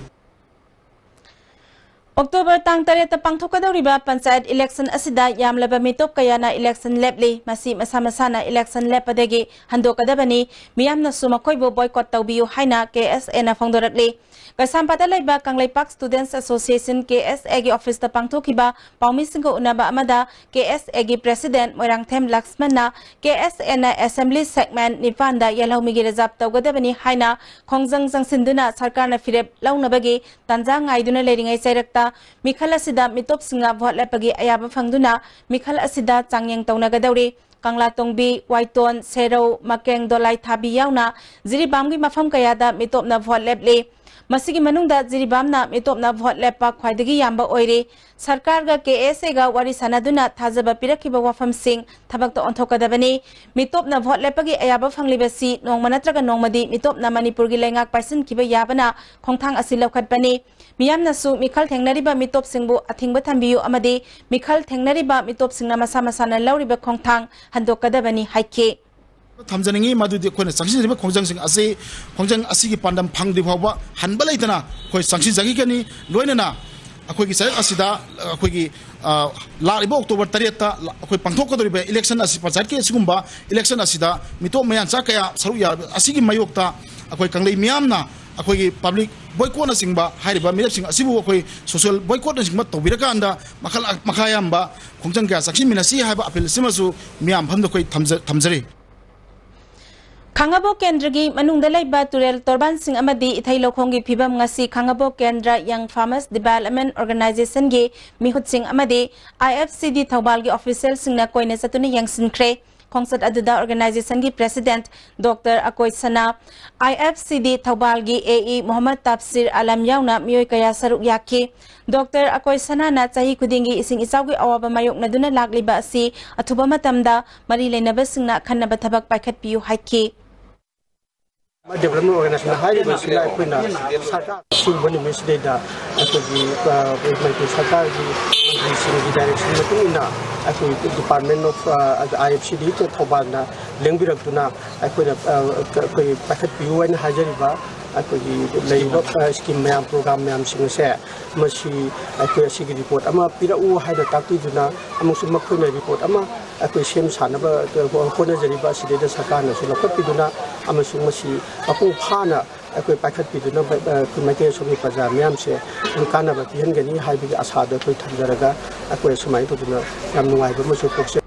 ꯑꯣꯛꯇꯣꯕꯔ ꯇꯥꯡ ꯇꯔꯦꯠꯇ ꯄꯥꯡꯊꯣꯛꯀꯗꯧꯔꯤꯕ ꯄꯟꯆꯥꯌꯠ ꯏꯂꯦꯛꯁꯟ ꯑꯁꯤꯗ ꯌꯥꯝꯂꯕ ꯃꯤꯇꯣꯞ ꯀꯌꯥꯅ ꯏꯂꯦꯛꯁꯟ ꯂꯦꯞꯂꯤ꯫ ꯃꯁꯤ ꯃꯁꯥ ꯃꯁꯥꯅ ꯏꯂꯦꯛꯁꯟ ꯂꯦꯞꯄꯗꯒꯤ ꯍꯟꯗꯣꯛꯀꯗꯕꯅꯤ꯫ ꯃꯤꯌꯥꯝꯅꯁꯨ ꯃꯈꯣꯏꯕꯨ ꯕꯣꯏꯀꯣꯠ ꯇꯧꯕꯤꯌꯨ ꯍꯥꯏꯅ ꯀꯦ ꯑꯦꯁ ꯑꯦꯅ ꯐꯣꯡꯗꯣꯔꯛꯂꯤ꯫ ꯀꯩꯁꯥꯝꯄꯥꯠꯇ ꯂꯩꯕ ꯀꯪꯂꯩꯄꯥꯛ ꯁ꯭ꯇꯨꯗꯦꯟꯠꯁ ꯑꯦꯁꯣꯁꯤꯌꯦꯁꯟ, ꯀꯦ ꯑꯦꯁ ꯑꯦꯒꯤ ꯑꯣꯐꯤꯁꯇ ꯄꯥꯡꯊꯣꯛꯈꯤꯕ ꯄꯥꯎꯃꯤꯁꯤꯡꯒ ꯎꯅꯕ ꯑꯃꯗ ꯀꯦ ꯑꯦꯁ ꯑꯦꯒꯤ ꯄ꯭ꯔꯦꯁꯤꯗꯦꯟꯠ ꯃꯣꯏꯔꯥꯡꯊꯦꯝ ꯂꯛꯁꯃꯟꯅ ꯀꯦ ꯑꯦꯁ ꯑꯦꯅ ꯑꯦꯁꯦꯝꯕ꯭ꯂꯤ ꯁꯦꯒꯃꯦꯟꯠ ꯅꯤꯄꯥꯟꯗ ꯌꯦꯜꯍꯧꯃꯤꯒꯤ ꯔꯤꯖꯥꯔꯚ ꯇꯧꯒꯗꯕꯅꯤ ꯍꯥꯏꯅ ꯈꯣꯡꯖꯪ ꯆꯪꯁꯤꯟꯗꯨꯅ ꯁꯔꯀꯥꯔꯅ ꯐꯤꯔꯦꯞ ꯂꯧꯅꯕꯒꯤ ꯇꯥꯟꯖꯥ ꯉꯥꯏꯗꯨꯅ ꯂꯩꯔꯤꯉꯩ ꯆꯩꯔꯛꯇ ꯃꯤꯈꯜ ꯑꯁꯤꯗ ꯃꯤꯇꯣꯞꯁꯤꯡꯅ ꯚꯣꯠ ꯂꯦꯞꯄꯒꯤ ꯑꯌꯥꯕ ꯐꯪꯗꯨꯅ ꯃꯤꯈꯜ ꯑꯁꯤꯗ ꯆꯥꯡꯌꯦꯡ ꯇꯧꯅꯒꯗꯧꯔꯤ꯫ ꯀꯪꯂꯥꯇꯣꯡꯕꯤ, ꯋꯥꯏꯇꯣꯟ, ꯁꯦꯔꯧ, ꯃꯀꯦꯡ, ꯗꯣꯂꯥꯏ ꯊꯥꯕꯤ ꯌꯥꯎꯅ ꯖꯤꯔꯤꯕꯥꯝꯒꯤ ꯃꯐꯝ ꯀꯌꯥꯗ ꯃꯤꯇꯣꯞꯅ ꯚꯣꯠ ꯂꯦꯞꯂꯤ꯫ ꯃꯁꯤꯒꯤ ꯃꯅꯨꯡꯗ ꯖꯤꯔꯤꯕꯥꯝꯅ ꯃꯤꯇꯣꯞꯅ ꯚꯣꯠ ꯂꯦꯞꯄ ꯈ꯭ꯋꯥꯏꯗꯒꯤ ꯌꯥꯝꯕ ꯑꯣꯏꯔꯤ꯫ ꯁꯔꯀꯥꯔꯒ ꯀꯦ ꯑꯦꯁ ꯑꯦꯒ ꯋꯥꯔꯤ ꯁꯥꯟꯅꯗꯨꯅ ꯊꯥꯖꯕ ꯄꯤꯔꯛꯈꯤꯕ ꯋꯥꯐꯝꯁꯤꯡ ꯊꯕꯛꯇ ꯑꯣꯟꯊꯣꯛꯀꯗꯕꯅꯤ꯫ ꯃꯤꯇꯣꯞꯅ ꯚꯣꯠ ꯂꯦꯞꯄꯒꯤ ꯑꯌꯥꯕ ꯐꯪꯂꯤꯕꯁꯤ ꯅꯣꯡꯃ ꯅꯠꯇ꯭ꯔꯒ ꯅꯣꯡꯃꯗꯤ ꯃꯤꯇꯣꯞꯅ ꯃꯅꯤꯄꯨꯔꯒꯤ ꯂꯩꯉꯥꯛ ꯄꯥꯏꯁꯤꯟꯈꯤꯕ ꯌꯥꯕꯅ ꯈꯣꯡꯊꯥꯡ ꯑꯁꯤ ꯂꯧꯈꯠꯄꯅꯤ꯫ ꯃꯤꯌꯥꯝꯅꯁꯨ ꯃꯤꯈꯜ ꯊꯦꯡꯅꯔꯤꯕ ꯃꯤꯇꯣꯞꯁꯤꯡꯕꯨ ꯑꯊꯤꯡꯕ ꯊꯝꯕꯤꯌꯨ ꯑꯃꯗꯤ ꯃꯤꯈꯜ ꯊꯦꯡꯅꯔꯤꯕ ꯃꯤꯇꯣꯞꯁꯤꯡꯅ ꯃꯁꯥ ꯃꯁꯥꯅ ꯂꯧꯔꯤꯕ ꯈꯣꯡꯊꯥꯡ ꯍꯟꯗꯣꯛꯀꯗꯕꯅꯤ ꯍꯥꯏꯈꯤ꯫ ꯊꯝꯖꯅꯤꯡꯏ ꯃꯗꯨꯗꯤ ꯑꯩꯈꯣꯏꯅ ꯆꯪꯁꯤꯟꯖꯔꯤꯕ ꯈꯣꯡꯖꯪꯁꯤꯡ ꯑꯁꯤ, ꯈꯣꯡꯖꯪ ꯑꯁꯤꯒꯤ ꯄꯥꯟꯗꯝ ꯐꯪꯗ꯭ꯔꯤ ꯐꯥꯎꯕ ꯍꯟꯕ ꯂꯩꯇꯅ ꯑꯩꯈꯣꯏ ꯆꯪꯁꯤꯟꯖꯈꯤꯒꯅꯤ꯫ ꯂꯣꯏꯅꯅ ꯑꯩꯈꯣꯏꯒꯤ ꯆꯌꯦꯠ ꯑꯁꯤꯗ ꯑꯩꯈꯣꯏꯒꯤ, ꯑ, ꯂꯥꯛꯂꯤꯕ ꯑꯣꯛꯇꯣꯕꯔ ꯇꯔꯦꯠꯇ ꯑꯩꯈꯣꯏ ꯄꯥꯡꯊꯣꯛꯀꯗꯧꯔꯤꯕ ꯏꯂꯦꯛꯁꯟ ꯑꯁꯤ, ꯄꯟꯆꯥꯌꯠꯀꯤ ꯑꯁꯤꯒꯨꯝꯕ ꯏꯂꯦꯛꯁꯟ ꯑꯁꯤꯗ ꯃꯤꯇꯣꯞ ꯃꯌꯥꯟꯆꯥ ꯀꯌꯥ ꯁꯔꯨꯛ ꯌꯥꯕ ꯑꯁꯤꯒꯤ ꯃꯥꯌꯣꯛꯇ ꯑꯩꯈꯣꯏ ꯀꯪꯂꯩ ꯃꯤꯌꯥꯝꯅ ꯑꯩꯈꯣꯏꯒꯤ ꯄꯕ꯭ꯂꯤꯛ ꯕꯣꯏꯀꯣꯠꯅꯆꯤꯡꯕ ꯍꯥꯏꯔꯤꯕ ꯃꯤꯔꯦꯞꯁꯤꯡ ꯑꯁꯤꯕꯨ ꯑꯩꯈꯣꯏ ꯁꯣꯁꯤꯌꯦꯜ ꯕꯣꯏꯀꯣꯠꯅꯆꯤꯡꯕ ꯇꯧꯕꯤꯔꯀꯥꯟꯗ ꯃꯈꯜ ꯃꯈꯥ ꯌꯥꯝꯕ ꯈꯣꯡꯖꯪ ꯀꯌꯥ ꯆꯪꯁꯤꯟꯃꯤꯟꯅꯁꯤ ꯍꯥꯏꯕ ꯑꯄꯤꯜ ꯑꯁꯤꯃꯁꯨ ꯃꯤꯌꯥꯝ ꯃꯐꯝꯗ ꯑꯩꯈꯣꯏ ꯊꯝꯖ-, ꯊꯝꯖꯔꯤ꯫ ꯈꯥꯡꯉꯕꯣꯛ ꯀꯦꯟꯗ꯭ꯔꯒꯤ ꯃꯅꯨꯡꯗ ꯂꯩꯕ ꯇꯨꯔꯦꯜ ꯇꯣꯔꯕꯥꯟꯁꯤꯡ ꯑꯃꯗꯤ ꯏꯊꯩ ꯂꯧꯈꯣꯡꯒꯤ ꯐꯤꯕꯝ ꯉꯁꯤ ꯈꯥꯡꯉꯕꯣꯛ ꯀꯦꯟꯗ꯭ꯔ Young Farmers Development Organizationꯒꯤ ꯃꯤꯍꯨꯠꯁꯤꯡ ꯑꯃꯗꯤ IFCD ꯊꯧꯕꯥꯜꯒꯤ ꯑꯣꯐꯤꯁꯤꯌꯦꯜꯁꯤꯡꯅ ꯀꯣꯏꯅ ꯆꯠꯇꯨꯅ ꯌꯦꯡꯁꯤꯟꯈ꯭ꯔꯦ꯫ ꯈꯣꯡꯆꯠ ꯑꯗꯨꯗ organizationꯒꯤ president Doctor ꯑꯀꯣꯏ ꯁꯅꯥ, IFCD ꯊꯧꯕꯥꯜꯒꯤ AE ꯃꯣꯍꯝꯃꯗ ꯇꯥꯞꯁꯤꯔ ꯑꯂꯝ ꯌꯥꯎꯅ ꯃꯤꯑꯣꯏ ꯀꯌꯥ ꯁꯔꯨꯛ ꯌꯥꯈꯤ꯫ Doctor ꯑꯀꯣꯏ ꯁꯅꯥꯅ ꯆꯍꯤ ꯈꯨꯗꯤꯡꯒꯤ ꯏꯁꯤꯡ ꯏꯆꯥꯎꯒꯤ ꯑꯋꯥꯕ ꯃꯥꯌꯣꯛꯅꯗꯨꯅ ꯂꯥꯛꯂꯤꯕ ꯑꯁꯤ ꯑꯊꯨꯕ ꯃꯇꯝꯗ ꯃꯔꯤ ꯂꯩꯅꯕꯁꯤꯡꯅ ꯑꯈꯟꯅꯕ ꯊꯕꯛ ꯄꯥꯏꯈꯠꯄꯤꯌꯨ ꯍꯥꯏꯈꯤ꯫ Development Organization ꯍꯥꯏꯔꯤꯕꯁꯤꯅ ꯑꯩꯈꯣꯏꯅ ꯁꯔꯀꯥꯔ ꯁꯤꯒꯨꯝꯕ ꯅꯨꯃꯤꯠꯁꯤꯗꯩꯗ ꯑꯩꯈꯣꯏꯒꯤ, ꯑ, ꯃꯅꯤꯄꯨꯔ ꯁꯔꯀꯥꯔꯒꯤ ꯃꯟꯇ꯭ꯔꯤꯁꯤꯡꯒꯤ direction ꯃꯇꯨꯡ ꯏꯟꯅ ꯑꯩꯈꯣꯏ Department of, ꯑ, IFCD ꯊꯧꯕꯥꯜꯅ ꯂꯦꯡꯕꯤꯔꯛꯇꯨꯅ ꯑꯩꯈꯣꯏꯅ, ꯑ, ꯑꯩꯈꯣꯏ ꯄꯥꯏꯈꯠꯄꯤꯌꯨ ꯍꯥꯏꯅ ꯍꯥꯏꯖꯔꯤꯕ ꯑꯩꯈꯣꯏꯒꯤ ꯂꯩꯔꯤꯕ, ꯑ, scheme ꯃꯌꯥꯝ, program ꯃꯌꯥꯝꯁꯤꯡ ꯑꯁꯦ ꯃꯁꯤ ꯑꯩꯈꯣꯏ ꯑꯁꯤꯒꯤ report ꯑꯃ ꯄꯤꯔꯛꯎ ꯍꯥꯏꯅ ꯇꯥꯛꯄꯤꯗꯨꯅ ꯑꯃꯁꯨꯡ ꯃꯈꯣꯏꯅ report ꯑꯃ ꯑꯩꯈꯣꯏ ꯁꯦꯝ ꯁꯥꯅꯕ ꯍꯣꯠꯅꯖꯔꯤꯕ ꯑꯁꯤꯗꯩꯗ ꯁꯔꯀꯥꯔꯅꯁꯨ ꯂꯧꯈꯠꯄꯤꯗꯨꯅ ꯑꯃꯁꯨꯡ ꯃꯁꯤ ꯃꯄꯨꯡ ꯐꯥꯅ ꯑꯩꯈꯣꯏ ꯄꯥꯏꯈꯠꯄꯤꯗꯨꯅ ꯑꯩꯈꯣꯏ ꯃꯩꯇꯩ ꯑꯁꯣꯝꯒꯤ ꯄ꯭ꯔꯖꯥ ꯃꯌꯥꯝꯁꯦ ꯑꯗꯨꯝ ꯀꯥꯟꯅꯕ ꯄꯤꯍꯟꯒꯅꯤ ꯍꯥꯏꯕꯒꯤ ꯑꯁꯥꯗꯣ ꯑꯩꯈꯣꯏ ꯊꯝꯖꯔꯒ ꯑꯩꯈꯣꯏ ꯁꯨꯃꯥꯏꯅ ꯇꯧꯗꯅ ꯌꯥꯝ ꯅꯨꯡꯉꯥꯏꯕ ꯑꯃꯁꯨ ꯄꯣꯛꯆꯩ꯫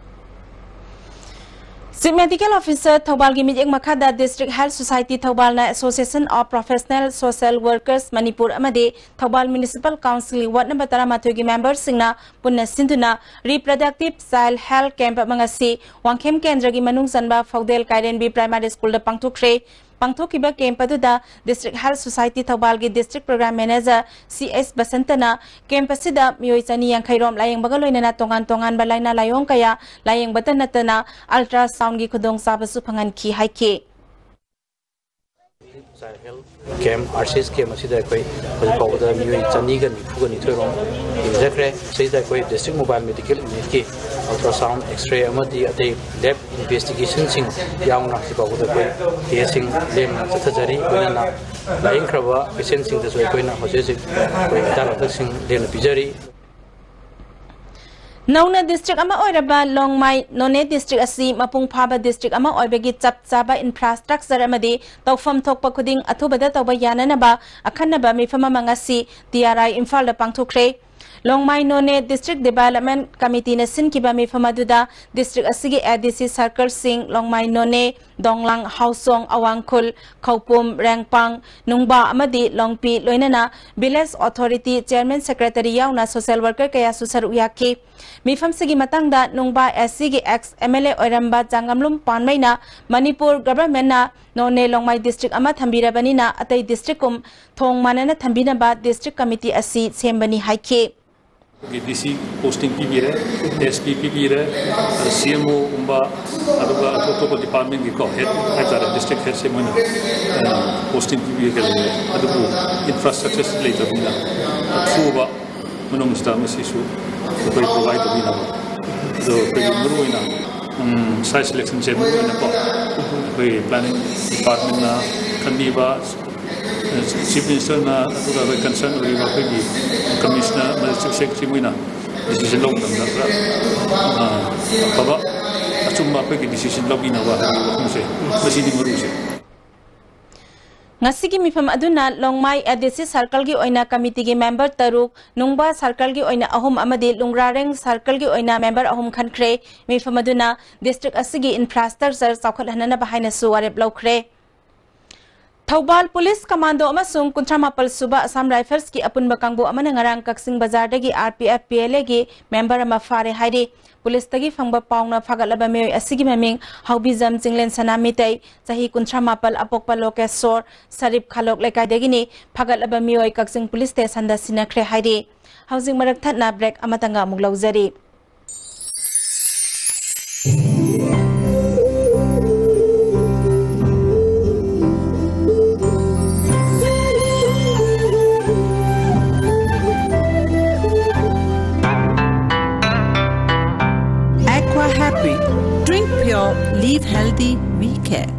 Chief Medical Officer ꯊꯧꯕꯥꯜꯒꯤ ꯃꯤꯠꯌꯦꯡ ꯃꯈꯥꯗ District Health Society ꯊꯧꯕꯥꯜꯅ Association of Professional Social Workers Manipur ꯑꯃꯗꯤ ꯊꯧꯕꯥꯜ Municipal Councilꯒꯤ ward number ꯇꯔꯥꯃꯥꯊꯣꯏꯒꯤ memberꯁꯤꯡꯅ ꯄꯨꯟꯅ ꯁꯤꯟꯗꯨꯅ Reproductive Child Health Camp ꯑꯃ ꯉꯁꯤ ꯋꯥꯡꯈꯦꯝ ꯀꯦꯟꯗ꯭ꯔꯒꯤ ꯃꯅꯨꯡ ꯆꯟꯕ ꯐꯧꯗꯦꯜ ꯀꯥꯏꯔꯦꯟꯕꯤ Primary Schoolꯗ ꯄꯥꯡꯊꯣꯛꯈ꯭ꯔꯦ꯫ ꯄꯥꯡꯊꯣꯛꯈꯤꯕ camp ꯑꯗꯨꯗ District Health Society ꯊꯧꯕꯥꯜꯒꯤ District Program Manager C S ꯕꯁꯟꯇꯅ camp ꯑꯁꯤꯗ ꯃꯤꯑꯣꯏ ꯆꯅꯤ ꯌꯥꯡꯈꯩ ꯔꯣꯝ ꯂꯥꯌꯦꯡꯕꯒ ꯂꯣꯏꯅꯅ ꯇꯣꯉꯥꯟ ꯇꯣꯉꯥꯟꯕ ꯂꯥꯏꯅꯥ ꯂꯥꯏꯑꯣꯡ ꯀꯌꯥ ꯂꯥꯌꯦꯡꯕꯇ ꯅꯠꯇꯅ ultrasoundꯒꯤ ꯈꯨꯗꯣꯡꯆꯥꯕꯁꯨ ꯐꯪꯍꯟꯈꯤ ꯍꯥꯏꯈꯤ꯫ Child health camp, R C S camp ꯑꯁꯤꯗ ꯑꯩꯈꯣꯏ ꯍꯧꯖꯤꯛ ꯐꯥꯎꯕꯗ ꯃꯤꯑꯣꯏ ꯆꯅꯤꯒ ꯅꯤꯐꯨꯒ ꯅꯤꯊꯣꯏ ꯔꯣꯝ ꯌꯦꯡꯖꯈ꯭ꯔꯦ꯫ ꯃꯁꯤꯗ ꯑꯩꯈꯣꯏ ꯗꯤꯁꯇ꯭ꯔꯤꯛ ꯃꯣꯕꯥꯏꯜ ꯃꯦꯗꯤꯀꯦꯜ ꯌꯨꯅꯤꯠꯀꯤ ꯑꯜꯇ꯭ꯔꯥꯁꯥꯎꯟ, ꯑꯦꯛꯁꯔꯦ ꯑꯃꯗꯤ ꯑꯇꯩ ꯂꯦꯕ ꯏꯟꯚꯦꯁꯇꯤꯒꯦꯁꯟꯁꯤꯡ ꯌꯥꯎꯅ ꯍꯧꯖꯤꯛ ꯐꯥꯎꯕꯗ ꯑꯩꯈꯣꯏ ꯀꯦꯁꯁꯤꯡ ꯂꯦꯝꯅ ꯆꯠꯊꯖꯔꯤ꯫ ꯂꯣꯏꯅꯅ ꯂꯥꯏꯌꯦꯡꯈ꯭ꯔꯕ ꯄꯦꯁꯦꯟꯁꯤꯡꯗꯁꯨ ꯑꯩꯈꯣꯏꯅ ꯍꯧꯖꯤꯛ ꯍꯧꯖꯤꯛ ꯑꯩꯈꯣꯏ ꯍꯤꯗꯥꯛ ꯂꯥꯡꯊꯛꯁꯤꯡ ꯂꯦꯝꯅ ꯄꯤꯖꯔꯤ꯫ ꯅꯧꯅ ꯗꯤꯁꯇ꯭ꯔꯤꯛ ꯑꯃ ꯑꯣꯏꯔꯕ ꯂꯣꯡꯃꯥꯏ ꯅꯣꯅꯦ ꯗꯤꯁꯇ꯭ꯔꯤꯛ ꯑꯁꯤ ꯃꯄꯨꯡ ꯐꯥꯕ ꯗꯤꯁꯇ꯭ꯔꯤꯛ ꯑꯃ ꯑꯣꯏꯕꯒꯤ ꯆꯞ ꯆꯥꯕ ꯏꯟꯐ꯭ꯔꯥꯁꯇ꯭ꯔꯛꯆꯔ ꯑꯃꯗꯤ ꯇꯧꯐꯝ ꯊꯣꯛꯄ ꯈꯨꯗꯤꯡ ꯑꯊꯨꯕꯗ ꯇꯧꯕ ꯌꯥꯅꯅꯕ ꯑꯈꯟꯅꯕ ꯃꯤꯐꯝ ꯑꯃ ꯉꯁꯤ ꯇꯤ ꯑꯥꯔ ꯑꯥꯏ ꯏꯝꯐꯥꯜꯗ ꯄꯥꯡꯊꯣꯛꯈ꯭ꯔꯦ꯫ ꯂꯣꯡꯃꯥꯏ ꯅꯣꯅꯦ ꯗꯤꯁꯇ꯭ꯔꯤꯛ ꯗꯤꯚꯦꯂꯞꯃꯦꯟꯠ ꯀꯃꯤꯇꯤꯅ ꯁꯤꯟꯈꯤꯕ ꯃꯤꯐꯝ ꯑꯗꯨꯗ ꯗꯤꯁꯇ꯭ꯔꯤꯛ ꯑꯁꯤꯒꯤ ꯑꯦ ꯗꯤ ꯁꯤ ꯁꯔꯀꯜꯁꯤꯡ ꯂꯣꯡꯃꯥꯏ ꯅꯣꯅꯦ, ꯗꯣꯡꯂꯥꯡ, ꯍꯥꯎꯁꯣꯡ, ꯑꯋꯥꯡꯈꯨꯜ, ꯈꯧꯄꯨꯝ, ꯔꯦꯡꯄꯥꯡ, ꯅꯨꯡꯕꯥ ꯑꯃꯗꯤ ꯂꯣꯡꯄꯤ ꯂꯣꯏꯅꯅ ꯚꯤꯂꯦꯖ ꯑꯣꯊꯣꯔꯤꯇꯤ ꯆꯤꯌꯔꯃꯦꯟ ꯁꯦꯀ꯭ꯔꯦꯇꯔꯤ ꯌꯥꯎꯅ ꯁꯣꯁꯤꯌꯦꯜ ꯋꯥꯔꯀꯔ ꯀꯌꯥꯁꯨ ꯁꯔꯨꯛ ꯌꯥꯈꯤ꯫ ꯃꯤꯐꯝꯁꯤꯒꯤ ꯃꯇꯥꯡꯗ ꯅꯨꯡꯕꯥ ꯑꯦꯁ ꯁꯤꯒꯤ ꯑꯦꯛꯁ ꯑꯦꯝ ꯑꯦꯜ ꯑꯦ ꯑꯣꯏꯔꯝꯕ ꯆꯥꯡꯒꯝꯂꯨꯝ ꯄꯥꯟꯃꯩꯅ ꯃꯅꯤꯄꯨꯔ ꯒꯚꯔꯟꯃꯦꯟꯠꯅ ꯅꯣꯅꯦ ꯂꯣꯡꯃꯥꯏ ꯗꯤꯁꯇ꯭ꯔꯤꯛ ꯑꯃ ꯊꯝꯕꯤꯔꯕꯅꯤꯅ ꯑꯇꯩ ꯗꯤꯁꯇ꯭ꯔꯤꯛꯀꯨꯝ ꯊꯣꯡ ꯃꯥꯟꯅꯅ ꯊꯝꯕꯤꯅꯕ ꯗꯤꯁꯇ꯭ꯔꯤꯛ ꯀꯃꯤꯇꯤ ꯑꯁꯤ ꯁꯦꯝꯕꯅꯤ ꯍꯥꯏꯈꯤ꯫ ꯗꯤ ꯁꯤ ꯄꯣꯁꯇꯤꯡ ꯄꯤꯕꯤꯔꯦ, ꯑꯦꯁ ꯄꯤ ꯄꯤꯕꯤꯔꯦ, ꯁꯤ ꯑꯦꯝ ꯑꯣꯒꯨꯝꯕ, ꯑꯗꯨꯒ ꯑꯇꯣꯞ ꯑꯇꯣꯞꯄ ꯗꯤꯄꯥꯔꯠꯃꯦꯟꯒꯤꯀꯣ ꯍꯦꯗ ꯍꯥꯏꯇꯥꯔꯦ, ꯗꯤꯁꯇ꯭ꯔꯤꯛ ꯍꯦꯗꯁꯦ ꯃꯣꯏꯅ ꯄꯣꯁꯇꯤꯡ ꯄꯤꯕꯤꯔꯒ ꯂꯩꯔꯦ꯫ ꯑꯗꯨꯕꯨ ꯏꯟꯐ꯭ꯔꯥꯁ꯭ꯇ꯭ꯔꯛꯆꯔꯁꯤ ꯂꯩꯇꯕꯅꯤꯅ ꯑꯊꯨꯕ ꯃꯅꯨꯡꯁꯤꯗ ꯃꯁꯤꯁꯨ ꯑꯩꯈꯣꯏ ꯄ꯭ꯔꯣꯚꯥꯏꯠ ꯇꯧꯕꯤꯅꯕ꯫ ꯑꯗꯣ ꯑꯩꯈꯣꯏꯒꯤ ꯃꯔꯨꯑꯣꯏꯅ ꯁꯥꯏꯠ ꯁꯦꯂꯦꯛꯁꯟꯁꯦ ꯃꯔꯨꯑꯣꯏꯅꯀꯣ ꯑꯩꯈꯣꯏ ꯄ꯭ꯂꯥꯅꯤꯡ ꯗꯤꯄꯥꯔꯠꯃꯦꯟꯅ ꯈꯟꯕꯤꯕ, ꯆꯤꯐ ꯃꯤꯅꯤꯁꯇꯔꯅ ꯑꯗꯨꯒ ꯑꯩꯈꯣꯏ ꯀꯟꯁꯔꯟ ꯑꯣꯏꯔꯤꯕ ꯑꯩꯈꯣꯏꯒꯤ ꯀꯃꯤꯁꯅꯔ ꯑꯃꯗꯤ ꯆꯤꯐ ꯁꯦꯀ꯭ꯔꯦꯇꯔꯤ ꯃꯣꯏꯅ ꯗꯤꯁꯤꯖꯟ ꯂꯧꯕ ꯃꯇꯝꯗ ꯈꯔ ꯑꯐꯕ ꯑꯆꯨꯝꯕ ꯑꯩꯈꯣꯏꯒꯤ ꯗꯤꯁꯤꯖꯟ ꯂꯧꯕꯤꯅꯕ ꯍꯥꯏꯕꯒꯤ ꯋꯥꯐꯝꯁꯦ ꯃꯁꯤꯅꯤ ꯃꯔꯨꯁꯦ꯫ ꯉꯁꯤꯒꯤ ꯃꯤꯐꯝ ꯑꯗꯨꯅ ꯂꯣꯡꯃꯥꯏ ꯑꯦ ꯗꯤ ꯁꯤ ꯁꯔꯀꯜꯒꯤ ꯑꯣꯏꯅ ꯀꯃꯤꯇꯤꯒꯤ ꯃꯦꯝꯕꯔ ꯇꯔꯨꯛ, ꯅꯨꯡꯕꯥ ꯁꯔꯀꯜꯒꯤ ꯑꯣꯏꯅ ꯑꯍꯨꯝ ꯑꯃꯗꯤ ꯂꯨꯡꯒ꯭ꯔꯥꯔꯦꯡ ꯁꯔꯀꯜꯒꯤ ꯑꯣꯏꯅ ꯃꯦꯝꯕꯔ ꯑꯍꯨꯝ ꯈꯟꯈ꯭ꯔꯦ꯫ ꯃꯤꯐꯝ ꯑꯗꯨꯅ ꯗꯤꯁꯇ꯭ꯔꯤꯛ ꯑꯁꯤꯒꯤ ꯏꯟꯐ꯭ꯔꯥꯁ꯭ꯇ꯭ꯔꯛꯆꯔ ꯆꯥꯎꯈꯠꯍꯟꯅꯅꯕ ꯍꯥꯏꯅꯁꯨ ꯋꯥꯔꯦꯞ ꯂꯧꯈ꯭ꯔꯦ꯫ ꯊꯧꯕꯥꯜ ꯄꯨꯂꯤꯁ ꯀꯃꯥꯟꯗꯣ ꯑꯃꯁꯨꯡ ꯀꯨꯟꯊ꯭ꯔꯥ ꯃꯥꯄꯜ ꯁꯨꯕ ꯑꯁꯥꯝ ꯔꯥꯏꯐꯜꯁꯀꯤ ꯑꯄꯨꯟꯕ ꯀꯥꯡꯕꯨ ꯑꯃꯅ ꯉꯔꯥꯡ ꯀꯛꯆꯤꯡ ꯕꯖꯥꯔꯗꯒꯤ R P F P L ꯑꯦꯒꯤ ꯃꯦꯝꯕꯔ ꯑꯃ ꯐꯥꯔꯦ ꯍꯥꯏꯔꯤ꯫ ꯄꯨꯂꯤꯁꯇꯒꯤ ꯐꯪꯕ ꯄꯥꯎꯅ ꯐꯥꯒꯠꯂꯕ ꯃꯤꯑꯣꯏ ꯑꯁꯤꯒꯤ ꯃꯃꯤꯡ ꯍꯥꯎꯕꯤꯖꯝ ꯆꯤꯡꯂꯦꯟ ꯁꯅꯥꯃꯤꯇꯩ, ꯆꯍꯤ ꯀꯨꯟꯊ꯭ꯔꯥ ꯃꯥꯄꯜ, ꯑꯄꯣꯛꯄ ꯂꯣꯀꯦꯁꯣꯔ, ꯁꯔꯤꯞ ꯈꯥꯂꯣꯛ ꯂꯩꯀꯥꯏꯗꯒꯤꯅꯤ꯫ ꯐꯥꯒꯠꯂꯕ ꯃꯤꯑꯣꯏ ꯀꯛꯆꯤꯡ ꯄꯨꯂꯤꯁ ꯁ꯭ꯇꯦꯁꯟꯗ ꯁꯤꯟꯅꯈ꯭ꯔꯦ ꯍꯥꯏꯔꯤ꯫ ꯍꯧꯖꯤꯛ ꯃꯔꯛ ꯊꯠꯅ ꯕ꯭ꯔꯦꯛ ꯑꯃꯇꯪꯒ ꯑꯃꯨꯛ ꯂꯧꯖꯔꯤ꯫ Live healthy, we care.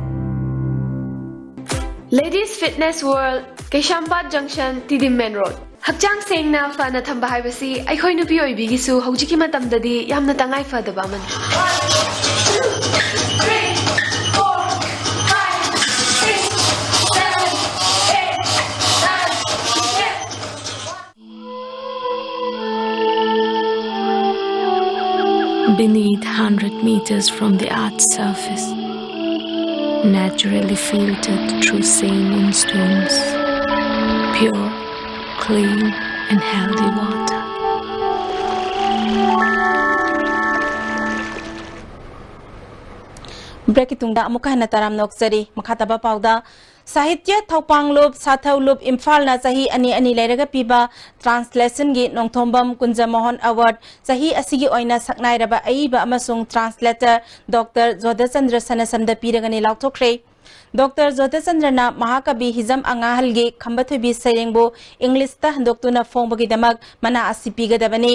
Ladies Fitness World, Keishampat ꯖꯪꯁꯟ, ꯇꯤꯗꯤꯝ ꯃꯦꯟ ꯔꯣꯗ꯫ ꯍꯛꯆꯥꯡ ꯁꯦꯡꯅ ꯐꯅ ꯊꯝꯕ ꯍꯥꯏꯕꯁꯤ ꯑꯩꯈꯣꯏ ꯅꯨꯄꯤ ꯑꯣꯏꯕꯤꯒꯤꯁꯨ ꯍꯧꯖꯤꯛꯀꯤ ꯃꯇꯝꯗꯗꯤ ꯌꯥꯝꯅ ꯇꯉꯥꯏ ꯐꯗꯕ ꯑꯃꯅꯤ꯫ Beneath, hundred meters from the earth's surface, naturally filtered through saline stones, pure, clean, and healthy water. ꯕ꯭ꯔꯦꯛꯀꯤ ꯇꯨꯡꯗ ꯑꯃꯨꯛꯀ ꯍꯟꯅ ꯇꯔꯥꯝꯅ ꯑꯣꯛꯆꯔꯤ꯫ ꯃꯈꯥ ꯇꯥꯕ ꯄꯥꯎꯗ, ꯁꯥꯍꯤꯇ꯭ꯌ ꯊꯧꯄꯥꯡꯂꯨꯞ ꯁꯥꯊꯧꯂꯨꯞ ꯏꯝꯐꯥꯜꯅ ꯆꯍꯤ ꯑꯅꯤ ꯑꯅꯤ ꯂꯩꯔꯒ ꯄꯤꯕ ꯇ꯭ꯔꯥꯟꯁꯂꯦꯁꯟꯒꯤ ꯅꯣꯡꯊꯣꯝꯕꯝ ꯀꯨꯟꯖꯃꯣꯍꯟ ꯑꯦꯋꯥꯔꯗ ꯆꯍꯤ ꯑꯁꯤꯒꯤ ꯑꯣꯏꯅ ꯁꯛꯅꯥꯏꯔꯕ ꯑꯏꯕ ꯑꯃꯁꯨꯡ ꯇ꯭ꯔꯥꯟꯁꯂꯦꯇꯔ ꯗꯣꯛꯇꯔ ꯖꯣꯙꯆꯟꯗ꯭ꯔ ꯁꯅꯥꯁꯝꯗ ꯄꯤꯔꯒꯅꯤ ꯂꯥꯎꯊꯣꯛꯈ꯭ꯔꯦ꯫ ꯗꯣꯛꯇꯔ ꯖꯣꯙꯆꯟꯗ꯭ꯔꯅ ꯃꯍꯥꯀꯕꯤ ꯍꯤꯖꯝ ꯑꯉꯥꯍꯜꯒꯤ ꯈꯝꯕ ꯊꯣꯏꯕꯤ ꯁꯩꯔꯦꯡꯕꯨ ꯏꯪꯂꯤꯁꯇ ꯍꯟꯗꯣꯛꯇꯨꯅ ꯐꯣꯡꯕꯒꯤꯗꯃꯛ ꯃꯅꯥ ꯑꯁꯤ ꯄꯤꯒꯗꯕꯅꯤ꯫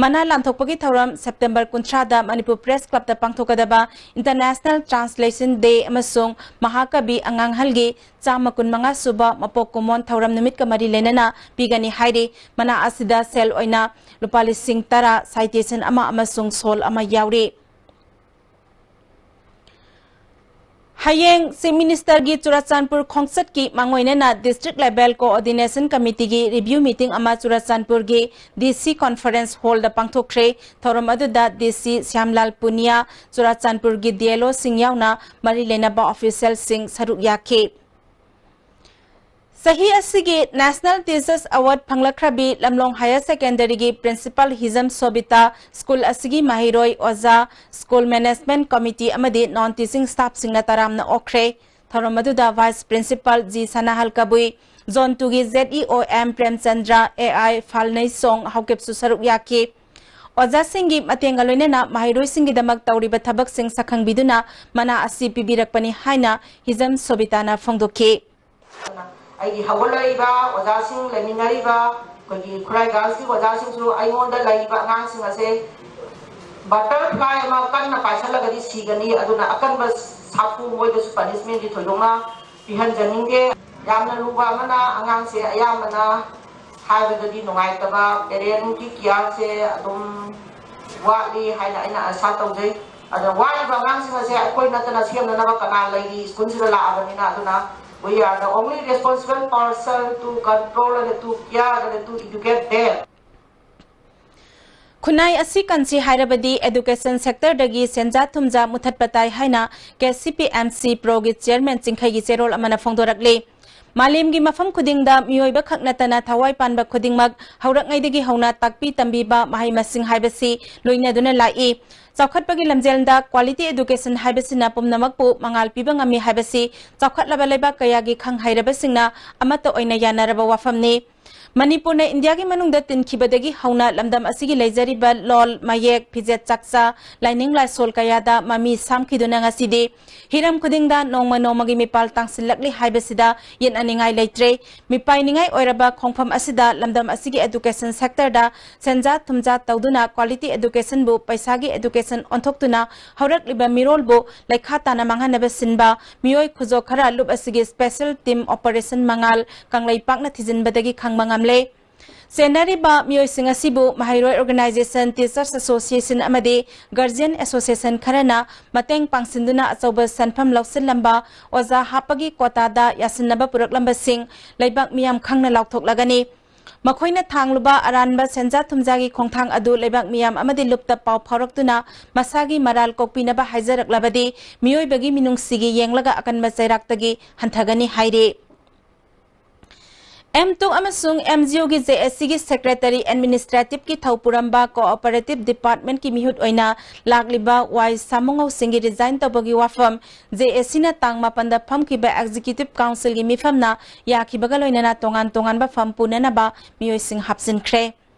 ꯃꯅꯥ ꯂꯥꯟꯊꯣꯛꯄꯒꯤ ꯊꯧꯔꯝ ꯁꯦꯞꯇꯦꯝꯕꯔ ꯀꯨꯟꯊ꯭ꯔꯥꯗ ꯃꯅꯤꯄꯨꯔ ꯄ꯭ꯔꯦꯁ ꯀ꯭ꯂꯕꯇ ꯄꯥꯡꯊꯣꯛꯀꯗꯕ ꯏꯟꯇꯔꯅꯦꯁꯅꯦꯜ ꯇ꯭ꯔꯥꯟꯁꯂꯦꯁꯟ ꯗꯦ ꯑꯃꯁꯨꯡ ꯃꯍꯥꯀꯕꯤ ꯑꯉꯥꯡꯍꯜꯒꯤ ꯆꯥꯝꯃ ꯀꯨꯟꯃꯉꯥ ꯁꯨꯕ ꯃꯄꯣꯛ ꯀꯨꯝꯑꯣꯟ ꯊꯧꯔꯝ ꯅꯨꯃꯤꯠꯀ ꯃꯔꯤ ꯂꯩꯅꯅ ꯄꯤꯒꯅꯤ ꯍꯥꯏꯔꯤ꯫ ꯃꯅꯥ ꯑꯁꯤꯗ ꯁꯦꯜ ꯑꯣꯏꯅ ꯂꯨꯄꯥ ꯂꯤꯁꯤꯡ ꯇꯔꯥ, ꯁꯥꯏꯇꯦꯁꯟ ꯑꯃ ꯑꯃꯁꯨꯡ ꯁꯣꯜ ꯑꯃ ꯌꯥꯎꯔꯤ꯫ ꯍꯌꯦꯡ ꯆꯤꯐ ꯃꯤꯅꯤꯁꯇꯔꯒꯤ ꯆꯨꯔꯥꯆꯥꯟꯄꯨꯔ ꯈꯣꯡꯆꯠꯀꯤ ꯃꯥꯡꯑꯣꯏꯅꯅ ꯗꯤꯁꯇ꯭ꯔꯤꯛ ꯂꯦꯚꯦꯜ ꯀꯣꯑꯣꯔꯗꯤꯅꯦꯁꯟ ꯀꯃꯤꯇꯤꯒꯤ ꯔꯤꯚ꯭ꯌꯨ ꯃꯤꯇꯤꯡ ꯑꯃ ꯆꯨꯔꯥꯆꯥꯟꯄꯨꯔꯒꯤ ꯗꯤ ꯁꯤ ꯀꯣꯟꯐꯔꯦꯟꯁ ꯍꯣꯜꯗ ꯄꯥꯡꯊꯣꯛꯈ꯭ꯔꯦ꯫ ꯊꯧꯔꯝ ꯑꯗꯨꯗ ꯗꯤ ꯁꯤ ꯁ꯭ꯌꯥꯝꯂꯥꯜ ꯄꯨꯅꯤꯌꯥ, ꯆꯨꯔꯥꯆꯥꯟꯄꯨꯔꯒꯤ ꯗꯤ ꯑꯦꯜ ꯑꯣꯁꯤꯡ ꯌꯥꯎꯅ ꯃꯔꯤ ꯂꯩꯅꯕ ꯑꯣꯐꯤꯁꯤꯌꯦꯜꯁꯤꯡ ꯁꯔꯨꯛ ꯌꯥꯈꯤ꯫ ꯆꯍꯤ ꯑꯁꯤꯒꯤ ꯅꯦꯁꯅꯦꯜ ꯇꯤꯆꯔꯁ ꯑꯦꯋꯥꯔꯗ ꯐꯪꯂꯛꯈ꯭ꯔꯕꯤ ꯂꯝꯂꯣꯡ ꯍꯥꯌꯔ ꯁꯦꯀꯦꯟꯗꯔꯤꯒꯤ ꯄ꯭ꯔꯤꯟꯁꯤꯄꯥꯜ ꯍꯤꯖꯝ ꯁꯣꯕꯤꯇꯥ, ꯁ꯭ꯀꯨꯜ ꯑꯁꯤꯒꯤ ꯃꯍꯩꯔꯣꯏ, ꯑꯣꯖꯥ, ꯁ꯭ꯀꯨꯜ ꯃꯦꯅꯦꯖꯃꯦꯟꯠ ꯀꯃꯤꯇꯤ ꯑꯃꯗꯤ ꯅꯣꯟ ꯇꯤꯆꯤꯡ ꯁ꯭ꯇꯥꯐꯁꯤꯡꯅ ꯇꯔꯥꯝꯅ ꯑꯣꯛꯈ꯭ꯔꯦ꯫ ꯊꯧꯔꯝ ꯑꯗꯨꯗ ꯚꯥꯏꯁ ꯄ꯭ꯔꯤꯟꯁꯤꯄꯥꯜ ꯖꯤ ꯁꯅꯥꯍꯜ ꯀꯕꯨꯏ, ꯖꯣꯟ ꯇꯨꯒꯤ ꯖꯦꯗ ꯏ ꯑꯣ ꯑꯦꯝ ꯄ꯭ꯔꯦꯝꯆꯟꯗ꯭ꯔ, ꯑꯦ ꯑꯥꯏ ꯐꯥꯜꯅꯩꯁꯣꯡ ꯍꯥꯎꯀꯤꯞꯁꯨ ꯁꯔꯨꯛ ꯌꯥꯈꯤ꯫ ꯑꯣꯖꯥꯁꯤꯡꯒꯤ ꯃꯇꯦꯡꯒ ꯂꯣꯏꯅꯅ ꯃꯍꯩꯔꯣꯏꯁꯤꯡꯒꯤꯗꯃꯛ ꯇꯧꯔꯤꯕ ꯊꯕꯛꯁꯤꯡ ꯁꯛꯈꯪꯕꯤꯗꯨꯅ ꯃꯅꯥ ꯑꯁꯤ ꯄꯤꯕꯤꯔꯛꯄꯅꯤ ꯍꯥꯏꯅ ꯍꯤꯖꯝ ꯁꯣꯕꯤꯇꯥꯅ ꯐꯣꯡꯗꯣꯛꯈꯤ꯫ ꯑꯩꯒꯤ ꯍꯧꯒꯠꯂꯛꯏꯕ ꯑꯣꯖꯥꯁꯤꯡ, ꯂꯩꯃꯤꯟꯅꯔꯤꯕ ꯑꯩꯈꯣꯏꯒꯤ ꯈꯨꯔꯥꯏ ꯒꯥꯔꯜꯁꯀꯤ ꯑꯣꯖꯥꯁꯤꯡꯁꯨ ꯑꯩꯉꯣꯟꯗ ꯂꯩꯔꯤꯕ ꯑꯉꯥꯡꯁꯤꯡ ꯑꯁꯦ Butterfly ꯑꯃ ꯀꯟꯅ ꯄꯥꯏꯁꯜꯂꯒꯗꯤ ꯁꯤꯒꯅꯤ꯫ ꯑꯗꯨꯅ ꯑꯀꯟꯕ ꯁꯥꯐꯨ ꯃꯣꯏꯗꯁꯨ punishmentꯗꯤ ꯊꯣꯏꯗꯣꯛꯅ ꯄꯤꯍꯟꯖꯅꯤꯡꯗꯦ꯫ ꯌꯥꯝꯅ ꯂꯨꯕ ꯑꯃꯅ, ꯑꯉꯥꯡꯁꯦ ꯑꯌꯥꯝꯕꯅ ꯍꯥꯏꯕꯗꯗꯤ ꯅꯨꯡꯉꯥꯏꯇꯕ, parentꯀꯤ careꯁꯦ ꯑꯗꯨꯝ ꯋꯥꯠꯂꯤ ꯍꯥꯏꯅ ꯑꯩꯅ ꯑꯁꯥ ꯇꯧꯖꯩ꯫ ꯑꯗ ꯋꯥꯠꯂꯤꯕ ꯑꯉꯥꯡꯁꯤꯡ ꯑꯁꯦ ꯑꯩꯈꯣꯏ ꯅꯠꯇꯅ ꯁꯦꯝꯅꯅꯕ ꯀꯅꯥ ꯂꯩꯔꯤ? ꯁ꯭ꯀꯨꯜꯁꯤꯗ ꯂꯥꯛꯑꯕꯅꯤꯅ꯫ ꯑꯗꯨꯅ we are the only responsible person to control and to care and to educate them. ꯈꯨꯟꯅꯥꯏ ꯑꯁꯤ ꯀꯟꯁꯤ ꯍꯥꯏꯔꯕꯗꯤ education sectorꯗꯒꯤ ꯁꯦꯟꯖꯥ ꯊꯨꯝꯖꯥ ꯃꯨꯊꯠꯄ ꯇꯥꯏ ꯍꯥꯏꯅ KCP MC Proꯒꯤ chairman ꯆꯤꯡꯈꯩꯒꯤ ꯆꯦꯔꯣꯜ ꯑꯃꯅ ꯐꯣꯡꯗꯣꯔꯛꯂꯤ꯫ ꯃꯥꯂꯦꯝꯒꯤ ꯃꯐꯝ ꯈꯨꯗꯤꯡꯗ ꯃꯤꯑꯣꯏꯕ ꯈꯛ ꯅꯠꯇꯅ ꯊꯋꯥꯏ ꯄꯥꯟꯕ ꯈꯨꯗꯤꯡꯃꯛ ꯍꯧꯔꯛꯉꯩꯗꯒꯤ ꯍꯧꯅ ꯇꯥꯛꯄꯤ ꯇꯝꯕꯤꯕ ꯃꯍꯩ ꯃꯁꯤꯡ ꯍꯥꯏꯕꯁꯤ ꯂꯣꯏꯅꯗꯨꯅ ꯂꯥꯛꯏ꯫ ꯆꯥꯎꯈꯠꯄꯒꯤ ꯂꯝꯖꯦꯜꯗ quality education ꯍꯥꯏꯕꯁꯤꯅ ꯄꯨꯝꯅꯃꯛꯄꯨ ꯃꯉꯥꯜ ꯄꯤꯕ ꯉꯝꯃꯤ ꯍꯥꯏꯕꯁꯤ ꯆꯥꯎꯈꯠꯂꯕ ꯂꯩꯕꯥꯛ ꯀꯌꯥꯒꯤ ꯈꯪ ꯍꯩꯔꯕꯁꯤꯡꯅ ꯑꯃꯠꯇ ꯑꯣꯏꯅ ꯌꯥꯅꯔꯕ ꯋꯥꯐꯝꯅꯤ꯫ ꯃꯅꯤꯄꯨꯔꯅ ꯏꯟꯗꯤꯌꯥꯒꯤ ꯃꯅꯨꯡꯗ ꯇꯤꯟꯈꯤꯕꯗꯒꯤ ꯍꯧꯅ ꯂꯝꯗꯝ ꯑꯁꯤꯒꯤ ꯂꯩꯖꯔꯤꯕ ꯂꯣꯜ, ꯃꯌꯦꯛ, ꯐꯤꯖꯦꯠ ꯆꯥꯛꯆꯥ, ꯂꯥꯏꯅꯤꯡ ꯂꯥꯏꯁꯣꯜ ꯀꯌꯥꯗ ꯃꯃꯤ ꯁꯥꯝꯈꯤꯗꯨꯅ ꯉꯁꯤꯗꯤ ꯍꯤꯔꯝ ꯈꯨꯗꯤꯡꯗ ꯅꯣꯡꯃ ꯅꯣꯡꯃꯒꯤ ꯃꯤꯄꯥꯜ ꯇꯥꯡꯁꯤꯜꯂꯛꯂꯤ ꯍꯥꯏꯕꯁꯤꯗ ꯌꯦꯠꯅꯅꯤꯡꯉꯥꯏ ꯂꯩꯇ꯭ꯔꯦ꯫ ꯃꯤꯄꯥꯏꯅꯤꯡꯉꯥꯏ ꯑꯣꯏꯔꯕ ꯈꯣꯡꯐꯝ ꯑꯁꯤꯗ ꯂꯝꯗꯝ ꯑꯁꯤꯒꯤ education sectorꯗ ꯁꯦꯟꯖꯥ ꯊꯨꯝꯖꯥ ꯇꯧꯗꯨꯅ quality educationꯕꯨ ꯄꯩꯁꯥꯒꯤ education ꯑꯣꯟꯊꯣꯛꯇꯨꯅ ꯍꯧꯔꯛꯂꯤꯕ ꯃꯤꯔꯣꯜꯕꯨ ꯂꯩꯈꯥ ꯇꯥꯅ ꯃꯥꯡꯍꯟꯅꯕ ꯁꯤꯟꯕ ꯃꯤꯑꯣꯏ ꯈꯨꯖꯣꯛ ꯈꯔ ꯂꯨꯞ ꯑꯁꯤꯒꯤ special team operation ꯃꯉꯥꯜ ꯀꯪꯂꯩꯄꯥꯛꯅ ꯊꯤꯖꯤꯟꯕꯗꯒꯤ ꯈꯪꯕ ꯉꯝꯂꯦ꯫ ꯆꯦꯟꯅꯔꯤꯕ ꯃꯤꯑꯣꯏꯁꯤꯡ ꯑꯁꯤꯕꯨ ꯃꯍꯩꯔꯣꯏ organization, teachers association ꯑꯃꯗꯤ guardian association ꯈꯔꯅ ꯃꯇꯦꯡ ꯄꯥꯡꯁꯤꯟꯗꯨꯅ ꯑꯆꯧꯕ ꯁꯦꯟꯐꯝ ꯂꯧꯁꯤꯜꯂꯝꯕ ꯑꯣꯖꯥ ꯍꯥꯞꯄꯒꯤ quotaꯗ ꯌꯥꯁꯤꯟꯅꯕ ꯄꯨꯔꯛꯂꯝꯕꯁꯤꯡ ꯂꯩꯕꯥꯛ ꯃꯤꯌꯥꯝ ꯈꯪꯅ ꯂꯥꯎꯊꯣꯛꯂꯒꯅꯤ꯫ ꯃꯈꯣꯏꯅ ꯊꯥꯡꯂꯨꯕ ꯑꯔꯥꯟꯕ ꯁꯦꯟꯖꯥ ꯊꯨꯝꯖꯥꯒꯤ ꯈꯣꯡꯊꯥꯡ ꯑꯗꯨ ꯂꯩꯕꯥꯛ ꯃꯤꯌꯥꯝ ꯑꯃꯗꯤ ꯂꯨꯞꯇ ꯄꯥꯎ ꯐꯥꯎꯔꯛꯇꯨꯅ ꯃꯁꯥꯒꯤ ꯃꯔꯥꯜ ꯀꯣꯛꯄꯤꯅꯕ ꯍꯥꯏꯖꯔꯛꯂꯕꯗꯤ ꯃꯤꯑꯣꯏꯕꯒꯤ ꯃꯤꯅꯨꯡꯁꯤꯒꯤ ꯌꯦꯡꯂꯒ ꯑꯀꯟꯕ ꯆꯩꯔꯥꯛꯇꯒꯤ ꯍꯟꯊꯒꯅꯤ ꯍꯥꯏꯔꯤ꯫ M ꯇꯨ ꯑꯃꯁꯨꯡ MGUꯒꯤ JACꯒꯤ secretary administrativeꯀꯤ ꯊꯧ ꯄꯨꯔꯝꯕ cooperative departmentꯀꯤ ꯃꯤꯍꯨꯠ ꯑꯣꯏꯅ ꯂꯥꯛꯂꯤꯕ ꯋꯥꯏ ꯁꯥꯃꯨꯉꯧꯁꯤꯡꯒꯤ resign ꯇꯧꯕꯒꯤ ꯋꯥꯐꯝ JACꯅ ꯇꯥꯡ ꯃꯥꯄꯟꯗ ꯐꯝꯈꯤꯕ executive councilꯒꯤ ꯃꯤꯐꯝꯅ ꯌꯥꯈꯤꯕꯒ ꯂꯣꯏꯅꯅ ꯇꯣꯉꯥꯟ ꯇꯣꯉꯥꯟꯕ ꯐꯝ ꯄꯨꯅꯅꯕ ꯃꯤꯑꯣꯏꯁꯤꯡ ꯍꯥꯞꯆꯤꯟꯈ꯭ꯔꯦ꯫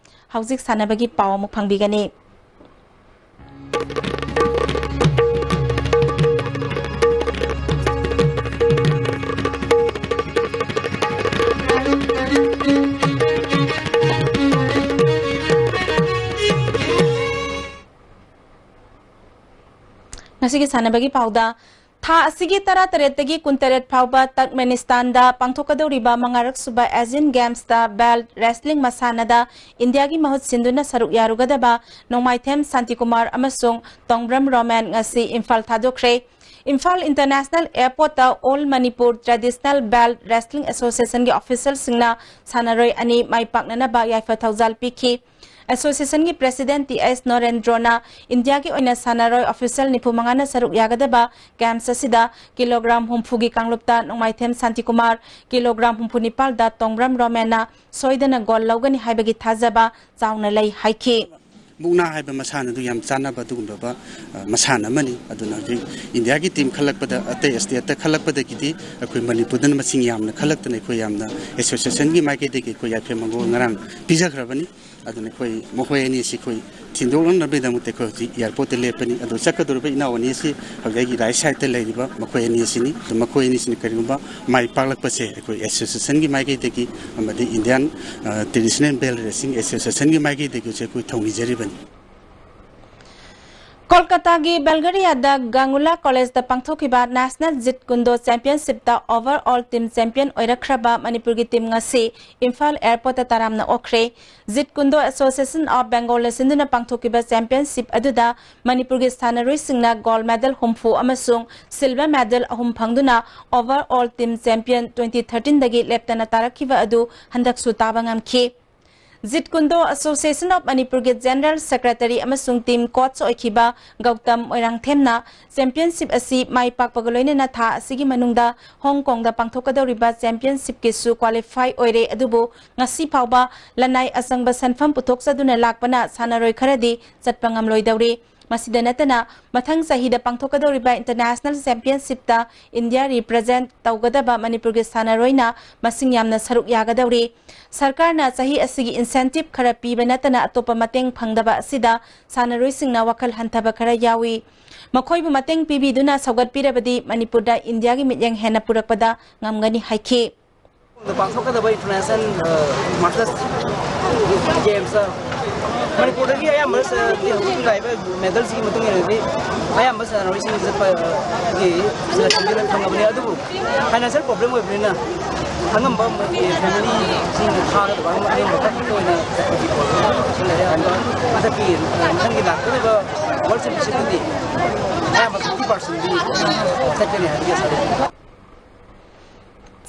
ꯍꯧꯖꯤꯛ ꯁꯥꯟꯅꯕꯒꯤ ꯄꯥꯎ ꯑꯃꯨꯛ ꯐꯪꯕꯤꯒꯅꯤ꯫ ꯉꯁꯤꯒꯤ ꯁꯥꯟꯅꯕꯒꯤ ꯄꯥꯎꯗ, ꯊꯥ ꯑꯁꯤꯒꯤ ꯇꯔꯥꯇꯔꯦꯠꯇꯒꯤ ꯀꯨꯟꯇꯔꯦꯠ ꯐꯥꯎꯕ ꯇꯔꯛꯃꯦꯅꯤꯁꯇꯥꯟꯗ ꯄꯥꯡꯊꯣꯛꯀꯗꯧꯔꯤꯕ ꯃꯉꯥꯔꯛ ꯁꯨꯕ ꯑꯦꯁꯤꯌꯟ ꯒꯦꯝꯁꯇ ꯕꯦꯜꯠ ꯔꯦꯁꯂꯤꯡ ꯃꯁꯥꯟꯅꯗ ꯏꯟꯗꯤꯌꯥꯒꯤ ꯃꯍꯨꯠ ꯁꯤꯟꯗꯨꯅ ꯁꯔꯨꯛ ꯌꯥꯔꯨꯒꯗꯕ ꯅꯣꯡꯃꯥꯏꯊꯦꯝ ꯁꯥꯟꯇꯤꯀꯨꯃꯥꯔ ꯑꯃꯁꯨꯡ ꯇꯣꯡꯕ꯭ꯔꯝ ꯔꯣꯃꯦꯟ ꯉꯁꯤ ꯏꯝꯐꯥꯜ ꯊꯥꯗꯣꯛꯈ꯭ꯔꯦ꯫ ꯏꯝꯐꯥꯜ ꯏꯟꯇꯔꯅꯦꯁꯅꯦꯜ ꯑꯦꯌꯔꯄꯣꯔꯠꯇ all Manipur traditional belt wrestling ꯑꯦꯁꯣꯁꯤꯌꯦꯁꯟꯒꯤ ꯑꯣꯐꯤꯁꯤꯌꯦꯜꯁꯤꯡꯅ ꯁꯥꯟꯅꯔꯣꯏ ꯑꯅꯤ ꯃꯥꯏ ꯄꯥꯛꯅꯅꯕ ꯌꯥꯏꯐ ꯊꯧꯖꯥꯜ ꯄꯤꯈꯤ꯫ ꯑꯦꯁꯣꯁꯤꯌꯦꯁꯟꯒꯤ ꯄ꯭ꯔꯦꯁꯤꯗꯦꯟꯠ ꯇꯤ ꯑꯦꯁ ꯅꯣꯔꯦꯟꯗ꯭ꯔꯣꯅ ꯏꯟꯗꯤꯌꯥꯒꯤ ꯑꯣꯏꯅ ꯁꯥꯟꯅꯔꯣꯏ ꯑꯣꯐꯤꯁꯤꯌꯦꯜ ꯅꯤꯐꯨ ꯃꯉꯥꯅ ꯁꯔꯨꯛ ꯌꯥꯒꯗꯕ ꯒꯦꯝꯁ ꯑꯁꯤꯗ ꯀꯤꯂꯣꯒ꯭ꯔꯥꯝ ꯍꯨꯝꯐꯨꯒꯤ ꯀꯥꯡꯂꯨꯞꯇ ꯅꯣꯡꯃꯥꯏꯊꯦꯝ ꯁꯥꯟꯇꯤꯀꯨꯃꯥꯔ, ꯀꯤꯂꯣꯒ꯭ꯔꯥꯝ ꯍꯨꯝꯐꯨ ꯅꯤꯄꯥꯜꯗ ꯇꯣꯡꯕ꯭ꯔꯝ ꯔꯣꯃꯦꯟꯅ ꯁꯣꯏꯗꯅ ꯒꯣꯜ ꯂꯧꯒꯅꯤ ꯍꯥꯏꯕꯒꯤ ꯊꯥꯖꯕ ꯆꯥꯎꯅ ꯂꯩ ꯍꯥꯏꯈꯤ꯫ ꯃꯨꯛꯅꯥ ꯍꯥꯏꯕ ꯃꯁꯥꯟꯅꯗꯨ ꯌꯥꯝ ꯆꯥꯟꯅꯕ ꯑꯗꯨꯒꯨꯝꯂꯕ, ꯑ, ꯃꯁꯥꯟꯅ ꯑꯃꯅꯤ꯫ ꯑꯗꯨꯅ ꯍꯧꯖꯤꯛ ꯏꯟꯗꯤꯌꯥꯒꯤ ꯇꯤꯝ ꯈꯜꯂꯛꯄꯗ, ꯑꯇꯩ ꯁ꯭ꯇꯦꯠꯇ ꯈꯜꯂꯛꯄꯗꯒꯤꯗꯤ ꯑꯩꯈꯣꯏ ꯃꯅꯤꯄꯨꯔꯗꯅ ꯃꯁꯤꯡ ꯌꯥꯝꯅ ꯈꯜꯂꯛꯇꯅ ꯑꯩꯈꯣꯏ ꯌꯥꯝꯅ ꯑꯦꯁꯣꯁꯤꯌꯦꯁꯟꯒꯤ ꯃꯥꯏꯀꯩꯗꯒꯤ ꯑꯩꯈꯣꯏ ꯌꯥꯏꯐ ꯃꯪꯒꯣꯜ ꯉꯔꯥꯡ ꯄꯤꯖꯈ꯭ꯔꯕꯅꯤ꯫ ꯑꯗꯨꯅ ꯑꯩꯈꯣꯏ ꯃꯈꯣꯏ ꯑꯅꯤ ꯑꯁꯤ ꯑꯩꯈꯣꯏ ꯊꯤꯟꯗꯣꯛꯅꯅꯕꯒꯤꯗꯃꯛꯇ ꯑꯩꯈꯣꯏ ꯍꯧꯖꯤꯛ ꯑꯦꯌꯥꯔꯄꯣꯔꯠꯇ ꯂꯦꯞꯄꯅꯤ꯫ ꯑꯗꯨ ꯆꯠꯀꯗꯧꯔꯤꯕ ꯏꯅꯥꯎ ꯑꯅꯤ ꯑꯁꯤ ꯍꯧꯖꯤꯛ ꯑꯩꯒꯤ ꯔꯥꯏꯠ ꯁꯥꯏꯗꯇ ꯂꯩꯔꯤꯕ ꯃꯈꯣꯏ ꯑꯅꯤ ꯑꯁꯤꯅꯤ꯫ ꯑꯗꯨ ꯃꯈꯣꯏ ꯑꯅꯤꯁꯤꯅ ꯀꯔꯤꯒꯨꯝꯕ ꯃꯥꯏ ꯄꯥꯛꯂꯛꯄꯁꯦ ꯑꯩꯈꯣꯏ ꯑꯦꯁꯣꯁꯤꯌꯦꯁꯟꯒꯤ ꯃꯥꯏꯀꯩꯗꯒꯤ ꯑꯃꯗꯤ ꯏꯟꯗꯤꯌꯥꯟ, ꯑ, ꯇ꯭ꯔꯦꯗꯤꯁꯅꯦꯜ ꯕꯦꯜ ꯔꯦꯁꯤꯡ ꯑꯦꯁꯣꯁꯤꯌꯦꯁꯟꯒꯤ ꯃꯥꯏꯀꯩꯗꯒꯤꯁꯨ ꯑꯩꯈꯣꯏ ꯊꯧꯅꯤꯖꯔꯤꯕꯅꯤ꯫ ꯀꯣꯜꯀꯇꯥꯒꯤ ꯕꯜꯒꯔꯤꯌꯥꯗ ꯒꯥꯡꯒꯨꯂꯥ ꯀꯣꯂꯦꯖꯇ ꯄꯥꯡꯊꯣꯛꯈꯤꯕ ꯅꯦꯁꯅꯦꯜ ꯖꯤꯠ ꯀꯨꯟꯗꯣ ꯆꯦꯝꯄꯤꯌꯟꯁꯤꯞꯇ ꯑꯣꯚꯔ ꯑꯣꯜ ꯇꯤꯝ ꯆꯦꯝꯄꯤꯌꯟ ꯑꯣꯏꯔꯛꯈ꯭ꯔꯕ ꯃꯅꯤꯄꯨꯔꯒꯤ ꯇꯤꯝ ꯉꯁꯤ ꯏꯝꯐꯥꯜ ꯑꯦꯌꯔꯄꯣꯔꯠꯇ ꯇꯔꯥꯝꯅ ꯑꯣꯛꯈ꯭ꯔꯦ꯫ ꯖꯤꯠ ꯀꯨꯟꯗꯣ ꯑꯦꯁꯣꯁꯤꯌꯦꯁꯟ ꯑꯣꯐ ꯕꯦꯡꯒꯣꯜꯅ ꯁꯤꯟꯗꯨꯅ ꯄꯥꯡꯊꯣꯛꯈꯤꯕ ꯆꯦꯝꯄꯤꯌꯟꯁꯤꯞ ꯑꯗꯨꯗ ꯃꯅꯤꯄꯨꯔꯒꯤ ꯁꯥꯟꯅꯔꯣꯏꯁꯤꯡꯅ ꯒꯣꯜꯗ ꯃꯦꯗꯜ ꯍꯨꯝꯐꯨ ꯑꯃꯁꯨꯡ ꯁꯤꯜꯚꯔ ꯃꯦꯗꯜ ꯑꯍꯨꯝ ꯐꯪꯗꯨꯅ over all team champion twenty ꯊꯥꯔꯇꯤꯟꯗꯒꯤ ꯂꯦꯞꯇꯅ ꯇꯥꯔꯛꯈꯤꯕ ꯑꯗꯨ ꯍꯟꯗꯛꯁꯨ ꯇꯥꯕ ꯉꯝꯈꯤ꯫ ꯖꯤꯠ ꯀꯨꯟꯗꯣ ꯑꯦꯁꯣꯁꯤꯌꯦꯁꯟ ꯑꯣꯐ ꯃꯅꯤꯄꯨꯔꯒꯤ ꯖꯦꯅꯔꯦꯜ ꯁꯦꯀ꯭ꯔꯦꯇꯔꯤ ꯑꯃꯁꯨꯡ ꯇꯤꯝ ꯀꯣꯆ ꯑꯣꯏꯈꯤꯕ ꯒꯧꯇꯝ ꯃꯣꯏꯔꯥꯡꯊꯦꯝꯅ ꯆꯦꯝꯄꯤꯌꯟꯁꯤꯞ ꯑꯁꯤ ꯃꯥꯏ ꯄꯥꯛꯄꯒ ꯂꯣꯏꯅꯅ ꯊꯥ ꯑꯁꯤꯒꯤ ꯃꯅꯨꯡꯗ ꯍꯣꯡ ꯀꯣꯡꯗ ꯄꯥꯡꯊꯣꯛꯀꯗꯧꯔꯤꯕ ꯆꯦꯝꯄꯤꯌꯟꯁꯤꯞꯀꯤꯁꯨ ꯀ꯭ꯋꯥꯂꯤꯐꯥꯏ ꯑꯣꯏꯔꯦ, ꯑꯗꯨꯕꯨ ꯉꯁꯤ ꯐꯥꯎꯕ ꯂꯅꯥꯏ ꯑꯆꯪꯕ ꯁꯦꯟꯐꯝ ꯄꯨꯊꯣꯛꯆꯗꯨꯅ ꯂꯥꯛꯄꯅ ꯁꯥꯟꯅꯔꯣꯏ ꯈꯔꯗꯤ ꯆꯠꯄ ꯉꯝꯂꯣꯏꯗꯧꯔꯤ꯫ ꯃꯁꯤꯗ ꯅꯠꯇꯅ, ꯃꯊꯪ ꯆꯍꯤꯗ ꯄꯥꯡꯊꯣꯛꯀꯗꯧꯔꯤꯕ ꯏꯟꯇꯔꯅꯦꯁꯅꯦꯜ ꯆꯦꯝꯄꯤꯌꯟꯁꯤꯞꯇ ꯏꯟꯗꯤꯌꯥ ꯔꯤꯄ꯭ꯔꯖꯦꯟꯠ ꯇꯧꯒꯗꯕ ꯃꯅꯤꯄꯨꯔꯒꯤ ꯁꯥꯟꯅꯔꯣꯏꯅ ꯃꯁꯤꯡ ꯌꯥꯝꯅ ꯁꯔꯨꯛ ꯌꯥꯒꯗꯧꯔꯤ꯫ ꯁꯔꯀꯥꯔꯅ ꯆꯍꯤ ꯑꯁꯤꯒꯤ ꯏꯟꯁꯦꯟꯇꯤꯞ ꯈꯔ ꯄꯤꯕ ꯅꯠꯇꯅ ꯑꯇꯣꯞꯄ ꯃꯇꯦꯡ ꯐꯪꯗꯕ ꯑꯁꯤꯗ ꯁꯥꯟꯅꯔꯣꯏꯁꯤꯡꯅ ꯋꯥꯈꯜ ꯍꯟꯊꯕ ꯈꯔ ꯌꯥꯎꯏ꯫ ꯃꯈꯣꯏꯕꯨ ꯃꯇꯦꯡ ꯄꯤꯕꯤꯗꯨꯅ ꯁꯧꯒꯠꯄꯤꯔꯕꯗꯤ ꯃꯅꯤꯄꯨꯔꯗ ꯏꯟꯗꯤꯌꯥꯒꯤ ꯃꯤꯠꯌꯦꯡ ꯍꯦꯟꯅ ꯄꯨꯔꯛꯄꯗ ꯉꯝꯒꯅꯤ ꯍꯥꯏꯈꯤ꯫ ꯄꯥꯡꯊꯣꯛꯀꯗꯕ ꯏꯟꯇꯔꯅꯦꯁꯅꯦꯜ, ꯑ, ꯃꯥꯔꯁꯦꯜ ꯒꯦꯝꯁꯇ ꯃꯅꯤꯄꯨꯔꯗꯒꯤ ꯑꯌꯥꯝꯕ ꯁ-, ꯍꯧꯖꯤꯛ ꯂꯥꯛꯏꯕ ꯃꯦꯗꯜꯁꯤꯒꯤ ꯃꯇꯨꯡ ꯏꯟꯅꯗꯤ ꯑꯌꯥꯝꯕ ꯁꯥꯟꯅꯔꯣꯏꯁꯤꯡ ꯆꯠꯄꯒꯤ ꯁꯦꯂꯦꯛꯁꯟꯗꯤ ꯂꯣꯏ ꯐꯪꯉꯕꯅꯤ꯫ ꯑꯗꯨꯕꯨ ꯐꯥꯏꯅꯥꯟꯁꯤꯌꯦꯜ ꯄ꯭ꯔꯣꯕ꯭ꯂꯦꯝ ꯑꯣꯏꯕꯅꯤꯅ ꯑꯉꯝꯕ ꯐꯦꯃꯤꯂꯤꯁꯤꯡꯅ ꯊꯥꯒꯗꯕ ꯑꯉꯝꯕ ꯈꯛꯇ ꯑꯣꯏꯅ ꯆꯠꯄꯒꯤ ꯄꯣꯠ ꯑꯃ ꯂꯩꯔꯦ꯫ ꯑꯗꯨꯒ ꯍꯟꯗꯛꯀꯤ, ꯑ, ꯃꯊꯪꯒꯤ ꯂꯥꯛꯀꯗꯧꯔꯤꯕ ꯋꯥꯔꯜ ꯆꯦꯝꯄꯤꯌꯟꯁꯤꯞꯇꯗꯤ ꯑꯌꯥꯝꯕ ꯐꯤꯐꯇꯤ ꯄꯥꯔꯁꯦꯟꯗꯤ ꯆꯠꯀꯅꯤ ꯍꯥꯏꯕꯒꯤ ꯑꯁꯥ ꯂꯩ꯫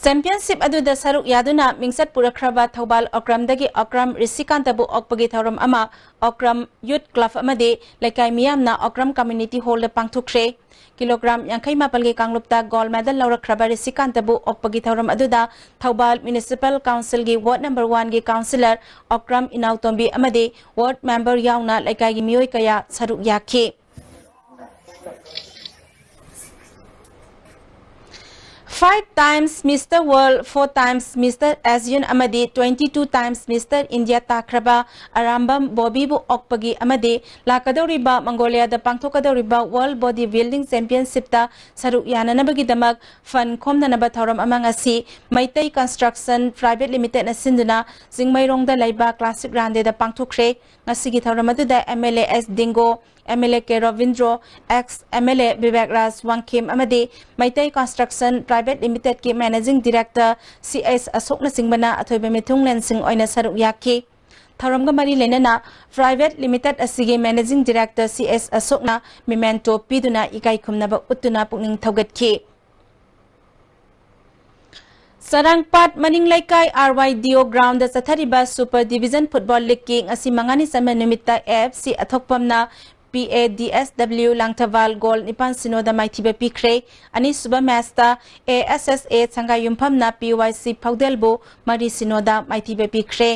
ꯆꯦꯝꯄꯤꯌꯟꯁꯤꯞ ꯑꯗꯨꯗ ꯁꯔꯨꯛ ꯌꯥꯗꯨꯅ ꯃꯤꯡꯆꯠ ꯄꯨꯔꯛꯈ꯭ꯔꯕ ꯊꯧꯕꯥꯜ ꯑꯣꯀ꯭ꯔꯝꯗꯒꯤ ꯑꯣꯀ꯭ꯔꯝ ꯔꯤꯁꯤꯀꯥꯟꯇꯕꯨ ꯑꯣꯛꯄꯒꯤ ꯊꯧꯔꯝ ꯑꯃ ꯑꯣꯀ꯭ꯔꯝ ꯌꯨꯠ ꯀ꯭ꯂꯕ ꯑꯃꯗꯤ ꯂꯩꯀꯥꯏ ꯃꯤꯌꯥꯝꯅ ꯑꯣꯀ꯭ꯔꯝ ꯀꯝꯃ꯭ꯌꯨꯅꯤꯇꯤ ꯍꯣꯜꯗ ꯄꯥꯡꯊꯣꯛꯈ꯭ꯔꯦ꯫ ꯀꯤꯂꯣꯒ꯭ꯔꯥꯝ ꯌꯥꯡꯈꯩ ꯃꯥꯄꯜꯒꯤ ꯀꯥꯡꯂꯨꯞꯇ ꯒꯣꯜ ꯃꯦꯗꯜ ꯂꯧꯔꯛꯈ꯭ꯔꯕ ꯔꯤꯁꯤꯀꯥꯟꯇꯕꯨ ꯑꯣꯛꯄꯒꯤ ꯊꯧꯔꯝ ꯑꯗꯨꯗ ꯊꯧꯕꯥꯜ ꯃ꯭ꯌꯨꯅꯤꯁꯤꯄꯥꯜ ꯀꯥꯎꯟꯁꯤꯜꯒꯤ ꯋꯥꯔꯗ ꯅꯝꯕꯔ ꯋꯥꯟꯒꯤ ꯀꯥꯎꯟꯁꯤꯂꯔ ꯑꯣꯀ꯭ꯔꯝ ꯏꯅꯥꯎꯇꯣꯝꯕꯤ ꯑꯃꯗꯤ ꯋꯥꯔꯗ ꯃꯦꯝꯕꯔ ꯌꯥꯎꯅ ꯂꯩꯀꯥꯏꯒꯤ ꯃꯤꯑꯣꯏ ꯀꯌꯥ ꯁꯔꯨꯛ ꯌꯥꯈꯤ꯫ Five times Mister World, four times Mister Asian ꯑꯃꯗꯤ twenty two times Mister India ꯇꯥꯈ꯭ꯔꯕ Arambam ꯕꯣꯕꯤꯕꯨ ꯑꯣꯛꯄꯒꯤ ꯑꯃꯗꯤ ꯂꯥꯛꯀꯗꯧꯔꯤꯕ ꯃꯪꯒꯣꯂꯤꯌꯥꯗ ꯄꯥꯡꯊꯣꯛꯀꯗꯧꯔꯤꯕ ꯋꯥꯔꯜ ꯕꯣꯗꯤ ꯕꯤꯜꯗꯤꯡ ꯆꯦꯝꯄꯤꯌꯟꯁꯤꯞꯇ ꯁꯔꯨꯛ ꯌꯥꯅꯅꯕꯒꯤꯗꯃꯛ ꯐꯟ ꯈꯣꯝꯅꯅꯕ ꯊꯧꯔꯝ ꯑꯃ ꯉꯁꯤ ꯃꯩꯇꯩ ꯀꯟꯁꯇ꯭ꯔꯛꯁꯟ ꯄ꯭ꯔꯥꯏꯚꯦꯠ ꯂꯤꯃꯤꯇꯦꯠꯅ ꯁꯤꯟꯗꯨꯅ ꯆꯤꯡꯃꯩꯔꯣꯡꯗ ꯂꯩꯕ ꯀ꯭ꯂꯥꯁꯤꯛ ꯔꯥꯟꯗꯦꯗ ꯄꯥꯡꯊꯣꯛꯈ꯭ꯔꯦ꯫ ꯉꯁꯤꯒꯤ ꯊꯧꯔꯝ ꯑꯗꯨꯗ M L A S Dingo, M L A K Robindro, ex M L A Bibek Raj Wangkhem ꯑꯃꯗꯤ ꯃꯩꯇꯩ ꯀꯟꯁꯇ꯭ꯔꯛꯁꯟ ꯄ꯭ꯔꯥꯏꯚꯦꯠ ꯂꯤꯃꯤꯇꯦꯗꯀꯤ ꯃꯦꯅꯦꯖꯤꯡ ꯗꯤꯔꯦꯛꯇꯔ ꯁꯤ ꯑꯦꯁ ꯑꯁꯣꯛꯅꯆꯤꯡꯕꯅ ꯑꯊꯣꯏꯕ ꯃꯤꯊꯨꯡꯂꯦꯟꯁꯤꯡ ꯑꯣꯏꯅ ꯁꯔꯨꯛ ꯌꯥꯈꯤ꯫ ꯊꯧꯔꯝꯒ ꯃꯔꯤ ꯂꯩꯅꯅ ꯄ꯭ꯔꯥꯏꯚꯦꯠ ꯂꯤꯃꯤꯇꯦꯗ ꯑꯁꯤꯒꯤ ꯃꯦꯅꯦꯖꯤꯡ ꯗꯤꯔꯦꯛꯇꯔ ꯁꯤ ꯑꯦꯁ ꯑꯁꯣꯛꯅ ꯃꯤꯃꯦꯟꯇꯣ ꯄꯤꯗꯨꯅ ꯏꯀꯥꯏ ꯈꯨꯝꯅꯕ ꯎꯠꯇꯨꯅ ꯄꯨꯛꯅꯤꯡ ꯊꯧꯒꯠꯈꯤ꯫ ꯆꯔꯥꯡꯄꯥꯠ ꯃꯅꯤꯡ ꯂꯩꯀꯥꯏ ꯑꯥꯔ ꯋꯥꯏ ꯗꯤ ꯑꯣ ꯒ꯭ꯔꯥꯎꯟꯗ ꯆꯠꯊꯔꯤꯕ ꯁꯨꯄꯔ ꯗꯤꯚꯤꯖꯟ ꯐꯨꯠꯕꯣꯜ ꯂꯤꯒꯀꯤ ꯉꯁꯤ ꯃꯉꯥꯅꯤ ꯆꯟꯕ ꯅꯨꯃꯤꯠꯇ A F C ꯑꯊꯣꯛꯄꯝꯅ P A D S W Langthabal goal ꯅꯤꯄꯥꯟ ꯁꯤꯅꯣꯗ ꯃꯥꯏꯊꯤꯕ ꯄꯤꯈ꯭ꯔꯦ꯫ ꯑꯅꯤꯁꯨꯕ ꯃꯦꯆꯇ ꯑꯦ ꯑꯦꯁ ꯑꯦꯁ ꯑꯦ ꯁꯪꯒꯥꯏꯌꯨꯝꯐꯝꯅ ꯄꯤ ꯋꯥꯏ ꯁꯤ ꯐꯧꯗꯦꯜꯕꯨ ꯃꯔꯤ ꯁꯤꯅꯣꯗ ꯃꯥꯏꯊꯤꯕ ꯄꯤꯈ꯭ꯔꯦ꯫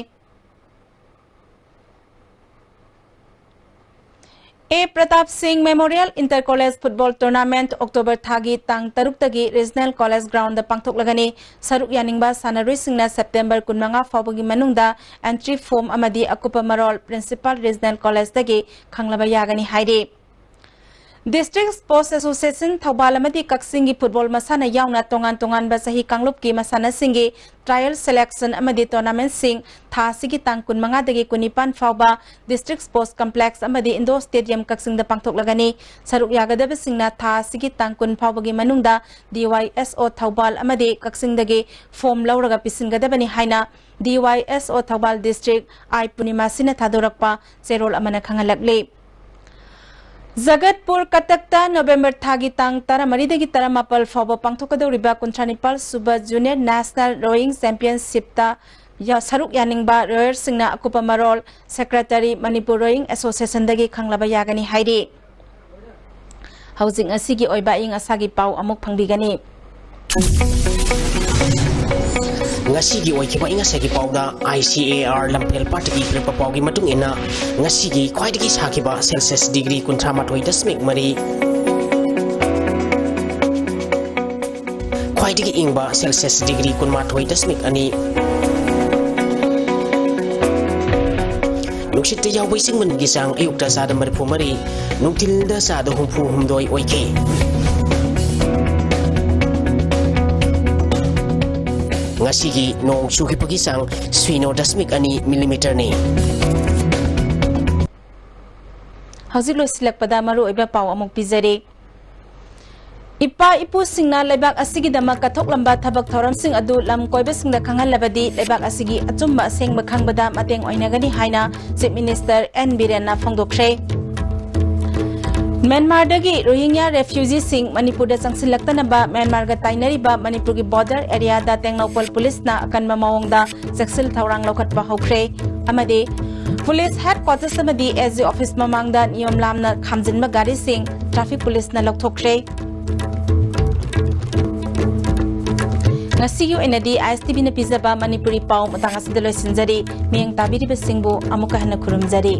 A Pratap Singh memorial inter college football tournament October ꯊꯥꯒꯤ ꯇꯥꯡ ꯇꯔꯨꯛꯇꯒꯤ ꯔꯤꯖꯅꯦꯜ ꯀꯣꯂꯦꯖ ꯒ꯭ꯔꯥꯎꯟꯗ ꯄꯥꯡꯊꯣꯛꯂꯒꯅꯤ꯫ ꯁꯔꯨꯛ ꯌꯥꯅꯤꯡꯕ ꯁꯥꯟꯅꯔꯣꯏꯁꯤꯡꯅ ꯁꯦꯞꯇꯦꯝꯕꯔ ꯀꯨꯟꯃꯉꯥ ꯐꯥꯎꯕꯒꯤ ꯃꯅꯨꯡꯗ ꯑꯦꯟꯇ꯭ꯔꯤ ꯐꯣꯔꯝ ꯑꯃꯗꯤ ꯑꯀꯨꯞꯄ ꯃꯔꯣꯜ ꯄ꯭ꯔꯤꯟꯁꯤꯄꯥꯜ ꯔꯤꯖꯅꯦꯜ ꯀꯣꯂꯦꯖꯇꯒꯤ ꯈꯪꯂꯕ ꯌꯥꯒꯅꯤ ꯍꯥꯏꯔꯤ꯫ District Sports Association ꯊꯧꯕꯥꯜ ꯑꯃꯗꯤ ꯀꯛꯆꯤꯡꯒꯤ football ꯃꯁꯥꯟꯅ ꯌꯥꯎꯅ ꯇꯣꯉꯥꯟ ꯇꯣꯉꯥꯟꯕ ꯆꯍꯤ ꯀꯥꯡꯂꯨꯞꯀꯤ ꯃꯁꯥꯟꯅꯁꯤꯡꯒꯤ trial selection ꯑꯃꯗꯤ tournamentꯁꯤꯡ ꯊꯥ ꯑꯁꯤꯒꯤ ꯇꯥꯡ ꯀꯨꯟꯃꯉꯥꯗꯒꯤ ꯀꯨꯟꯅꯤꯄꯥꯟ ꯐꯥꯎꯕ District Sports Complex ꯑꯃꯗꯤ Indoor Stadium ꯀꯛꯆꯤꯡꯗ ꯄꯥꯡꯊꯣꯛꯂꯒꯅꯤ꯫ ꯁꯔꯨꯛ ꯌꯥꯒꯗꯕꯁꯤꯡꯅ ꯊꯥ ꯑꯁꯤꯒꯤ ꯇꯥꯡ ꯀꯨꯟ ꯐꯥꯎꯕꯒꯤ ꯃꯅꯨꯡꯗ D Y S O Thoubal ꯑꯃꯗꯤ ꯀꯛꯆꯤꯡꯗꯒꯤ form ꯂꯧꯔꯒ ꯄꯤꯁꯤꯟꯒꯗꯕꯅꯤ ꯍꯥꯏꯅ D Y S O Thoubal District I ꯄꯨꯔꯅꯤꯃꯥꯁꯤꯅ ꯊꯥꯗꯣꯔꯛꯄ ꯆꯦꯔꯣꯜ ꯑꯃꯅ ꯈꯪꯍꯜꯂꯛꯂꯤ꯫ ꯖꯒꯠꯄꯨꯔ ꯀꯇꯛꯇ ꯅꯣꯕꯦꯝꯕꯔ ꯊꯥꯒꯤ ꯇꯥꯡ ꯇꯔꯥꯃꯔꯤꯗꯒꯤ ꯇꯔꯥꯃꯥꯄꯜ ꯐꯥꯎꯕ ꯄꯥꯡꯊꯣꯛꯀꯗꯧꯔꯤꯕ ꯀꯨꯟꯊ꯭ꯔꯥ ꯅꯤꯄꯥꯜ ꯁꯨꯕ Junior National Rowing Championshipꯇ ꯌꯥ-, ꯁꯔꯨꯛ ꯌꯥꯅꯤꯡꯕ rowerꯁꯤꯡꯅ ꯑꯀꯨꯞꯄ ꯃꯔꯣꯜ Secretary Manipur Rowing Associationꯗꯒꯤ ꯈꯪꯂꯕ ꯌꯥꯒꯅꯤ ꯍꯥꯏꯔꯤ꯫ ꯍꯧꯖꯤꯛ ꯉꯁꯤꯒꯤ ꯑꯣꯏꯕ ꯑꯏꯪ ꯑꯁꯥꯒꯤ ꯄꯥꯎ ꯑꯃꯨꯛ ꯐꯪꯕꯤꯒꯅꯤ꯫ ꯉꯁꯤꯒꯤ ꯑꯣꯏꯈꯤꯕ ꯑꯏꯪ ꯑꯁꯥꯒꯤ ꯄꯥꯎꯗ I C A R ꯂꯝꯐꯦꯜ ꯄꯥꯠꯇꯒꯤ ꯄꯤꯔꯛꯄ ꯄꯥꯎꯒꯤ ꯃꯇꯨꯡ ꯏꯟꯅ, ꯉꯁꯤꯒꯤ ꯈ꯭ꯋꯥꯏꯗꯒꯤ ꯁꯥꯈꯤꯕ Celsius degree ꯀꯨꯟꯊ꯭ꯔꯥ ꯃꯥꯊꯣꯏ ꯗꯁꯃꯤꯛ ꯃꯔꯤ, ꯈ꯭ꯋꯥꯏꯗꯒꯤ ꯏꯪꯕ Celsius degree ꯀꯨꯟꯃꯥꯊꯣꯏ ꯗꯁꯃꯤꯛ ꯑꯅꯤ꯫ ꯅꯨꯡꯁꯤꯠꯇ ꯌꯥꯎꯕ ꯏꯁꯤꯡ ꯃꯅꯤꯜꯒꯤ ꯆꯥꯡ ꯑꯌꯨꯛꯇ ꯆꯥꯗ ꯃꯔꯤꯐꯨ ꯃꯔꯤ, ꯅꯨꯡꯊꯤꯜꯗ ꯆꯥꯗ ꯍꯨꯝꯐꯨ ꯍꯨꯝꯗꯣꯏ ꯑꯣꯏꯈꯤ꯫ ꯉꯁꯤꯒꯤ ꯅꯣꯡ ꯆꯨꯈꯤꯕꯒꯤ ꯆꯥꯡ ꯁꯤꯅꯣ ꯗꯁꯃꯤꯛ ꯑꯅꯤ millimeterꯅꯤ꯫ ꯍꯧꯖꯤꯛ ꯂꯣꯏꯁꯤꯜꯂꯛꯄꯗ ꯃꯔꯨꯑꯣꯏꯕ ꯄꯥꯎ ꯑꯃꯨꯛ ꯄꯤꯖꯔꯤ꯫ ꯏꯄꯥ ꯏꯄꯨꯁꯤꯡꯅ ꯂꯩꯕꯥꯛ ꯑꯁꯤꯒꯤꯗꯃꯛ ꯀꯠꯊꯣꯛꯂꯝꯕ ꯊꯕꯛ ꯊꯧꯔꯝꯁꯤꯡ ꯑꯗꯨ ꯂꯝ ꯀꯣꯏꯕꯁꯤꯡꯗ ꯈꯪꯍꯜꯂꯕꯗꯤ ꯂꯩꯕꯥꯛ ꯑꯁꯤꯒꯤ ꯑꯆꯨꯝꯕ ꯑꯁꯦꯡꯕ ꯈꯪꯕꯗ ꯃꯇꯦꯡ ꯑꯣꯏꯅꯒꯅꯤ ꯍꯥꯏꯅ Chief Minister N ꯕꯤꯔꯦꯟꯅ ꯐꯣꯡꯗꯣꯛꯈ꯭ꯔꯦ꯫ ꯃ꯭ꯌꯥꯟꯃꯥꯔꯗꯒꯤ ꯔꯣꯍꯤꯡꯒ꯭ꯌꯥ refugeeꯁꯤꯡ ꯃꯅꯤꯄꯨꯔꯗ ꯆꯪꯁꯤꯜꯂꯛꯇꯅꯕ ꯃ꯭ꯌꯥꯟꯃꯥꯔꯒ ꯇꯥꯏꯅꯔꯤꯕ ꯃꯅꯤꯄꯨꯔꯒꯤ border areaꯗ ꯇꯦꯡꯅꯧꯄꯜ ꯄꯨꯂꯤꯁꯅ ꯑꯀꯟꯕ ꯃꯑꯣꯡꯗ ꯆꯦꯛꯁꯤꯜ ꯊꯧꯔꯥꯡ ꯂꯧꯈꯠꯄ ꯍꯧꯈ꯭ꯔꯦ꯫ ꯑꯃꯗꯤ police headquarters ꯑꯃꯗꯤ S D office ꯃꯃꯥꯡꯗ ꯅꯤꯌꯣꯝ ꯂꯥꯝꯅ ꯈꯥꯝꯖꯤꯟꯕ ꯒꯥꯔꯤꯁꯤꯡ traffic ꯄꯨꯂꯤꯁꯅ ꯂꯧꯊꯣꯛꯈ꯭ꯔꯦ꯫ ꯉꯁꯤꯒꯤ ꯑꯣꯏꯅꯗꯤ I S T Vꯅ ꯄꯤꯖꯕ ꯃꯅꯤꯄꯨꯔꯤ ꯄꯥꯎ ꯃꯇꯥꯡ ꯑꯁꯤꯗ ꯂꯣꯏꯁꯤꯟꯖꯔꯤ꯫ ꯃꯤꯠꯌꯦꯡ ꯇꯥꯕꯤꯔꯤꯕꯁꯤꯡꯕꯨ ꯑꯃꯨꯛꯀ ꯍꯟꯅ ꯈꯨꯔꯨꯝꯖꯔꯤ꯫